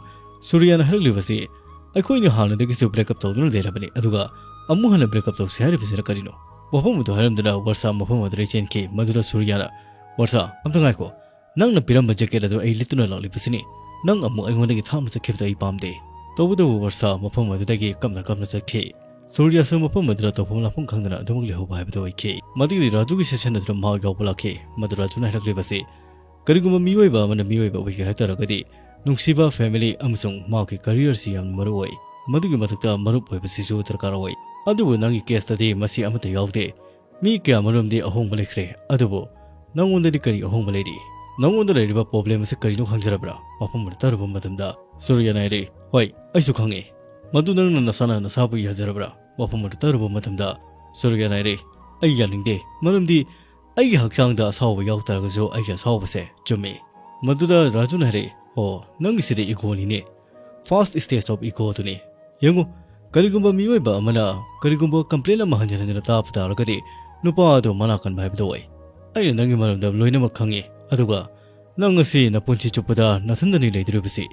ꯁꯨꯔꯤꯌꯥꯅ ꯍꯥꯏꯔꯛꯂꯤꯕꯁꯤ, "ꯑꯩꯈꯣꯏꯅꯤ ꯍꯥꯟꯅꯗꯒꯤꯁꯨ ꯕ꯭ꯔꯦꯛꯑꯞ ꯇꯧꯗꯨꯅ ꯂꯩꯔꯕꯅꯤ, ꯑꯗꯨꯒ ꯑꯃꯨꯛ ꯍꯟꯅ ꯕ꯭ꯔꯦꯛꯑꯞ ꯇꯧꯁꯤ ꯍꯥꯏꯔꯤꯕꯁꯤꯅ ꯀꯔꯤꯅꯣ?" ꯋꯥꯐꯝ ꯑꯗꯨ ꯍꯥꯏꯔꯝꯗꯨꯅ ꯋꯔꯁꯥ ꯃꯐꯝ ꯑꯗꯨꯗꯒꯤ ꯆꯦꯟꯈꯤ꯫ ꯃꯗꯨꯗ ꯁꯨꯔꯤꯌꯥꯅ, "ꯋꯔꯁꯥ, ꯑꯝꯇ ꯉꯥꯏꯈꯣ꯫ ꯅꯪꯅ ꯄꯤꯔꯝꯕ ꯖꯦꯀꯦꯠ ꯑꯗꯨ ꯑꯩ ꯂꯤꯠꯇꯨꯅ ꯂꯥꯛꯂꯤꯕꯁꯤꯅꯤ꯫ ꯅꯪ ꯑꯃꯨꯛ ꯑꯩꯉꯣꯟꯗꯒꯤ ꯊꯥꯞꯅ ꯆꯠꯈꯤꯕꯗꯨ ꯑꯩ ꯄꯥꯝꯗꯦ꯫" ꯇꯧꯕꯇꯕꯨ ꯋꯔꯁꯥ ꯃꯐꯝ ꯑꯗꯨꯗꯒꯤ ꯀꯞꯅ ꯀꯞꯅ ꯆꯠꯈꯤ꯫ ꯁꯨꯔꯤꯌꯥꯁꯨ ꯃꯐꯝ ꯑꯗꯨꯗ ꯇꯧꯐꯝ ꯂꯥꯛꯐꯝ ꯈꯪꯗꯅ ꯑꯗꯨꯃꯛ ꯂꯩꯍꯧꯕ ꯍꯥꯏꯕꯗꯨ ꯑꯣꯏꯈꯤ꯫ ꯃꯗꯨꯒꯤꯗꯤ ꯔꯥꯖꯨꯒꯤ ꯁꯦꯁꯟ ꯑꯗꯨꯗ ꯃꯍꯥꯛ ꯌꯥꯎꯕ ꯂꯥꯛꯈꯤ꯫ ꯃꯗꯨ ꯔꯥꯖꯨꯅ ꯍꯥꯏꯔꯛꯂꯤꯕꯁꯤ, ꯀꯔꯤꯒꯨꯝꯕ ꯃꯤꯑꯣꯏꯕ ꯑꯃꯅ ꯃꯤꯑꯣꯏꯕ ꯑꯣꯏꯒꯦ ꯍꯥꯏ ꯇꯥꯔꯒꯗꯤ, ꯅꯨꯡꯁꯤꯕ, ꯐꯦꯃꯤꯂꯤ ꯑꯃꯁꯨꯡ ꯃꯍꯥꯛꯀꯤ ꯀꯦꯔꯤꯌꯔꯁꯤ ꯌꯥꯝꯅ ꯃꯔꯨ ꯑꯣꯏ꯫ ꯃꯗꯨꯒꯤ ꯃꯊꯛꯇ ꯃꯔꯨꯞ ꯑꯣꯏꯕꯁꯤꯁꯨ ꯗꯔꯀꯥꯔ ꯑꯣꯏ꯫ ꯑꯗꯨꯕꯨ ꯅꯪꯒꯤ ꯀꯦꯁꯇꯗꯤ ꯃꯁꯤ ꯑꯃꯠꯇ ꯌꯥꯎꯗꯦ꯫ ꯃꯤ ꯀꯌꯥ ꯑꯃꯔꯣꯝꯗꯤ ꯑꯍꯣꯡꯕ ꯂꯩꯈ꯭ꯔꯦ, ꯑꯗꯨꯕꯨ ꯅꯪꯉꯣꯟꯗꯗꯤ ꯀꯔꯤ ꯑꯍꯣꯡꯕ ꯂꯩꯔꯤ? ꯅꯪꯉꯣꯟꯗ ꯂꯩꯔꯤꯕ ꯄ꯭ꯔꯣꯕ꯭ꯂꯦꯝ ꯑꯁꯤ ꯀꯔꯤꯅꯣ ꯈꯪꯖꯔꯕ꯭ꯔꯥ? ꯋꯥꯐꯝ ꯑꯗꯨ ꯇꯥꯔꯨꯕ ꯃꯇꯝꯗ ꯁꯨꯔꯤꯌꯥꯅ ꯍꯥꯏꯔꯛꯏ, "ꯍꯣꯏ, ꯑꯩꯁꯨ ꯈꯪꯉꯤ꯫ ꯃꯗꯨ ꯅꯪꯅ ꯅꯁꯥꯅ ꯅꯁꯥꯕꯨ ꯌꯥꯖꯔꯕ꯭ꯔꯥ?" ꯋꯥꯐꯝ ꯑꯗꯨ ꯇꯥꯔꯨꯕ ꯃꯇꯝꯗ ꯁꯨꯔꯤꯌꯥꯅ ꯍꯥꯏꯔꯛꯏ, "ꯑꯩ ꯌꯥꯅꯤꯡꯗꯦ, ꯃꯔꯝꯗꯤ ꯑꯩꯒꯤ ꯍꯛꯆꯥꯡꯗ ꯑꯁꯥꯎꯕ ꯌꯥꯎ ꯇꯥꯔꯒꯁꯨ ꯑꯩꯒꯤ ꯑꯁꯥꯎꯕꯁꯦ ꯆꯨꯝꯃꯤ꯫" ꯃꯗꯨꯗ ꯔꯥꯖꯨꯅ ꯍꯥꯏꯔꯛꯏ, "ꯑꯣ, ꯅꯪꯒꯤꯁꯤꯗꯤ ꯏꯒꯣꯅꯤꯅꯦ꯫ First stage of ego ꯑꯗꯨꯅꯤ꯫ ꯌꯦꯡꯉꯨ, ꯀꯔꯤꯒꯨꯝꯕ ꯃꯤꯑꯣꯏꯕ ꯑꯃꯅ ꯀꯔꯤꯒꯨꯝꯕ ꯀꯝꯄ꯭ꯂꯦꯟ ꯑꯃ ꯍꯟꯖꯤꯟ ꯍꯟꯖꯤꯟꯅ ꯇꯥꯕ ꯇꯥꯔꯒꯗꯤ, ꯅꯨꯄꯥ ꯑꯗꯨ ꯃꯅꯥ ꯀꯟꯕ ꯍꯥꯏꯕꯗꯨ ꯑꯣꯏ꯫ ꯑꯩꯅ ꯅꯪꯒꯤ ꯃꯔꯝꯗ ꯂꯣꯏꯅꯃꯛ ꯈꯪꯉꯤ, ꯑꯗꯨꯒ ꯅꯪ ꯑꯁꯤ ꯅꯄꯨꯟꯁꯤ ꯆꯨꯞꯄꯗ ꯅꯊꯟꯗꯅꯤ ꯂꯩꯗꯣꯔꯤꯕꯁꯤ꯫"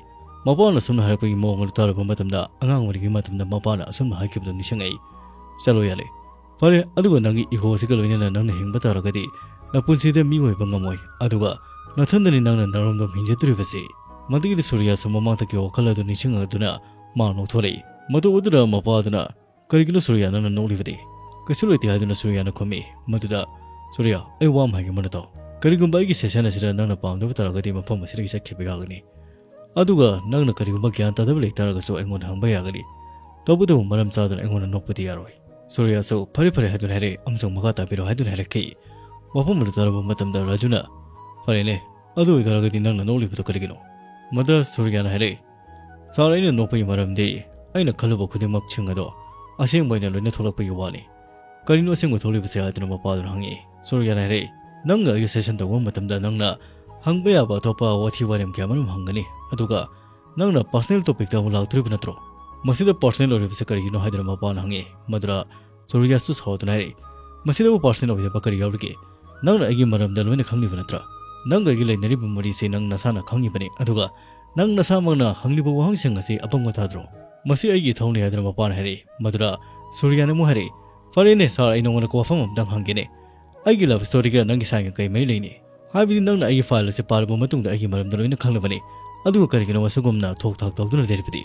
ꯃꯄꯥꯅ ꯑꯁꯨꯝꯅ ꯍꯥꯏꯔꯛꯄꯒꯤ ꯃꯑꯣꯡ ꯑꯗꯨ ꯇꯥꯔꯨꯕ ꯃꯇꯝꯗ, ꯑꯉꯥꯡ ꯑꯣꯏꯔꯤꯉꯩ ꯃꯇꯝꯗ ꯃꯄꯥꯅ ꯑꯁꯨꯝꯅ ꯍꯥꯏꯈꯤꯕꯗꯨ ꯅꯤꯡꯁꯤꯡꯉꯛꯏ꯫ ꯆꯠꯂꯣ ꯌꯥꯔꯦ꯫ ꯐꯔꯦ, ꯑꯗꯨꯒ ꯅꯪꯒꯤ ꯏꯒꯣꯁꯤꯒ ꯂꯣꯏꯅꯅ ꯅꯪꯅ ꯍꯤꯡꯕ ꯇꯥꯔꯒꯗꯤ ꯅꯄꯨꯟꯁꯤꯗ ꯃꯤ ꯑꯣꯏꯕ ꯉꯝꯃꯣꯏ, ꯑꯗꯨꯒ ꯅꯊꯟꯗꯅꯤ ꯅꯪꯅ ꯅꯔꯣꯝꯗꯣꯝ ꯍꯤꯡꯖꯗꯣꯔꯤꯕꯁꯤ꯫ ꯃꯗꯨꯒꯤꯗꯤ ꯁꯨꯔꯤꯌꯥꯁꯨ ꯃꯃꯥꯡꯗꯒꯤ ꯋꯥꯈꯜ ꯑꯗꯨ ꯅꯤꯡꯁꯤꯡꯂꯗꯨꯅ ꯃꯥ ꯅꯣꯛꯊꯣꯔꯛꯏ꯫ ꯃꯗꯨ ꯎꯗꯨꯅ ꯃꯄꯥꯗꯨꯅ, "ꯀꯔꯤꯒꯤꯅꯣ ꯁꯨꯔꯤꯌꯥ ꯅꯪꯅ ꯅꯣꯛꯂꯤꯕꯗꯤ?" "ꯀꯩꯁꯨ ꯂꯩꯇꯦ" ꯍꯥꯏꯗꯨꯅ ꯁꯨꯔꯤꯌꯥꯅ ꯈꯨꯝꯃꯤ꯫ ꯃꯗꯨꯗ ꯁꯨꯔꯤꯌꯥ, "ꯑꯩ ꯋꯥ ꯑꯃ ꯍꯥꯏꯒꯦ ꯃꯨꯟꯅ ꯇꯥꯎ꯫ ꯀꯔꯤꯒꯨꯝꯕ ꯑꯩꯒꯤ ꯁꯦꯁꯟ ꯑꯁꯤꯗ ꯅꯪꯅ ꯄꯥꯝꯗꯕ ꯇꯥꯔꯒꯗꯤ ꯃꯐꯝ ꯑꯁꯤꯗꯒꯤ ꯆꯠꯈꯤꯕ ꯌꯥꯒꯅꯤ꯫ ꯑꯗꯨꯒ ꯅꯪꯅ ꯀꯔꯤꯒꯨꯝꯕ ꯒ꯭ꯌꯥꯟ ꯇꯥꯗꯕ ꯂꯩ ꯇꯥꯔꯒꯁꯨ ꯑꯩꯉꯣꯟꯗ ꯍꯪꯕ ꯌꯥꯒꯅꯤ꯫ ꯇꯧꯕꯇꯕꯨ ꯃꯔꯝ ꯆꯥꯗꯅ ꯑꯩꯉꯣꯟꯗ ꯅꯣꯛꯄꯗꯤ ꯌꯥꯔꯣꯏ꯫" ꯁꯨꯔꯤꯌꯥꯁꯨ "ꯐꯔꯦ ꯐꯔꯦ" ꯍꯥꯏꯗꯨꯅ ꯍꯥꯏꯔꯛꯏ꯫ ꯑꯃꯁꯨꯡ ꯃꯈꯥ ꯇꯥꯕꯤꯔꯣ ꯍꯥꯏꯗꯨꯅ ꯍꯥꯏꯔꯛꯈꯤ꯫ ꯋꯥꯐꯝ ꯑꯗꯨ ꯇꯥꯔꯕ ꯃꯇꯝꯗ ꯔꯥꯖꯨꯅ, "ꯐꯔꯦꯅꯦ, ꯑꯗꯨ ꯑꯣꯏꯇꯥꯔꯒꯗꯤ ꯅꯪꯅ ꯅꯣꯛꯂꯤꯕꯗꯣ ꯀꯔꯤꯒꯤꯅꯣ?" ꯃꯗ ꯁꯨꯔꯤꯌꯥꯅ ꯍꯥꯏꯔꯛꯏ, "ꯁꯥꯔ, ꯑꯩꯅ ꯅꯣꯛꯄꯒꯤ ꯃꯔꯝꯗꯤ ꯑꯩꯅ ꯈꯜꯂꯨꯕ ꯈꯨꯗꯤꯡꯃꯛꯁꯤꯡ ꯑꯗꯣ ꯑꯁꯦꯡꯕ ꯑꯣꯏꯅ ꯂꯣꯏꯅ ꯊꯣꯛꯂꯛꯄꯒꯤ ꯋꯥꯅꯤ꯫" "ꯀꯔꯤꯅꯣ ꯑꯁꯦꯡꯕ ꯊꯣꯛꯂꯤꯕꯁꯦ?" ꯍꯥꯏꯗꯨꯅ ꯃꯄꯥꯗꯨꯅ ꯍꯪꯉꯛꯏ꯫ ꯁꯨꯔꯤꯌꯥꯅ ꯍꯥꯏꯔꯛꯏ, "ꯅꯪꯒ ꯑꯩꯒ ꯁꯦꯁꯟ ꯇꯧꯕ ꯃꯇꯝꯗ ꯅꯪꯅ ꯍꯪꯕ ꯌꯥꯕ ꯑꯇꯣꯞꯄ ꯋꯥꯊꯤ ꯋꯥꯔꯦꯝ ꯀꯌꯥ ꯑꯃꯔꯣꯝ ꯍꯪꯒꯅꯤ, ꯑꯗꯨꯒ ꯅꯪꯅ ꯄꯥꯔꯁꯣꯅꯦꯜ ꯇꯣꯄꯤꯛꯇ ꯑꯃꯨꯛ ꯂꯥꯛꯇꯣꯔꯤꯕ ꯅꯠꯇ꯭ꯔꯣ? ꯃꯁꯤꯗ ꯄꯥꯔꯁꯣꯅꯦꯜ ꯑꯣꯏꯔꯤꯕꯁꯦ ꯀꯔꯤꯒꯤꯅꯣ?" ꯍꯥꯏꯗꯨꯅ ꯃꯄꯥꯅ ꯍꯪꯉꯛꯏ꯫ ꯃꯗꯨꯗ ꯁꯨꯔꯤꯌꯥꯁꯨ ꯁꯥꯎꯗꯨꯅ ꯍꯥꯏꯔꯛꯏ, "ꯃꯁꯤꯗꯕꯨ ꯄꯥꯔꯁꯣꯅꯦꯜ ꯑꯣꯏꯗꯕ ꯀꯔꯤ ꯌꯥꯎꯔꯤꯒꯦ? ꯅꯪꯅ ꯑꯩꯒꯤ ꯃꯔꯝꯗ ꯂꯣꯏꯅ ꯈꯪꯂꯤꯕ ꯅꯠꯇ꯭ꯔꯥ? ꯅꯪꯒ ꯑꯩꯒꯤ ꯂꯩꯅꯔꯤꯕ ꯃꯔꯤꯁꯦ ꯅꯪ ꯅꯁꯥꯅ ꯈꯪꯉꯤꯕꯅꯤ, ꯑꯗꯨꯒ ꯅꯪ ꯅꯁꯥꯃꯛꯅ ꯍꯪꯂꯤꯕ ꯋꯥꯍꯪꯁꯤꯡ ꯑꯁꯤ ꯑꯄꯪꯕ ꯇꯥꯗ꯭ꯔꯣ?" "ꯃꯁꯤ ꯑꯩꯒꯤ ꯏꯊꯧꯅꯤ" ꯍꯥꯏꯗꯨꯅ ꯃꯄꯥꯅ ꯍꯥꯏꯔꯛꯏ꯫ ꯃꯗꯨꯗ ꯁꯨꯔꯤꯌꯥꯅ ꯑꯃꯨꯛ ꯍꯥꯏꯔꯛꯏ, "ꯐꯔꯦꯅꯦ ꯁꯥꯔ, ꯑꯩ ꯅꯉꯣꯟꯗ ꯋꯥꯐꯝ ꯑꯃꯇꯪ ꯍꯪꯒꯦꯅꯦ꯫ ꯑꯩꯒꯤ ꯂꯚ ꯁ꯭ꯇꯣꯔꯤꯒ ꯅꯪꯒꯤ ꯁꯥꯏꯒ ꯀꯩ ꯃꯔꯤ ꯂꯩꯅꯩ? ꯍꯥꯏꯕꯗꯤ ꯅꯪꯅ ꯑꯩꯒꯤ ꯐꯥꯏꯜ ꯑꯁꯤ ꯄꯥꯔꯕ ꯃꯇꯨꯡꯗ ꯑꯩꯒꯤ ꯃꯔꯝꯗ ꯂꯣꯏꯅ ꯈꯪꯂꯕꯅꯤ, ꯑꯗꯨꯒ ꯀꯔꯤꯒꯤꯅꯣ ꯑꯁꯤꯒꯨꯝꯅ ꯊꯣꯛ ꯊꯥꯛ ꯇꯧꯗꯨꯅ ꯂꯩꯔꯤꯕꯗꯤ?"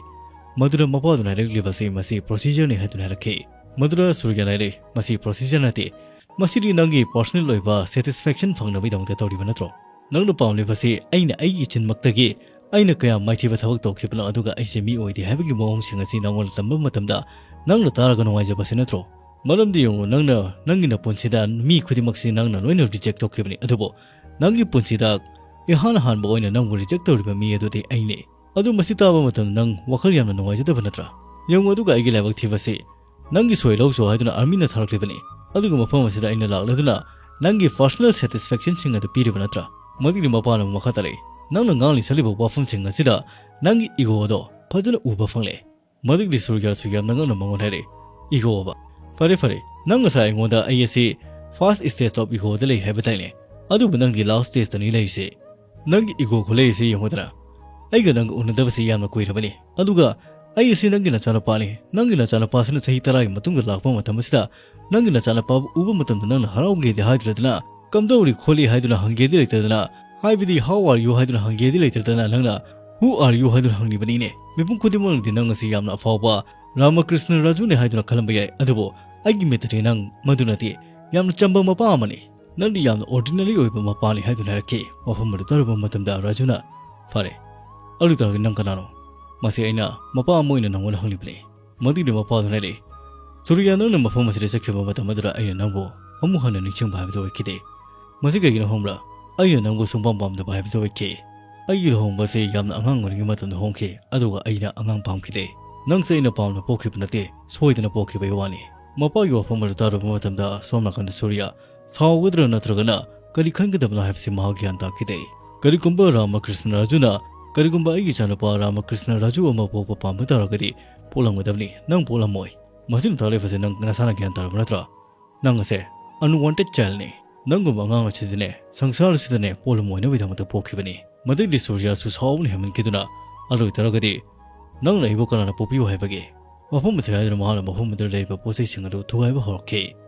ꯃꯗꯨꯗ ꯃꯄꯥꯗꯨꯅ ꯍꯥꯏꯔꯛꯂꯤꯕꯁꯤ ꯃꯁꯤ ꯄ꯭ꯔꯣꯁꯤꯖꯔꯅꯤ ꯍꯥꯏꯗꯨꯅ ꯍꯥꯏꯔꯛꯈꯤ꯫ ꯃꯗꯨꯗ ꯁꯨꯔꯤꯌꯥꯅ ꯍꯥꯏꯔꯛꯏ, "ꯃꯁꯤ ꯄ꯭ꯔꯣꯁꯤꯖꯔ ꯅꯠꯇꯦ, ꯃꯁꯤꯗꯤ ꯅꯪꯒꯤ ꯄꯥꯔꯁꯣꯅꯦꯜ ꯑꯣꯏꯕ ꯁꯦꯇꯤꯁꯐꯦꯛꯁꯟ ꯐꯪꯅꯕꯒꯤꯗꯃꯛꯇ ꯇꯧꯔꯤꯕ ꯅꯠꯇ꯭ꯔꯣ? ꯅꯪꯅ ꯄꯥꯝꯂꯤꯕꯁꯤ ꯑꯩꯅ ꯑꯩꯒꯤ ꯆꯤꯟꯃꯛꯇꯒꯤ ꯑꯩꯅ ꯀꯌꯥꯝ ꯃꯥꯏꯊꯤꯕ ꯊꯕꯛ ꯇꯧꯈꯤꯕꯅꯣ, ꯑꯗꯨꯒ ꯑꯩꯁꯦ ꯃꯤ ꯑꯣꯏꯗꯦ ꯍꯥꯏꯕꯒꯤ ꯃꯑꯣꯡꯁꯤꯡ ꯑꯁꯤ ꯅꯉꯣꯟꯗ ꯇꯝꯕ ꯃꯇꯝꯗ ꯅꯪꯅ ꯇꯥꯔꯒ ꯅꯨꯡꯉꯥꯏꯖꯕꯁꯤ ꯅꯠꯇ꯭ꯔꯣ? ꯃꯔꯝꯗꯤ ꯌꯦꯡꯉꯨ, ꯅꯪꯅ ꯅꯪꯒꯤ ꯅꯄꯨꯟꯁꯤꯗ ꯃꯤ ꯈꯨꯗꯤꯡꯃꯛꯁꯤ ꯅꯪꯅ ꯂꯣꯏꯅ ꯔꯤꯖꯦꯛ ꯇꯧꯈꯤꯕꯅꯤ, ꯑꯗꯨꯕꯨ ꯅꯪꯒꯤ ꯄꯨꯟꯁꯤꯗ ꯏꯍꯥꯟ ꯍꯥꯟꯕ ꯑꯣꯏꯅ ꯅꯪꯕꯨ ꯔꯤꯖꯦꯛ ꯇꯧꯔꯤꯕ ꯃꯤ ꯑꯗꯨꯗꯤ ꯑꯩꯅꯤ꯫ ꯑꯗꯨ ꯃꯁꯤ ꯇꯥꯕ ꯃꯇꯝꯗ ꯅꯪ ꯋꯥꯈꯜ ꯌꯥꯝꯅ ꯅꯨꯡꯉꯥꯏꯖꯗꯕ ꯅꯠꯇ꯭ꯔꯥ? ꯌꯦꯡꯉꯨ, ꯑꯗꯨꯒ ꯑꯩꯒꯤ ꯂꯥꯏꯕꯛ ꯊꯤꯕꯁꯤ ꯅꯪꯒꯤ ꯁꯣꯏ ꯂꯧꯁꯨ ꯍꯥꯏꯗꯨꯅ ꯑꯥꯔꯃꯤꯅ ꯊꯥꯔꯛꯂꯤꯕꯅꯤ, ꯑꯗꯨꯒ ꯃꯐꯝ ꯑꯁꯤꯗ ꯑꯩꯅ ꯂꯥꯛꯂꯗꯨꯅ ꯅꯪꯒꯤ ꯄꯥꯔꯁꯣꯅꯦꯜ ꯁꯦꯇꯤꯁꯐꯦꯛꯁꯟꯁꯤꯡ ꯑꯗꯨ ꯄꯤꯔꯤꯕ ꯅꯠꯇ꯭ꯔꯥ?" ꯃꯗꯨꯒꯤ ꯃꯄꯥꯅ ꯑꯃꯨꯛ ꯃꯈꯥ ꯇꯥꯔꯛꯏ, "ꯅꯪꯅ ꯉꯥꯡꯂꯤ ꯁꯛꯂꯤꯕ ꯋꯥꯐꯝꯁꯤꯡ ꯑꯁꯤꯗ ꯅꯪꯒꯤ ꯏꯒꯣ ꯑꯗꯣ ꯐꯖꯅ ꯎꯕ ꯐꯪꯂꯦ꯫" ꯃꯗꯨꯒꯤ ꯁꯨꯔꯤꯌꯥꯁꯨ ꯌꯥꯝꯅ ꯉꯛꯅ ꯃꯉꯣꯟꯗ ꯍꯥꯏꯔꯛꯏ, "ꯏꯒꯣ ꯑꯕ? ꯐꯔꯦ ꯐꯔꯦ, ꯅꯪ ꯉꯁꯥꯏ ꯑꯩꯉꯣꯟꯗ ꯑꯩ ꯑꯁꯤ ꯐꯥꯔꯁ ꯁ꯭ꯇꯦꯖ ꯑꯣꯐ ꯏꯒꯣꯗ ꯂꯩ ꯍꯥꯏꯕ ꯇꯥꯏꯅꯦ, ꯑꯗꯨꯕꯨ ꯅꯪꯒꯤ ꯂꯥꯁ ꯁ꯭ꯇꯦꯖꯇꯅꯤ ꯂꯩꯔꯤꯁꯦ꯫ ꯅꯪꯒꯤ ꯏꯒꯣ ꯈꯨꯂꯩ ꯑꯁꯤ ꯌꯦꯡꯉꯨꯗꯅ, ꯑꯩꯒ ꯅꯪꯒ ꯎꯅꯗꯕꯁꯤ ꯌꯥꯝꯅ ꯀꯨꯏꯔꯕꯅꯤ, ꯑꯗꯨꯒ "ꯑꯩ ꯑꯁꯤ ꯅꯪꯒꯤ ꯅꯆꯥꯅꯨꯄꯥꯅꯤ꯫ ꯅꯪꯒꯤ ꯅꯆꯥꯅꯨꯄꯥꯁꯤꯅ ꯆꯍꯤ ꯇꯔꯥꯒꯤ ꯃꯇꯨꯡꯗ ꯂꯥꯛꯄ ꯃꯇꯝ ꯑꯁꯤꯗ ꯅꯪꯒꯤ ꯅꯆꯥꯅꯨꯄꯥꯕꯨ ꯎꯕ ꯃꯇꯝꯗ ꯅꯪꯅ ꯍꯔꯥꯎꯒꯦꯗꯤ ꯍꯥꯏꯗ꯭ꯔꯗꯅ, ꯀꯝꯗꯧꯔꯤ ꯈꯣꯠꯂꯤ ꯍꯥꯏꯗꯨꯅ ꯍꯪꯒꯦꯗꯤ ꯂꯩꯇꯗꯅ, ꯍꯥꯏꯕꯗꯤ How are you ꯍꯥꯏꯗꯨꯅ ꯍꯪꯒꯦꯗꯤ ꯂꯩꯇꯗꯅ ꯅꯪꯅ Who are you ꯍꯥꯏꯗꯨꯅ ꯍꯪꯂꯤꯕꯅꯤꯅꯦ꯫ ꯃꯤꯄꯨꯝ ꯈꯨꯗꯤꯡꯃꯛꯅꯗꯤ ꯅꯪ ꯑꯁꯤ ꯌꯥꯝꯅ ꯑꯐꯥꯎꯕ ꯔꯥꯃꯀ꯭ꯔꯤꯁꯅ ꯔꯥꯖꯨꯅꯤ ꯍꯥꯏꯗꯨꯅ ꯈꯜꯂꯝꯕ ꯌꯥꯏ, ꯑꯗꯨꯕꯨ ꯑꯩꯒꯤ ꯃꯤꯠꯇꯗꯤ ꯅꯪ ꯃꯗꯨ ꯅꯠꯇꯦ, ꯌꯥꯝꯅ ꯆꯝꯕ ꯃꯄꯥ ꯑꯃꯅꯤ꯫ ꯅꯪꯗꯤ ꯌꯥꯝꯅ ordinary ꯑꯣꯏꯕ ꯃꯄꯥꯅꯤ" ꯍꯥꯏꯗꯨꯅ ꯍꯥꯏꯔꯛꯈꯤ꯫ ꯃꯐꯝ ꯑꯗꯨ ꯇꯥꯔꯨꯕ ꯃꯇꯝꯗ ꯔꯥꯖꯨꯅ, "ꯐꯔꯦ, ꯑꯗꯨ ꯇꯥꯔꯒꯗꯤ ꯅꯪ ꯀꯅꯥꯅꯣ?" "ꯃꯁꯤ ꯑꯩꯅ ꯃꯄꯥ ꯑꯃ ꯑꯣꯏꯅ ꯅꯪꯉꯣꯟꯗ ꯍꯪꯂꯤꯕꯅꯤ꯫" ꯃꯗꯨꯒꯤ ꯃꯄꯥꯗꯨꯅ ꯍꯥꯏꯔꯛꯏ, "ꯁꯨꯔꯤꯌꯥ, ꯅꯪꯅ ꯃꯐꯝ ꯑꯁꯤꯗ ꯆꯠꯈꯤꯕ ꯃꯇꯝ ꯑꯗꯨꯗ ꯑꯩꯅ ꯅꯪꯕꯨ ꯑꯃꯨꯛ ꯍꯟꯅ ꯅꯤꯡꯁꯤꯡꯕ ꯍꯥꯏꯕꯗꯨ ꯑꯣꯏꯈꯤꯗꯦ꯫ ꯃꯁꯤ ꯀꯩꯒꯤꯅꯣ ꯈꯪꯕ꯭ꯔꯥ? ꯑꯩꯅ ꯅꯪꯕꯨ ꯁꯨꯡꯄꯥꯝ ꯄꯥꯝꯗꯕ ꯍꯥꯏꯕꯗꯨ ꯑꯣꯏꯈꯤ꯫ ꯑꯩꯒꯤ ꯂꯨꯍꯣꯡꯕ ꯑꯁꯤ ꯌꯥꯝꯅ ꯑꯉꯥꯡ ꯑꯣꯏꯔꯤꯉꯩ ꯃꯇꯝꯗ ꯍꯣꯡꯈꯤ, ꯑꯗꯨꯒ ꯑꯩꯅ ꯑꯉꯥꯡ ꯄꯥꯝꯈꯤꯗꯦ꯫ ꯅꯪꯁꯦ ꯑꯩꯅ ꯄꯥꯝꯅ ꯄꯣꯛꯈꯤꯕ ꯅꯠꯇꯦ, ꯁꯣꯏꯗꯅ ꯄꯣꯛꯈꯤꯕꯒꯤ ꯋꯥꯅꯤ꯫" ꯃꯄꯥꯒꯤ ꯋꯥꯐꯝ ꯑꯗꯨ ꯇꯥꯔꯨꯕ ꯃꯇꯝꯗ ꯁꯣꯝ ꯅꯥꯀꯟꯗ ꯁꯨꯔꯤꯌꯥ ꯁꯥꯎꯒꯗ꯭ꯔꯥ ꯅꯠꯇ꯭ꯔꯒꯅ ꯀꯔꯤ ꯈꯟꯒꯗꯕꯅꯣ ꯍꯥꯏꯕꯁꯤ ꯃꯍꯥꯛ ꯒ꯭ꯌꯥꯟ ꯇꯥꯈꯤꯗꯦ꯫ "ꯀꯔꯤꯒꯨꯝꯕ ꯔꯥꯃꯀ꯭ꯔꯤꯁꯅ ꯔꯥꯖꯨꯅ ꯀꯔꯤꯒꯨꯝꯕ ꯑꯩꯒꯤ ꯏꯆꯥꯅꯨꯄꯥ ꯔꯥꯃꯀ꯭ꯔꯤꯁꯅ ꯔꯥꯖꯨ ꯑꯃ ꯄꯣꯛꯄ ꯄꯥꯝꯕ ꯇꯥꯔꯒꯗꯤ ꯄꯣꯛꯂꯝꯒꯗꯕꯅꯤ, ꯅꯪ ꯄꯣꯛꯂꯝꯃꯣꯏ꯫ ꯃꯁꯤꯅ ꯇꯥꯛꯂꯤꯕꯁꯦ ꯅꯪ ꯅꯁꯥꯅ ꯒ꯭ꯌꯥꯟ ꯇꯥꯔꯕ ꯅꯠꯇ꯭ꯔꯥ? ꯅꯪ ꯑꯁꯦ unwanted childꯅꯤ꯫ ꯅꯪꯒꯨꯝꯕ ꯑꯉꯥꯡ ꯑꯁꯤꯗꯅꯦ ꯁꯪꯁꯥꯔ ꯑꯁꯤꯗꯅꯦ ꯄꯣꯛꯂꯝꯃꯣꯏꯅꯕꯒꯤꯗꯃꯛꯇ ꯄꯣꯛꯈꯤꯕꯅꯤ꯫" ꯃꯗꯩꯗꯤ ꯁꯨꯔꯤꯌꯥꯁꯨ ꯁꯥꯎꯕꯅ ꯍꯦꯟꯃꯟꯈꯤꯗꯨꯅ, "ꯑꯗꯨ ꯑꯣꯏꯇꯥꯔꯒꯗꯤ ꯅꯪꯅ ꯑꯩꯕꯨ ꯀꯅꯥꯅ ꯄꯣꯛꯄꯤꯌꯨ ꯍꯥꯏꯕꯒꯦ?" ꯃꯐꯝ ꯑꯁꯤ ꯍꯥꯏꯗꯨꯅ ꯃꯍꯥꯛꯅ ꯃꯐꯝ ꯑꯗꯨꯗ ꯂꯩꯔꯤꯕ ꯄꯣꯠ ꯆꯩꯁꯤꯡ ꯑꯗꯨ ꯊꯨꯒꯥꯏꯕ ꯍꯧꯔꯛꯈꯤ꯫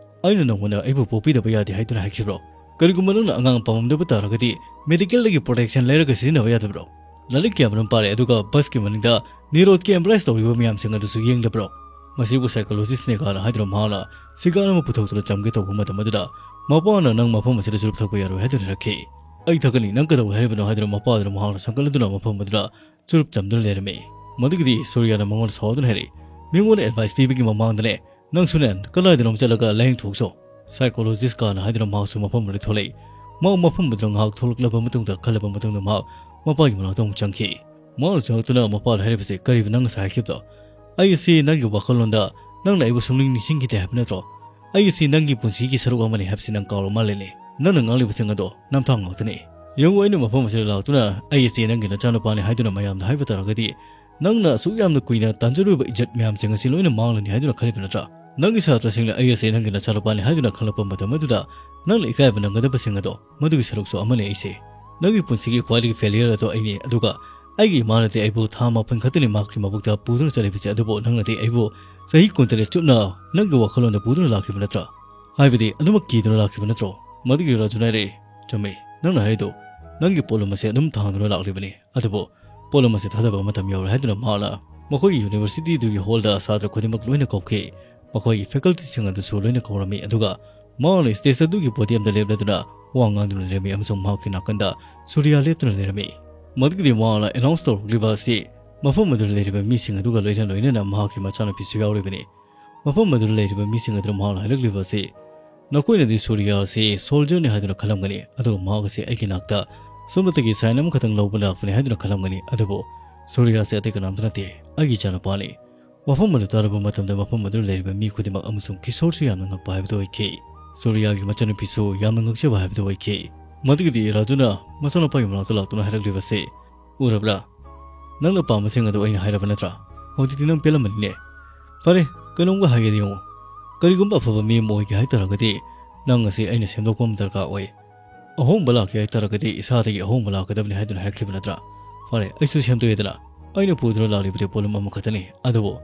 "ꯑꯩꯅ ꯅꯪꯉꯣꯟꯗ ꯑꯩꯕꯨ ꯄꯣꯛꯄꯤꯗꯕ ꯌꯥꯗꯦ ꯍꯥꯏꯗꯨꯅ ꯍꯥꯏꯈꯤꯕ꯭ꯔꯣ? ꯀꯔꯤꯒꯨꯝꯕ ꯅꯪꯅ ꯑꯉꯥꯡ ꯄꯥꯝꯃꯝꯗꯕ ꯇꯥꯔꯒꯗꯤ medicalꯗꯒꯤ protection ꯂꯩꯔꯒ ꯁꯤꯖꯤꯟꯅꯕ ꯌꯥꯗꯕ꯭ꯔꯣ? ꯂꯥꯏꯔꯤꯛ ꯀꯌꯥꯃꯔꯨꯝ ꯄꯥꯔꯦ, ꯑꯗꯨꯒ busꯀꯤ ꯃꯅꯤꯡꯗ ꯅꯤꯔꯣꯗꯀꯤ embrace ꯇꯧꯔꯤꯕ ꯃꯌꯥꯝꯁꯤꯡ ꯑꯗꯨꯁꯨ ꯌꯦꯡꯗꯕ꯭ꯔꯣ?" "ꯃꯁꯤꯕꯨ psychologistꯅꯦ" ꯀꯥꯏꯅ ꯍꯥꯏꯗꯨꯅ ꯃꯍꯥꯛꯅ cigar ꯑꯃ ꯄꯨꯊꯣꯛꯇꯨꯅ ꯆꯝꯒꯦ ꯇꯧꯕ ꯃꯇꯝ ꯑꯗꯨꯗ, ꯃꯄꯥꯅ "ꯅꯪ ꯃꯐꯝ ꯑꯁꯤꯗ ꯆꯨꯔꯨꯞ ꯊꯛꯄ ꯌꯥꯔꯣꯏ" ꯍꯥꯏꯗꯨꯅ ꯍꯥꯏꯔꯛꯈꯤ꯫ "ꯑꯩ ꯊꯛꯀꯅꯤ, ꯅꯪ ꯀꯩꯗꯧꯕ ꯍꯥꯏꯔꯤꯕꯅꯣ?" ꯍꯥꯏꯗꯨꯅ ꯃꯄꯥ ꯑꯗꯨꯅ ꯃꯍꯥꯛꯅ ꯁꯪꯒꯠꯂꯗꯨꯅ ꯃꯐꯝ ꯑꯗꯨꯗ ꯆꯨꯔꯨꯞ ꯆꯝꯗꯨꯅ ꯂꯩꯔꯝꯃꯤ꯫ ꯃꯗꯨꯒꯤꯗꯤ ꯁꯨꯔꯤꯌꯥꯅ ꯃꯉꯣꯟꯗ ꯁꯥꯎꯗꯨꯅ ꯍꯥꯏꯔꯛꯏ, "ꯃꯤꯉꯣꯟꯗ advice ꯄꯤꯕꯒꯤ ꯃꯃꯥꯡꯗꯅꯦ, ꯅꯪꯁꯨꯅꯦ ꯀꯗꯥꯏꯗꯅꯣꯝ ꯆꯠꯂꯒ ꯂꯥꯏꯌꯦꯡꯊꯣꯛꯆꯧ꯫" Psychologist ꯀꯥꯅ ꯍꯥꯏꯗꯨꯅ ꯃꯍꯥꯛꯁꯨ ꯃꯐꯝ ꯑꯗꯨꯗ ꯊꯣꯛꯂꯛꯏ꯫ ꯃꯍꯥꯛ ꯃꯐꯝ ꯑꯗꯨꯗ ꯉꯥꯏꯍꯥꯛ ꯊꯣꯛꯂꯛꯂꯕ ꯃꯇꯨꯡꯗ, ꯈꯜꯂꯕ ꯃꯇꯨꯡꯗ ꯃꯍꯥꯛ ꯃꯄꯥꯒꯤ ꯃꯅꯥꯛꯇ ꯑꯃꯨꯛ ꯆꯪꯈꯤ꯫ ꯃꯍꯥꯛꯅ ꯆꯪꯂꯛꯇꯨꯅ ꯃꯄꯥꯗ ꯍꯥꯏꯔꯤꯕꯁꯤ, "ꯀꯔꯤꯕ ꯅꯪ ꯉꯁꯥꯏ ꯍꯥꯏꯈꯤꯕꯗꯣ? ꯑꯩ ꯑꯁꯤ ꯅꯪꯒꯤ ꯋꯥꯈꯜꯂꯣꯟꯗ ꯅꯪꯅ ꯑꯩꯕꯨ ꯁꯨꯡꯅꯤꯡ ꯅꯤꯡꯁꯤꯡꯈꯤꯗꯦ ꯍꯥꯏꯕ ꯅꯠꯇ꯭ꯔꯣ? ꯑꯩ ꯑꯁꯤ ꯅꯪꯒꯤ ꯄꯨꯟꯁꯤꯒꯤ ꯁꯔꯨꯛ ꯑꯃꯅꯤ ꯍꯥꯏꯕꯁꯤ ꯅꯪ ꯀꯥꯎꯔ ꯃꯥꯜꯂꯦꯅꯦ꯫ ꯅꯪꯅ ꯉꯥꯡꯂꯤꯕꯁꯤꯡ ꯑꯗꯣ ꯅꯝꯊꯥꯡ ꯉꯥꯛꯇꯅꯤ꯫ ꯌꯦꯡꯉꯨ, ꯑꯩꯅ ꯃꯐꯝ ꯑꯁꯤꯗ ꯂꯥꯛꯇꯨꯅ ꯑꯩ ꯑꯁꯤ ꯅꯪꯒꯤ ꯅꯆꯥꯅꯨꯄꯥꯅꯤ ꯍꯥꯏꯗꯨꯅ ꯃꯌꯥꯝꯗ ꯍꯥꯏꯕ ꯇꯥꯔꯒꯗꯤ, ꯅꯪꯅ ꯑꯁꯨꯛ ꯌꯥꯝꯅ ꯀꯨꯏꯅ ꯇꯥꯟꯖꯔꯨꯕ ꯏꯖꯠ ꯃꯌꯥꯝꯁꯤꯡ ꯑꯁꯤ ꯂꯣꯏꯅ ꯃꯥꯡꯂꯅꯤ ꯍꯥꯏꯗꯨꯅ ꯈꯜꯂꯤꯕ ꯅꯠꯇ꯭ꯔꯥ? ꯅꯪꯒꯤ ꯁꯥꯇ꯭ꯔꯁꯤꯡꯅ ꯑꯩ ꯑꯁꯤ ꯅꯪꯒꯤ ꯅꯆꯥꯅꯨꯄꯥꯅꯤ ꯍꯥꯏꯗꯨꯅ ꯈꯪꯂꯛꯄ ꯃꯇꯝ ꯑꯗꯨꯗ ꯅꯪꯅ ꯏꯀꯥꯏꯕ ꯅꯪꯒꯗꯕꯁꯤꯡ ꯑꯗꯣ ꯃꯗꯨꯒꯤ ꯁꯔꯨꯛꯁꯨ ꯑꯃꯅꯤ ꯑꯩꯁꯦ꯫ ꯅꯪꯒꯤ ꯄꯨꯟꯁꯤꯒꯤ ꯈ꯭ꯋꯥꯏꯗꯒꯤ failure ꯑꯗꯣ ꯑꯩꯅꯤ, ꯑꯗꯨꯒ ꯑꯩꯒꯤ ꯏꯃꯥꯅꯗꯤ ꯑꯩꯕꯨ ꯊꯥ ꯃꯥꯄꯟ ꯈꯛꯇꯅꯤ ꯃꯍꯥꯛꯀꯤ ꯃꯕꯨꯛꯇ ꯄꯨꯗꯨꯅ ꯆꯠꯂꯤꯕꯁꯦ, ꯑꯗꯨꯕꯨ ꯅꯪꯅꯗꯤ ꯑꯩꯕꯨ ꯆꯍꯤ ꯀꯨꯟꯇꯔꯦꯠ ꯆꯨꯞꯅ ꯅꯪꯒꯤ ꯋꯥꯈꯜꯂꯣꯟꯗ ꯄꯨꯗꯨꯅ ꯂꯥꯛꯈꯤꯕ ꯅꯠꯇ꯭ꯔꯥ? ꯍꯥꯏꯕꯗꯤ ꯑꯗꯨꯃꯛ ꯀꯤꯗꯨꯅ ꯂꯥꯛꯈꯤꯕ ꯅꯠꯇ꯭ꯔꯣ? ꯃꯗꯨꯒꯤ ꯔꯥꯖꯨꯅ ꯍꯥꯏꯔꯛꯏ, "ꯆꯨꯝꯃꯤ, ꯅꯪꯅ ꯍꯥꯏꯔꯤꯗꯣ꯫ ꯅꯪꯒꯤ ꯄꯣꯠꯂꯨꯝ ꯑꯁꯦ ꯑꯗꯨꯝ ꯊꯥꯡꯗꯨꯅ ꯂꯥꯛꯂꯤꯕꯅꯤ꯫ ꯑꯗꯨꯕꯨ ꯄꯣꯠꯂꯨꯝ ꯑꯁꯦ ꯊꯥꯗꯕ ꯃꯇꯝ ꯌꯧꯔꯦ" ꯍꯥꯏꯗꯨꯅ ꯃꯍꯥꯛꯅ ꯃꯈꯣꯏꯒꯤ ꯌꯨꯅꯤꯚꯔꯁꯤꯇꯤꯗꯨꯒꯤ ꯍꯣꯜꯗ ꯁꯥꯇ꯭ꯔ ꯈꯨꯗꯤꯡꯃꯛ ꯂꯣꯏꯅ ꯀꯧꯈꯤ꯫ ꯃꯈꯣꯏꯒꯤ ꯐꯦꯀꯜꯇꯤꯁꯤꯡ ꯑꯗꯨꯁꯨ ꯂꯣꯏꯅ ꯀꯧꯔꯝꯃꯤ, ꯑꯗꯨꯒ ꯃꯍꯥꯛꯅ ꯁ꯭ꯇꯦꯖ ꯑꯗꯨꯒꯤ ꯄꯣꯗꯤꯌꯝꯗ ꯂꯦꯞꯂꯗꯨꯅ ꯋꯥ ꯉꯥꯡꯗꯨꯅ ꯂꯩꯔꯝꯃꯤ ꯑꯃꯁꯨꯡ ꯃꯍꯥꯛꯀꯤ ꯅꯥꯀꯟꯗ ꯁꯨꯔꯤꯌꯥ ꯂꯦꯞꯇꯨꯅ ꯂꯩꯔꯝꯃꯤ꯫ ꯃꯗꯨꯒꯤꯗꯤ ꯃꯍꯥꯛꯅ ꯑꯦꯅꯥꯎꯟꯁ ꯇꯧꯔꯛꯂꯤꯕ ꯑꯁꯤ ꯃꯐꯝ ꯑꯗꯨꯗ ꯂꯩꯔꯤꯕ ꯃꯤꯁꯤꯡ ꯑꯗꯨꯒ ꯂꯣꯏꯅ ꯂꯣꯏꯅꯅ ꯃꯍꯥꯛꯀꯤ ꯃꯆꯥꯅꯨꯄꯤꯁꯨ ꯌꯥꯎꯔꯤꯕꯅꯤ꯫ ꯃꯐꯝ ꯑꯗꯨꯗ ꯂꯩꯔꯤꯕ ꯃꯤꯁꯤꯡ ꯑꯗꯨꯅ ꯃꯍꯥꯛꯅ ꯍꯥꯏꯔꯛꯂꯤꯕ ꯑꯁꯤ, "ꯅꯈꯣꯏꯅꯗꯤ ꯁꯨꯔꯤꯌꯥ ꯑꯁꯤ ꯁꯣꯜꯖꯔꯅꯤ ꯍꯥꯏꯗꯨꯅ ꯈꯜꯂꯝꯒꯅꯤ, ꯑꯗꯨꯒ ꯃꯍꯥꯛ ꯑꯁꯤ ꯑꯩꯒꯤ ꯅꯥꯛꯇ ꯁꯣꯝꯗꯒꯤ ꯁꯥꯏꯟ ꯑꯃꯈꯛꯇꯪ ꯂꯧꯕ ꯂꯥꯛꯄꯅꯤ ꯍꯥꯏꯗꯨꯅ ꯈꯜꯂꯝꯒꯅꯤ, ꯑꯗꯨꯕꯨ ꯁꯨꯔꯤꯌꯥ ꯑꯁꯤ ꯑꯇꯩ ꯀꯅꯥꯝꯇ ꯅꯠꯇꯦ, ꯑꯩꯒꯤ ꯏꯆꯥꯅꯨꯄꯥꯅꯤ"꯫ ꯋꯥꯐꯝ ꯑꯗꯨ ꯇꯥꯔꯕ ꯃꯇꯝꯗ ꯃꯐꯝ ꯑꯗꯨꯗ ꯂꯩꯔꯤꯕ ꯃꯤ ꯈꯨꯗꯤꯡꯃꯛ ꯑꯃꯁꯨꯡ ꯀꯤꯁꯣꯔꯁꯨ ꯌꯥꯝꯅ ꯉꯛꯄ ꯍꯥꯏꯕꯗꯨ ꯑꯣꯏꯈꯤ꯫ ꯁꯨꯔꯤꯌꯥꯒꯤ ꯃꯆꯟꯅꯨꯄꯤꯁꯨ ꯌꯥꯝꯅ ꯉꯛꯆꯕ ꯍꯥꯏꯕꯗꯨ ꯑꯣꯏꯈꯤ꯫ ꯃꯗꯨꯒꯤꯗꯤ ꯔꯥꯖꯨꯅ ꯃꯆꯥꯅꯨꯄꯥꯒꯤ ꯃꯅꯥꯛꯇ ꯂꯥꯛꯇꯨꯅ ꯍꯥꯏꯔꯛꯂꯤꯕꯁꯤ, "ꯎꯔꯕ꯭ꯔꯥ? ꯅꯪꯅ ꯄꯥꯝꯕꯁꯤꯡ ꯑꯗꯨ ꯑꯩꯅ ꯍꯥꯏꯔꯕ ꯅꯠꯇ꯭ꯔꯥ? ꯍꯧꯖꯤꯛꯇꯤ ꯅꯪ ꯄꯦꯜꯂꯝꯃꯅꯤꯅꯦ꯫ ꯐꯔꯦ, ꯀꯩꯅꯣꯝꯒ ꯍꯥꯏꯒꯦꯗꯤ ꯌꯦꯡꯉꯨ꯫ ꯀꯔꯤꯒꯨꯝꯕ ꯑꯐꯕ ꯃꯤ ꯑꯃ ꯑꯣꯏꯒꯦ ꯍꯥꯏ ꯇꯥꯔꯒꯗꯤ ꯅꯪ ꯑꯁꯤ ꯑꯩꯅ ꯁꯦꯝꯗꯣꯛꯄ ꯑꯃ ꯗꯔꯀꯥꯔ ꯑꯣꯏ꯫ ꯑꯍꯣꯡꯕ ꯂꯥꯛꯀꯦ ꯍꯥꯏ ꯇꯥꯔꯒꯗꯤ ꯏꯁꯥꯗꯒꯤ ꯑꯍꯣꯡꯕ ꯂꯥꯛꯀꯗꯕꯅꯤ ꯍꯥꯏꯗꯨꯅ ꯍꯥꯏꯔꯛꯈꯤꯕ ꯅꯠꯇ꯭ꯔꯥ? ꯐꯔꯦ, ꯑꯩꯁꯨ ꯁꯦꯝꯗꯣꯛꯑꯦꯗꯅ꯫ ꯑꯩꯅ ꯄꯨꯗꯨꯅ ꯂꯥꯛꯂꯤꯕꯗꯤ ꯄꯣꯠꯂꯨꯝ ꯑꯃꯈꯛꯇꯅꯤ, ꯑꯗꯨꯕꯨ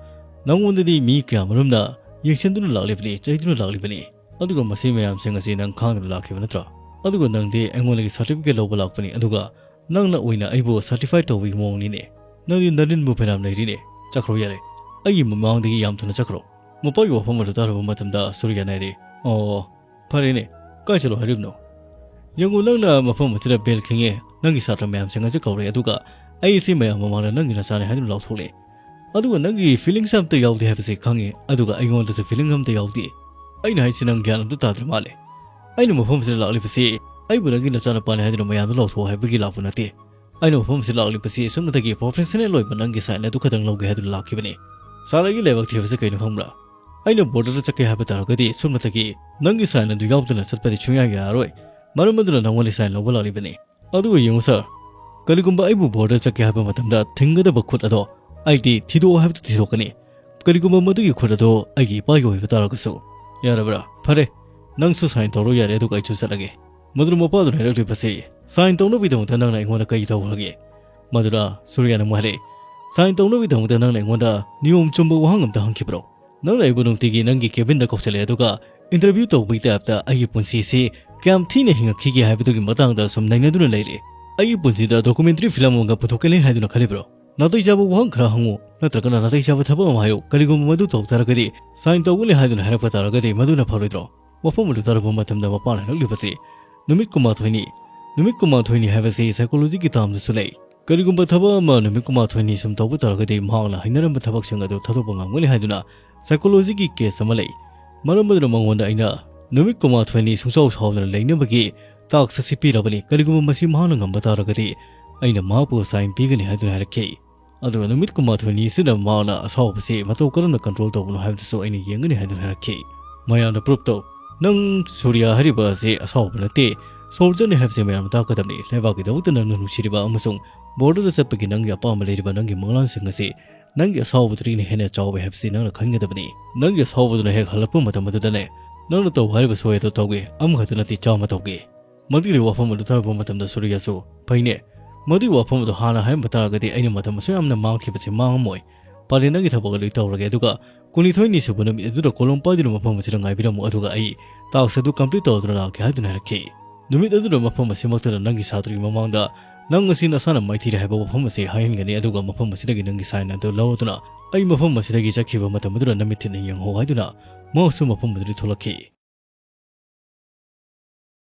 ꯅꯪꯉꯣꯟꯗꯗꯤ ꯃꯤ ꯀꯌꯥꯃꯔꯨꯝꯅ ꯌꯦꯡꯁꯤꯟꯗꯨꯅ ꯂꯥꯛꯂꯤꯕꯅꯤ, ꯆꯩꯗꯨꯅ ꯂꯥꯛꯂꯤꯕꯅꯤ꯫ ꯑꯗꯨꯒ ꯃꯁꯤ ꯃꯌꯥꯝꯁꯤꯡ ꯑꯁꯤ ꯅꯪ ꯈꯥꯡꯗꯨꯅ ꯂꯥꯛꯈꯤꯕ ꯅꯠꯇ꯭ꯔꯥ? ꯑꯗꯨꯒ ꯅꯪꯗꯤ ꯑꯩꯉꯣꯟꯗꯒꯤ ꯁꯥꯔꯇꯤꯐꯤꯀꯦꯠ ꯂꯧꯕ ꯂꯥꯛꯄꯅꯤ, ꯑꯗꯨꯒ ꯅꯪꯅ ꯑꯣꯏꯅ ꯑꯩꯕꯨ ꯁꯥꯔꯇꯤꯐꯥꯏ ꯇꯧꯕꯒꯤ ꯃꯑꯣꯡꯅꯤꯅꯦ꯫ ꯅꯪꯗꯤ ꯅꯔꯤꯟꯕꯨ ꯐꯅꯌꯥꯝ ꯂꯩꯔꯤꯅꯦ꯫ ꯆꯠꯈ꯭ꯔꯣ ꯌꯥꯔꯦ꯫ ꯑꯩꯒꯤ ꯃꯃꯥꯡꯗꯒꯤ ꯌꯥꯝ ꯊꯨꯅ ꯆꯠꯈ꯭ꯔꯣ"꯫ ꯃꯄꯥꯒꯤ ꯋꯥꯐꯝ ꯑꯗꯨ ꯇꯥꯔꯨꯕ ꯃꯇꯝꯗ ꯁꯨꯔꯤꯌꯥꯅ ꯍꯥꯏꯔꯦ, "ꯑꯣ, ꯐꯔꯦꯅꯦ, ꯀꯥꯏ ꯆꯠꯂꯣ ꯍꯥꯏꯔꯤꯕꯅꯣ? ꯌꯦꯡꯉꯨ, ꯅꯪꯅ ꯃꯐꯝ ꯑꯁꯤꯗ ꯕꯦꯜ ꯈꯤꯡꯉꯦ, ꯅꯪꯒꯤ ꯁꯥꯇ꯭ꯔ ꯃꯌꯥꯝꯁꯤꯡ ꯑꯁꯤ ꯀꯧꯔꯦ, ꯑꯗꯨꯒ ꯑꯩ ꯏꯆꯦ ꯃꯌꯥꯝ ꯃꯃꯥꯡꯗ ꯅꯪꯒꯤ ꯅꯆꯥꯅꯤ ꯍꯥꯏꯗꯨꯅ ꯂꯥꯎꯊꯣꯛꯂꯦ꯫ ꯑꯗꯨꯒ ꯅꯪꯒꯤ ꯐꯤꯂꯤꯡꯁ ꯑꯝꯇ ꯌꯥꯎꯗꯦ ꯍꯥꯏꯕꯁꯤ ꯈꯪꯉꯤ, ꯑꯗꯨꯒ ꯑꯩꯉꯣꯟꯗꯁꯨ ꯐꯤꯂꯤꯡ ꯑꯝꯇ ꯌꯥꯎꯗꯦ꯫ ꯑꯩꯅ ꯍꯥꯏꯁꯤ ꯅꯪ ꯒ꯭ꯌꯥꯟ ꯑꯝꯇ ꯇꯥꯗ꯭ꯔ ꯃꯥꯜꯂꯦ꯫ ꯑꯩꯅ ꯃꯐꯝꯁꯤꯗ ꯂꯥꯛꯂꯤꯕꯁꯤ ꯑꯩꯕꯨ ꯅꯪꯒꯤ ꯅꯆꯥꯅꯨꯄꯥꯅꯤ ꯍꯥꯏꯗꯨꯅ ꯃꯌꯥꯝꯗ ꯂꯥꯎꯊꯣꯛꯑꯣ ꯍꯥꯏꯕꯒꯤ ꯂꯥꯛꯄ ꯅꯠꯇꯦ꯫ ꯑꯩꯅ ꯃꯐꯝꯁꯤꯗ ꯂꯥꯛꯂꯤꯕꯁꯤ ꯁꯣꯝꯗꯒꯤ ꯄ꯭ꯔꯣꯐꯦꯁꯅꯦꯜ ꯑꯣꯏꯕ ꯅꯪꯒꯤ ꯁꯥꯏꯟ ꯑꯗꯨ ꯈꯛꯇꯪ ꯂꯧꯒꯦ ꯍꯥꯏꯗꯨꯅ ꯂꯥꯛꯈꯤꯕꯅꯤ꯫ ꯁꯥꯔ, ꯑꯩꯒꯤ ꯂꯥꯏꯕꯛ ꯊꯤꯕꯁꯤ ꯀꯩꯅꯣ ꯈꯪꯕ꯭ꯔꯥ? ꯑꯩꯅ ꯕꯣꯔꯗꯔꯗ ꯆꯠꯀꯦ ꯍꯥꯏꯕ ꯇꯥꯔꯒꯗꯤ ꯁꯣꯝꯗꯒꯤ ꯅꯪꯒꯤ ꯁꯥꯏꯟ ꯑꯗꯨ ꯌꯥꯎꯗꯅ ꯆꯠꯄꯗꯤ ꯁꯨꯡꯌꯥ ꯌꯥꯔꯔꯣꯏ꯫ ꯃꯔꯝ ꯑꯗꯨꯅ ꯅꯪꯉꯣꯟꯗ ꯁꯥꯏꯟ ꯂꯧꯕ ꯂꯥꯛꯂꯤꯕꯅꯤ꯫ ꯑꯗꯨꯒ ꯌꯦꯡꯉꯨ ꯁꯥꯔ, ꯀꯔꯤꯒꯨꯝꯕ ꯑꯩꯕꯨ ꯕꯣꯔꯗꯔ ꯆꯠꯀꯦ ꯍꯥꯏꯕ ꯃꯇꯝꯗ ꯊꯤꯡꯒꯗꯕ ꯈꯨꯠ ꯑꯗꯣ ꯑꯩꯗꯤ ꯊꯤꯗꯣꯛꯑꯣ ꯍꯥꯏꯕꯗꯨ ꯊꯤꯗꯣꯛꯀꯅꯤ꯫ ꯀꯔꯤꯒꯨꯝꯕ ꯃꯗꯨꯒꯤ ꯈꯨꯠ ꯑꯗꯣ ꯑꯩꯒꯤ ꯏꯄꯥꯒꯤ ꯑꯣꯏꯕ ꯇꯥꯔꯒꯁꯨ꯫ ꯌꯥꯔꯕ꯭ꯔꯥ? ꯐꯔꯦ, ꯅꯪꯁꯨ ꯁꯥꯏꯟ ꯇꯧꯔꯣ ꯌꯥꯔꯦ, ꯑꯗꯨꯒ ꯑꯩꯁꯨ ꯆꯠꯂꯒꯦ꯫ ꯃꯗꯨꯅ ꯃꯄꯥꯗꯨꯅ ꯍꯥꯏꯔꯛꯂꯤꯕꯁꯤ, "ꯁꯥꯏꯟ ꯇꯧꯅꯕꯒꯤꯗꯃꯛꯇ ꯅꯪꯅ ꯑꯩꯉꯣꯟꯗ ꯀꯔꯤ ꯇꯧꯈ꯭ꯔꯒꯦ?" ꯃꯗꯨꯗ ꯁꯨꯔꯤꯌꯥꯅ ꯑꯃꯨꯛ ꯍꯥꯏꯔꯛꯏ, "ꯁꯥꯏꯟ ꯇꯧꯅꯕꯒꯤꯗꯃꯛꯇ ꯅꯪꯅ ꯑꯩꯉꯣꯟꯗ ꯅꯤꯌꯣꯝ ꯆꯨꯝꯕ ꯋꯥꯍꯪ ꯑꯝꯇ ꯍꯪꯈꯤꯕ꯭ꯔꯣ? ꯅꯪꯅ ꯑꯩꯕꯨ ꯅꯨꯡꯇꯤꯒꯤ ꯅꯪꯒꯤ ꯀꯦꯕꯤꯟꯗ ꯀꯧꯁꯜꯂꯛꯑꯦ, ꯑꯗꯨꯒ ꯏꯟꯇꯔꯚ꯭ꯌꯨ ꯇꯧꯕꯒꯤ ꯇꯥꯏꯞꯇ ꯑꯩꯒꯤ ꯄꯨꯟꯁꯤꯁꯤ ꯀꯌꯥꯝ ꯊꯤꯅ ꯍꯤꯡꯉꯛꯈꯤꯒꯦ ꯍꯥꯏꯕꯗꯨꯒꯤ ꯃꯇꯥꯡꯗ ꯁꯨꯝ ꯅꯩꯅꯗꯨꯅ ꯂꯩꯔꯦ꯫ ꯑꯩꯒꯤ ꯄꯨꯟꯁꯤꯗ ꯗꯣꯀꯨꯃꯦꯟꯇꯔꯤ ꯐꯤꯂꯝ ꯑꯃꯒ ꯄꯨꯊꯣꯛꯀꯅꯤ ꯍꯥꯏꯗꯨꯅ ꯈꯜꯂꯤꯕ꯭ꯔꯣ? ꯅꯥꯇꯩ ꯆꯥꯕ ꯋꯥꯍꯪ ꯈꯔ ꯍꯪꯉꯨ, ꯅꯠꯇ꯭ꯔꯒꯅ ꯅꯥꯇꯩ ꯆꯥꯕ ꯊꯕꯛ ꯑꯃ ꯍꯥꯏꯌꯨ꯫ ꯀꯔꯤꯒꯨꯝꯕ ꯃꯗꯨ ꯇꯧ ꯇꯥꯔꯒꯗꯤ, ꯁꯥꯏꯟ ꯇꯧꯒꯅꯤ ꯍꯥꯏꯗꯨꯅ ꯍꯥꯏꯔꯛꯄ ꯇꯥꯔꯒꯗꯤ ꯃꯗꯨꯅ ꯐꯔꯣꯏꯗ꯭ꯔꯣ?" ꯋꯥꯐꯝ ꯑꯗꯨ ꯇꯥꯔꯛꯄ ꯃꯇꯝꯗ ꯃꯄꯥꯅ ꯍꯥꯏꯔꯛꯂꯤꯕꯁꯤ ꯅꯨꯃꯤꯠ ꯀꯨꯟꯃꯥꯊꯣꯏꯅꯤ꯫ ꯅꯨꯃꯤꯠ ꯀꯨꯟꯃꯥꯊꯣꯏꯅꯤ ꯍꯥꯏꯕꯁꯤ ꯁꯥꯏꯀꯣꯂꯣꯖꯤꯒꯤ ꯇꯥꯝꯗꯁꯨ ꯂꯩ꯫ ꯀꯔꯤꯒꯨꯝꯕ ꯊꯕꯛ ꯑꯃ ꯅꯨꯃꯤꯠ ꯀꯨꯟꯃꯥꯊꯣꯏꯅꯤ ꯁꯨꯝ ꯇꯧꯕ ꯇꯥꯔꯒꯗꯤ ꯃꯍꯥꯛꯅ ꯍꯩꯅꯔꯝꯕ ꯊꯕꯛꯁꯤꯡ ꯑꯗꯨ ꯊꯥꯗꯣꯛꯄ ꯉꯝꯒꯅꯤ ꯍꯥꯏꯗꯨꯅ ꯁꯥꯏꯀꯣꯂꯣꯖꯤꯒꯤ ꯀꯦꯁ ꯑꯃ ꯂꯩ꯫ ꯃꯔꯝ ꯑꯗꯨꯅ ꯃꯉꯣꯟꯗ ꯑꯩꯅ ꯅꯨꯃꯤꯠ ꯀꯨꯟꯃꯥꯊꯣꯏꯅꯤ ꯁꯨꯡꯁꯥꯎ ꯁꯥꯎꯗꯅ ꯂꯩꯅꯕꯒꯤ ꯇꯥꯛꯁ ꯑꯁꯤ ꯄꯤꯔꯕꯅꯤ꯫ ꯀꯔꯤꯒꯨꯝꯕ ꯃꯁꯤ ꯃꯍꯥꯛꯅ ꯉꯝꯕ ꯇꯥꯔꯒꯗꯤ ꯑꯩꯅ ꯃꯍꯥꯛꯄꯨ ꯁꯥꯏꯟ ꯄꯤꯒꯅꯤ ꯍꯥꯏꯗꯨꯅ ꯍꯥꯏꯔꯛꯈꯤ꯫ ꯑꯗꯨꯒ ꯅꯨꯃꯤꯠ ꯀꯨꯟꯃꯥꯊꯣꯏꯅꯤ ꯑꯁꯤꯗ ꯃꯍꯥꯛꯅ ꯑꯁꯥꯎꯕꯁꯤ ꯃꯇꯧ ꯀꯔꯝꯅ ꯀꯟꯇ꯭ꯔꯣꯜ ꯇꯧꯕꯅꯣ ꯍꯥꯏꯕꯗꯨꯁꯨ ꯑꯩꯅ ꯌꯦꯡꯒꯅꯤ ꯍꯥꯏꯗꯨꯅ ꯍꯥꯏꯔꯛꯈꯤ꯫ ꯃꯌꯥꯝꯅ ꯄ꯭ꯔꯨꯞ ꯇꯧ, "ꯅꯪ ꯁꯨꯔꯤꯌꯥ ꯍꯥꯏꯔꯤꯕ ꯑꯁꯤ ꯑꯁꯥꯎꯕ ꯅꯠꯇꯦ, ꯁꯣꯜꯖꯔꯅꯤ ꯍꯥꯏꯕꯁꯤ ꯃꯌꯥꯝꯅ ꯇꯥꯛꯀꯗꯕꯅꯤ꯫ ꯂꯩꯕꯥꯛꯀꯤꯗꯃꯛꯇ ꯅꯪꯅ ꯅꯨꯡꯁꯤꯔꯤꯕ ꯑꯃꯁꯨꯡ ꯕꯣꯔꯗꯔꯗ ꯆꯠꯄꯒꯤ ꯅꯪꯒꯤ ꯑꯄꯥꯝꯕ ꯂꯩꯔꯤꯕ ꯅꯪꯒꯤ ꯃꯪꯂꯥꯟꯁꯤꯡ ꯑꯁꯤ ꯅꯪꯒꯤ ꯑꯁꯥꯎꯕꯗꯨꯗꯒꯤꯅ ꯍꯦꯟꯅ ꯆꯥꯎꯕ ꯍꯥꯏꯕꯁꯤ ꯅꯪꯅ ꯈꯟꯒꯗꯕꯅꯤ꯫ ꯅꯪꯒꯤ ꯑꯁꯥꯎꯕꯗꯨꯅ ꯍꯦꯛ ꯍꯜꯂꯛꯄ ꯃꯇꯝ ꯑꯗꯨꯗꯅꯦ, ꯅꯪꯅ ꯇꯧ ꯍꯥꯏꯔꯤꯕ ꯁꯣꯏ ꯑꯗꯨ ꯇꯧꯒꯦ꯫ ꯑꯃꯈꯛꯇ ꯅꯠꯇꯦ, ꯆꯥꯝꯃ ꯇꯧꯒꯦ꯫" ꯃꯗꯨꯒꯤ ꯋꯥꯐꯝ ꯑꯗꯨ ꯇꯥꯔꯛꯄ ꯃꯇꯝꯗ ꯁꯨꯔꯤꯌꯥꯁꯨ, "ꯐꯩꯅꯦ, ꯃꯗꯨꯒꯤ ꯋꯥꯐꯝ ꯑꯗꯨ ꯍꯥꯟꯅ ꯍꯥꯏꯔꯝꯕ ꯇꯥꯔꯒꯗꯤ ꯑꯩꯅ ꯃꯇꯝ ꯑꯁꯨꯛ ꯌꯥꯝꯅ ꯃꯥꯡꯈꯤꯕꯁꯤ ꯃꯥꯡꯉꯝꯃꯣꯏ꯫ ꯐꯔꯦ, ꯅꯪꯒꯤ ꯊꯕꯛ ꯑꯗꯨ ꯑꯩ ꯇꯧꯔꯒꯦ, ꯑꯗꯨꯒ ꯀꯨꯟꯅꯤꯊꯣꯏꯅꯤ ꯁꯨꯕ ꯅꯨꯃꯤꯠ ꯑꯗꯨꯗ ꯀꯣꯂꯣꯝ ꯄꯥꯏꯗꯨꯅ ꯃꯐꯝ ꯑꯁꯤꯗ ꯉꯥꯏꯕꯤꯔꯝꯃꯨ, ꯑꯗꯨꯒ ꯑꯩ ꯇꯥꯛꯁ ꯑꯗꯨ ꯀꯝꯄ꯭ꯂꯤꯠ ꯇꯧꯗꯨꯅ ꯂꯥꯛꯀꯦ" ꯍꯥꯏꯗꯨꯅ ꯍꯥꯏꯔꯛꯈꯤ꯫ ꯅꯨꯃꯤꯠ ꯑꯗꯨꯗ ꯃꯐꯝ ꯑꯁꯤꯃꯛꯇꯗ ꯅꯪꯒꯤ ꯁꯥꯇ꯭ꯔꯒꯤ ꯃꯃꯥꯡꯗ ꯅꯪ ꯑꯁꯤ ꯅꯁꯥꯅ ꯃꯥꯏꯊꯤꯔꯦ ꯍꯥꯏꯕ ꯋꯥꯐꯝ ꯑꯁꯤ ꯍꯥꯏꯍꯟꯒꯅꯤ, ꯑꯗꯨꯒ ꯃꯐꯝ ꯑꯁꯤꯗꯒꯤ ꯅꯪꯒꯤ ꯁꯥꯏꯟ ꯑꯗꯨ ꯂꯧꯗꯨꯅ ꯑꯩ ꯃꯐꯝ ꯑꯁꯤꯗꯒꯤ ꯆꯠꯈꯤꯕ ꯃꯇꯝ ꯑꯗꯨꯗ ꯅꯃꯤꯠ ꯊꯤꯟꯅ ꯌꯦꯡꯍꯧ ꯍꯥꯏꯗꯨꯅ ꯃꯍꯥꯛꯁꯨ ꯃꯐꯝ ꯑꯗꯨꯗꯒꯤ ꯊꯣꯛꯂꯛꯈꯤ꯫